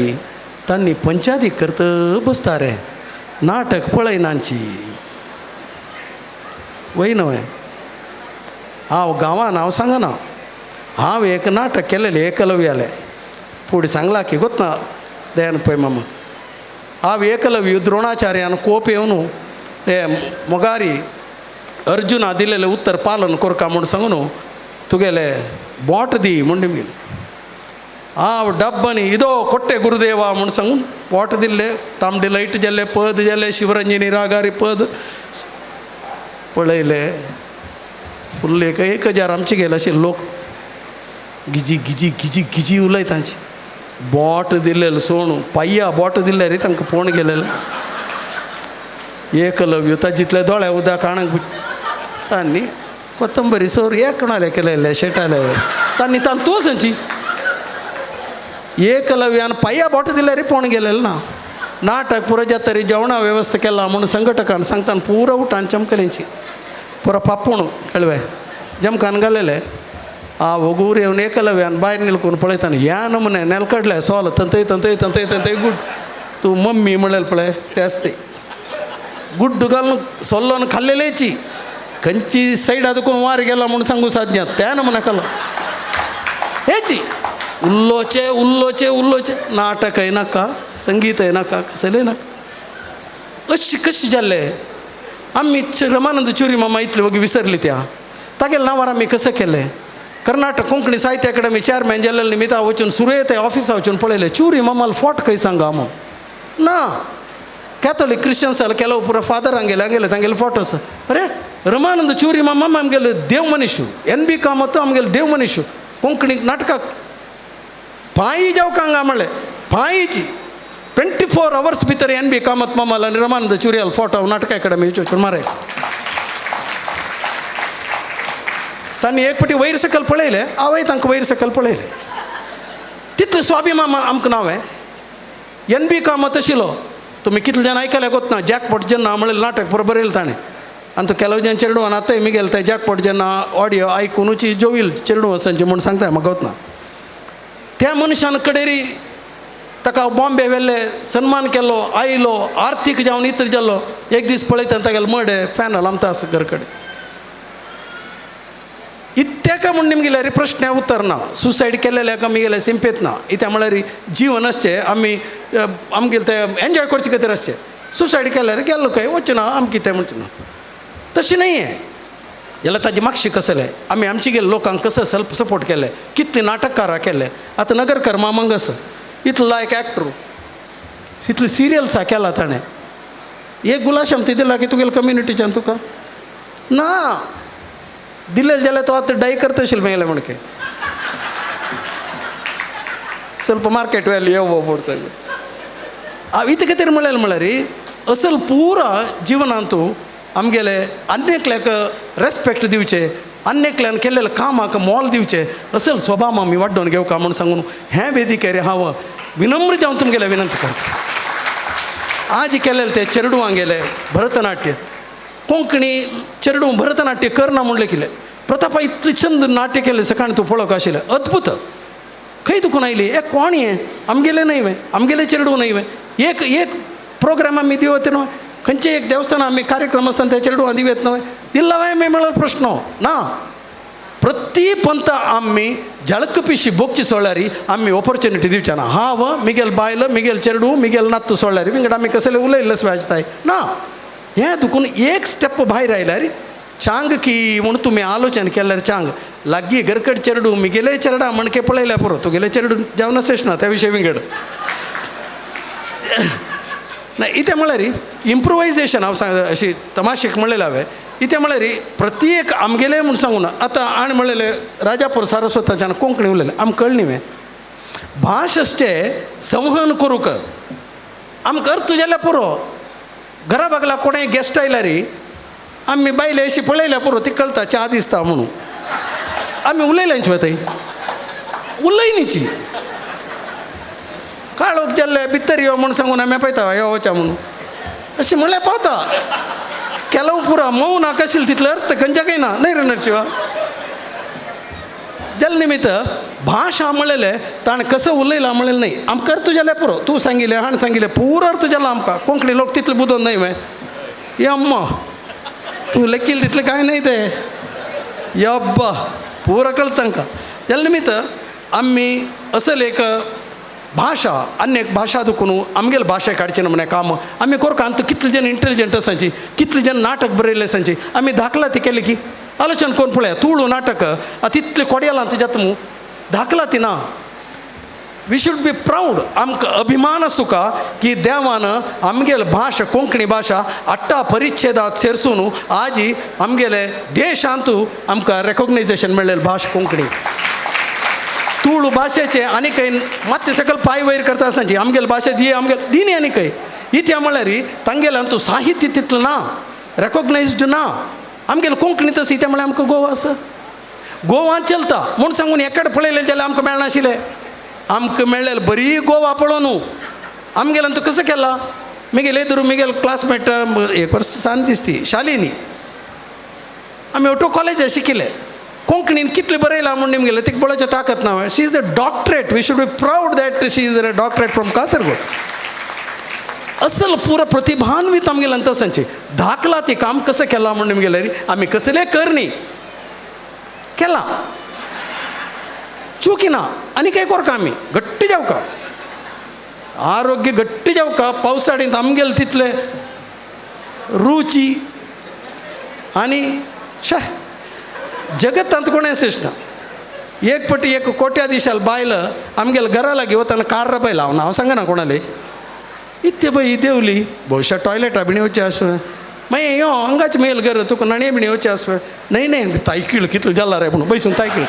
तांणी पंचायती करत बसता रे नाटक पळयनाची वय न्हय. हांव गांवान हांव सांगना हांव एक नाटक केलेलें एकलव्यालें फुडें सांगलां की गोतना दयानंद पै मामा हांव एकलव्य द्रोणाचार्यान कोप येवन हे मोगारी अर्जुना दिलेलें उत्तर पालन कोरका म्हूण सांगून तुगेले बोट दी म्हूण गेली हांव डब्बनी इदो कोट्टे गुरुदेवा म्हूण सांगून बोट दिल्ले तांबडे लायट जाल्ले पद जाले शिवरंजिनी रागारी पद पळयले फुल्ल एक 1000 आमचे गेले अशे लोक गिजी गिजी गिजी गिजी उलयतांची बोट दिल्लें सोणू पाय्या बोट दिल्ले रे तांकां पोण गेलेलें एकलव्य ताजितले दोळ्या उदक काणाक तांणी कोथंबरी सोर एक कोणाले केलेले शेटाले तांणी तान तूं सांची एकलव्यान पाय्या बोट दिल्यार पोण गेलेलें ना. नाटक पुरो जाता तरी जेवणा वेवस्था केला म्हणून संघटकान सांगतान पुरो उठान चमकलेंची पुरो पापूण कळवे जमकान घालेले आ ओगूर येवन एकलव्यान भायर निलकून पळयताना ह्या नमुने नेलकडले सोल तंतय तंतय तंतय तंतय गुड तूं मम्मी म्हणलें पळय तेंच ते गुड्ड घालून सोल्लोन खाल्लेलेची खंयची सायडा दुखून वार गेला म्हूण सांगू सादन्या त्या नमुने खालो हेची उल्लोचे उल्लोचे उल्लोचे नाटकय नाका संगीतय नाका कसलें नाका अशी कशी जाल्ले आमी रमानंद चुरी मामा इतले वगी विसरली त्या तागेले नांवार आमी कसं केलें. कर्नाटक कोंकणी साहित्य अकादमी चेअरमॅन जाल्ले निमित्ता वचून सुरय ते ऑफिसा वचून पळयलें चुरी मामाल फोट खंय सांगा म्हूण ना कॅथोलीक क्रिश्चन्स केलो पुरो फादर हांगेले हांगेले तांगेले फोटोस अरे रमानंद चुरी मामा आमगेले देव मनीशू एन बी कामत आमगेले देव मनीशू कोंकणी नाटकाक पांयी जावंक हांगा म्हणलें पांयीची 24 अवर्स भितर एन बी कामत मामाल आनी रमानंद चुरियाल फोटो नाटका अकादमी वचून मारे तांणी एक फावटी वयर सकयल पळयलें हांवें तांकां वयर सकयल पळयलें तितलें स्वाभिमान आमकां नांव एन बी कामत आशिल्लो तुमी कितले जाण आयकल्या गोत ना जॅकपॉट जेन्ना म्हणलें नाटक बरोबर बरयलें ताणें आनी तो केलो जण चेडवान आतांय मिगेल ते जॅकपॉट जेन्ना ऑडियो आयकुनूच जोवील चेडूं आसांचे म्हूण सांगता म्हाका गोत ना. त्या मनशान कडेरी ताका बॉम्बे व्हेल्ले सन्मान केलो आयलो आर्थीक जावन इतर जालो एक दीस पळयता तागेलो मडें पॅनल आमता आसा घर कडेन. इत्याक म्हूण निमगेले रे प्रश्न उत्तर ना. सुसायड केल्लेल्या आमी सिंपेत ना. इत्या म्हळ्यार जीवन आसचें आमी आमगेले ते एन्जॉय करचे खातीर आसचें. सुसायड केल्यार गेल्लो खंय वचचें ना आमकां कितें म्हणचें ना. तशें न्हय हें जाल्यार ताजी मागशी कसलें आमी आमचे गेले लोकांक कसो सेल्फ सपोर्ट केले कितले नाटककारां केले. आतां नगरकर मामांग आसा इतलो लायक एक्टर इतले सिरियल्सां केला ताणें. एक गुलाशमती दिला की तुगेले कम्युनिटीच्यान तुका ना दिलें जाल्यार तो आतां डाय करता आशिल्लो मेळ्ळें म्हणके ಸ್ವಲ್ಪ मार्केट व्हॅल्यू येवो पडटा. इतलें खातीर म्हणलें म्हळ्यार असल पुरा जिवनांतू आमगेले आनी एकल्याक रेस्पेक्ट दिवचें आनी एकल्यान केल्लेल्या कामाक मोल दिवचें असल स्वभाव आमी वाडोवन घेवका म्हूण सांगून हें वेदिकेर हांव विनम्र जावन तुमगेले विनंती करता. आज केलेलें तें चेरडुवांगेलें भरतनाट्य कोंकणी चेरडूं भरतनाट्य करना म्हणलें कितें प्रतापा इतलें चंद नाट्य केलें सकाळीं तूं पळोवंक आशिल्लें अद्भुत. खंय दुखून आयली एक कोण हें आमगेलें न्हय वें आमगेलें चेरडूं न्हय वें एक एक प्रोग्राम आमी दिवत न्हय खंयचे एक देवस्थान आमी कार्यक्रम आसतना त्या चेरडुवां दिवयत न्हय दिल्ला वें मेळ्ळो प्रश्न ना. प्रति पंत आमी झळक पिशी बोगची सोळ्यारी आमी ऑपॉर्च्युनिटी दिवचे ना. हांव मिगेल बायल मिगेल चेरडूं मिगेल नातू सोळ्यारी विंगड आमी कसले उलयल्ले वाजताय ना. हें दुखून एक स्टेप भायर आयल्यार चांग की म्हूण तुमी आलोचन केल्यार चांग लागीं घरकड चेरडूं मिगेले चेरडा म्हणके पळयल्या पुरो तुगेले चेरडूं जावन आसच ना त्या विशय विंगड ना. इतें म्हळ्यार इम्प्रोवायजेशन हांव सांग अशी तमाशेक म्हणलेलें हांवें. इतें म्हळ्यार प्रत्येक आमगेलें म्हूण सांगू ना. आतां आनी म्हणलेलें राजापूर सारस्वताच्यान कोंकणी उलयलें आमकां कळ्ळी न्ही भाश आसचें संवहन करूंक आमकां अर्थ जाल्यार पुरो. घरा बागला कोणें गेस्ट आयल्यार आमी बायले अशी पळयल्या पुरो ती कळटा च्या दिसता म्हणून आमी उलयल्यांची वताय उलयनीची काळोख जाल्ले भितर यो म्हूण सांगून आमी पळयता यो वच्या म्हणून अशें म्हणल्यार पावता केलो पुरा मोव नाका आशिल्लो तितलो अर्थ खंयच्या काय ना न्हय रे नरशिवा. जाले निमित्त भाशा म्हणलेलें ताणें कसो उलयलां म्हणलें न्हय आमकां अर्थ जाल्यार पुरो. तूं सांगिल्लें हाणें सांगिल्लें पुरो अर्थ जाला आमकां. कोंकणी लोक तितले बुदोन न्हय वें यम्मा तूं लेखील तितलें कांय न्हय तें यब्बा पुरो कळटा तांकां. जाले निमित्त आमी असल एक भाशा आनी एक भाशा दुखून आमगेले भाशा काडचें ना म्हण काम आमी कोरका. आनी कितले जण इंटेलिजंट आसाची कितले जण नाटक बरयल्ले आसाची आमी दाखला ती केली की आलोचन कोण पळया तुळू नाटक आतां तितले कोडयेलां जाता मू दाखला ती ना. We should be proud आमकां अभिमान आसूका की देवान आमगेले भाशा कोंकणी भाशा आट्टा परिच्छेदात सेरसून आजी आमगेले देशांतू आमकां रेकोग्नायजेशन मेळ्ळें भाशा कोंकणी. तुळू भाशेचे आनी खंय मात्शें सकयल पांय वयर करता आसाची आमगेले भाशा दी आमगेले दी न्ही आनी खंय इत्या म्हळ्यार तांगेले अंतू साहित्य तितलें ना रेकोग्नायज्ड ना. आमगेले कोंकणी तशी इत्या म्हळ्यार आमकां गोवा आसा गोवान चलता म्हूण सांगून एकाडे पळयलें जाल्यार आमकां मेळनाशिल्लें. आमकां मेळ्ळें बरी गोवा पळोवन आमगेल्यान तूं कसो केला मिगेले धरून मिगेल क्लासमेट एक वर्स सान दिसती शालिनी आमी ऑटो कॉलेज शिकिल्ले कोंकणीन कितलें बरयलां म्हूण निमगेलें तिका पळोवचें ताकत ना. She is a doctorate we should be proud that she is a doctorate from Kasaragod. असल पुरो प्रतिभान्वित आमगेल्यान तसांचे दाखला ती काम कसं केलां म्हूण निमगेलें आमी कसलें कर न्ही केलां चुकी ना आनी काय कोरका आमी घट्ट जावका आरोग्य घट्ट जावका. पावसाळींत आमगेले तितले रुची आनी शे जगतांत कोणें आसच ना. एक पटी एक कोट्या दिशाल बायल आमगेले घरा लागीं वतना कार बायल हांव नांव सांगना कोणाले इत्ते पळय देंवली भोवशा टॉयलेटा बीन येवचें आसूं मागीर यो हांगाच मेल घर तुका नणे बीन येवचें आसूं न्हय न्हय तायकीळ कितलो जाला रे पूण बैसून तायकीळ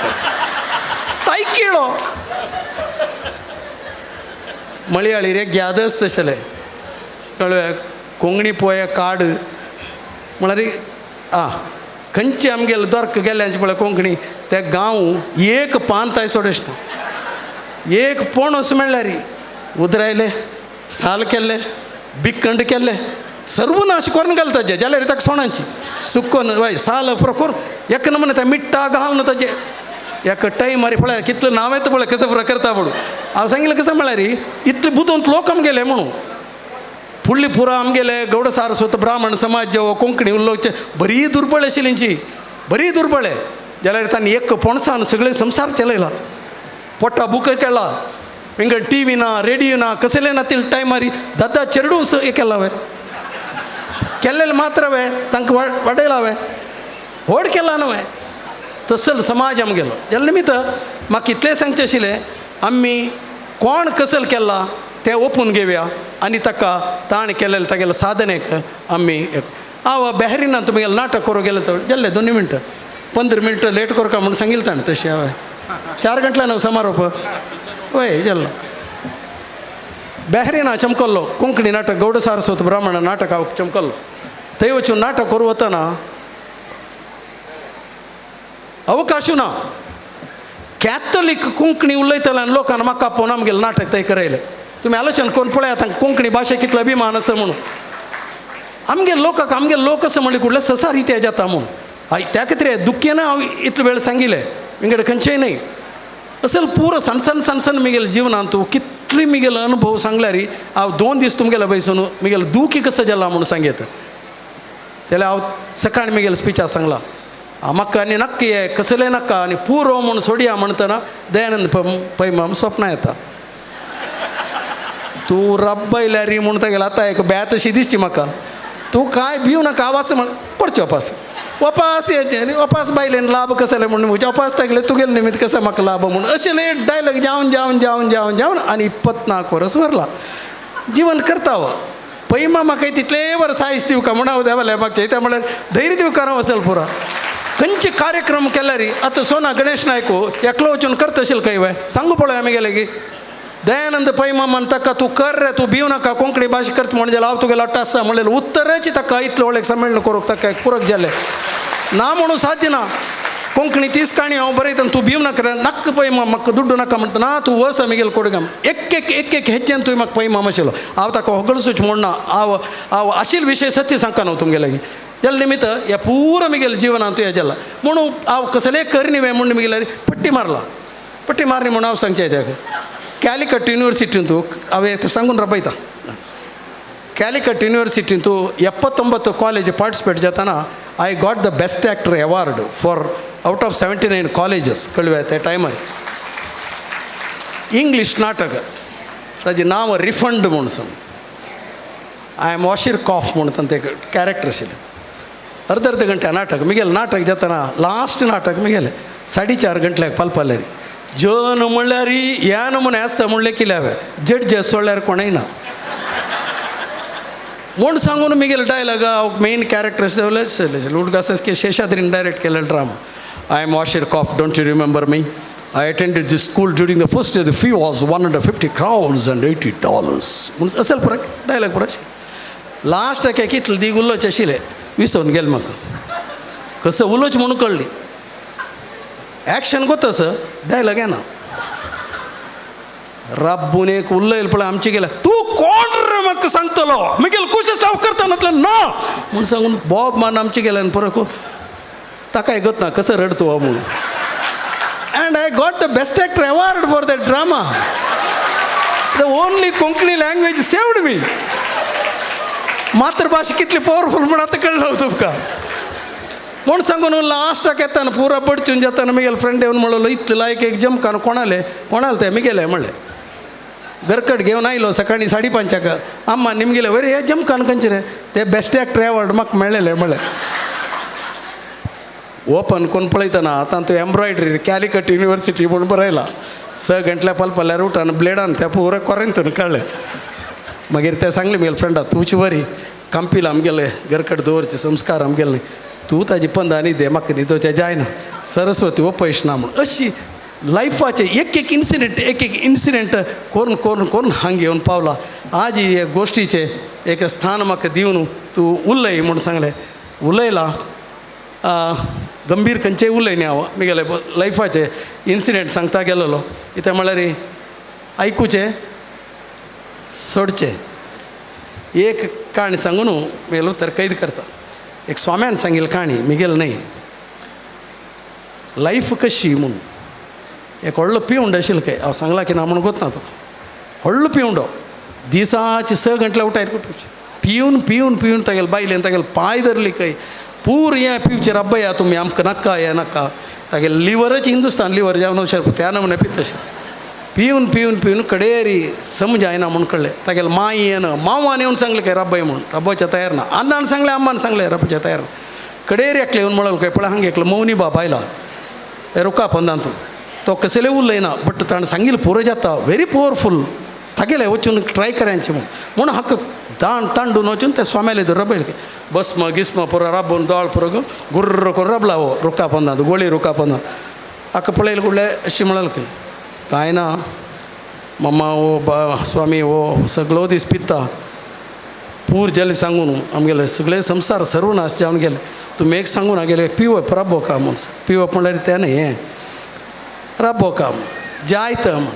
तायकिळो मळयाळी रे ग्यादच तशें कळ्ळें कोंगणी पोये काड म्हळ्यार आं खंयचे आमगेले दोर्क गेल्यांचे पळय कोंकणी ते गांव एक पान ताय सोडस ना एक पोणोस मेळ्ळ्यार उदरायले साल केल्ले बिकंड केल्ले सर्वनाश करून घाल ताजे जाल्यार ताका सोणाची सुकोन वय साल पुरो करून एक नमुने ते मिट्टा घालून ताजे एक टायम अरे पळय कितलो नांव येता पळय कसं पुरो करता म्हणून हांव सांगिल्लें कसं म्हळ्यार इतले बुदवंत लोक आमगेले म्हणून फुडली पुरा आमगेले गौड सारस्वत ब्राह्मण समाज कोंकणी उलोवचे बरी दुर्बळ आशिल्ली बरी दुर्बळ जाल्यार तांणी एक पणसान सगळे संवसार चलयला पोटा बूक केला विंगड टी व्ही ना रेडिओ ना कसले ना ते टायमार दादा चेरडू हे केला वे केल्लेले मात्र वे तांकां वाडयला वे व्हड केला न्हय तसल समाज आमगेलो जाल्या निमित्त म्हाका इतलें सांगचें आशिल्लें आमी कोण कसल केला तें ओपून घेवया आनी ताका ताणें केलेलें तागेले साधनेक आमी हांव बेहरीना तुमगेलें नाटक करूंक गेलें तर जाल्लें 2 मिनटां 15 मिनटां लेट करका म्हूण सांगिल्लें ताणें तशें हांवें 4 गंटल्यान हांव समारोप वय जाल्लो बेहरीना चमकल्लो कोंकणी नाटक गौड सारस्वत ब्राह्मण नाटक हांव चमकल्लो थंय वचून नाटक करूं वतना अवकाशू ना कॅथलीक कोंकणी उलयतले आनी लोकान म्हाका आपोवन आमगेलें नाटक थंय करयलें. तुमी आलोचन करून पळयात तांकां कोंकणी भाशे कितलो अभिमान आसा म्हणून आमगे लोकांक आमगे लोक असो म्हणले कुडले ससार इतिहास जाता म्हणून हय त्या खातीर दुख्खेन हांव इतलो वेळ सांगिल्लें विंगड खंयचेय न्हय असल पुरो सण सण सण सण मिगेले जिवनांत तूं कितले मिगेलो अनुभव सांगल्यार हांव 2 दीस तुमगेले बैसून मिगेलो दुखी कसो जाला म्हणून सांगयत जाल्यार हांव सकाळी मिगेले स्पिचा सांगला म्हाका आनी नक्की हे कसलें नाका आनी पुरो म्हूण सोडया म्हणटना दयानंद पै माम स्वप्नां येता तूं रब्बयल्यार म्हूण तागेलो आतां एक बेत अशी दिसची म्हाका तूं कांय भिव नाका आवाज म्हण पडचे वापास वापास येचे आनी वापास बायलेन लाभ कसले म्हूण वापास तागेले तुगेले निमित्त कसो म्हाका लाभ म्हूण अशें डायलॉग जावन जावन जावन जावन जावन आनी 24 वर्स व्हरला जीवन करता हो पै म्हाका तितले वर्स आयस दिवका म्हूण हांव देवाले मागचें त्या म्हळ्यार धैर्य दिवका हांव वसल पुरा खंयचे कार्यक्रम केल्यार आतां सोना गणेश नायक एकलो वचून करता आशिल्लो खंय वय सांगू पळय आमी गेले की दयानंद पै मामान ताका तूं कर रे तूं भिव नाका कोंकणी भाशा करता म्हण जाल्यार हांव तुगेलो आसा म्हणलें उत्तराची ताका इतलें व्हडलें संमेलन करूंक ताका पुरक जालें ना म्हणून साध्य ना कोंकणी तीच काणी हांव बरयता तूं भिव नाका रे नाक्क पै माम म्हाका दुड्डू नाका म्हणटा ना तूं वच आमगेलो कोडगाम एक एक एक एक हेज्यान तुवें म्हाका पै माम आशिल्लो हांव ताका होगळसूच म्हूण ना हांव हांव आशिल्लो विशय सत्य सांगता न्हू तुमगेले लागीं जाल्या निमित्त ह्या पुरो मिगेले जिवनांत हें जाला म्हणून हांव कसलेय करणी वे म्हूण मिगेले पट्टी मारला पट्टी मारली म्हणून हांव सांगचें ताका कॅलिकट युनिवर्सिटींत हांवें सांगून रबयता कॅलिकट युनिवर्सिटींत 79 कॉलेज पार्टिसिपेट जातना I got the best actor award for out of 79 colleges कळ्ळें त्या टायमार इंग्लीश नाटक ताजें नांव रिफंड म्हूण सांग I am वॉशीर कॉफ म्हूण तांचे कॅरेक्टर आशिल्लें अर्द अर्द घंटे नाटक मिगेलें नाटक जातना लास्ट नाटक मिगेलें 4.5 गंटल्याक पालपालें जन म्हणल्यार ह्या नमुने आसा म्हणलें कितें हांवें जड्जस सोडल्यार कोणय ना म्हूण सांगून मिगेले डायलॉग हांव मेन कॅरेक्टर उडगास के शेषाद्रीन डायरेक्ट केलें drama I am washer cough don't you remember me I attended the school during the first year the fee was 150 crowns and $80 म्हूण असेल पुरो डायलॉग पुरो लास्ट एक इतलें दीग उलोवचें आशिल्लें विसरून गेलें म्हाका कसो उलोवचें म्हणून कळ्ळी एक्शन कोता सर डायलॉग येना राब्बून एक उलयल पळय आमचे गेले तूं कोण रे म्हाका सांगतलो मिगेल कोशिश हांव करता म्हटलें ना म्हूण सांगून बॉब मान आमचे गेले आनी परत ताकाय गत ना कसो रडतो हो म्हणून and I got the best actor award for that drama the only Konkani language saved me मातृभाशा कितली पॉवरफूल म्हूण आतां कळ्ळो तुमकां म्हूण सांगून लास्टाक येताना पुरा बडचून जाताना मिगेले फ्रेंड येवन म्हणलो इतले लायक एक जमखान कोणाले कोणाले ते मिगेले म्हणलें गरकट घेवन आयलो सकाळीं 5:30 अम्मा निमगेले वयर हे जमखान खंयचे रे ते बेस्ट एक्टर एवॉर्ड म्हाका मेळ्ळेले म्हणलें ओपन कोण पळयतना आतां तूं एम्ब्रॉयडरी कॅलिकट युनिवर्सिटी म्हूण बरयला 6 गंटल्या पालपाल्यार उठान ब्लेडान त्या पुरो कोरेंतून काडलें मागीर ते सांगलें म्हगेले फ्रेंडा तूंच बरी कंपील आमगेले गरकट दवरचे संस्कार आमगेले तूं ताजी पंदानी दे म्हाका न्हिदोवचें जायना सरस्वती अपयश ना म्हूण अशी लायफाचे एक एक इन्सिडंट एक एक इन्सिडंट करून करून करून हांगा येवन पावला आज हे गोश्टीचें एक स्थान म्हाका दिवन तूं उलय म्हूण सांगलें उलयलां गंभीर खंयचेय उलय न्ही हांव म्हगेले लायफाचे इन्सिडंट सांगता गेलेलो कितें म्हळ्यार आयकुचें सोडचें एक काणी सांगून मेलो तर कैद करता. एक स्वाम्यान सांगिल्ली काणी मिगेल न्हय, लायफ कशी म्हणून. एक व्हडलो पिवंड आशिल्लो काय, हांव सांगला की ना म्हणून गोत ना, तो व्हडलो पिवंडो दिसाचे 6 घंटले उठायत पिवचे, पिवन पिवन पिवन तागेले बायलेन तागेले पांय धरली खंय, पूर हें पिवचें रब्बया तुमी आमकां नाका हें नाका. तागेले लिवरच हिंदुस्तान लिवर जावन त्या नमुने पिता तशें पिवन पिवन पिवन कडेरी समजायना म्हूण कळ्ळें. तागेले माय येन मावान येवन सांगलें काय रब्बय म्हूण, रब्बाच्या तयार ना. अन्नान सांगलें, अम्मान सांगलें, रब्बाच्या तयार ना. कडेरी एकलें येवन म्हणलें काय पळय हांगा एकलो मौनी बाब आयला रुका पंदान, तूं तो कसले उलयना बट ताणें सांगिल्लें पुरो जाता, व्हेरी पॉवरफूल, तागेलें वचून ट्राय करायचें म्हूण. म्हणून हाका दांड तांडून वचून त्या स्वाम्याले धरून रबयलें, भस्म गिस्म पुरो राबून दोळ पुरो घेवन गुर्र करून रबला हो रुका पंदान, गोळी रुका पंदान. हाका पळयलें कुडलें अशें म्हणलें खंय कांय ना मम्मा ओ बा स्वामी हो सगळो दीस पिता, पूर जालें सांगून आमगेले सगळे संवसार सर्वनाश जावन गेले, तुमी एक सांगून हागेले पिवप राबो का म्हूण, पिवप म्हणल्यार तें न्हय हें राबो का जायत म्हूण.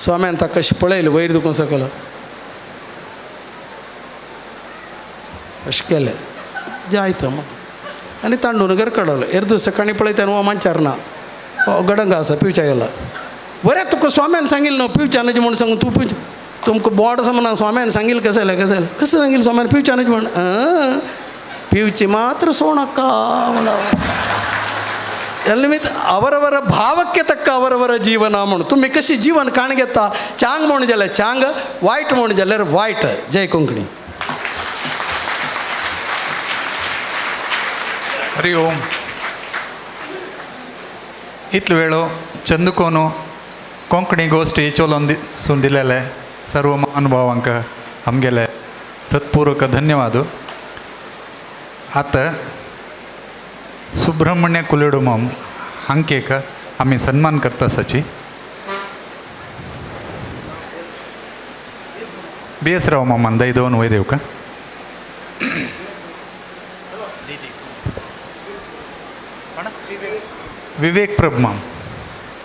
स्वाम्यान ताका कशें पळयलें वयर दुखून सकल अशें केलें जायत म्हूण, आनी तांडून घर कडवलें. एरदू सकाळीं पळयता न्हू मांचार ना, गडंग आसा पिवच्या गेला. बरें तुका स्वाम्यान सांगिल्लें न्हू पिवच्या न्हय म्हूण सांगून तूं पिवचें, तुमकां बोड आसा म्हणून स्वाम्यान सांगिल्लें कशें जालें कशें जालें कशें सांगिल्लें स्वाम्यान पिवच्या न्हय म्हूण, पिवची मात्र सोडनाका म्हणा. निमित्त ಅವರವರ ಭಾವಕ್ಕೆ ತಕ್ಕ ಅವರವರ ಜೀವನ म्हणून तुमी कशी जीवन काण घेता. चांग म्हूण जाल्यार चांग, वायट म्हूण जाल्यार वायट. जय कोंकणी. हरी ओम. इतलो वेळो चंदकोनो कोंकणी गोश्टी चोलोन सून दिलेले सर्व महानुभावांक आमगेले हृत्पूर्वक धन्यवाद. आतां सुब्रह्मण्य कुलेडुमाम हांकेक आमी सन्मान करता साची. बी एस राव मामान दय दोन वयर येवका. विवेक प्रभु माम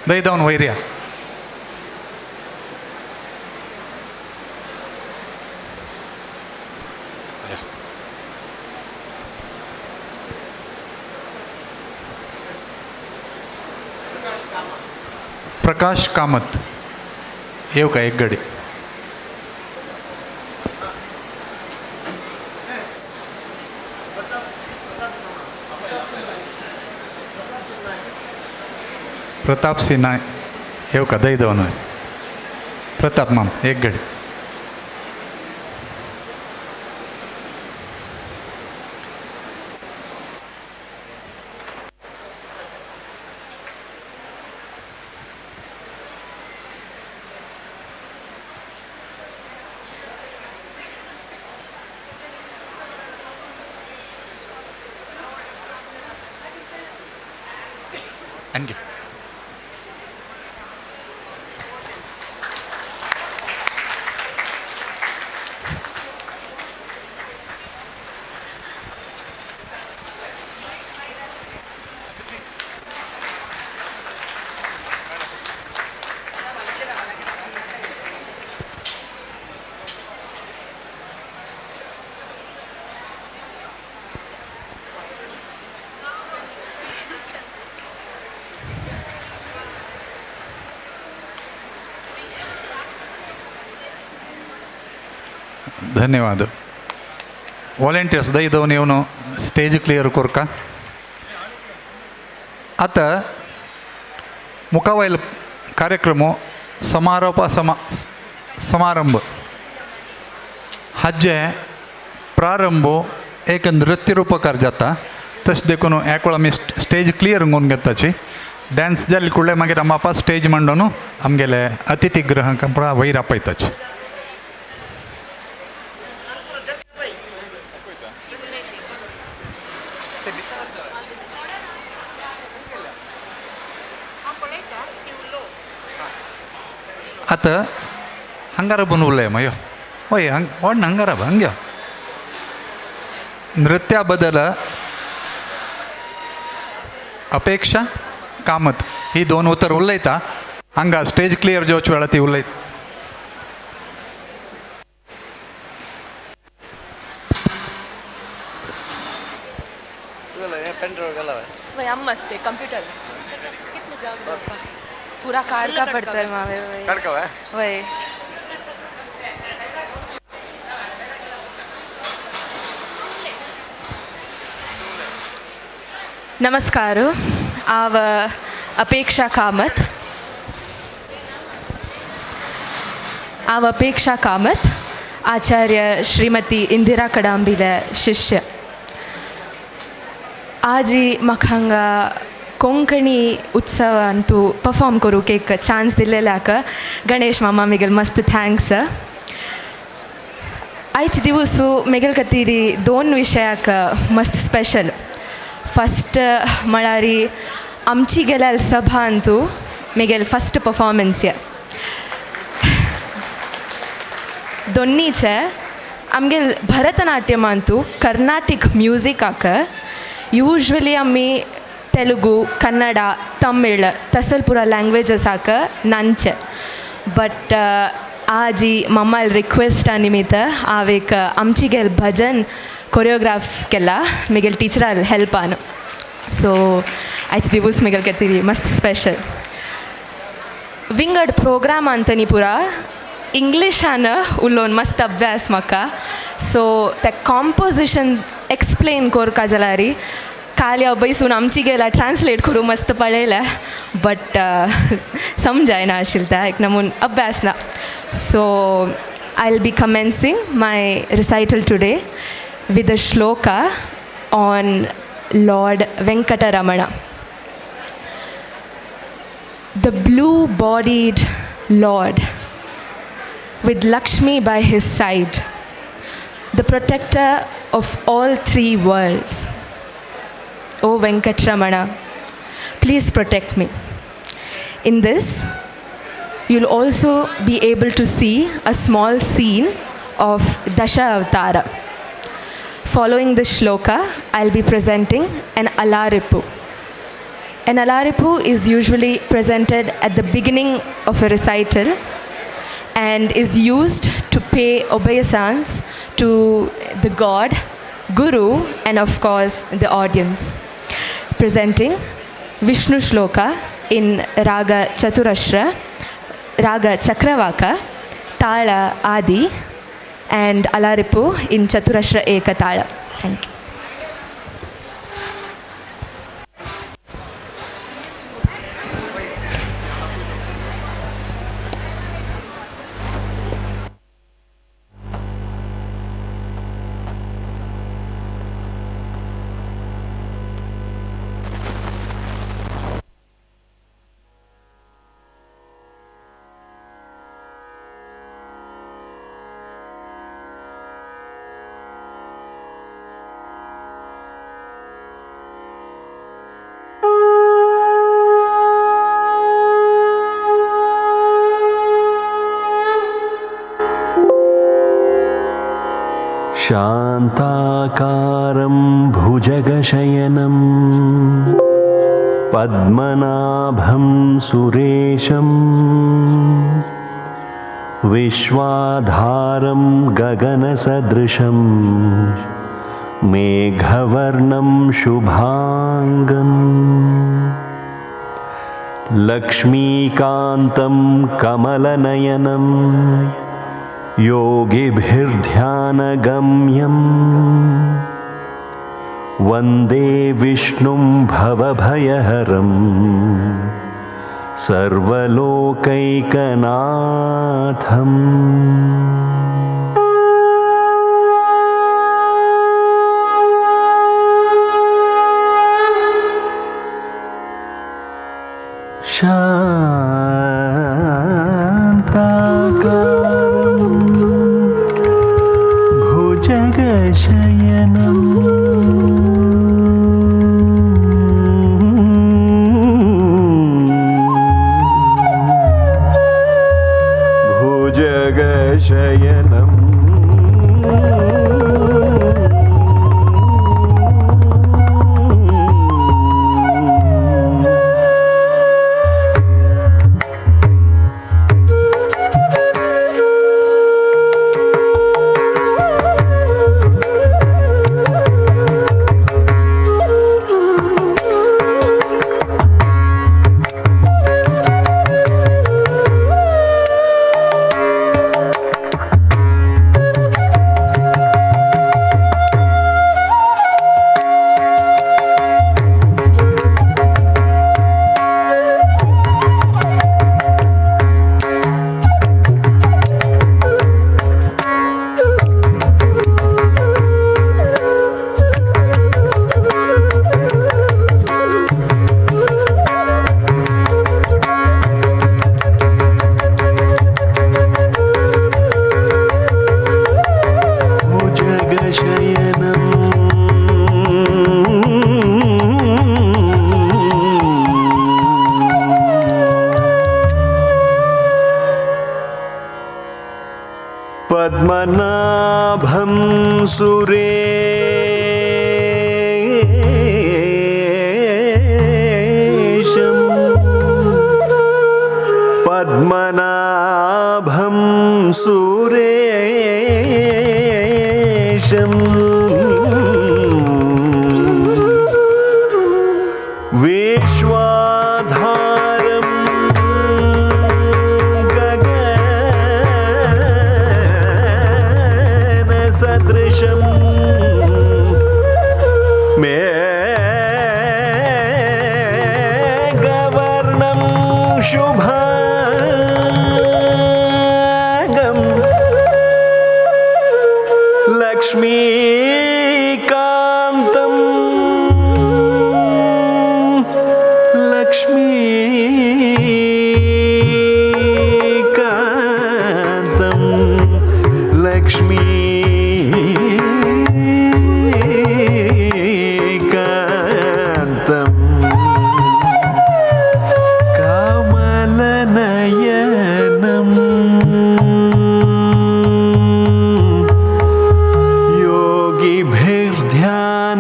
दय दोन वयर या. प्रकाश कामत येवका एक गडी. प्रताप सिंह नायक येवका दय दोन. प्रताप माम एक गडी. धन्यवाद. वॉलेंटियर्स दय दोन येवन स्टेज क्लियर कोरका. आतां मुखावयल कार्यक्रम समारोप समारंभ हाजे प्रारंभ एक नृत्य रूपकार जाता, तशें देखून एक वेळ आमी स्टेज क्लियर करून घेताची. डान्स जाले कुडले मागीर आमी आपा स्टेज मांडून आमगेले अतिथी गृहांक वयर आपयताची. आतां हांगार बन उरलें मायो हय हांग वाड हांगार हांग नृत्या बदल अपेक्षा कामत ही दोन उतर उलयता. हांगा स्टेज क्लियर जावचे वेळार ती उलयता. वही हम मस्त है कंप्यूटर पूरा कार्ड का पड़ता है मावे। कार्ड का है वही। नमस्कार, आव अपेक्षा कामत, आव अपेक्षा कामत आचार्य श्रीमती इंदिरा कडांबीले शिष्य। आजी म्हाका हांगा कोंकणी उत्सवांतू परफॉर्म करूंक एक चान्स दिल्लेल्याक गणेश मामा मेगेल मस्त thanks. आयज दिवसू मेगेल खातीर दोन विशयाक मस्त स्पेशल। फस्ट म्हळ्यार आमची गेल्यार सभांतू मेगेल फस्ट परफॉर्मन्स या दोन्नीचे आमगेल भरतनाट्यमांतू कर्नाटीक म्युजिकाक यूज्वली आमी तेलुगू, कन्नडा, तमिळ तसल पुरा लँग्वेजसाक नांचे, बट आजी मम्माल रिक्वेस्टा निमित्त हांव एक आमची गेल भजन कोरियोग्राफ केला मेगेल टिचराल हेल्पान। सो आयज दिवस मेगेल खातीर मस्त स्पेशल। विंगड प्रोग्रामान तनी पुरा इंग्लिशान उलोवन मस्त अभ्यास म्हाका। सो ते कॉम्पोजिशन एक्सप्लेन करपा जाल्यार काल हांव बैसून आमची गेला ट्रान्सलेट करूं मस्त पळयलें, बट समजायना आशिल्लें तें एक नमून अभ्यास ना। So I will be commencing my recital today with a shloka on Lord Venkataramana. The blue-bodied Lord with Lakshmi by his side, the protector of all three worlds. O Venkataramana, please protect me. In this, you'll also be able to see a small scene of Dasha Avatara. Following this shloka, I'll be presenting an alaripu. An alaripu is usually presented at the beginning of a recital and is used to pay obeisance to the god, guru, and of course the audience. Presenting Vishnu shloka in Raga Chaturashra, Raga Chakravaka, Tala Adi, and Alaripu in Chaturashra Ekatala. Thank you. शान्ताकारं भुजगशयनं पद्मनाभं सुरेशं विश्वाधारं गगनसदृशं मेघवर्णं शुभाङ्गं लक्ष्मीकान्तं कमलनयनं योगिभिर्ध्यानगम्यं वन्दे विष्णुं भवभयहरं सर्वलोकैकनाथम्। शान्ताकारं भुजगशयनं भुजगशयनं पद्मनाभं सुरेशं पद्मनाभं सुरेशं विश्वाधारं गगनसदृशं मेघवर्णं शुभांगं लक्ष्मीकान्तं लक्ष्मीकान्तं लक्ष्मीकान्तं कमलनयनं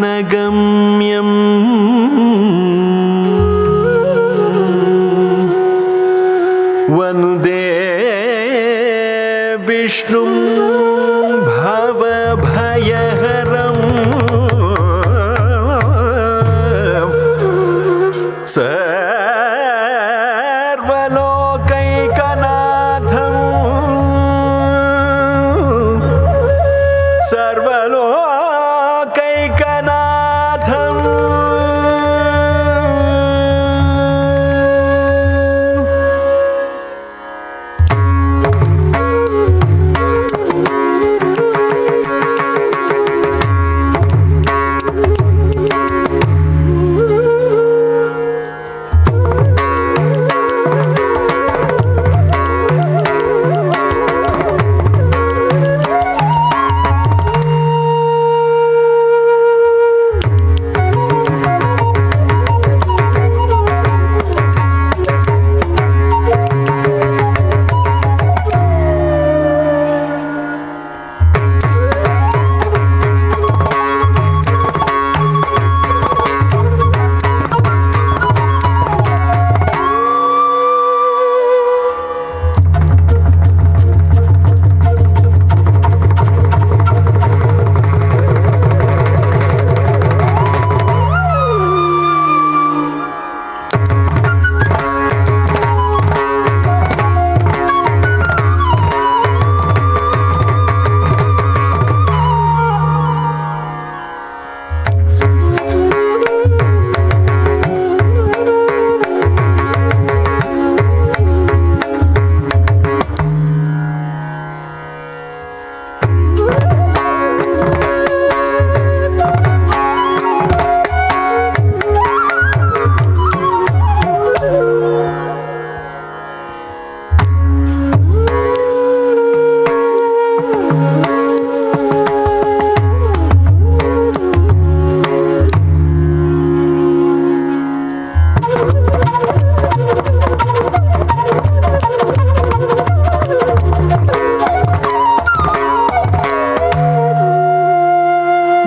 योगिभिर्ध्यानगम्यम् वन्दे विष्णुं भवभयहरं सर्वलोकैकनाथं सर्वलोकैकनाथम्।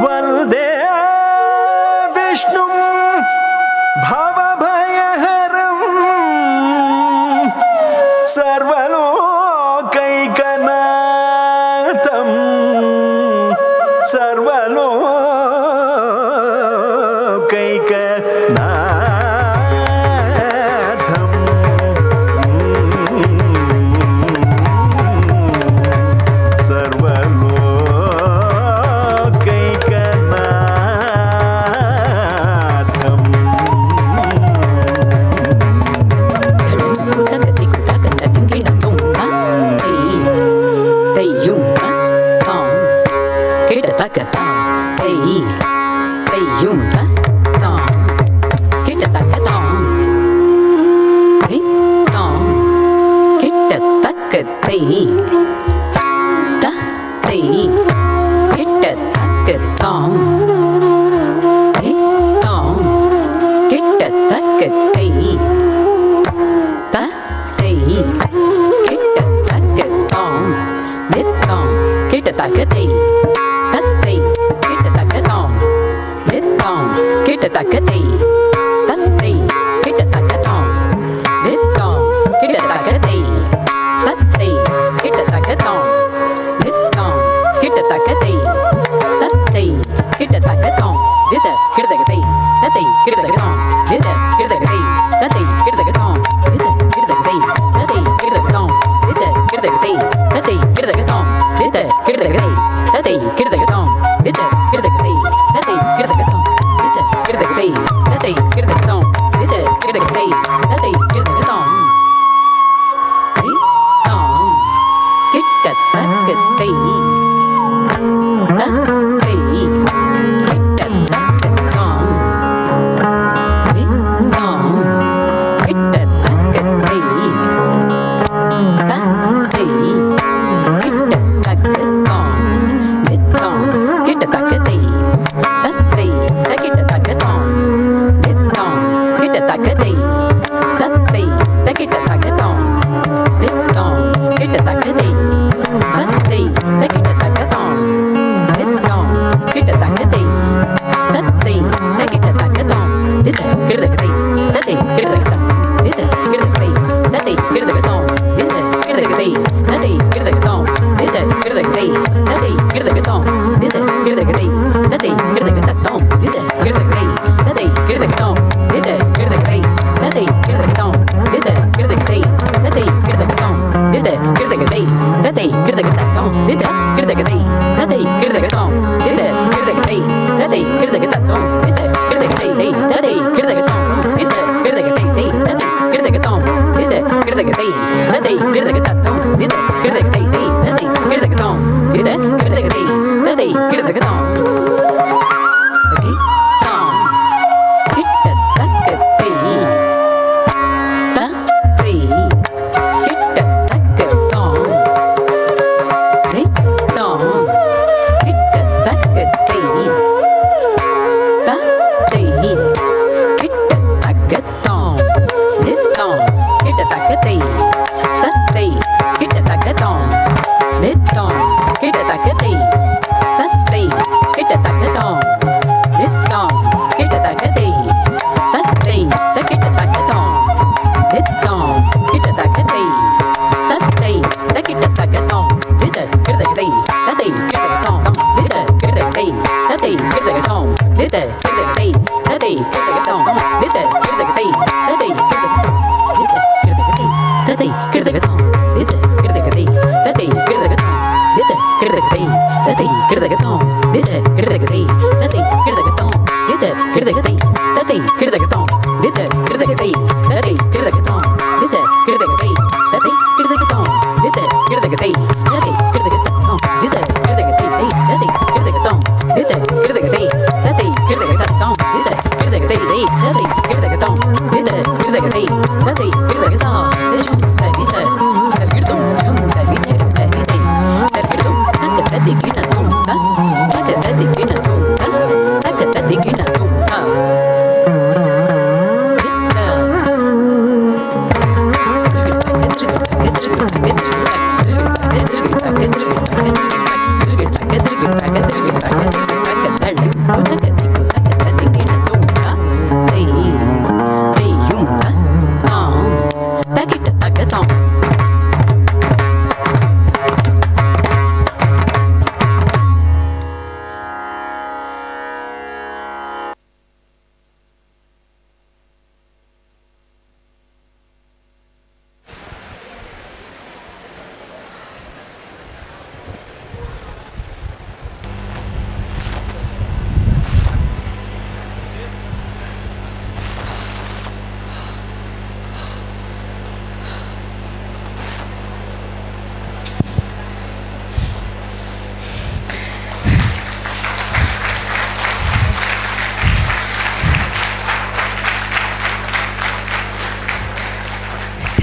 वन्दे विष्णुं भवभयहरं सर्वलोकैकनाथं सर्वलोकैकनाथं सर्वलोकैकनाथम्। கிட்டத்தக்க தை.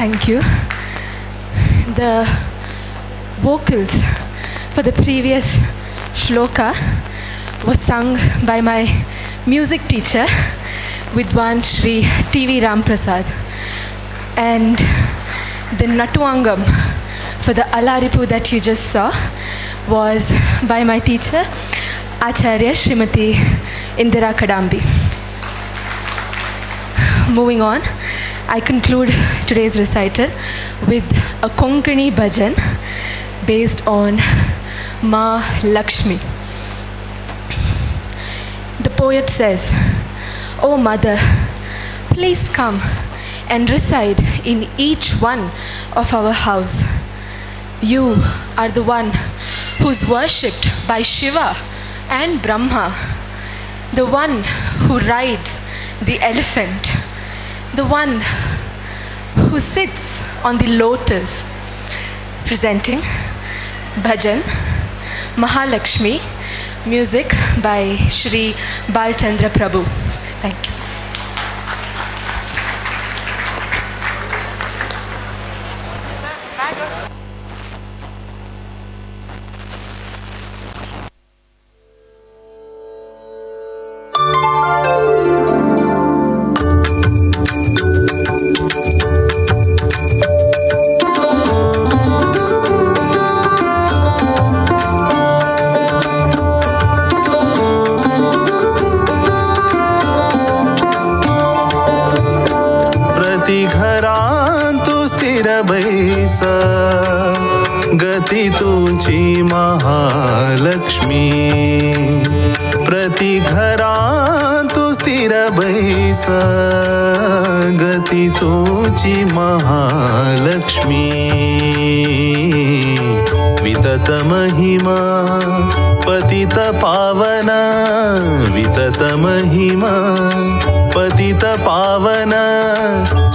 Thank you. The vocals for the previous shloka was sung by my music teacher, Vidwan Shri T.V. Ramprasad. And the Natuangam for the Alaripu that you just saw was by my teacher, Acharya Srimati Indira Kadambi. Moving on, I conclude today's recital with a Konkani bhajan based on Ma Lakshmi. The poet says, O Mother, please come and reside in each one of our house. You are the one who's worshipped by Shiva and Brahma, the one who rides the elephant, the one who sits on the lotus. Presenting Bhajan Mahalakshmi, music by Shri Balchandra Prabhu. Thank you. प्रति घरांतु स्थिर बैस गती तुझी महालक्ष्मी प्रति घरांतु स्थिर बैस गती तुझी महालक्ष्मी वितत महिमा पतित पावन वितत महिमा पतित पावन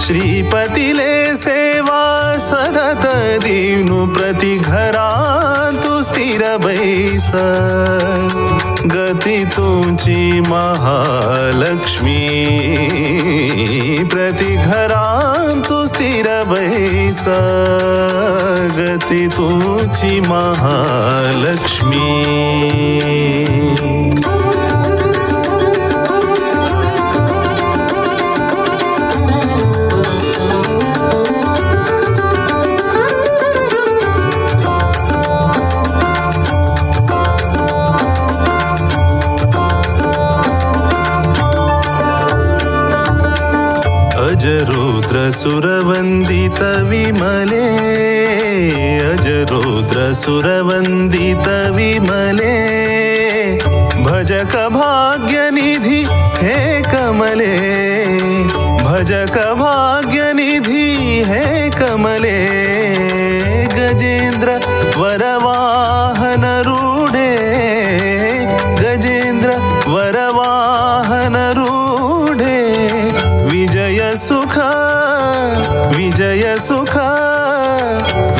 श्रीपतिले सेवा सतत दीनु प्रति घरांतु स्थिर बैस गती तुझी महालक्ष्मी प्रति घरांतु स्थिर बैस गती तुझी महालक्ष्मी. अजरुद्र विमले अजरुद्र सुरवंदित विमले भजक भाग्यनिधि हे कमले भजक भाग्यनिधि हे कमले गजेंद्र वरवाहन रूढे गजेंद्र वरवाहन रूढे विजय सुख विजय सुख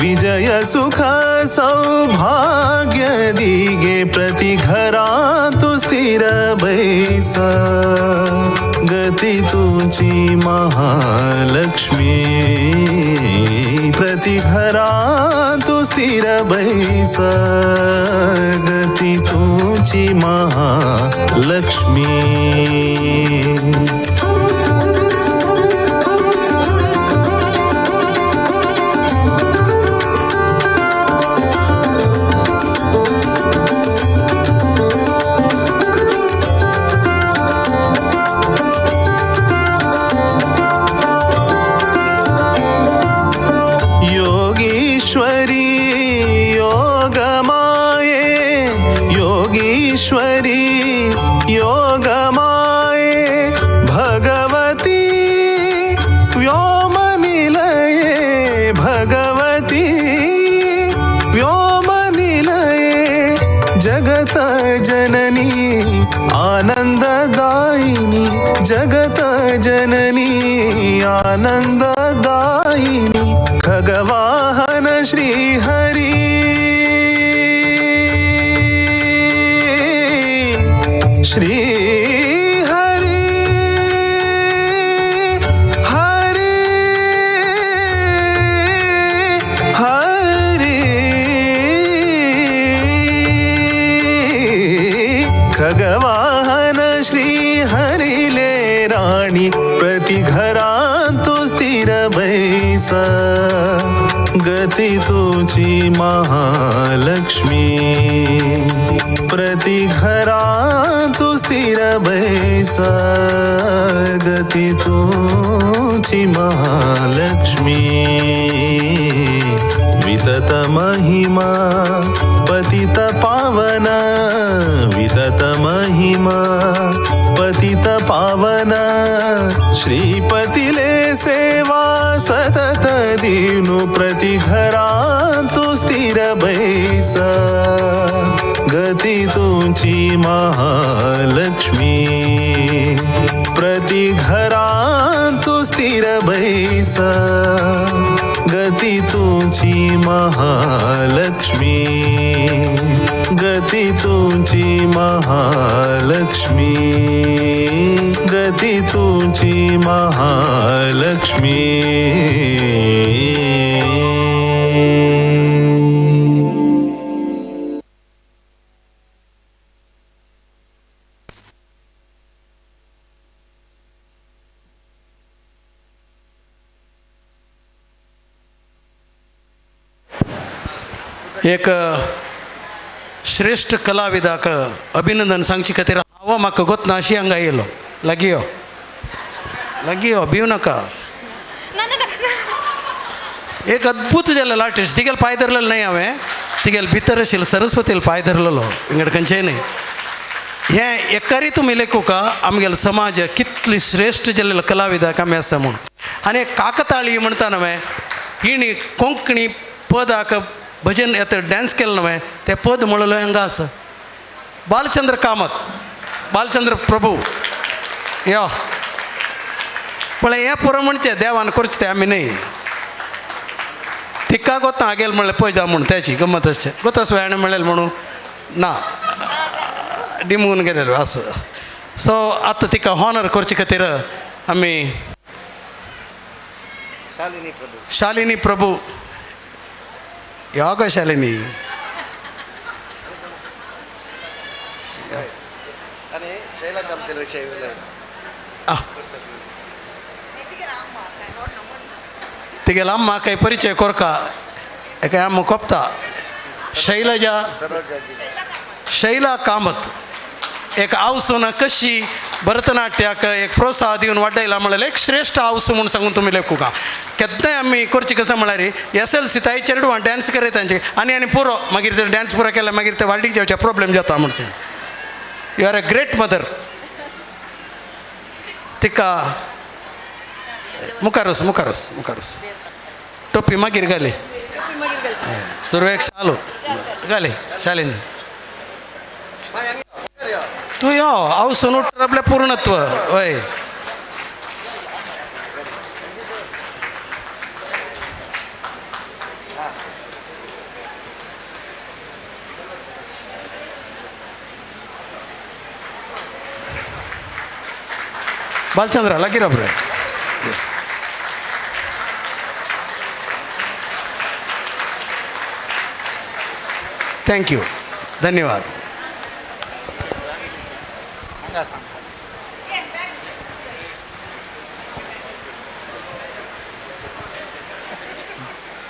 विजय सुख सौभाग्य दिगे प्रति घरांतु स्थिर बैस गती तुझी महालक्ष्मी प्रति घरांतु स्थिर बैस गती तुझी महालक्ष्मी. योगीश्वरी योगमाये योगीश्वरी योगमाये भगवती व्योमनिलये भगवती व्योमनिलये जगत जननी आनंददायिनी जगत जननी आनंददायिनी खगवाहन श्री हरि श्री हरि हरि हरि खगवाहन श्री हरिले राणी प्रति घरांतु स्थिर बैस गती तुझी महालक्ष्मी प्रति घरांतु स्थिर बैस गती तुझी महालक्ष्मी वितत महिमा पतित पावन वितत महिमा पतित पावन श्रीपतिले सेवा सतत दीनु प्रति घरांतु स्थिर बैस गती तुमची महालक्ष्मी प्रति घरांतु स्थिर बैस गती तुमची महालक्ष्मी गती तुमची महालक्ष्मी गती तुमची महालक्ष्मी. एक श्रेष्ठ कलाविदाक अभिनंदन सांगचे खातीर हांव म्हाका गोतना अशी हांगा येयलो. लागीं यो, लागीं यो, भिव नाका. एक अद्भुत जालेलो आर्टिस्ट, तिगेले पांय धरलेलो न्हय हांवें, तिगेले भितर आशिल्लो सरस्वतीले पांय धरलेलो, विंगड खंयचेय न्हय. हें एकारी तुमी लेखुका आमगेलो समाज कितली श्रेष्ठ जालेलो कलाविदाक आमी आसा म्हूण. आनी काकताळी म्हणटा न्हय, हिणी कोंकणी पदाक भजन येता डान्स केलो न्हय, तें पद म्हणलेलो हांगा आसा. बालचंद्र कामत, बालचंद्र प्रभू यो पळय, हें पुरो म्हणचें देवान करचें तें आमी न्हय. तिका गोता हागेल म्हणलें पळय जा म्हूण, तेची गमत आसचें गोता हाणें म्हणलें म्हणून ना डिमून गेलेलो आसूं. सो आतां तिका हॉनर करचे खातीर आमी शालिनी प्रभू यो गो शालिनी. तिगेला अम्मा काही परिचय कोरका एका अम्मा कोपता. शैलजा शैला कामत एक आवसून कशी भरतनाट्याक एक प्रोत्साह दिवन वाडयला म्हणल्यार एक श्रेष्ठ आवसू म्हूण सांगून तुमी लेखुका. केन्नाय आमी करची कसं म्हळ्यार एस एल सी ताई चेडवां डान्स करयता तांचे आनी आनी पुरो मागीर ते डान्स पुरो केल्यार मागीर ते वाडीक जेवचे प्रॉब्लेम जाता म्हणचे. You are a great mother. तिका मुखार वच, मुखार वच, मुखार वच. टोपी मागीर घाली, सुरवेक शालू घाली. शालिनी तूं यो हांव उठ्ठा आपलें पूर्णत्व. हय बालचंद्र लागीं राव रे. येस thank you, धन्यवाद.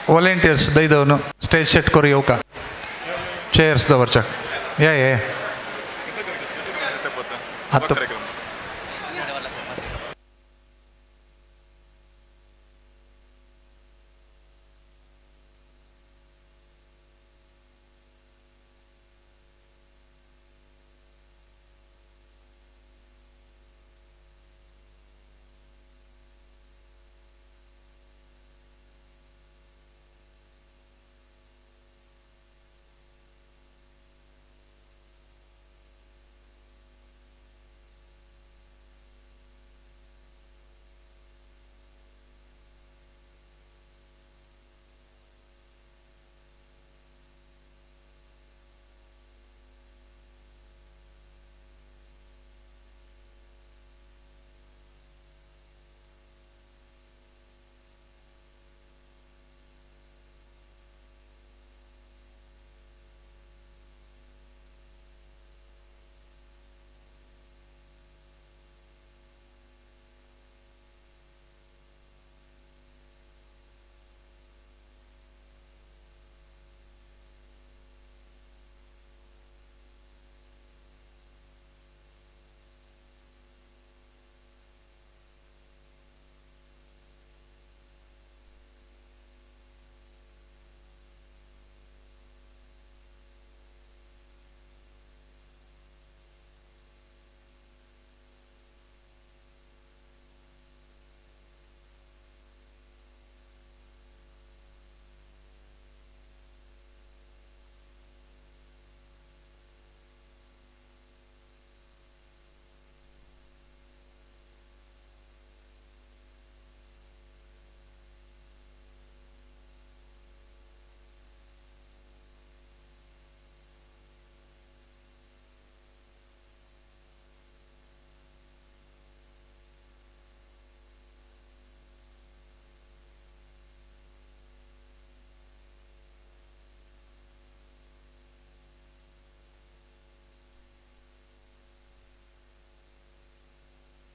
वॉलेंटियर्स दयदवन स्टेज सेट करूं येवका चेयर्स दवरच्याक. ये ये आतां